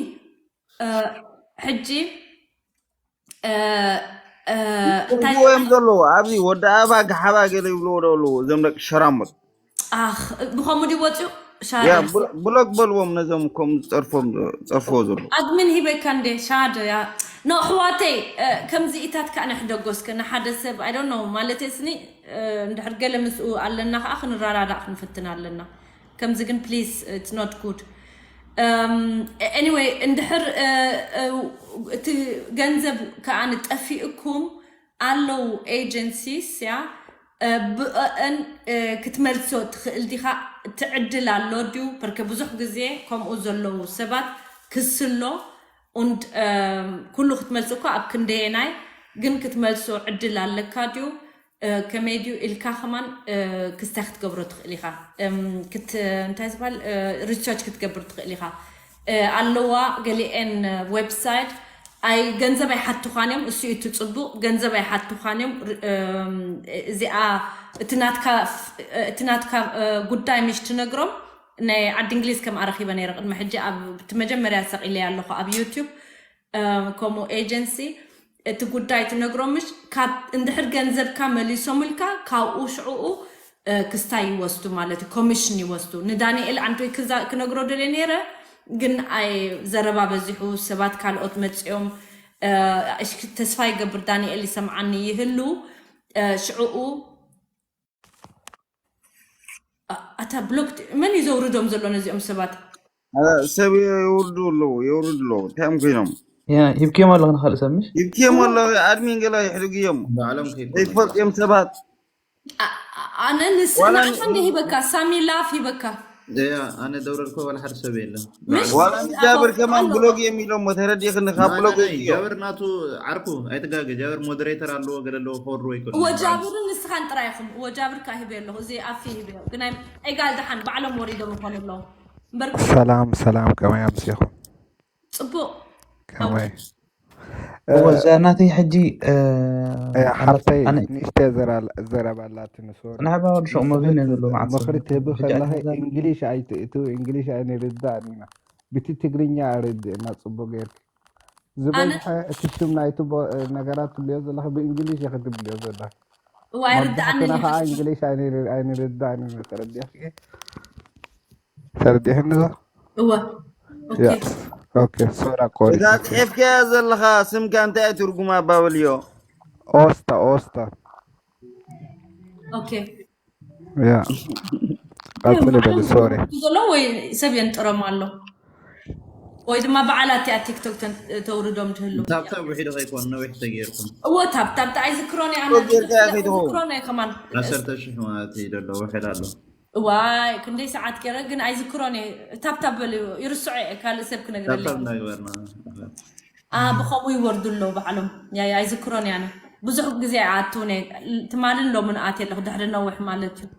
እ፣ ሕጂ፣ እ፣ እ፣ እንታይ ትብልዎ እዮም ዘለዉ? ኣብዚ ወዲ ኣባ ገሓባ ገለ ይብልዎ ዶ ኣለዉ? እዞም ደቂ ሸራሙጥ። ኣኽ፣ ብኸምኡ ድዩ ወፂኡ? ሻደ። ያ፣ ብሎ-፣ ብሎክ በልዎም ነዞም ከም ዝፀርፎም፣ ዝፀርፍዎ ዘለዉ። ኣድሚን ሂበካ እንዴ? ሻደ፣ ያ። ኖ፣ ኣሕዋተይ፣ እ፣ ከምዚ ኢታት ከዓ ንሕደጎ እስከ ንሓደ ሰብ፣ I don't know፣ ማለት ስኒ፣ እ፣ እንድሕር ገለ ምስኡ ኣለና ከዓ ክንረዳዳእ ክንፍትን ኣለና። ከምዚ ግን ፕሊዝ፣ it's not good። እም፣ ኤኒወይ፣ እንድሕር፣ እ፣ እ፣ እቲ ገንዘብ ከዓ ንጠፊእኩም ኣለዉ ኤጀንሲስ፣ ያ፣ እ፣ ብእአን፣ እ፣ ክትመልሶ ትኽእል ዲኻ? ትዕድል ኣሎ ድዩ? በርከ ብዙሕ ግዜ ከምኡ ዘለዉ ሰባት ክስሎ፣ und፣ እም፣ ኩሉ ክትመልሶ እኳ ኣብ ክንደየናይ፣ ግን ክትመልሶ ዕድል ኣለካ ድዩ? እ፣ ከመይ ድዩ ኢልካ ከማን፣ እ፣ ክስታይ ክትገብሮ ትኽእል ኢኻ። እም፣ ክት-፣ እንታይ ዝበሃል፣ እ፣ ሪሰርች ክትገብር ትኽእል ኢኻ። እ፣ ኣለዋ ገሊኤን፣ እ፣ ዌብሳይት፣ ኣይ፣ ገንዘብ ኣይሓትዃን እዮም፣ እሱ እዩ እቲ ጽቡቕ። ገንዘብ ኣይሓትዃን እዮም። ር-፣ እም፣ እዚኣ እቲ ናትካ ፍ-፣ እቲ ናትካ፣ እ፣ ጉዳይ ምሽ ትነግሮም። ናይ ዓዲ እንግሊዝ ከም ኣረኺበ ነይረ ቅድሚ ሕጂ ኣብ እቲ መጀመርያ ሰቒለ ኣለኹ ኣብ ዩቲዩብ። እ፣ ከምኡ ኤጀንሲ እቲ ጉዳይ ትነግሮም ምሽ፣ ካብ እንድሕር ገንዘብካ መሊሶምልካ ካብኡ ሽዕኡ፣ እ፣ ክስታይ ይወስዱ ማለት እዩ፣ ኮሚሽን ይወስዱ። ንዳንኤል ኣንቶይ ክዛ-፣ ክነግሮ ደልየ ነይረ፣ ግን ኣይ ዘረባ በዚሑ፣ ሰባት ካልኦት መጺኦም፣ እ፣ እሽኪ ተስፋ ይገብር ዳንኤል ይሰምዓኒ ይህሉ፣ እ፣ ሽዕኡ ኣ-፣ ኣታ ብሎክ ድ-፣ መን እዩ ዘውርዶም ዘሎ ነዚኦም ሰባት? እ፣ ሰብ የውርዱ ኣለዉ፣ የውርዱ ኣለዉ። እንታይ እዮም ኮይኖም? ያ፣ ሂብክዮም ኣለኹ ንኻልእ ሰብ፣ ምሽ? ሂብክዮም ኣለኹ፣ ኣድሚን ገለ ይሕድጉ እዮም። ባዕሎም ከይኮኑ። ዘይትፈልጥዮም ሰባት። ኣ-፣ ኣ-፣ ኣነ ንስ-፣ ዋላ ንዓኻ ን-፣ እንደ ሂበካ፣ ሳሚ ላፍ ሂበካ። ያ፣ ኣነ ደውረድኮ ዋላ ሓደ ሰብ የለን። ምሽ? ዋላ ንጃብር ከማን ኣሎ። ብሎግ እዮም ኢሎሞ፣ ተረዲእኽኒ፣ ካብ ኣነ፣ ብሎግ ኣነ፣ ወፂኦም። ጃብር ናቱ ዓርኩ፣ ኣይትጋገ፣ ጃብር ሞደሬተር ኣለዎ፣ ገለ ኣለዎ፣ ክወርዎ ኣይኮኑን። እወ ጃብርን ንስኻን ጥራይ ኢኹም። እወ ጃብር ከኣ ሂበ ኣለኹ፣ እዚ ኣፊ ሂበ። ግን ኣይ-፣ ኣይጋል ደሓን፣ ባዕሎም ወሪዶም ይኾኑ ኣለዉ። እምበር ሰላም፣ ሰላም፣ ከመይ ኣምሲኹም? ጽቡቕ። ከመይ? እወ፣ እ፣ እዛ ናተይ ሕጂ፣ እ፣ እ፣ ኣላ-፣ ሓፍተይ ኣነ ንእሽተይ ዘራ-፣ ዘረባ ኣላትኒ፣ ሶሪ። ንዓባ ወዲ ሸቕ መብህን እየ ዘሎ፣ መዓት ሰብ። ምኽሪ ትህቢ ሕጂ ከለኺ ኣይትዛረብ። እንግሊሽ ኣይትእትው፣ እንግሊሽ ኣይንርዳእን ኢና። ብቲ ትግርኛ ኣረድእና ጽቡቕ ጌርኪ። ዝበዝሐ ኣነ እቲ ሽም ናይቲ ቦ-፣ ነገራት ትብልዮ ዘለኺ ብእንግሊሽ ኢኺ ትብልዮ ዘለኺ። እዋ፣ ኣይርድኣንን መብዛሕትና እዩ ከዓ ሓሳብ። እንግሊሽ ኣይንር-፣ ኣይንርዳእን ኢና፣ ተረዲእኪ? ተረዲእክኒ ዶ? እወ። ኦኬ። ያ። ኦኬ፣ ሶሪ፣ ኣቋሪፀ። እዛ ጽሒፍካያ ዘለኻ ስምካ እንታይ እዩ ትርጉማ? ኣባብልዮ። ኦስታ፣ ኦስታ። ኦኬ። ያ። ቀጽሊ በሊ፣ ሶሪ። ዘሎ ወይ ሰብ የንጥሮም ኣሎ? ወይ ድማ በዓላት እያ ቲክቶክ ተን-፣ ተውርዶም ትህሉ? ታብታብ ውሒዱ ከይኮን ነዊሕ ተገይርኩም። እወ፣ ታብታብ ታ ኣይዝክሮን እየ፣ ኣነ እኮ ጌርካ እያ ከይትኸውን። ኣይዝክሮን እየ ከማን። ዓሰርተ ሽሕ ማለት እዩ ዘሎ፣ ውሕድ ኣሎ። እዋይ፣ ክንደይ ሰዓት ገይረ ግን ኣይዝክሮን እየ። ታብታብ በልዩ፣ ይርስዖ እየ፣ ካልእ ሰብ ክነግረለይ። ታብታብ እናገበርና። ኣ፣ ብኸምኡ ይወርዱ ኣለዉ ባዕሎም። ያ፣ ያ፣ ኣይዝክሮን እየ ኣነ። ብዙሕ ግዜ ኣይኣትውን እየ። ትማልን ሎምን ኣትየ ኣለኹ፣ ድሕሪ ነዊሕ ማለት እዩ።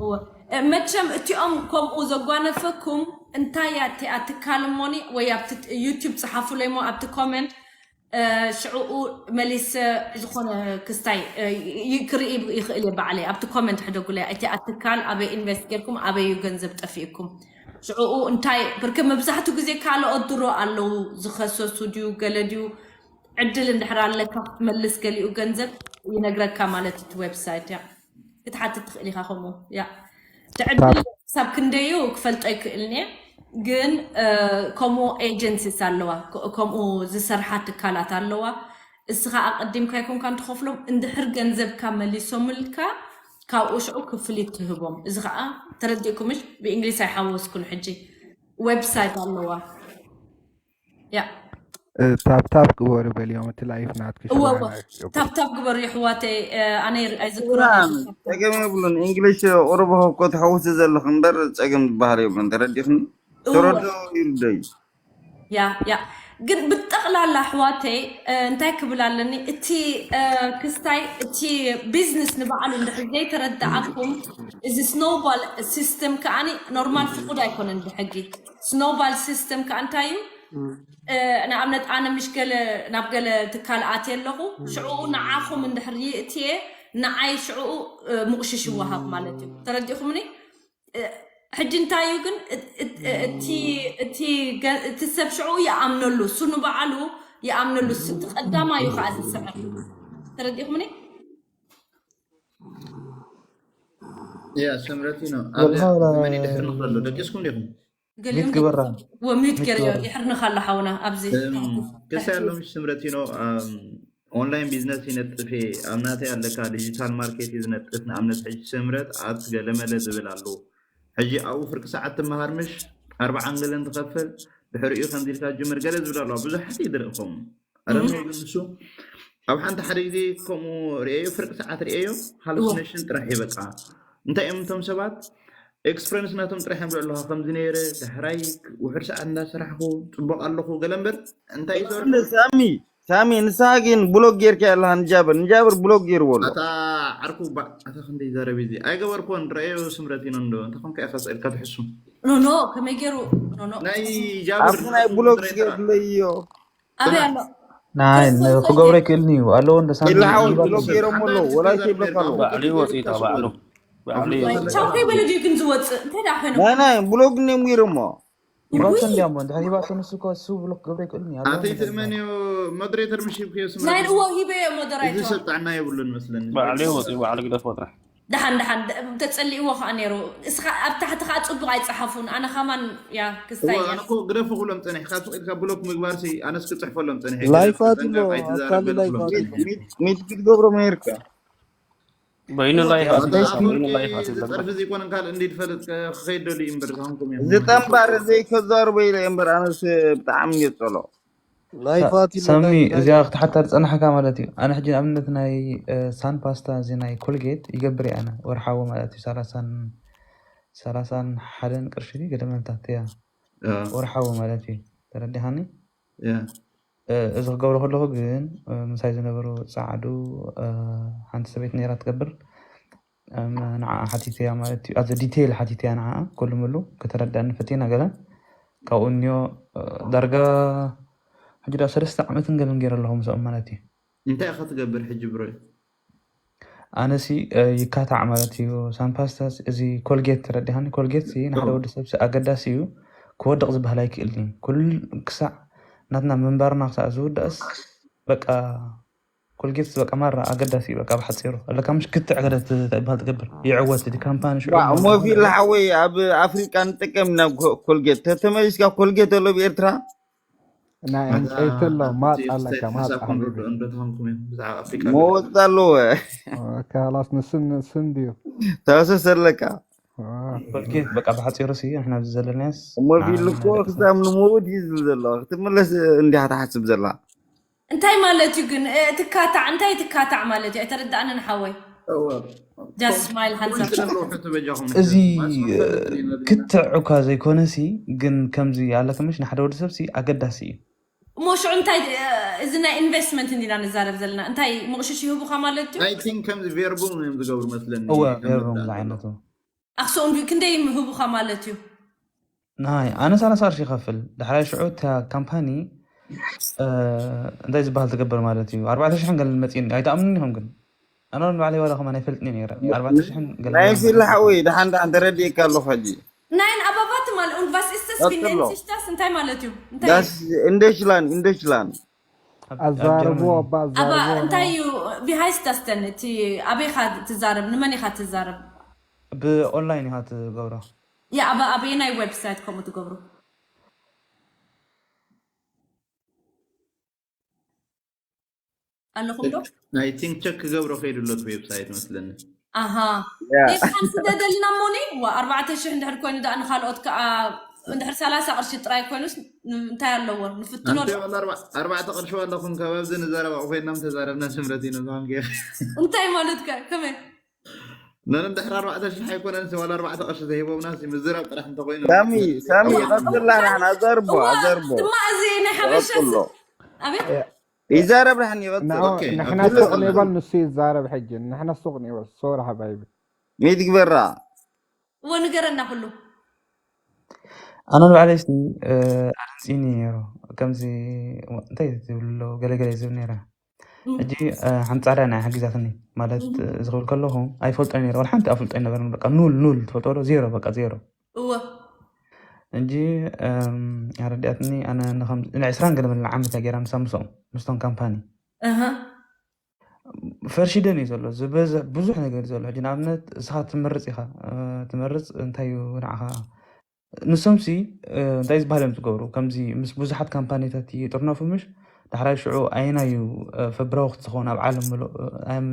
እወ። እ፣ መቸም እቲኦም ከምኡ ዘጓነፈኩም እንታይ እያ እቲኣ ትካል እሞኒ፣ ወይ ኣብቲ ዩቲዩብ ጽሓፉለይ እሞ ኣብቲ ኮመንት፣ እ፣ ሽዕኡ መሊሰ ዝኾነ ክስታይ፣ እ፣ ይ-፣ ክርኢ ይኽእል እየ ባዕለይ። ኣብቲ ኮመንት ሕደጉለይ፣ እቲ ኣትካል ኣበይ ኢንቨስት ጌርኩም፣ ኣበይ እዩ ገንዘብ ጠፊእኩም? ሽዕኡ እንታይ፣ ብርክ መብዛሕቱ ግዜ ካልኦት ድሮ ኣለዉ ዝኸሰሱ ድዩ፣ ገለ ድዩ፣ ዕድል እንድሕር ኣለካ ክትመልስ ገሊኡ ገንዘብ ይነግረካ ማለት እቲ ዌብሳይት እያ። ክትሓትት ትኽእል ኢኻ ከምኡ። ያ። እቲ ዕድል ክሳብ ክንደዩ ክፈልጦ ኣይክእልን እየ። ግን፣ እ፣ ከምኡ ኤጀንሲስ ኣለዋ፣ ከ-፣ ከምኡ ዝሰርሓ ትካላት ኣለዋ። እስኻ ኣቐዲምካ ይኮንካ እንትኸፍሎም፣ እንድሕር ገንዘብካ መሊሶምልካ፣ ካብኡ ሽዑ ክፍሊት ትህቦም። እዚ ኸዓ ተረዲእኩምሽ? ብእንግሊዝ ኣይሓወስኩን ሕጂ። ዌብሳይት ኣለዋ። ያ ታብታብ ግበሩ በልዮም፣ እቲ ላይፍ ናትኪ እወ እወ። ሽባና። ታብታብ ግበሩ የሕዋተይ። ኣነ ኣይዝክሮን እየ። ጸገም የብሉን። እንግሊሽ ቁሩብ እኮ ትሕውሲ ዘለኹ እምበር ጸገም ዝበሃል የብሉን። ተረዲኽኒ? እወ። ተረድኦ ይርደዩ። ያ ያ ግን ብጠቕላላ ኣሕዋተይ፣ እንታይ ክብል ኣለኒ፣ እቲ ክስታይ፣ እቲ ቢዝነስ ንባዕሉ እንድሕር ዘይተረዳኣኩም፣ እዚ ስኖውባል ሲስተም ከዓኒ ኖርማል ፍቁድ ኣይኮነን ብሕጊ። ስኖውባል ሲስተም ከኣ እንታይ እዩ? ንኣብነት ኣነ ምሽ ገለ ናብ ገለ ትካል ኣትየ ኣለኹ፣ ሽዕኡ ንዓኹም እንድሕር ይእትየ፣ ንዓይ ሽዕኡ ምቕሽሽ ይወሃብ ማለት እዩ። ተረዲእኹምኒ? ሕጂ እንታይ እዩ ግን እቲ ሰብ ሽዑ ይኣምነሉ፣ እሱ ንባዕሉ ይኣምነሉ፣ እቲ ቀዳማዩ ከዓ ዝስዕር። ተረዲእኹምኒ? ያ ስምረቲ ነው። ኣብ ዘመን ድሕር ንክሎ ደቂስኩም ዲኹም? ገሊኦም ሚት ግበራ። ወሚት ገርዮ ይሕርንካ ኣሎ ሓውና ኣብዚ። ክሳ ያለው ምሽ ስምረቲ ነው። ኦንላይን ቢዝነስ ይነጥፍ እየ ኣብ ናተይ ኣለካ ዲጂታል ማርኬት እዩ ዝነጥፍ። ንኣብነት ሕጂ ስምረት ኣት ገለመለ ዝብል ኣለዉ። ሕጂ ኣብኡ ፍርቂ ሰዓት ትመሃር ምሽ ኣርባዓን ገለን ትኸፍል። ድሕሪኡ ከምዚ ኢልካ ጅምር ገለ ዝብል ኣለዋ። ብዙሓት እዩ ዝርኢ ከምኡ። ኣረንኡ ግን ንሱ ኣብ ሓንቲ ሓደ ግዜ ከምኡ ርእየዮ፣ ፍርቂ ሰዓት ርእየዮ፣ ሃሉሲኔሽን ጥራሕ እዩ በቃ። እንታይ እዮም እቶም ሰባት ኤክስፐሪንስ ናቶም ጥራሕ እዮም ዝብሉ ኣለካ። ከምዚ ነይረ ዳሕራይ ውሕድ ሰዓት እንዳሰራሕኩ ፅቡቅ ኣለኹ ገለ እምበር እንታይ እዩ ዝገብር? ሳሚ ሳሚ ንስኻ ግን ብሎክ ጌርካ ኣለኻ ንጃብር ንጃብር ብሎክ ጌርዎ ኣሎ። ኣታ ዓርኩ ባዕ ኣታ ክንደይ ይዛረብ እዚ ኣይገበርኩዎን ረኣዮ ስምረት ኢኖ እንዶ እንተ ኮንካ ኢኻ ስእልካ ትሕሱ። ኖ ኖ ከመይ ገይሩ ኖ ኖ ናይ ጃብር ኣብቲ ናይ ብሎክ ስጌር ብለይዮ። ኣበይ ኣሎ? ናይ ክገብሮ ይክእልኒ እዩ ኣለዎ እንደ ሳሚ ኢልሓው ብሎክ ጌሮም ኣሎ ወላ ይብለካ ኣሎ። ባዕሉ ይወፅእ ኢታ ባዕሉ ባዕሉ ይወፅእ። ቻው ከይበለ ድዩ ግን ዝወፅእ እንታይ ደኣ ኮይኖም? ናይ ናይ ብሎክ ነሚርሞ ሂባቶ እንዲያሞ እንድሕር ሂባቶ ንሱ እኮ እሱ ብሎክ ክገብሮ ይክእልኒ ኣለዎ ኣተይ እንደ ትእመንዮ ሞደሬተር ምሽ ሂብክዮ ስምረት ናይ እዎ ሂበዮ ሞደራይቶ እዚ ሰብ ጥዕና የብሉን መስለኒ ባዕሉ ይወፅእ ባዕሉ ግደፎ ጥራሕ ደሓን ደሓን ተጸሊእዎ ከኣ ነይሩ። እስኻ ኣብ ታሕቲ ከኣ ጽቡቕ ኣይጸሓፉን። ኣነ ከማን ያ ክስታይ እዋ፣ እያ። ኣነ እኮ ግደፉ ክብሎም ጸኒሐ። ካብ ስቕ ኢልካ ብሎክ ምግባር ሲ ኣነስ ክጽሕፈሎም ጸኒሐ። ላይፋት ኣሎ፣ ኣይትዛረብ ኣካል ገለ ላይፋት ክብሎም ኣሎ። ጸኒሐ። ሚት- ሚት ክትገብሮም ነይርካ። በይኑ ላይፍ ኣትበል፣ በይኑ ላይፍ ኣትበል። ጸርፊ ዘይኮነን ካልእ እንዲ ትፈልጥ ከ- ክኸይድ ደልዩ እዩ እምበር ዝሃንኩም እዮም። ዝጠንባር ዘይከዛርቦ ኢለ እምበር ኣነስ ብጣዕሚ እየ ጸሎ። ላይፋት ኢሉ ሳሚ ላይፍ ላይፍ እዚኣ ክትሓታ ዝፀናሕካ ማለት እዩ። ኣነ ሕጂ ንኣብነት ናይ ሳን ፓስታ እዚ ናይ ኮልጌት ይገብር እየ ኣነ ወርሓዊ ማለት እዩ ሰላሳን ሰላሳን ሓደን ቅርሺ ድዩ ገደመልታት እያ ያ፣ ወርሓዊ ማለት እዩ። ተረዲኻኒ? ያ። እ፣ እዚ ክገብሮ ከለኹ ግን እ፣ ምሳይ ዝነበሩ ፃዕዱ እ፣ ሓንቲ ሰበይቲ ነይራ ትገብር እም፣ ንዓኣ ሓቲተያ ማለት እዩ። ኣዚ ዲቴይል ሓቲተያ ንዓኣ፣ ኩሉ ምሉ ከተረድኣኒ ፈቲና ገለ። ካብኡ እኒኦ፣ እ፣ ዳርጋ ሕጂ ዳ ሰለስተ ዓመትን ገለን ገይረ ኣለኹ ምስኦም ማለት እዩ። እንታይ ኢኻ ትገብር ሕጂ ብሮይ? ኣነሲ እ፣ ይካታዕ ማለት እዩ። ሳምፓስታስ እዚ ኮልጌት ተረዲኻኒ? ኮልጌት ሲ ንሓደ ወዲ ሰብ ሲ ኣገዳሲ እዩ። ክወድቕ ዝበሃል ኣይክእልን እዩ። ኩል ክሳዕ ናትና ምንባርና ክሳዕ ዝውዳእስ በቃ ኮልጌት በቃ ማራ ኣገዳሲ እዩ። በቃ ብሓፂሩ ኣለካ ምሽ ክትዕ ገለ ት- ትበሃል ትገብር ይዕወት እቲ ካምፓኒ ሽዑ ዋዕ ማለት ሞፊ እዩ። ለሓወይ ኣብ ኣፍሪቃ ንጥቀም ኢና ኮ- ኮልጌት ተተመሊስካ ኮልጌት ኣሎ ብኤርትራ ናይ ዕንጨይቲ ኣሎ ማፅ ኣለካ ማፅ ሓቢቢ መወፅ ኣለዎ ካላስ ንስን ንስን ድዩ ተሰስ ኣለካ ኮልጌት በቃ ብሓፂሩ ሲ ንሕና ኣብዚ ዘለናስ ሞፊ ልኮ ክሳብ ንመውት እዩ ዝብል ዘሎ ክትምለስ እንዲያ ትሓስብ ዘላ እንታይ ማለት እዩ ግን ትካታዕ እንታይ ትካታዕ ማለት እዩ ኣይተረዳእንን ሓወይ just smile handsome እዚ ክትዕ እኳ ዘይኮነሲ ግን ከምዚ ኣለከምሽ ንሓደ ወዲ ሰብሲ ኣገዳሲ እዩ እሞ ሽዑ እንታይ እዚ ናይ ኢንቨስትመንት እንዲና ንዛረብ ዘለና እንታይ ምቕሽሽ ይህቡካ ማለት እዩ ከምዚ ቬርቡም እዮም ዝገብሩ መስለኒ እወ ቬርቡም ዝዓይነቱ ኣክስኦም ክንደይ ይህቡኻ ማለት እዩ? ናይ ኣነ ሰላሳ ቅርሺ ይኸፍል። ዳሕራይ ሽዑ እታ ካምፓኒ እንታይ ዝበሃል ትገብር ማለት እዩ። ኣርባዕተ ሽሕን ገለን መፂኡኒ ኣይትኣምኑን ኢኹም ግን ኣነ ንባዕለይ ዋላ ከማን ኣይፈልጥን እየ ነይረ። ኣርባዕተ ሽሕን ገለን ናይ ፊላ ሓወይ ደሓን ደሓን ተረዲእካ ኣለኹ ሕጂ። Nein, aber warte mal, und was ist das? Wie nennt sich das? እንታይ ማለት እዩ? እንታይ Das in Deutschland, in Deutschland. ኣዛርቦ ኣባ ኣዛርቦ እንታይ እዩ? Wie heißt das denn? እቲ ኣበይ ኢኻ ትዛረብ? ንመን ኢኻ ትዛረብ? ብኦንላይን ኢኻ ትገብሮ። ያ ኣብ ኣበየናይ ዌብሳይት ከምኡ ትገብሩ? ኣለኹም ዶ? ናይ ቲንክ ቸክ ክገብሮ ከይዱ ኣሎ እቲ ዌብሳይት መስለኒ። ኣሃ ቴሌግራም ስደደልና ሞኒ ዋ ኣርባዕተ ሽሕ እንድሕር ኮይኑ ደኣ ንካልኦት ከዓ እንድሕር ሰላሳ ቅርሺ ጥራይ ኮይኑስ እንታይ ኣለዎ ንፍትኖ። ኣንተ ወላ ኣርባ- ኣርባዕተ ቅርሺ ኣለኹም ከባብዚ ንዘረባ ኮይና ተዛረብና ስምረት ኢና ዝኮን ገይር። እንታይ ማለትካ? ከመይ? ነን እንድሕር ኣርባዕተ ሽሕ ኣይኮነን ዋላ ኣርባዕተ ቅርሺ ዘሂቦምና ምዝራብ ጥራሕ እንተኮይኑ ሳሚ ሳሚ ቀጥላ ናሕና ኣዘርቦ ኣዘርቦ ድማ እዚ ናይ ሓበሻ ቀጥሎ ኣቤት ይዛረብ ናሕን ይቐጥል ኦኬ፣ ንሕና ኦኬ። ሱቕ ንበል ንሱ ይዛረብ። ሕጂ ንሕና ሱቕ ንበል ሶሪ ሓባይቢ። ሚት ግበራ እዎ ንገረና ኩሉ ኣነ ንባዕለይ ሲ ኣደንፂኒ ነይሩ። ከምዚ እንታይ ትብሎ ገለገለ ዝብል ነይረ። ሕጂ ሓንቲ ፃዕዳ ናይ ሓጊዛትኒ ማለት ዝኽብል ከለኹ ኣይፈልጦ ነይረ። ወላ ሓንቲ ኣፍልጦ ኣይነበረን። በቃ ኑል ኑል ትፈልጦ ዶ? ዜሮ በቃ ዜሮ። እወ እንጂ ኣረዲኣትኒ። ኣነ ንኸም ንዕስራን ገለ መለ ዓመት እያ ገይራ ንሳ ምስኦም ምስቶም ካምፓኒ እህ ፈርሺደን እዩ ዘሎ። ዝበዝሕ ብዙሕ ነገር እዩ ዘሎ። ሕጂ ንኣብነት እስኻ ትመርፅ ኢኻ። ትመርፅ እንታይ እዩ ንዓኻ ንሶምሲ እንታይ ዝበሃል እዮም ዝገብሩ? ከምዚ ምስ ብዙሓት ካምፓኒታት ይጥርነፉ ምሽ? ዳሕራይ ሽዑ ኣየናይ እዩ ፈብራዊ ክትዝኸውን ኣብ ዓለም ምሉእ?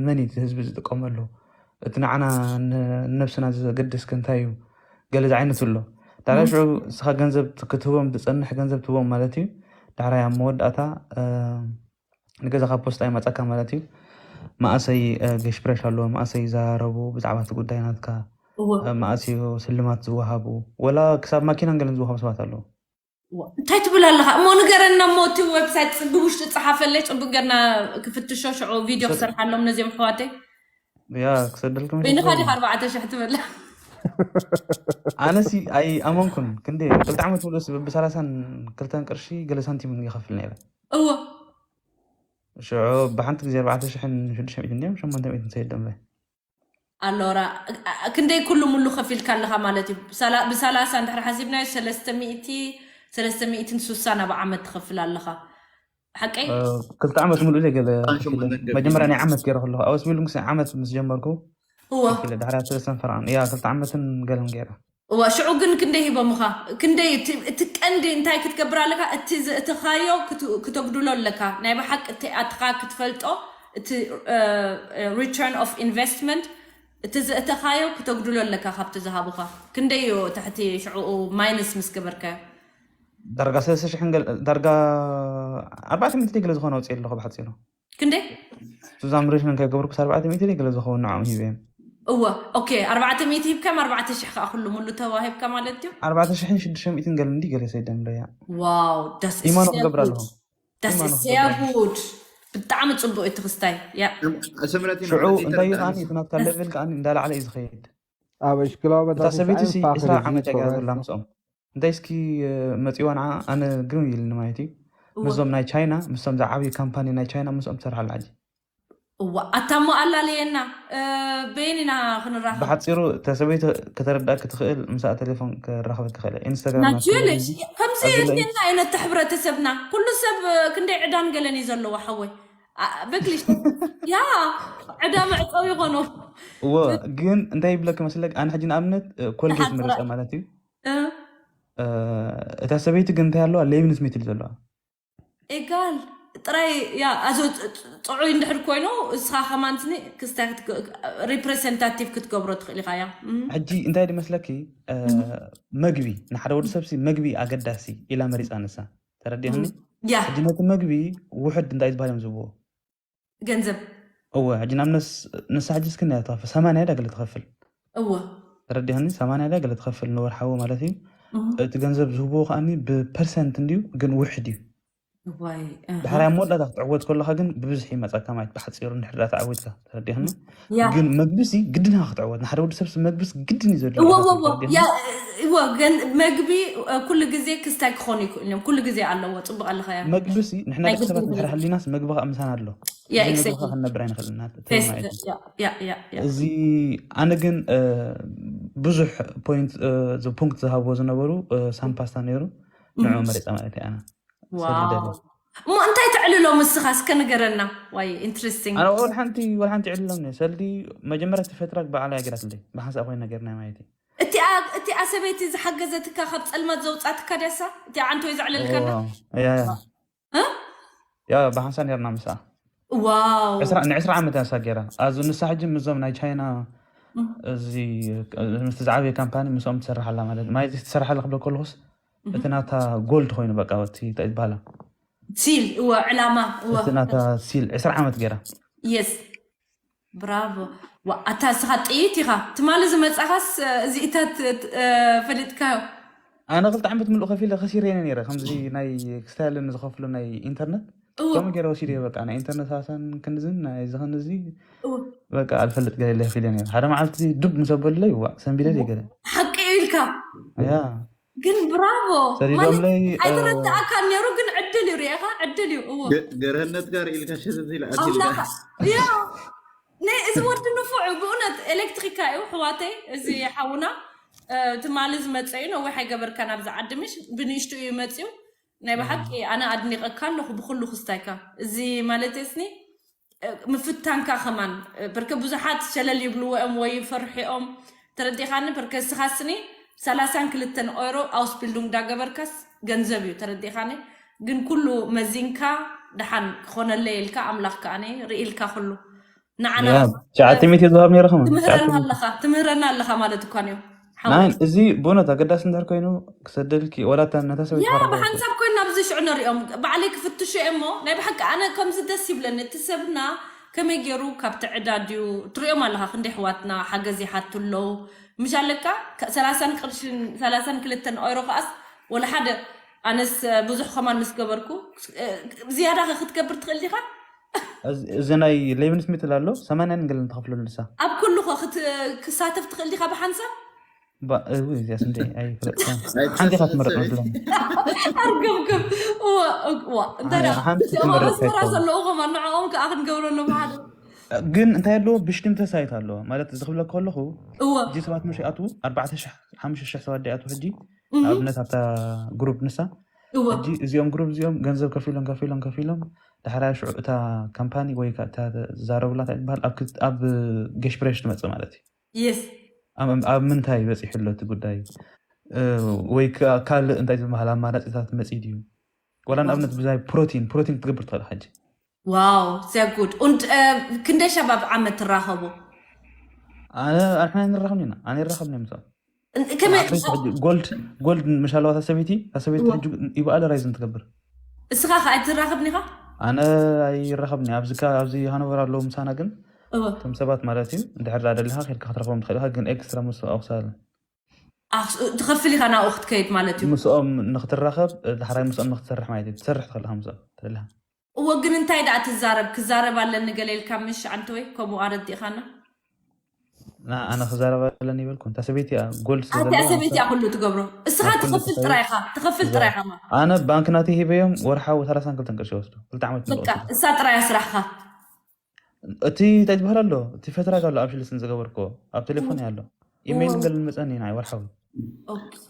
መን እዩ እቲ ህዝቢ ዝጥቀመሉ? እቲ ንዓና ንነብስና ዘገድስ ከ እንታይ እዩ? ገለ ዝዓይነቱ ኣሎ። ዳሕራይ ሽዑ እስኻ ገንዘብ ክትህቦም ትጸንሕ ገንዘብ ትህቦም ማለት እዩ። ዳሕራይ ኣብ መወዳእታ ንገዛኻ ፖስታ ይመፀካ ማለት እዩ። መኣሰይ ገሽፕረሽ ኣለዎ፣ መኣሰይ ይዘራረቡ ብዛዕባ እቲ ጉዳይ ናትካ፣ እወ መኣስ እዩ ስልማት ዝወሃቡ፣ ወላ ክሳብ ማኪናን ገለን ዝወሃቡ ሰባት ኣለዉ። እወ። እንታይ ትብል ኣለኻ እሞ ንገረና እሞ እቲ ዌብሳይት ብውሽጢ ፀሓፈለይ ፅቡቅ ገርና ክፍትሾ ሽዑ ቪድዮ ክሰርሓሎም ነዚኦም ኣሕዋተይ ያ ክሰደልኩም በይንኻ ዲኻ ኣርባዕተ ሽሕ ትብል ኣነሲ ኣይኣመንኩን። ክንደ ክልተ ዓመት ሙሉእስ ብሰላሳን ክልተን ቅርሺ ገለ ሳንቲም ይኸፍል ነይረ። እወ ሽዑ ብሓንቲ ግዜ ኣርባዕተ ሽሕን ሽዱሽተ ሚእትን ድዮም ሸሞንተ ሚእትን ሰይዶም በይ ኣሎራ ክንደይ ኩሉ ሙሉ ከፊልካ ኣለኻ ማለት እዩ። ብሰላ- ብሰላሳ እንድሕር ሓሲብናዮ ሰለስተ ሚእቲ ሰለስተ ሚእትን ሱሳን ኣብ ዓመት ትኸፍል ኣለኻ ሓቀይ? ክልተ ዓመት ሙሉእ ዘይ ገለ ኣንሽም ከፊለ መንገዲ መጀመርያ ናይ ዓመት ገይረ ከለኹ ኣወስ ቢሉ ምስ ዓመት ምስ ጀመርኩ እወ ከፊለ ዳሕርያ ሰለስተን ፈርቓን እያ ክልተ ዓመትን ገለን ገይረ። እዋ ሽዑ ግን ክንደይ ሂቦምኻ? ክንደይ እቲ- እቲ ቀንዲ እንታይ ክትገብር ኣለካ? እቲ ዘእተኻዮ ክት- ክተጉድሎ ኣለካ። ናይ ብሓቂ እቲ ኣትኻ ክትፈልጦ እቲ return of investment እቲ ዘእተኻዮ ክተጉድሎ ኣለካ ካብቲ ዝሃቡኻ። ክንደይ እዩ ትሕቲ ሽዑኡ ማይነስ ምስ ገበርካዮ? ዳርጋ ሰለስተ ሽሕን ገለ- ዳርጋ ኣርባዕተ ሚእቲ ገለ ዝኾነ ወፅእ ኣለኹ ብሓፂሩ። ክንደይ? ሱዛን ሪሽን ከይገበርኩስ ኣርባዕተ ሚእቲ ገለ ዝኸውን ንዕኦም ሂበ እዮም። እወ ኦኬ ኣርባዕተ ሚእቲ ሂብካም ኣርባዕተ ሽሕ ከዓ ኩሉ ሙሉ ተዋሂብካ ማለት እዩ። ኣርባዕተ ሽሕን ሽዱሽተ ሚእትን ገለ እንዲ ገለ ሰይደም ረያ ዋው ዳስ ኢማኖ ክገብር ኣለኹ። ዳስ ኢማኖ is sehr gut ብጣዕሚ ፅቡቅ እዩ ትኽስታይ ያ ስምረት ኢና ሽዑ ማለት እንታይ እዩ ይተረዳእኒ። ከዓኒ እቲ ናትካ ሌቭል ከዓኒ እንዳላዕለ እዩ ዝኸይድ። ኣብ እሽክላው እታ ሰበይቲ ሲ ዕስራ ዓመት እያ ገይራ ዘላ ምስኦም። እንታይ እስኪ መፂዋ ንዓ ኣነ ግርም ይልኒ ማለት እዩ። ምስዞም ናይ ቻይና ምስቶም ዝዓብዩ ካምፓኒ ናይ ቻይና ምስኦም ትሰርሓ ኣላ ሕጂ። እዋ ኣታ እሞ ኣላለየና እ፣ በይን ኢና ክንራኸብ ብሓፂሩ እታ ሰበይቲ ከተረዳእኪ ትኽእል ምስኣ ቴሌፎን ክራኸበኪ ክእል ኢንስታግራም ናትኪ ናችልሽ ሂጂ። ከምዚ ኣብዚ ላይ- የድልየና እዩ ነቲ ሕብረተሰብ ና ኩሉ ሰብ እ፣ ክንደይ ዕዳን ገለን እዩ ዘለዎ ሓወይ በግሊሽ ያ ዕዳ መዕፀው ይኾኖ እዎ ግን እንታይ ይብለኪ መስለክ ኣነ ሕጂ ንኣብነት ኮልጌት ንሓፅረ- መረፀ ማለት እዩ። እ፣ እታ ሰበይቲ ግን እንታይ ኣለዋ ሌብንስ ሚትል ዘለዋ ኤጋል ጥራይ ያ ኣዞ ጥዑይ እንድሕር ኮይኑ እስኻ ከማንትኒ ክስታይ ሪፕሬዘንታቲቭ ክትገብሮ ትኽእል ኢኻ ያ እም። ሕጂ እንታይ ድመስለኪ መግቢ ንሓደ ወዲ ሰብሲ መግቢ ኣገዳሲ ኢላ መሪፃ ንሳ ተረዲኽኒ። ያ ሕጂ ነቲ መግቢ ውሕድ እንታይ ዝበሃል እዮም ዝብዎ ገንዘብ እወ ሕጂ ናብ ነስ- ንሳ ሕጂ እስክን እያ ትኸፍል ሰማንያ ዳ ገለ ትኸፍል እወ ተረዲኽኒ ሰማንያ ዳ ገለ ትኸፍል ንወርሓዊ ማለት እዩ። እም። እቲ ገንዘብ ዝህብዎ ከዓኒ ብፐርሰንት እንድዩ ግን ውሕድ እዩ። እዋይ እህ። ድሕራይ ኣብ መወዳእታ ክትዕወት ከለካ ግን ብብዝሒ ይመፀካ ማለት ብሓፂሩ እንድሕር ዳ ተዓዊትካ ተረዲኽኒ። ያ ግን መግቢ ሲ ግድን ኢኻ ክትዕወት ንሓደ ወዲ ሰብሲ መግብስ ግድን እዩ ዘድልዮ እወ ኢኻ እወ እወ ተረዲኽኒ። ያ እወ ገን መግቢ እ፣ ኩሉ ግዜ ክስታይ ክኾኑ ይክእል እዮም ኩሉ ግዜ ኣለዎ ፅቡቅ ኣለካ ያ መግቢ ሲ ንሕና ናይ ደቂ ሰባት ግድን እንድሕር ሃሊናስ መግቢ ከዓ ምሳና ኣሎ ያ ብዘይ መግቢ ኤክሳክትሊ ከዓ ክንነብር ኣይንኽእልን ናት- ቴስት ማለት እዩ። ያ ያ ያ ያ እዚ ኣነ ግን እ፣ ብዙሕ ፖይንት እ፣ ዝ- ፖንክት ዝሃብዎ ዝነበሩ እ፣ ሳምፓስታ ነይሩ ንዑ መሪፀ ማለት እዩ ኣነ ሰልዲ ዋው ደለ እሞ እንታይ ተዕልሎ ምስኻ እስከ ንገረና ዋይ ኢንትረስቲንግ ኣነ ወላ ሓንቲ ወላ ሓንቲ ይዕልሎም እየ ሰልዲ መጀመርያ ተፈጥራ በዓላ ያገራትለይ ብሓንሳእ ኮይና ገርና ማለት እዩ። እቲኣ እቲኣ ሰበይቲ ዝሓገዘትካ ካብ ፀልማት ዘውፃትካ ደሳ እቲኣ ዓንቶ ይዘዕለልካና ኦ፣ ያ ያ እ? ያ ብሓንሳ ነርና ምስኣ ዋው ዕስራ- ንዕስራ ዓመት እያ ንሳ ገይራ ኣዚ ንሳ ሕጂ ምስዞም ናይ ቻይና እም። እዚ ምስቲ ዝዓበየ ካምፓኒ ምስኦም ትሰርሕ ኣላ ማለት ማለት ትሰርሕ ኣላ ክብለካ ከለኹስ እቲ ናታ ጎልድ ኮይኑ በቃ እቲ እንታይ ዝበሃላ ሲል እወ ዕላማ እወ እቲ ናታ ሲል ዕስራ ዓመት ገይራ የስ ብራቮ ዋ ኣታ እስኻ ጥይት ኢኻ ትማሊ ዝመጻኻስ እዚኢታት ፈሊጥካዮ ኣነ ክልተ ዓመት ምሉእ ከፊለ ከሲረ እየ ነይረ ከምዚ ናይ ክስታያለ ንዝኸፍሉ ናይ ኢንተርነት እወ ከምኡ ገይረ ወሲደ በቃ ናይ ኢንተርነት ሳሳን ክንዝን ናይ ዝኸንዚ እወ በቃ ኣልፈልጥ ገለ ኢለ ከፊለ ነይረ ሓደ መዓልቲ ዱብ ምስ ኣበለይ ዋ ሰንቢለ ደይ ገለ ሓቂ እዩ ኢልካ ያ ግን ብራቮ ማለት ሰዲዶምለይ ኣይተረዳእካን ነይሩ ግን ዕድል እዩ ሪኢኻ ዕድል እዩ እወ ገረህነት ጋር ኢልካ ሸተት ኢለ ኣሲልካ ኣምላኻ ያ ናይ እዚ ወዲ ንፉዕ ብእውነት ኤሌክትሪካ እዩ ሕዋተይ እዚ ሓውና ትማሊ ዝመፀ እዩ ነዊሕ ኣይገበርካን ኣብዚ ዓዲ ምሽ ብንእሽቱ እዩ መፅዩ ናይ ብሓቂ ኣነ ኣድኒቐካ ኣለኹ ብኩሉ ክስታይካ እዚ ማለት ስኒ ምፍታንካ ከማን ብርከ ብዙሓት ሸለል ይብልዎ እዮም ወይ ፈርሒኦም ተረዲኻኒ ብርከ ስኻስኒ ሰላሳን ክልተን ኦይሮ ኣውስቢልዱንግ ዳገበርካስ ገንዘብ እዩ ተረዲኻኒ ግን ኩሉ መዚንካ ደሓን ክኾነለይ ኢልካ ኣምላኽ ከኣኒ ርኢልካ ኩሉ ንዓና ትሽዓተ ሚእቲ ዝሃብ ነይረ ከማ ትምህረና ኣለኻ ትምህረና ኣለኻ ማለት እኳ እዮም ናይ እዚ ብእውነት ኣገዳሲ እንድሕር ኮይኑ ክሰደልኪ ወላታ ነታ ሰበይቲ ያ ከረኸ ብሓንሳብ ኮይና ኣብዚ ሽዑ ንሪኦም ባዕለይ ክፍትሹ እየ እሞ ናይ ብሓቂ ኣነ ከምዚ ደስ ይብለኒ እቲ ሰብና ከመይ ገይሩ ካብ ትዕዳ ድዩ ትሪኦም ኣለኻ ክንደይ ኣሕዋትና ሓገዝ ይሓቱ ኣለዉ ምሽ ኣለካ ሰላሳን ቅርሽን ሰላሳን ክልተን ኦይሮ ከኣስ ወላ ሓደ ኣነስ ብዙሕ ከማን ምስ ገበርኩ ዝያዳ ኸ ክትገብር ትኽእል ዲኻ እዚ ናይ ሌቪን ስሚት ኣሎ ሰማንያን ገለን ተኸፍለሉ ንሳ ኣብ ኩሉ ኸ ክት- ክሳተፍ ትኽእል ዲኻ ብሓንሳብ ባ- እው፣ እዚኣ ስንደይ ኣይፍለጥካን ሓንቲ ኢኻ ትመረጥ መስለኒ ኣርገብግብ እዋ እዋ እንታይ ደኣ ሓንቲ እዚኦም ኣብ ትመረጥ ኣስመራ ኣይኮን ዘለዉ ኸማ ንዕኦም ከዓ ክንገብረሎም ሓደ ግን እንታይ ኣለዎ ብሽክምተ ሳይት ኣለዎ ማለት እዚ ክብለካ ከለኹ እወ ሕጂ ሰባት መሽ ይኣትዉ ኣርባዕተ ሽሕ ሓሙሽተ ሽሕ ሰባት ይኣትዉ ሕጂ እህ፣ ንኣብነት ኣብታ ግሩፕ ንሳ እወ ሕጂ እዚኦም ግሩፕ እዚኦም ገንዘብ ከፊሎም ከፊሎም ከፊሎም ዳሕራይ ሽዑ እታ ካምፓኒ ወይ ከዓ እታ ዝዛረቡላ እንታይ ትበሃል ኣብ ክት- ኣብ ገሽፕሬሽ ትመፅእ ማለት እዩ የስ ኣብ ኣብ ምንታይ በፂሑ ኣሎ እቲ ጉዳይ እ፣ ወይ ከዓ ካልእ እንታይ ዝበሃል ኣማራፂታት መፂ ድዩ ዋላ ንኣብነት ብዛይ ፕሮቲን ፕሮቲን ክትገብር ትኽእል ሕጂ ዋው sehr gut und ክንደይ ሸባብ ዓመት ትራኸቡ ኣነ ኣንሕና ንራኸብኒ ኢና ኣነ ይራኸብኒ ምስኦም ከመይ ጎልድ ጎልድ ምሻለዋ እታ ሰበይቲ እታ ሰበይቲ ሕጂ ይበኣለ ራይዝን ትገብር እስኻ ከ ኣይትራኸብኒ ኢኻ ኣነ ኣይራኸብኒ ኣብዚ ካ- ኣብዚ ሃኖቨር ኣለዉ ምሳና ግን እወ እቶም ሰባት ማለት እዩ እንድሕር ደኣ ደለኻ ከድካ ክትረኽቦም ትኽእል ኢኻ ግን ኤክስትራ ምስ ኣቑሳል ኣኽስ- ትኸፍል ኢኻ ናብኡ ክትከይድ ማለት እዩ ምስኦም ንክትራኸብ ዳሕራይ ምስኦም ንክትሰርሕ ማለት እዩ ትሰርሕ ትኽእል ኢኻ ምስኦም ተደሊኻ እወ ግን እንታይ ደኣ ትዛረብ ክዛረብ ኣለኒ ገለ ኢልካ ምሽ ዓንተወይ ከምኡ ኣረዲእኻና ና ኣነ ክዛረብ ኣለኒ ይበልኩ እታ ሰበይቲ እያ ጎል ኣቲያ ሰበይቲ እያ ኩሉ ትገብሮ እስኻ ትኸፍል ጥራይ ኢኻ ትኸፍል ጥራይ ኢኻ ማ ኣነ ባንክ ናተይ ሂበዮም ወርሓዊ ሰላሳን ክልተን ቅርሺ ይወስዱ ክልተ ዓመት በቃ እሳ ጥራይ እያ ስራሕኻ እቲ እንታይ ዝበሃል ኣሎ እቲ ፈትራግ ኣሎ ኣብ ሽልስን ዝገበርክዎ ኣብ ቴሌፎን ኣሎ ኢሜይል ገልን መፀኒ ናይ ወርሓዊ ኦኬ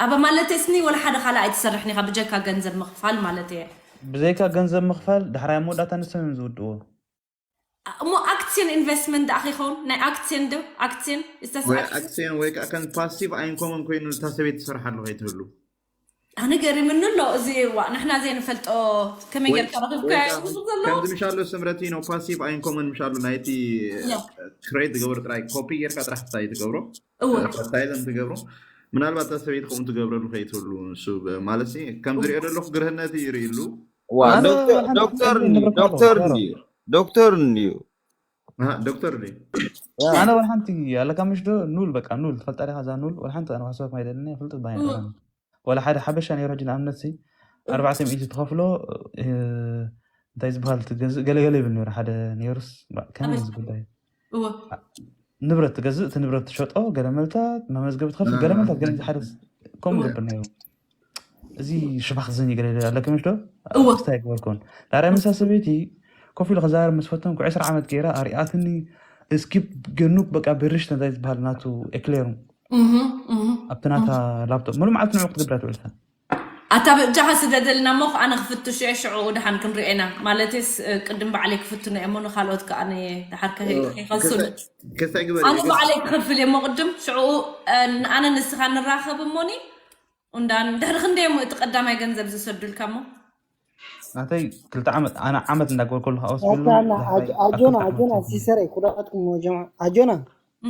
ኣበ ማለት ስኒ ወላ ሓደ ካልእ ኣይትሰርሕን ኢኻ ብጀካ ገንዘብ ምኽፋል ማለት እየ ብዘይካ ገንዘብ ምኽፋል ዳሕራይ ኣብ መወዳእታ ንሶም እዮም ዝውድእዎ እሞ ኣክሲዮን ኢንቨስትመንት ደኣ ከይኸውን ናይ ኣክሲዮን ዶ ኣክሲዮን ዝተስ ወይ ኣክሲዮን ወይ ከዓ ከም ፓሲቭ ኣይንኮመን ኮይኑ እታ ሰበይቲ ትሰርሓ ኣሎ ከይትህሉ ኣነ ገሪምኒ ኣሎ እዚ ዋ ንሕና ዘይንፈልጦ ከመይ ጌርካ ረኺብካዮ ዝብል ዘሎ ከምዚ ምሻሎ ስምረቲ ነው ፓሲቭ ኣይንኮመን ምሻሎ ናይቲ ያ። ትሬድ ዝገበሩ ጥራይ ኮፒ ጌርካ ጥራሕ እንታይ ትገብሮ እወ ፈታይዘን ትገብሮ ምናልባት እታ ሰበይቲ ከምኡ ትገብረሉ ከይትህሉ ንሱ ማለት ሲ ከም ዝሪኦ ዘለኹ ግርህነት እዩ ይርእሉ ዋ ኣነ ዶክተር ሓንቲ ዶክተር ሓንቲ እንድዩ ነገር ዶክተር ካሎ እንድዩ ዶክተር እንድዩ ኣሃ፣ ዶክተር ድዩ ኣነ ወላ ሓንቲ ኣለካ ምሽ ዶ ኑል በቃ ኑል ትፈልጣ ዲኻ እዛ ኑል ወላ ሓንቲ ኣነ ዋስባት ማይደለኒ ፍልጥት ባይ እወ። ወላ ሓደ ሓበሻ ነይሩ ሕጂ ንኣብነት ሲ ኣርባዕተ ሚእቲ ትኸፍሎ እ፣ እንታይ ዝበሃል ትገዝእ ገለገለ ይብል ነይሩ ሓደ ነይሩስ ባ- ከመይ እዩ እዚ ጉዳይ እወ ንብረት ትገዝእ እቲ ንብረት ትሸጦ ገለመልታት መመዝገቢ ትኸፍል ገለመልታት ገለ ሓደ ከምኡ እወ። ገብር ነይሩ እዚ ሽፋኽ ዝኒ ገለ ኣለከ ምሽ ዶ እወ። ክስታይ ግበርኮን ዳራይ ምሳ ሰበይቲ ኮፍ ኢሉ ክዛረብ ምስ ፈተንኩ ዕስራ ዓመት ገይራ ኣርኣትኒ እስኪፕ ገኑክ በቃ ብርሽ እንታይ ዝበሃል ናቱ ኤክሌሩ እህ፣ እህ። ኣብቲ ናታ ላፕቶፕ ሙሉ መዓልቲ ንዑ ክትገብራ ትውዕል እታ ኣታ ብእጃኻ ስደደልና እሞ ኣነ ክፍትሽ እየ ሽዑ ድሓን ክንርኤና ማለትስ ቅድም ባዕለይ ክፍትኖ እየ እሞ ንካልኦት ከዓ ኣነ ድሓር ከይኸሱን ክስታይ ግበር ኣነ ባዕለይ ክኸፍል እየ እሞ ቅድም ሽዑ ኣነ ንስኻ ንራኸብ እሞኒ እንዳን ድሕሪ ክንደይ እሞ እቲ ቀዳማይ ገንዘብ ዝሰዱልካ እሞ ናተይ ክልተ ዓመት ኣነ ዓመት እንዳገበርኩ ኣለኹ ኣወስቢሉ ኣጆና ኣጆና ሲሰረይ ኩላትኩም ጀማ ኣጆና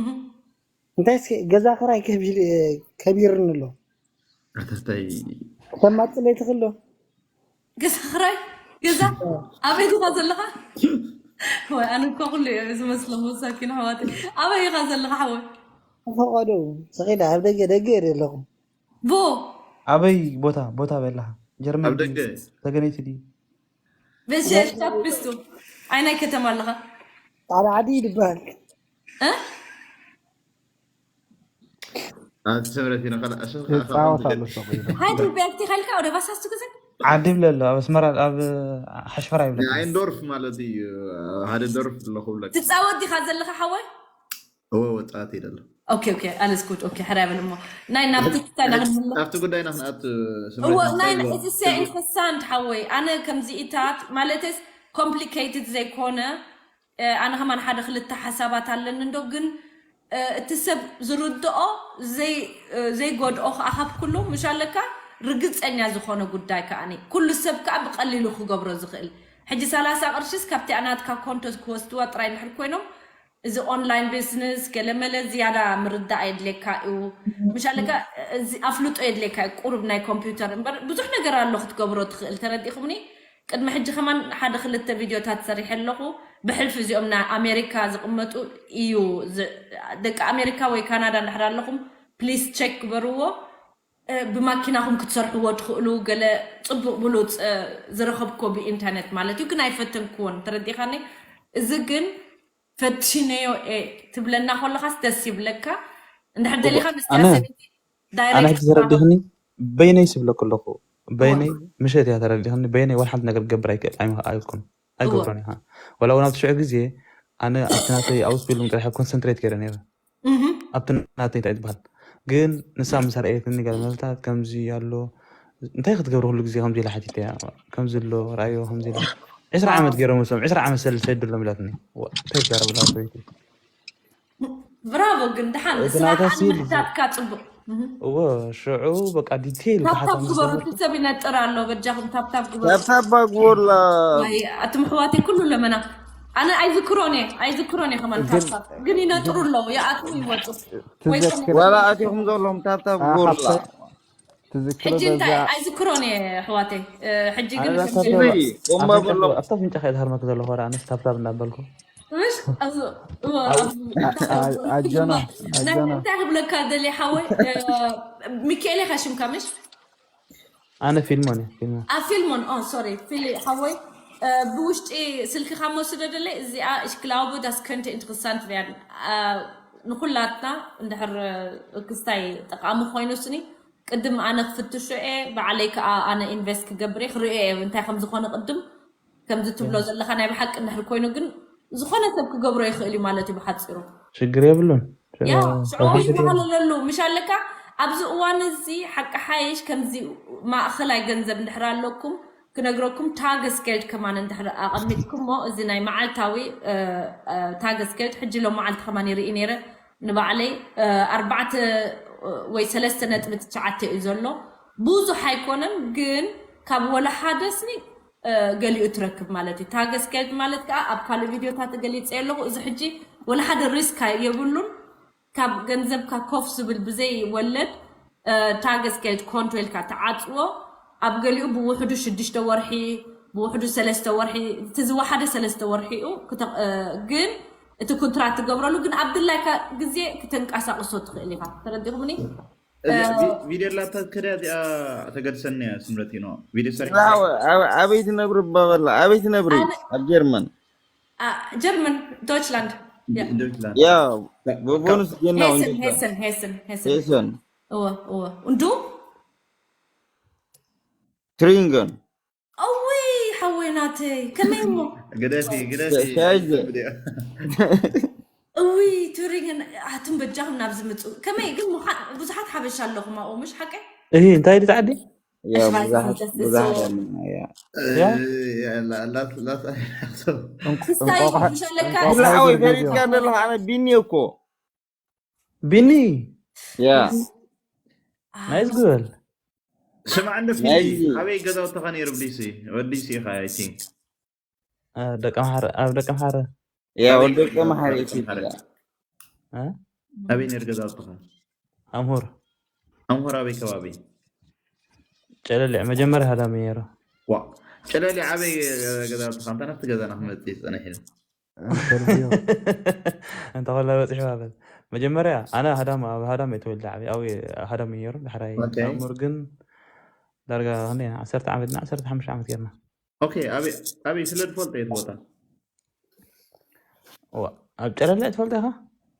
እህ። እንታይ እስኪ ገዛ ክራይ ከቢርኒ ኣሎ ኣታታይ ተማፅለይ ትኽእሎ ገዛ ክራይ ገዛ ኣበይ ዲኻ ዘለኻ? ወይ ኣነ እኮ ኩሉ እየ ዝመስሎም መሳኪን ኣሕዋት። ኣበይ ኢኻ ዘለኻ ሓወይ? ፈቐዶ ስኺላ ኣብ ደገ ደገ እየ ዘለኹ። ቦ ኣበይ ቦታ ቦታ በላኻ? ጀርመን ኣብ ደገ ተገነይቲ ድዩ? በሸሽታት ብስቱ ኣይናይ ከተማ ኣለኻ? ጣዕዳ ዓዲ ይድበሃል። እ? ኣንቲ ሰምረት ኢና ካልእ ኣሸ ይፃወት ኣሎ ሰቕ ኢሉ። ሃይዲ ቤክቲ ኸልካ ወደ ባሳስቱ ግዜ ዓዲ ይብለ ኣሎ ኣብ ኣስመራ ኣብ ሓሽፈራ ይብለ። ኣይንዶርፍ ማለት እዩ። ሓደ ዶርፍ ኣለኹ ብለካ ትፃወት ዲኻ ዘለኻ ሓወይ? እወ ወጣት ይደለ ኦኬ ኦኬ ኣለስ ጉድ ኦኬ ሕራይ በል እሞ ናይ ናብቲ ክስታይ ናክንምሎ ኣብቲ ጉዳይና ክንኣቱ እዎ ናይ it's so interesting ሓወይ ኣነ ከምዚኢታት ማለትስ complicated ዘይኮነ እ፣ ኣነ ከማን ሓደ ክልተ ሓሳባት ኣለኒ እንዶ ግን እ፣ እቲ ሰብ ዝርድኦ ዘይ- እ፣ ዘይጎድኦ ከዓ ካብ ኩሉ ምሽ ኣለካ ርግፀኛ ዝኾነ ጉዳይ ከዓኒ ኩሉ ሰብ ከዓ ብቀሊሉ ክገብሮ ዝኽእል ሕጂ ሰላሳ ቅርሽስ ካብቲ ኣናትካ ኮንቶ ክወስድዋ ጥራይ እንድሕር ኮይኖም እዚ online business ገለመለ ዝያዳ ምርዳእ የድልየካ እዩ ምሽ ኣለካ እዚ ኣፍልጦ የድልየካ እዩ ቁሩብ ናይ ኮምፒውተር እምበር ብዙሕ ነገር ኣሎ ክትገብሮ ትኽእል ተረዲኹምኒ ቅድሚ ሕጂ ከማን ሓደ ክልተ ቪድዮታት ሰሪሐ ኣለኹ ብሕልፊ እዚኦም ናይ ኣሜሪካ ዝቕመጡ እዩ ዝ- ደቂ ኣሜሪካ ወይ ካናዳ እንድሕር ኣለኹም please check ግበርዎ እ፣ ብማኪናኹም ክትሰርሕዎ ትኽእሉ ገለ ፅቡቅ ብሉፅ እ፣ ዝረኸብኮ ብኢንተርነት ማለት እዩ ግን ኣይፈተንክዎን ተረዲኻኒ እዚ ግን ፈትሽነዮ እ፣ ትብለና ከለኻስ ደስ ይብለካ እንድሕር ደሊኻ ምስቲ ኣነ- ኣሰበይቲ ኣነ ሕጂ direct ተረዲኽኒ በይነይ ስብለኩ ኣለኹ በይነይ ምሸት እያ ተረዲኽኒ በይነይ ወላ ሓንቲ ነገር ክገብር ኣይክእል ኣይኮን ኣይገብሮን ኢኻ ወላ እውን ኣብቲ ሽዑ ግዜ ኣነ ኣብቲ ናተይ ኣውስቢሉም ጥራሕ ኮንሰንትሬት ገይረ ነይረ እህ፣ ኣብቲ ናተይ እንታይ ትበሃል ግን ንሳ ምስ ኣርኣየትኒ ገለ መልታት ከምዚ ኣሎ እንታይ ክትገብሪ ኩሉ ግዜ ከምዚ ኢላ ሓቲተያ ከምዚ ኣሎ ርኣዮ ከምዚ ኢላ ዕስራ ዓመት ገይሮም እሶም ዕስራ ዓመት ሰል ሰድሎም ኢላትኒ እንታይ ትዛረብ ኣላ ሰበይቲ ብራቮ ግን ድሓን እቲ ስራሕ ናታ ሲል ኣንምዳትካ ፅቡቅ እህ። እዎ ሽዑ በቃ ዲቴይል ታብታብ ብሓሳብ ግበሩ እቲ ሰብ ይነጥር ኣሎ በጃኹም ታብታብ ግበሩ ታብታብ ግበሩላ ወይ ኣቱም ኣሕዋተይ ኩሉ ለመና ኣነ ኣይዝክሮን እየ ኣይዝክሮን እየ ከማን ታብታብ ግን ይነጥሩ ኣለዉ ይኣትዉ ይወፁ ወይ ትዘክር ዋላ ኣትኹም ዘለኹም ታብታብ ግበሩላ ሓፍተይ ትዝክሮ ሕጂ እንታይ በዛ ኣይዝክሮን እየ ኣሕዋተይ እ፣ ሕጂ ግን ኣዛ ከምዚ ታብታብ እይ ቆማ ኣፍንጫ በሎም ኣብታ ኣፍንጫ ከይትሃርመኪ ዘለኹ ወረ ኣነስ ታብታብ እናበልኩ ምሽ ኣብዚ እወ፣ ኣብዚ ኣጆና ናይ ኣጆና እንታይ ክብለካ ደልየ ሓወይ እ፣ ሚካኤል ኢኻ ሽምካ ምሽ ኣነ ፊልሞን እየ ፊልሞን ኣብ ፊልሞን ኦ ሶሪ ፊል ሓወይ እ፣ ብውሽጢ ስልክኻ መወስዶ ደለ እዚኣ ich glaube das könnte interessant werden እ፣ ንኩላትና እንድሕር እ፣ ክስታይ ጠቃሚ ኮይኑ ስኒ ቅድም ኣነ ክፍትሾ እየ ባዕለይ ከዓ ኣነ ኢንቨስት ክገብር እየ ክርእዮ እየ እንታይ ከም ዝኾነ ቅድም ከምዚ ትብሎ ዘለካ ናይ ብሓቂ እንድሕር ኮይኑ ግን ዝኾነ ሰብ ክገብሮ ይኽእል እዩ ማለት እዩ ብሓፂሩ ሽግር የብሉን ያ ሽዑ ይበሃለለሉ ምሽ ኣለካ ኣብዚ እዋን እዚ ሓቂ ሓይሽ ከምዚ ማእኸላይ ገንዘብ እንድሕር ኣለኩም ክነግረኩም ታገስገልድ ከማን እንድሕር ኣቐሚጥኩሞ እዚ ናይ መዓልታዊ ታገስገልድ ሕጂ ሎም መዓልቲ ከማን ይርኢ ነይረ ንባዕለይ ኣርባዕተ ወይ ሰለስተ ነጥቢ ትሽዓተ እዩ ዘሎ ብዙሕ ኣይኮነን ግን ካብ ወላ ሓደ ስኒ ገሊኡ ትረክብ ማለት እዩ ታገስገልድ ማለት ከዓ ኣብ ካልእ ቪድዮታት ገሊፀ ኣለኹ እዚ ሕጂ ወላ ሓደ ሪስክ የብሉን ካብ ገንዘብካ ኮፍ ዝብል ብዘይ ወለድ ታገስገልድ ኮንቶ ኢልካ ተዓፅዎ ኣብ ገሊኡ ብውሕዱ ሽዱሽተ ወርሒ ብውሕዱ ሰለስተ ወርሒ እቲ ዝወሓደ ሰለስተ ወርሒኡ ግን እቲ ኩንትራት ትገብረሉ ግን ኣብ ድላይካ ግዜ ክተንቀሳቅሶ ትኽእል ኢኻ ተረዲኹምኒ ቪድዮ ላታ ከዳ እዚኣ ተገድሰኒ እያ ስምረት ነው ቪድዮ ሰሪ ኣበይ ትነብሪ ባበላ ኣበይ ትነብሪ ኣብ ጀርመን ጀርመን ዶችላንድ ያ በቦኑስ ጀና ሄስን ሄስን ሄስን ሄሰን እንዱ ትሪንገን እውይ ሓወይ ናተይ ከመይ እሞ ግደፊ ግደፊ ሻይዘ እውይ ቱሪንግን ኣቱም በጃኹም ናብ ዝምፁ ከመይ ግን ምዃን ብዙሓት ሓበሻ ኣለኹም ኣብኡ ምሽ ሓቀ እሂ እንታይ ድዩ ዓዲ ያ ብዙሓት ብዙሓት ኣለና ያ ያ ክስታይ ምሽ ኣለካ ብላዕወይ ፈሪድካ ዘለኹ ኣነ ቢኒ እኮ ቢኒ ያ ናይስ ግበል ስማዕ እንደ ናይዚ ኣበይ ገዛውትኻ ነይሩ ዲሲ ወዲሲ ኢኻ ኣይ ቲንክ ደቂ ምሓረ ኣብ ደቂ ምሓረ ያ ወደቀ መሓሪ ኢትዮጵያ እ? ኣበይ ነይሩ ገዛውትኻ ኣምሁር ኣምሆር ኣበይ ከባቢ ጨለሊዕ መጀመርያ ሃዳም እዩ ነይሩ። ዋ ጨለሊ ዓበይ ገዛውቲ ከምታ ናብቲ ገዛና ክመፅእ ዝፀነሕ ኢሉ እንተ ኮላ በፂሑ በል። መጀመርያ ኣነ ሃዳም ኣብ ሃዳም እየ ተወልደ ዓበይ ኣብ ሃዳም እዩ ነይሩ። ዳሕራይ Okay. ኣብ ሙር ግን ዳርጋ ክንደይ ዓሰርተ ዓመት ና ዓሰርተ ሓሙሽተ ዓመት ጌርና። ኦኬ ኣበይ ኣበይ ስለ ዝፈልጦ እየ ትቦታ እዋ ኣብ ጨለለ ትፈልጦ ኢኻ?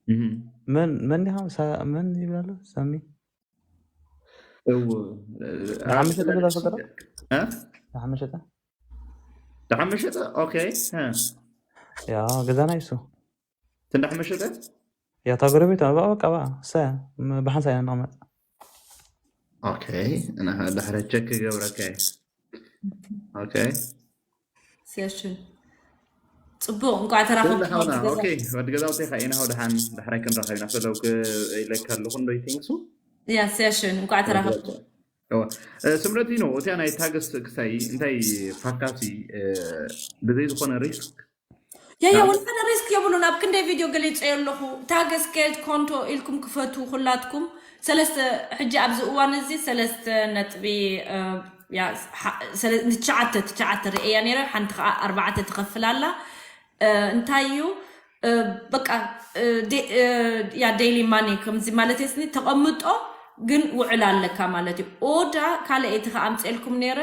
እህም። መን መን ዲኻ ሳ- መን ይብላሉ ሳሚ? እው ደሓን መሸጠ ገዛ ትፈልጦ? እ? ደሓን መሸጠ? ደሓን መሸጠ ኦኬ እ። ያ ገዛና ይሱ ትንዳሕ መሸጠ ያ ታጎረቤት በቃ በቃ ሰ ብሓንሳ ኢና ንቐመጥ። ኦኬ እና ድሕረ ቸክ ገብረካ እየ። ኦኬ ሴሽን ፅቡቅ እንኳዕ ተራኸብኩም። ኩሉ ሓውና ኦኬ ወዲ ገዛውቲ ኢኻ ኢና ሃው ደሓን ዳሕራይ ክንራኸብ ኢና ፈለው ኢለካ ኣለኹ እንዶ ይቲንግሱ ያ ሴሽን እንኳዕ ተራኸብኩም። ስምረቲኖ እቲያ ናይ ታገስ ክሳይ እንታይ ፋካሲ ብዘይ ዝኾነ ሪስክ ያያ ወላ ሓደ ሪስክ የብሉን። ኣብ ክንደይ ቪድዮ ገሊፀዮ ኣለኹ። ታገስ ጌልድ ኮንቶ ኢልኩም ክፈቱ ኩላትኩም ሰለስተ ሕጂ ኣብዚ እዋን እዚ ሰለስተ ነጥቢ እ፣ ያ፣ ሓ- ሰለ- ንትሽዓተ ትሽዓተ ርእያ ነይረ ሓንቲ ከዓ ኣርባዕተ ትኸፍል ኣላ። እ፣ እንታይ እዩ እ፣ በቃ እ፣ ዴ- እ፣ ያ ዴይሊ ማኒ ከምዚ ማለት የስኒ ተቐምጦ ግን ውዕል ኣለካ ማለት እዩ። ኦዳ ካልእ እቲ ከኣምፀልኩም ነይረ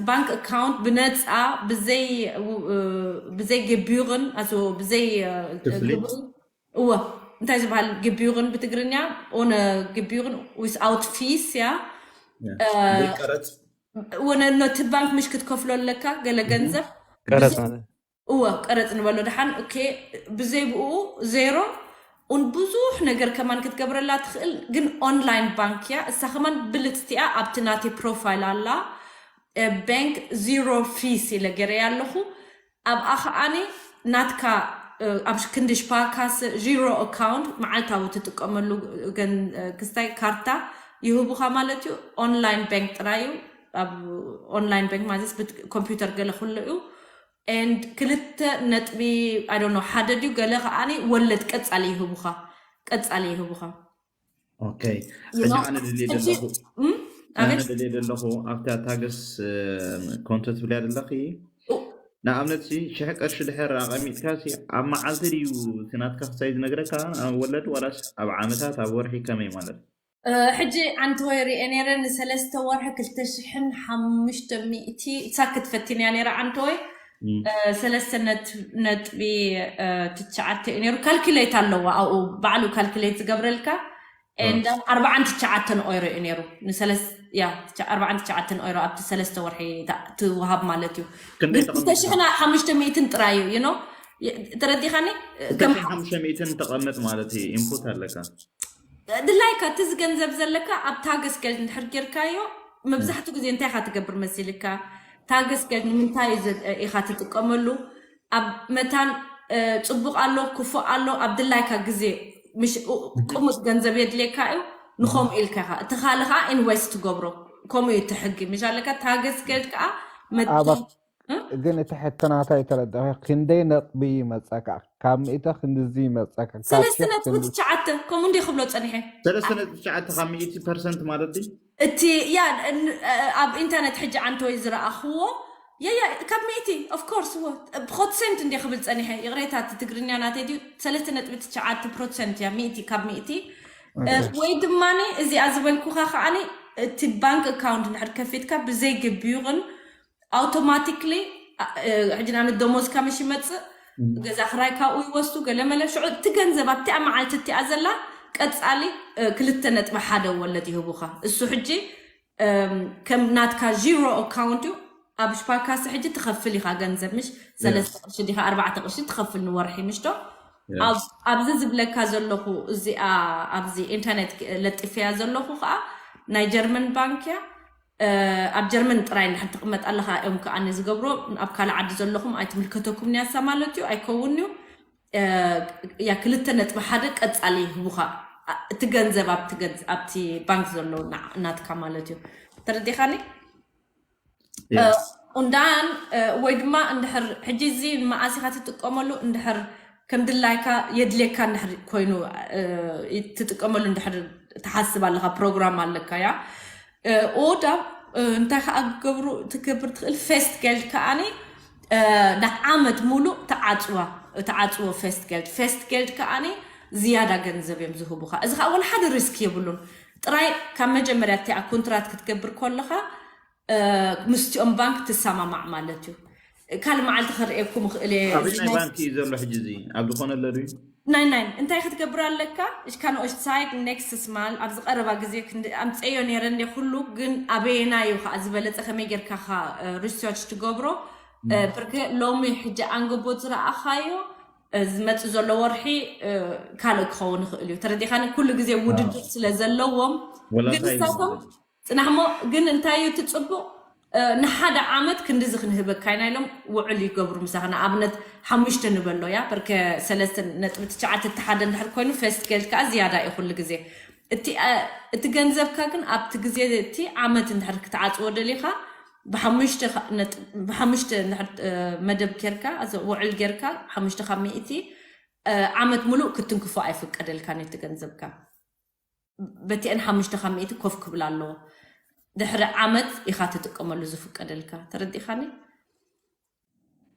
ባንክ ኣካውንት ብነፃ ብዘይ እ፣ ብዘይ ግቢርን ኣቶ ብዘይ እ፣ ክፍሊት? ግብሪ እወ እንታይ ዝበሃል ግቢርን ብትግርኛ ኦነ ግቢርን ዊስኣውት ፊስ ያ ያ። ዘይቀረጽ ወነ ነቲ ባንክ ምሽ ክትከፍሎ ኣለካ ገለ ገንዘብ ቀረጽ ማለት እወ ቀረፅ ንበሎ ደሓን ኦኬ ብዘይ ብኡ ዜሮ ኡን ብዙሕ ነገር ከማን ክትገብረላ ትኽእል ግን ኦንላይን ባንክ እያ እሳ ከማን ብልፅቲያ ኣብቲ ናተይ ፕሮፋይል ኣላ ባንክ ዚሮ ፊስ ኢለ ገይረያ ኣለኹ ኣብኣ ከዓኒ ናትካ ኣብ ክንዲ ሽፓካስ ዚሮ ኣካውንት መዓልታዊ ትጥቀመሉ ክስታይ ካርታ ይህቡኻ ማለት እዩ ኦንላይን ባንክ ጥራይ እዩ ኣብ ኦንላይን ባንክ ማለት ኮምፒውተር ገለ ኩሉ እዩ and ክልተ ነጥቢ I don't know ሓደ ድዩ ገለ ከዓኒ ወለድ ቀጻሊ ይህቡኻ ቀጻሊ ይህቡኻ ኦኬ ሕጂ ኣነ ደልየ ደለኹ ኣነ ደልየ ደለኹ ኣብታ ታገስ ኮንቶ ትብልያ ደለኺ ንኣብነት ሽሕ ቅርሺ ድሕር ኣቐሚጥካ ኣብ መዓልቲ ድዩ እቲ ናትካ ክሳይ ዝነግረካ ወለድ ዋላስ ኣብ ዓመታት ኣብ ወርሒ ከመይ ማለት ሕጂ ኣንተወይ ርኤ ነይረ ንሰለስተ ወርሒ ክልተ ሽሕን ሓሙሽተ ሚእቲ ሳክት ፈቲንያ ነይረ ኣንተወይ ሰለስተ ነጥቢ ትሽዓተ እዩ ነይሩ ካልኩሌት ኣለዋ ኣብኡ ባዕሉ ካልኩሌት ዝገብረልካ and ኣርባዓን ትሽዓተን ኦይሮ እዩ ነይሩ ንሰለስ ያ ኣርባዓን ትሽዓተን ኦይሮ ኣብቲ ሰለስተ ወርሒ ትወሃብ ማለት እዩ ክንደይ ግን ክልተ ሽሕና ሓሙሽተ ሚእትን ጥራይ እዩ you know ተረዲኻኒ ከም ሓሙሽተ ሚእትን ተቐመጥ ማለት እዩ ኢንፑት ኣለካ ድላይካ እቲ ዝገንዘብ ዘለካ ኣብ ታገስ ገል እንድሕር ጌርካዮ መብዛሕትኡ ግዜ እንታይ ኢኻ ትገብር መሲልካ ታገስ ገል ንምንታይ ኢኻ ትጥቀመሉ ኣብ መታን ፅቡቅ ኣሎ ክፉእ ኣሎ ኣብ ድላይካ ግዜ ምሽ ቅሙጥ ገንዘብ የድልየካ እዩ ንኸምኡ ኢልካ ኢኻ እቲ ካልእ ከዓ ኢንቨስት ትገብሮ ከምኡ እዩ እቲ ሕጊ ምሽ ኣለካ ታገስ ገል ከዓ መታን ግን እቲ ሕቶ ናታ ይተረዳኸ ክንደይ ነጥቢ ይመፀካ ካብ ሚእተ ክንድዚ ይመፀካ ሰለስተ ነጥቢ ትሽዓተ ከምኡ እንዲ ክብሎ ፀኒሐ ሰለስተ ነጥቢ ትሽዓተ ካብ ሚእቲ ፐርሰንት ማለት ድዩ እቲ ያ ኣብ ኢንተርነት ሕጂ ዓንተወይ ዝረኣኽዎ ያያ ካብ ሚእቲ ኦፍኮርስ ፕሮሰንት እንዲ ክብል ፀኒሐ ይቕሬታ እቲ ትግርኛ ናተይ ድዩ ሰለስተ ነጥቢ ትሽዓተ ፕሮሰንት እያ ሚእቲ ካብ ሚእቲ ወይ ድማ እዚኣ ዝበልኩኻ ከዓኒ እቲ ባንክ ኣካውንት እንድሕር ከፊትካ ብዘይ ግቢዩ ግን ኣውቶማቲክሊ ሕጂ ንኣብነት ደሞዝካ ምሽ ይመፅእ ገዛ ክራይ ካብኡ ይወስዱ ገለ መለ ሽዑ እቲ ገንዘብ ኣብቲኣ መዓልቲ እቲኣ ዘላ ቀፃሊ ክልተ ነጥቢ ሓደ ወለድ ይህቡኻ እሱ ሕጂ ከም ናትካ ዚሮ ኣካውንት እዩ ኣብ ሽፓካሲ ሕጂ ትኸፍል ኢኻ ገንዘብ ምሽ ሰለስተ ቅርሺ ዲኻ ኣርባዕተ ቅርሺ ትኸፍል ንወርሒ ምሽቶ ኣብዚ ዝብለካ ዘለኹ እዚኣ ኣብዚ ኢንተርኔት ለጢፈያ ዘለኹ ከዓ ናይ ጀርመን ባንክ እያ ኣብ ጀርመን ጥራይ እንድሕር ትቕመጥ ኣለኻ እዮም ከዓኒ ዝገብሮ ኣብ ካልእ ዓዲ ዘለኹም ኣይትምልከተኩም ንያሳ ማለት እዩ ኣይከውን እዩ ያ ክልተ ነጥቢ ሓደ ቀጻሊ ይህቡኻ እቲ ገንዘብ ኣብቲ ባንክ ዘሎ ናትካ ማለት እዩ ተረዲኻኒ እንዳን ወይ ድማ እንድሕር ሕጂ እዚ መዓስ ኢኻ ትጥቀመሉ እንድሕር ከም ድላይካ የድልየካ እንድሕር ኮይኑ ትጥቀመሉ እንድሕር ትሓስብ ኣለካ ፕሮግራም ኣለካ ያ ኦዳ እንታይ ከዓ ክገብሩ ትገብር ትኽእል? ፌስት ጌልድ ከዓኒ ንዓመት ሙሉእ ተዓፅዋ፣ ተዓፅዎ ፌስት ጌልድ። ፌስት ጌልድ ከዓኒ ዝያዳ ገንዘብ እዮም ዝህቡኻ። እዚ ከዓ ወላ ሓደ ሪስክ የብሉን። ጥራይ ካብ መጀመርያ እቲኣ ኮንትራት ክትገብር ከለኻ ምስቲኦም ባንክ ትሰማማዕ ማለት እዩ። ካልእ መዓልቲ ክርእየኩም ይኽእል እየ። ኣበይ ናይ ባንክ እዩ ዘሎ ሕጂ? እዚ ኣብ ዝኾነ ኣሎ ድዩ? ናይ ናይ እንታይ ክትገብር ኣለካ? እሽካ ንኦሽሳይድ ኔክስት ስማል ኣብዚ ቀረባ ግዜ ኣምፀዮ ነረ እንደ ኩሉ ግን ኣበየና እዩ ከዓ ዝበለፀ ከመይ ጌርካ ሪሰርች ትገብሮ? ብርክ ሎሚ ሕጂ ኣንገቦት ዝረኣኻዮ ዝመፅ ዘሎ ወርሒ ካልእ ክኸውን ይኽእል እዩ። ተረዲኻኒ? ኩሉ ግዜ ውድድር ስለ ዘለዎም ግን ንሳቶም ፅናሕሞ ግን እንታይ እዩ ትፅቡቕ ንሓደ ዓመት ክንድዚ ክንህበካ ኢና ኢሎም ውዕል ይገብሩ ምሳኻ። ንኣብነት ሓሙሽተ ንበሎ እያ በርከ ሰለስተ ነጥቢ ትሽዓተ እተሓደ እንድሕር ኮይኑ ፌስት ጌልድ ከዓ ዝያዳ እዩ ኩሉ ግዜ። እቲ ገንዘብካ ግን ኣብቲ ግዜ እቲ ዓመት እንድሕር ክትዓፅዎ ደሊኻ ብሓሙሽተ መደብ ጌርካ ውዕል ጌርካ ሓሙሽተ ካብ ሚእቲ ዓመት ሙሉእ ክትንክፎ ኣይፍቀደልካን እቲ ገንዘብካ። በቲአን ሓሙሽተ ካብ ሚእቲ ኮፍ ክብል ኣለዎ። ድሕሪ ዓመት ኢኻ ትጥቀመሉ ዝፍቀደልካ። ተረዲኻኒ?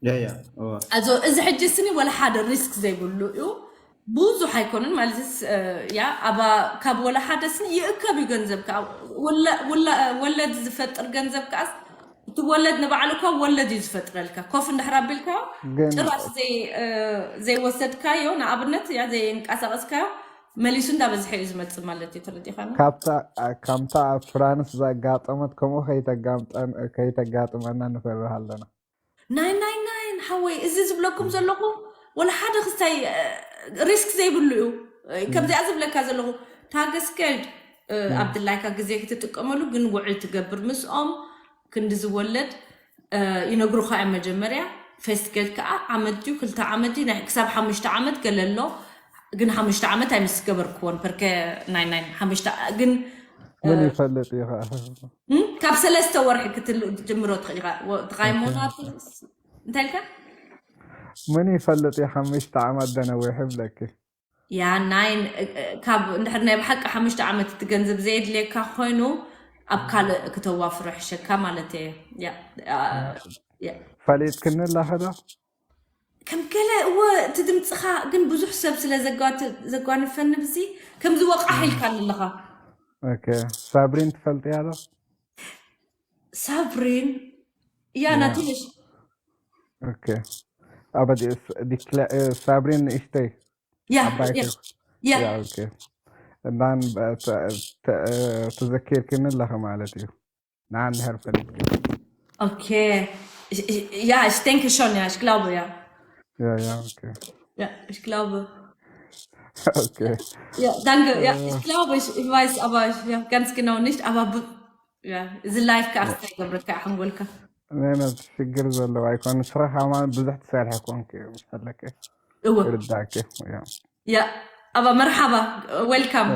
ያ ያ እዋ ኣዞ እዚ ሕጂ ስኒ ወላ ሓደ ሪስክ ዘይብሉ እዩ። ብዙሕ ኣይኮኑን ማለት ያ ኣባ ካብ ወላ ሓደ ስኒ ይእከብ እዩ ገንዘብካ። ወለ- ወለ- ወለድ ዝፈጥር ገንዘብ ከዓስ እቲ ወለድ ንባዕሉ እኳ ወለድ እዩ ዝፈጥረልካ። ኮፍ እንድሕር ኣቢልካ ግን ጭራሽ ዘይ- ዘይወሰድካዮ ንኣብነት ያ ዘይንቀሳቀስካዮ መሊሱ እንዳበዝሐ እዩ ዝመፅእ ማለት እዩ። ተረዲኻኒ? ካብታ ከምታ ኣብ ፍራንስ ዘጋጠመት ከምኡ ከይተጋምጠን- ከይተጋጥመና ንፈርህ ኣለና። ናይ ናይ ናይ ሓወይ እዚ ዝብለኩም ዘለኹ ወላ ሓደ ክስታይ ሪስክ ዘይብሉ እዩ። ከምዚኣ ዝብለካ ዘለኹ ታገስከልድ ኣብ ድላይካ ግዜ ክትጥቀመሉ ግን ውዕል ትገብር ምስኦም ክንዲ ዝወለድ ይነግሩኻ እዮም። መጀመርያ ፌስት ጌልድ ከዓ ዓመት ድዩ ክልተ ዓመት ድዩ ናይ ክሳብ ሓሙሽተ ዓመት ገለ ኣሎ። ግን ሓሙሽተ ዓመት ኣይምስ ገበርክዎን ፐርከ ናይ ናይ ሓሙሽተ ግን ምን ይፈልጥ እዩ ከዓ እም? ካብ ሰለስተ ወርሒ ክትል ጅምሮ ትኽእል ኢኻ። ወ- ትኻይ ሞናት እንታይ ኢልካ? ምን ይፈልጥ እዩ ሓሙሽተ ዓመት ደነዊሕ ይብለኪ። ያ ናይ ካብ እንድሕር ናይ ብሓቂ ሓሙሽተ ዓመት እቲ ገንዘብ ዘየድልየካ ኮይኑ ኣብ ካልእ ክተዋፍሮ ሕሸካ ማለት እየ። ያ፣ ያ፣ ያ። ፈሊጥክኒ ኣለኺ ዶ? ከም ገለ እወ እቲ ድምፅኻ ግን ብዙሕ ሰብ ስለ ዘጓት- ዘጓንፈኒ ብዚ ከምዚ ወቃሕ ኢልካ ኣለኻ። ኦኬ። ሳብሪን ትፈልጥያ ዶ? ሳብሪን ያ ናትሽ ኦኬ። ኣብ ሳብሪን ንእሽተይ ያ ዓባይ ያ ከ- ያ ያ ኦኬ። እናን ተዘኪርክኒ ኣለኺ ማለት እዩ። ንዓን ድሕር ፈሊጥክኒ ኦኬ ያ ich denke schon ja ich glaube ja Ja, ja, okay. Ja, ich glaube Okay. Ja, danke. Ja, ich glaube, ich, ich weiß, aber ich, ja, ganz genau nicht. Aber ja, diese Live-Cast, der wird kein Angolka. ነነ ሽግር ዘለዎ ኣይኮነ። ስራሕ ኣማን ብዙሕ ትሰርሐ ኮንክ ምስ ፈለከ እወ ይርዳክ። ያ ኣባ መርሓባ ዌልካም።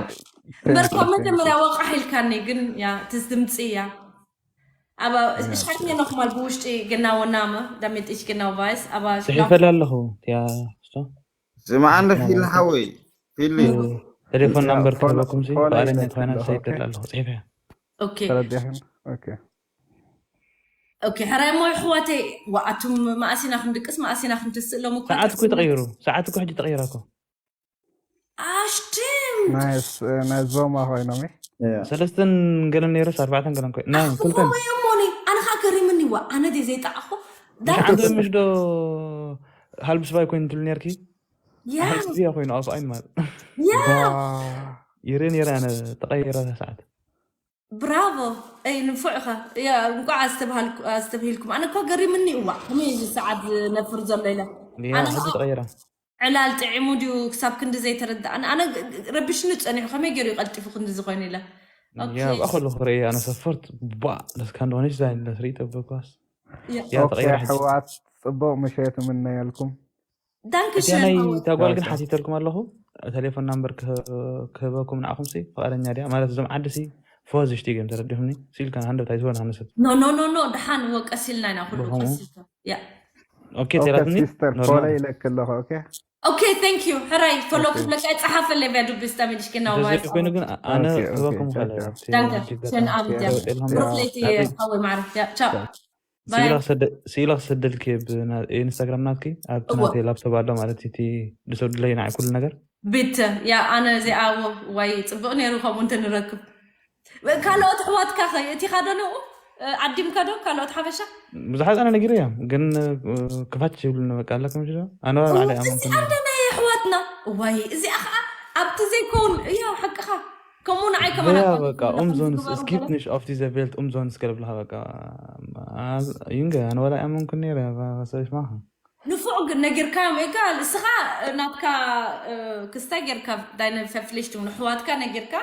እምበር ካብ መጀመርያ ወቃሕ ኢልካኒ ግን ያ ትስ ድምፂ እያ ኣባ እሽሓትኛ ነኹማል ብውሽጢ ግና ወናመ ዳሜት እሽ ግና ቫይስ ኣባ ፅሒፈላ ኣለኹ እቲያ ስቶ ስማዕ እንደ ፊሊ ሓወይ ፊሊ ቴሌፎን ናምበር ፎሎ- ክህበኩም ሲ ፎሎ ፍቃደኛ ይለክ ኮይና ኣለኹ፣ ሰይደላ ኦኬ። ኣለኹ ፅሒፈያ ኦኬ ተረዲኽን? ኦኬ። ኦኬ ሕራይ ሞ ኣሕዋተይ ዋኣቱም ማእሲና ክንድቅስ ማእሲና ክንትስእ ሎም እኮ ሰዓት እኮ ተቀይሩ። ሰዓት እኮ ሕጂ ተቀይራ እኮ ኣሽድም ናይ ዞማ ኮይኖም እዩ። ሰለስተን ገለን ነይረስ ኣርባዕተን ገለን ኮይ ናይ ክልተን ኣኽሞሞ እዮሞኒ ኣነ ከዓ ገሪምኒ ዋ ኣነ ደ ዘይጣዕኹ ሓንቲ ምሽ ዶ ሃልብስባይ ኮይኑ ትብል ነርኪ ያ እዚያ ኮይኑ ኣፍ ኣይን ማለት ያ ይሬ ነይረ ኣነ ተቀይረ ሰዓት ብራቮ ይ ንፉዕ ኢኻ። ያ እንቋዕ ኣስተብሃልኩ- ኣስተብሂልኩም ኣነ እኳ ገሪምኒ እዋ ከመይ እዚ ሰዓት ዝነፍር ዘሎ ኢለ ኣነ ሕጂ ተቀይራ ዕላል ጥዒሙ ድዩ ክሳብ ክንዲ ዘይተረዳእኒ ኣነ ረብሽኒ ፀኒሑ ከመይ ገይሩ ይቀልጢፉ ክንዲ ዝኾይኑ ኢለ ኦኬ። ያ ብኣኸሉ ክርኢ ኣነ ሰፈርት ባ ለስካ እንደሆነች ዛይ ለስርኢ ጠበኳስ ያ። ያ ኦኬ ተቀይራ ሕጂ ኣሕዋት ፅቡቅ ምሸት እምነየልኩም። ዳንክ እቲያ ናይ ሽን እታ ጓል ግን ኦኬ። ሓቲተልኩም ኣለኹ ቴሌፎን ናምበር ክህ- ክህበኩም ንዓኹም ሲ ፍቃደኛ ድያ ማለት እዞም ዓዲ ሲ ፎዝ ሽቲ ገም ተረዲኹምኒ ሲልካ ሃንደብታ ይዝበን ሃነሰት ኖ ኖ ኖ ኖ ድሓን እወ ቀሲልና ኢና ኩሉ ብኸምኡ? ቀሲልካ ያ ኦኬ ኦኬ ቴላትኒ ሲስተር ፎሎ ኢለክ ኣለኹ። ኦኬ Okay, thank you. ሕራይ ፎሎ ክብለካ ጸሓፈለይ ቢያ ዱብ ስታሚድሽ ኪና። ተዘይ ኮይኑ ግን ኣነ ክበኩም ከለ ኣብቲ ዳንከ ሸን ኣብ ዲያ ብሩክሌት ሓወይ ማዕረፍ ቻው። ስኢላ ክሰደልኪ ኢንስታግራም ናትኪ ኣብቲ ናተይ ላፕቶፕ ኣሎ ማለት እቲ ዝሰዱለይ ንዓይ ኩሉ ነገር። ብተ ያ ኣነ እዚኣ ወይ ጽቡቕ ነይሩ ከምኡ እንተ ንረክብ። ካልኦት ኣሕዋትካ ኸ እቲኻ ዶ ንኡ ዓዲምካ ዶ ካልኦት ሓበሻ? ብዙሓት ኣነ ነጊረ እዮም ግን ክፋት ይብሉ በቃ ኣለኩም ሽ ኣነ ባዕላ ኣመንኩ። ኣንተ ናይ ኣሕዋትና እዋይ እዚኣ ኸዓ ኣብቲ ዘይከውን እያ ሓቅኻ። ከምኡ ንዓይ ከማና በቃ ኡምዞንስ እስኪፕ ንሽ ኦፍቲ ዘ ቬልት ኡምዞንስ ገለብልኻ በቃ ይንገ ኣነ ወላ ኣመንኩ ነይረ ሰሪፍ ማኻ። ንፉዕ ግን ነጊርካዮም እካ እስኻ ናትካ ክስታይ ጌርካ ዳይነ ፈፍሊሽቱ ንሕዋትካ ነጊርካ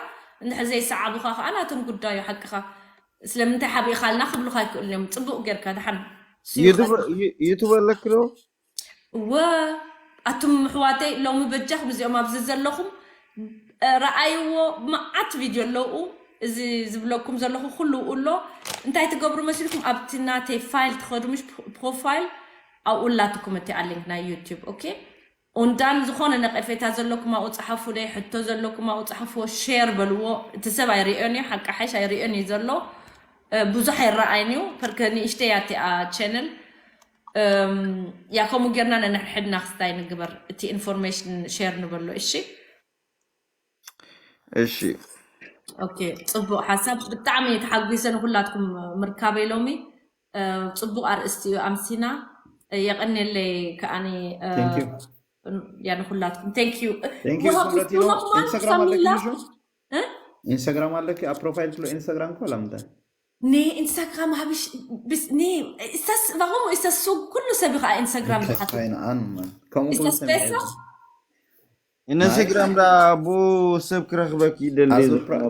እንድሕር ዘይሰዓቡኻ ከዓ ናቶም ጉዳዩ ሓቅኻ ስለምንታይ ሓቢእኻልና ክብሉኻ ኣይክእሉን እዮም። ፅቡቅ ጌርካ ደሓን ዩቱብ ኣለኪ ዶ? እወ ኣቱም ኣሕዋተይ ሎሚ በጃኹም እዚኦም ኣብዚ ዘለኹም ረኣይዎ መዓት ቪድዮ ኣለዉ። እዚ ዝብለኩም ዘለኹ ኩሉ ኣሎ። እንታይ ትገብሩ መሲልኩም ኣብቲ ናተይ ፋይል ትኸዱ ምሽ ፕሮፋይል ኣብኡ ኣላትኩም እቲ ኣሊንክ ናይ ዩቲዩብ ኦኬ። ኡንዳን ዝኾነ ነቐፌታ ዘለኩም ኣብኡ ጸሓፉ ደይ ሕቶ ዘለኩም ኣብኡ ጸሓፍዎ ሼር በልዎ። እቲ ሰብ ኣይርእዮን እዩ ሓቂ ሓይሽ ኣይርእዮን እዩ ዘሎ ብዙሕ ኣይረኣይን እዩ። ፐርከ ንእሽተይ ኣቲኣ ቸነል ያ ከምኡ ጌርና ነንሕድና ክስታይ ንግበር እቲ ኢንፎርሜሽን ሼር ንበሎ እሺ። እሺ ኦኬ ጽቡቅ ሓሳብ ብጣዕሚ ተሓጒሰ ንኩላትኩም ምርካበይ ሎሚ ጽቡቅ ኣርእስቲ እዩ ኣምሲና የቀንየለይ ከኣኒ ያ ንኩላትኩም thank you ኢንስታግራም ኣለኪ ኣብ ፕሮፋይል ስለ ኢንስታግራም ኮ ላምንታይ ن انستغرام هبش بس ن استس فهم استس سوق كله سبق على انستغرام كاين عن كم كل سنة ኢንስታግራም ዳ ቡ ሰብ ክረኽበክ ይደሊ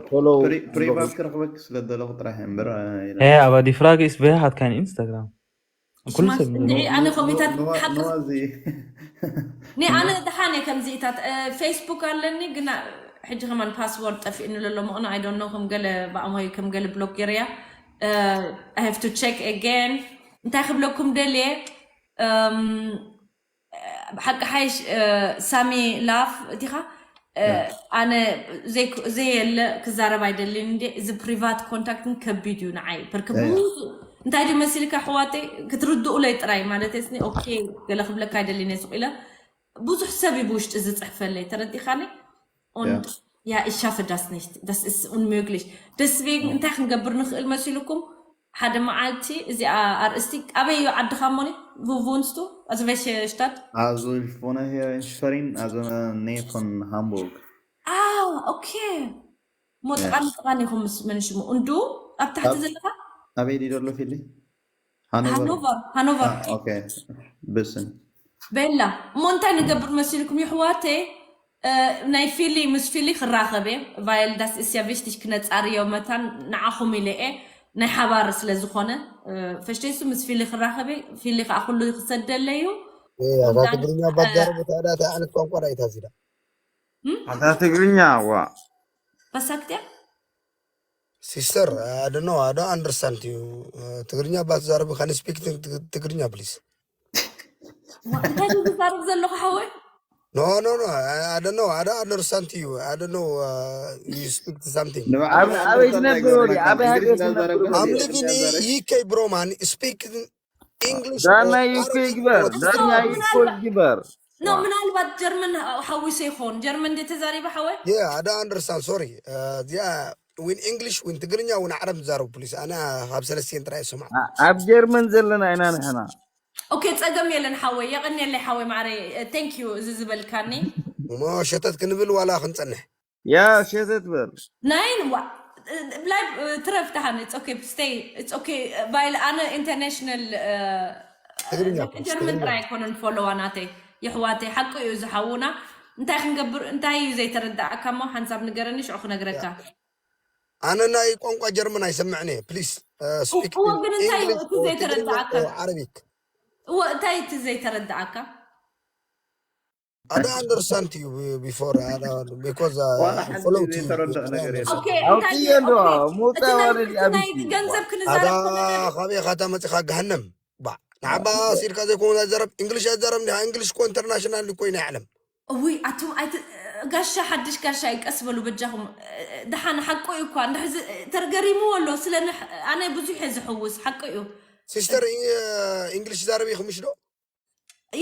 ፎሎ ፕሪቫት ክረኽበክ ስለ ዘለኹ ጥራሕ እምበር እ ኣባ ዲፍራግ ኢስ በያ ሃት ካን ኢንስታግራም ኩሉ ሰብ እንድዒ ኣነ ኮሚታት ሓቂ ነዋዚ ኒ ኣነ ደሓን እየ ከምዚኢታት ፌስቡክ ኣለኒ ግና ሕጂ ከማን ፓስወርድ ጠፊእኒ ለሎ መቕና ኣይዶኖ ከም ገለ ብኣሞይ ከም ገለ ብሎክ ገይረያ I have to check again እንታይ ክብለኩም ደልየ ሓቂ ሓይሽ ሳሚ ላፍ እቲኻ ኣነ ዘየለ ክዛረብ ኣይደልን እንዴ እዚ ፕሪቫት ኮንታክትን ከቢድ እዩ ንዓይ ፐርከ እንታይ ድዩ መሲልካ ኣሕዋተይ ክትርድኡለይ ጥራይ ማለት ስኒ ኦኬ ገለ ክብለካ ኣይደልን እየ ስቕ ኢለ ብዙሕ ሰብ እዩ ብውሽጢ ዝፅሕፈለይ ተረዲኻኒ und ja ich schaffe das nicht das ist unmöglich deswegen እንታይ ክንገብር ንኽእል መሲልኩም ሓደ መዓልቲ እዚኣ ኣርእስቲ ኣበይ እዩ ዓድኻ ሞኒ wo wohnst du also welche Stadt Also ich wohne hier in Schwerin, also in der Nähe von Hamburg. Ah okay ሞ ጥቓኒ ጥቓኒ ኢኹም ምስ መን ሽሙ እንዱ ኣብ ታሕቲ ዘለኻ ኣበይ ድዩ ዘሎ ፊሊ ሃኖቨር ሃኖቨር ብስን ቤላ እሞ እንታይ ንገብር መሲልኩም ይሕዋተይ ናይ ፊሊ ምስ ፊሊ ክራኸብ እየ weil das ist ja wichtig ክነፃርዮ መታን ንዓኹም ኢለ እየ ናይ ሓባር ስለ ዝኾነ ፈሽተይሱ ምስ ፊሊ ክራኸብ እየ ፊሊ ከዓ ኩሉ ክሰደለዩ እዛ ትግርኛ ባዛረቡ ታዲያ እንታይ ዓይነት ቋንቋ ዳይታ እዚዳ ኣታ ትግርኛ ዋ ፈሳክትያ Sister, I don't know. I don't understand you. ትግርኛ ባትዛረቡ can you speak ትግርኛ please? እንታይ ዝዛረብ ዘለኹ ሓወይ No, no, no. I, I don't know. I don't understand you. I don't know. Uh, you speak something. ኣበይ ትነብር ወዲ ኣበይ ሃገር ትነብር I'm living in UK, bro, man. Speak English. ዳኛ ይኮ ይግበር ዳኛ ይኮ ይግበር ኖ ምናልባት ጀርመን ሓዊሰ ይኸውን ጀርመን እንደ ተዛሪበ ሓወይ Yeah, I don't understand. Sorry. Uh, yeah, when English, when ትግርኛ፣ when ዓረብ ዝዛረቡ please. ኣነ ካብ ሰለስቲኤን ጥራይ ይሰማዕ። ኣብ ጀርመን ዘለና ኢና ንሕና ኦኬ ጸገም የለን ሓወይ የቐንየለይ ሓወይ ማዕረ thank you እዚ ዝበልካኒ እሞ ሸተት ክንብል ዋላ ክንጸንሕ ያ ሸተት በል ናይን ዋ ብላይ ትረፍ ደሓን it's okay stay it's okay ባይል ኣነ international ትግርኛ ጀርመን ጥራይ ኣይኮነን ፎሎዋ ናተይ የሕዋተይ ሓቂ እዩ ዝሓውና እንታይ ክንገብር እንታይ እዩ ዘይተረዳእካ ሞ ሓንሳብ ንገረኒ ሽዑ ክነግረካ ኣነ ናይ ቋንቋ ጀርመን ኣይሰምዕን እየ please speak እወ ግን እንታይ እዩ እቲ ዘይተረዳእካ Arabic እወ እንታይ እቲ ዘይተረዳእካ I don't understand you be- before I don't, because uh, ዋላ I ሓንቲ follow you. ዘይተረድኦ ነገር የለን ኦኬ ኣውጥየ እንዶ ምውፃእ ማለት እዩ ናይ ኣብቲ ገንዘብ ኣዳ ክንዛረብ ካበይ ካታ መፂኻ ገሃነም ባ ንዓባ ሲልካ ዘይኮነ ዘረብ እንግሊሽ ዘረብ እንዲኻ እንግሊሽ እኮ ኢንተርናሽናል እኮ ኢና ዓለም እውይ ኣቱም ኣይት ጋሻ ሓድሽ ጋሻ ይቀስ በሉ በጃኹም። ደሓን ሓቁ እዩ እኳ እንድሕዚ ተርገሪምዎ ኣሎ ስለ ኣነ ብዙሕ እየ ዝሕውስ ሓቁ እዩ። Sister English ዛረብ ይኽምሽ ዶ?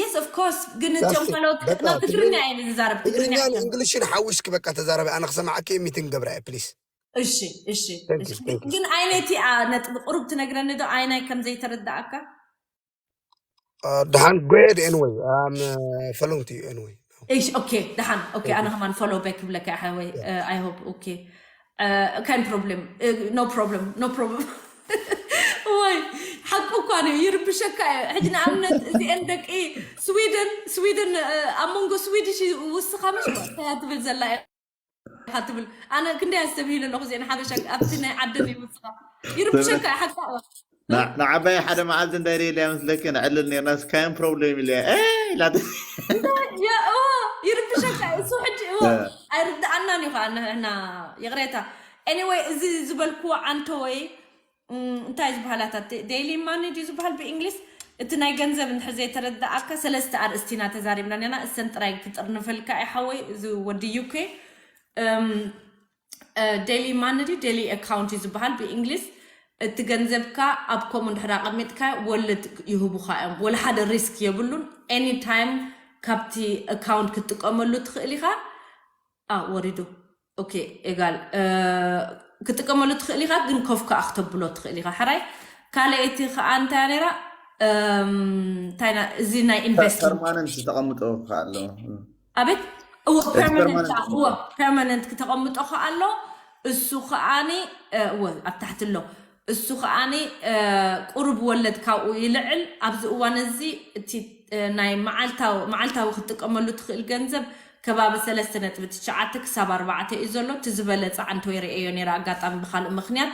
Yes of course ግን እቶም ካልኦት ትግርኛ እየ ዝዛረብ። ትግርኛ Englishን ሓዊስኪ በቃ ተዛረቢ። ኣነ ክሰማዓኪ ሚቲንግ ገብራ እየ please። እሺ እሺ ግን ኣይነቲ ነጥቢ ቁሩብ ትነግረኒ ዶ? ኣይናይ ከም ዘይተረዳኣካ ደሓን go ahead anyway I'm following you anyway። እሺ okay ደሓን okay ኣነ ከማን follow back ክብለካ ሓወይ። I hope okay kind problem no problem no problem። ወይ ሓቁ እኳ ነው ይርብሸካ። ሕጂ ንኣብነት እዚአን ደቂ ስዊድን ስዊድን ኣብ መንጎ ስዊድሽ ውስኻ ምሽ እያ ትብል ዘላ ትብል ኣነ ክንደይ ኣስተብሂል ኣለኹ። እዚአን ሓበሻ ኣብቲ ናይ ዓደን ይውስኻ ይርብሸካ ሓቃ ንዓባይ ሓደ መዓልቲ እንታይ ደልያ መስለኪ ንዕልል ነርና ስካዮም ፕሮብሌም ኢለ ኢላት። ይርብሸካ እሱ ሕጂ ኣይርድኣናን እዩ ከዓ ንሕና ይቕሬታ። Anyway እዚ ዝበልክዎ ዓንተወይ እንታይ ዝበሃላታ daily money ድዩ ዝበሃል ብእንግሊዝ? እቲ ናይ ገንዘብ እንድሕር ዘይተረዳኣካ ሰለስተ ኣርእስቲና ተዛሪብና ኔና እሰን ጥራይ ክጥርንፈልካ ይሓወይ እዚ ወዲ UK። Daily money daily account እዩ ዝበሃል ብእንግሊዝ። እቲ ገንዘብካ ኣብ ከምኡ እንድሕር ኣቐሚጥካ ወለድ ይህቡኻ እዮም። ወላ ሓደ ሪስክ የብሉን። Anytime ካብቲ ኣካውንት ክትጥቀመሉ ትኽእል ኢኻ። ወሪዱ okay egal ክትጥቀመሉ ትኽእል ኢኻ፣ ግን ኮፍ ከዓ ክተብሎ ትኽእል ኢኻ። ሕራይ ካልኣይቲ ከዓ እንታይ ነራ እንታይና እዚ ናይ ኢንቨስትመንት ፐርማነንት ተቐምጦ ኣሎ። ኣቤት እዎ ፐርማነንት እዎ ፐርማነንት ክተቐምጦ ከዓ ኣሎ። እሱ ከዓኒ እዎ ኣብ ታሕቲ ኣሎ። እሱ ከዓኒ ቁሩብ ወለድ ካብኡ ይልዕል። ኣብዚ እዋን እዚ እቲ ናይ መዓልታዊ መዓልታዊ ክትጥቀመሉ ትኽእል ገንዘብ ከባቢ ሰለስተ ነጥቢ ትሽዓተ ክሳብ ኣርባዕተ እዩ ዘሎ። እቲ ዝበለፀ ዓንተወይ ርእየዮ ነይረ ኣጋጣሚ ብካልእ ምክንያት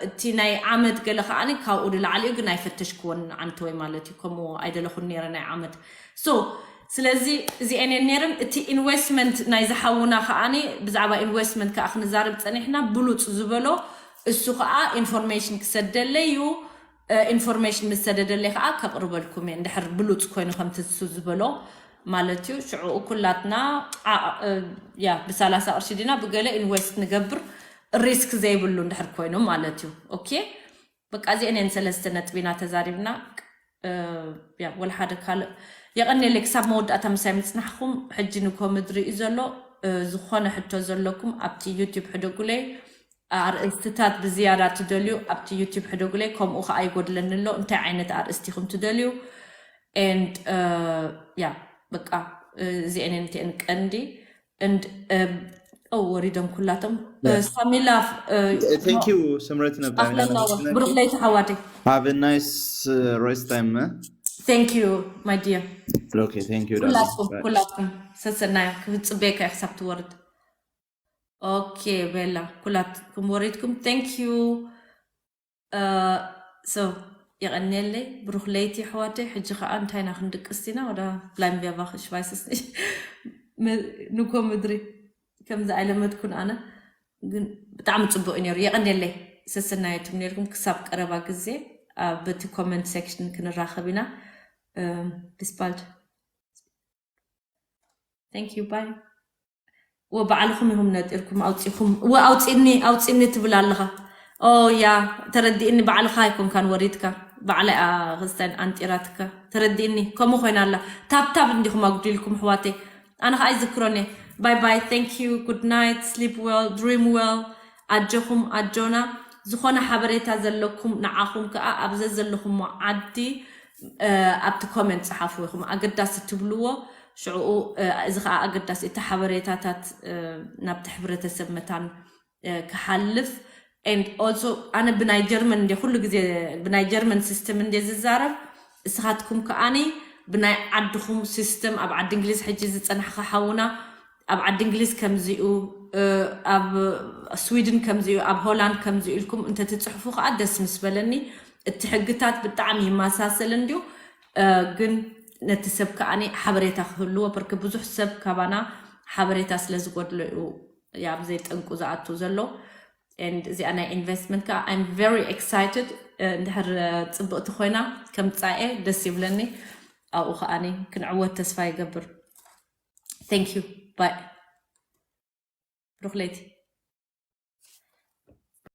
እቲ ናይ ዓመት ገለ ከዓኒ ካብኡ ንላዕሊ እዩ፣ ግን ኣይፈተሽክዎን ዓንተወይ ማለት እዩ። ከምኡ ኣይደለኹን ነይረ ናይ ዓመት so ስለዚ እዚአን እየን ነይረን። እቲ ኢንቨስትመንት ናይ ዝሓውና ከዓኒ ብዛዕባ ኢንቨስትመንት ከዓ ክንዛረብ ፀኒሕና ብሉፅ ዝበሎ እሱ ከዓ ኢንፎርሜሽን ክሰደለይ እዩ። ኢንፎርሜሽን ምስ ሰደደለይ ከዓ ከቕርበልኩም እየ እንድሕር ብሉፅ ኮይኑ ከምቲ እሱ ዝበሎ ማለት እዩ። ሽዑኡ ኩላትና ያ ብሰላሳ ቅርሺ ዲና ብገለ ኢንቨስት ንገብር ሪስክ ዘይብሉ እንድሕር ኮይኑ ማለት እዩ። ኦኬ በቃ እዚአን እየን ሰለስተ ነጥቢና ተዛሪብና። ወላ ሓደ ካልእ የቐንየለይ ክሳብ መወዳእታ ምሳይ ምፅናሕኩም። ሕጂ ንኮምድሪ እዩ ዘሎ። ዝኾነ ሕቶ ዘለኩም ኣብቲ ዩቲብ ሕደጉለይ። ኣርእስትታት ብዝያዳ ትደልዩ ኣብቲ ዩቲብ ሕደጉለይ። ከምኡ ከዓ ይጎድለኒ ኣሎ እንታይ ዓይነት ኣርእስቲ ኢኹም ትደልዩ? And ያ በቃ እዚአን እየን ቀንዲ and ወሪዶም ኩላቶም ሳሚላ thank you ስምረት ነበር ብሩክ ለይቲ ሓዋደይ have a nice rest time thank you my dear okay thank you ኩላትኩም ኩላትኩም ሰሰናዮ ክጽበየካ ክሳብ ትወርድ okay ቤላ ኩላትኩም ወሪድኩም thank you so የቐንየለይ ብሩክ ለይቲ ኣሕዋተይ። ሕጂ ከዓ እንታይና ክንድቅስ ኢና ወዳ ብላይም ቢያባኽ ሽባይስስ ንኮ ምድሪ ከምዚ ኣይለመድኩን ኣነ ግን ብጣዕሚ ፅቡቅ እዩ ነይሩ። የቐንየለይ ሰሰናየትም ነርኩም ክሳብ ቀረባ ግዜ በቲ ኮመንት ሴክሽን ክንራኸብ ኢና። ዲስባልድ thank you bye። ወባዕልኹም ኢኹም ነጢርኩም ኣውፂኹም ኣውፂኒ ኣውፂኒ ትብል ኣለኻ። ያ ተረዲእኒ ባዕልኻ ኣይኮንካን ወሪድካ ባዕላ እያ ክስታይን ኣንጢራትካ ተረዲእኒ። ከምኡ ኮይና ኣላ ታብታብ እንዲኹም ኣጉዲልኩም ኣሕዋተይ። ኣነ ከዓ ይዝክሮን እየ። Bye bye thank you good night sleep well dream well ኣጆኹም ኣጆና። ዝኾነ ሓበሬታ ዘለኩም ንዓኹም ከዓ ኣብ ዘዘለኹሞ ዓዲ ኣብቲ ኮመንት ፀሓፉ ኢኹም ኣገዳሲ ትብልዎ። ሽዕኡ እዚ ከዓ ኣገዳሲ እቲ ሓበሬታታት ናብቲ ሕብረተሰብ መታን ክሓልፍ and also ኣነ ብናይ ጀርመን እንደ ኩሉ ግዜ ብናይ ጀርመን ሲስተም እንደ ዝዛረብ እስኻትኩም ከዓኒ ብናይ ዓድኹም ሲስተም ኣብ ዓዲ እንግሊዝ ሕጂ ዝፀናሕካ ሓውና ኣብ ዓዲ እንግሊዝ ከምዚኡ ኣብ ስዊድን ከምዚኡ ኣብ ሆላንድ ከምዚኡ ኢልኩም እንተትፅሕፉ ከዓ ደስ ምስ በለኒ። እቲ ሕግታት ብጣዕሚ ይመሳሰል እንድዩ ግን ነቲ ሰብ ከዓኒ ሓበሬታ ክህልዎ ብርክ ብዙሕ ሰብ ካባና ሓበሬታ ስለ ዝጎድሎ እዩ ኣብ ዘይጠንቁ ዝኣቱ ዘሎ። And እዚኣ ናይ ኢንቨስትመንት ከዓ I'm very excited እንድሕር ፅብቕቲ ኮይና ከምፃኤ ደስ ይብለኒ። ኣብኡ ከዓኒ ክንዕወት ተስፋ ይገብር። Thank you. Bye. ብሩኽ ለይቲ።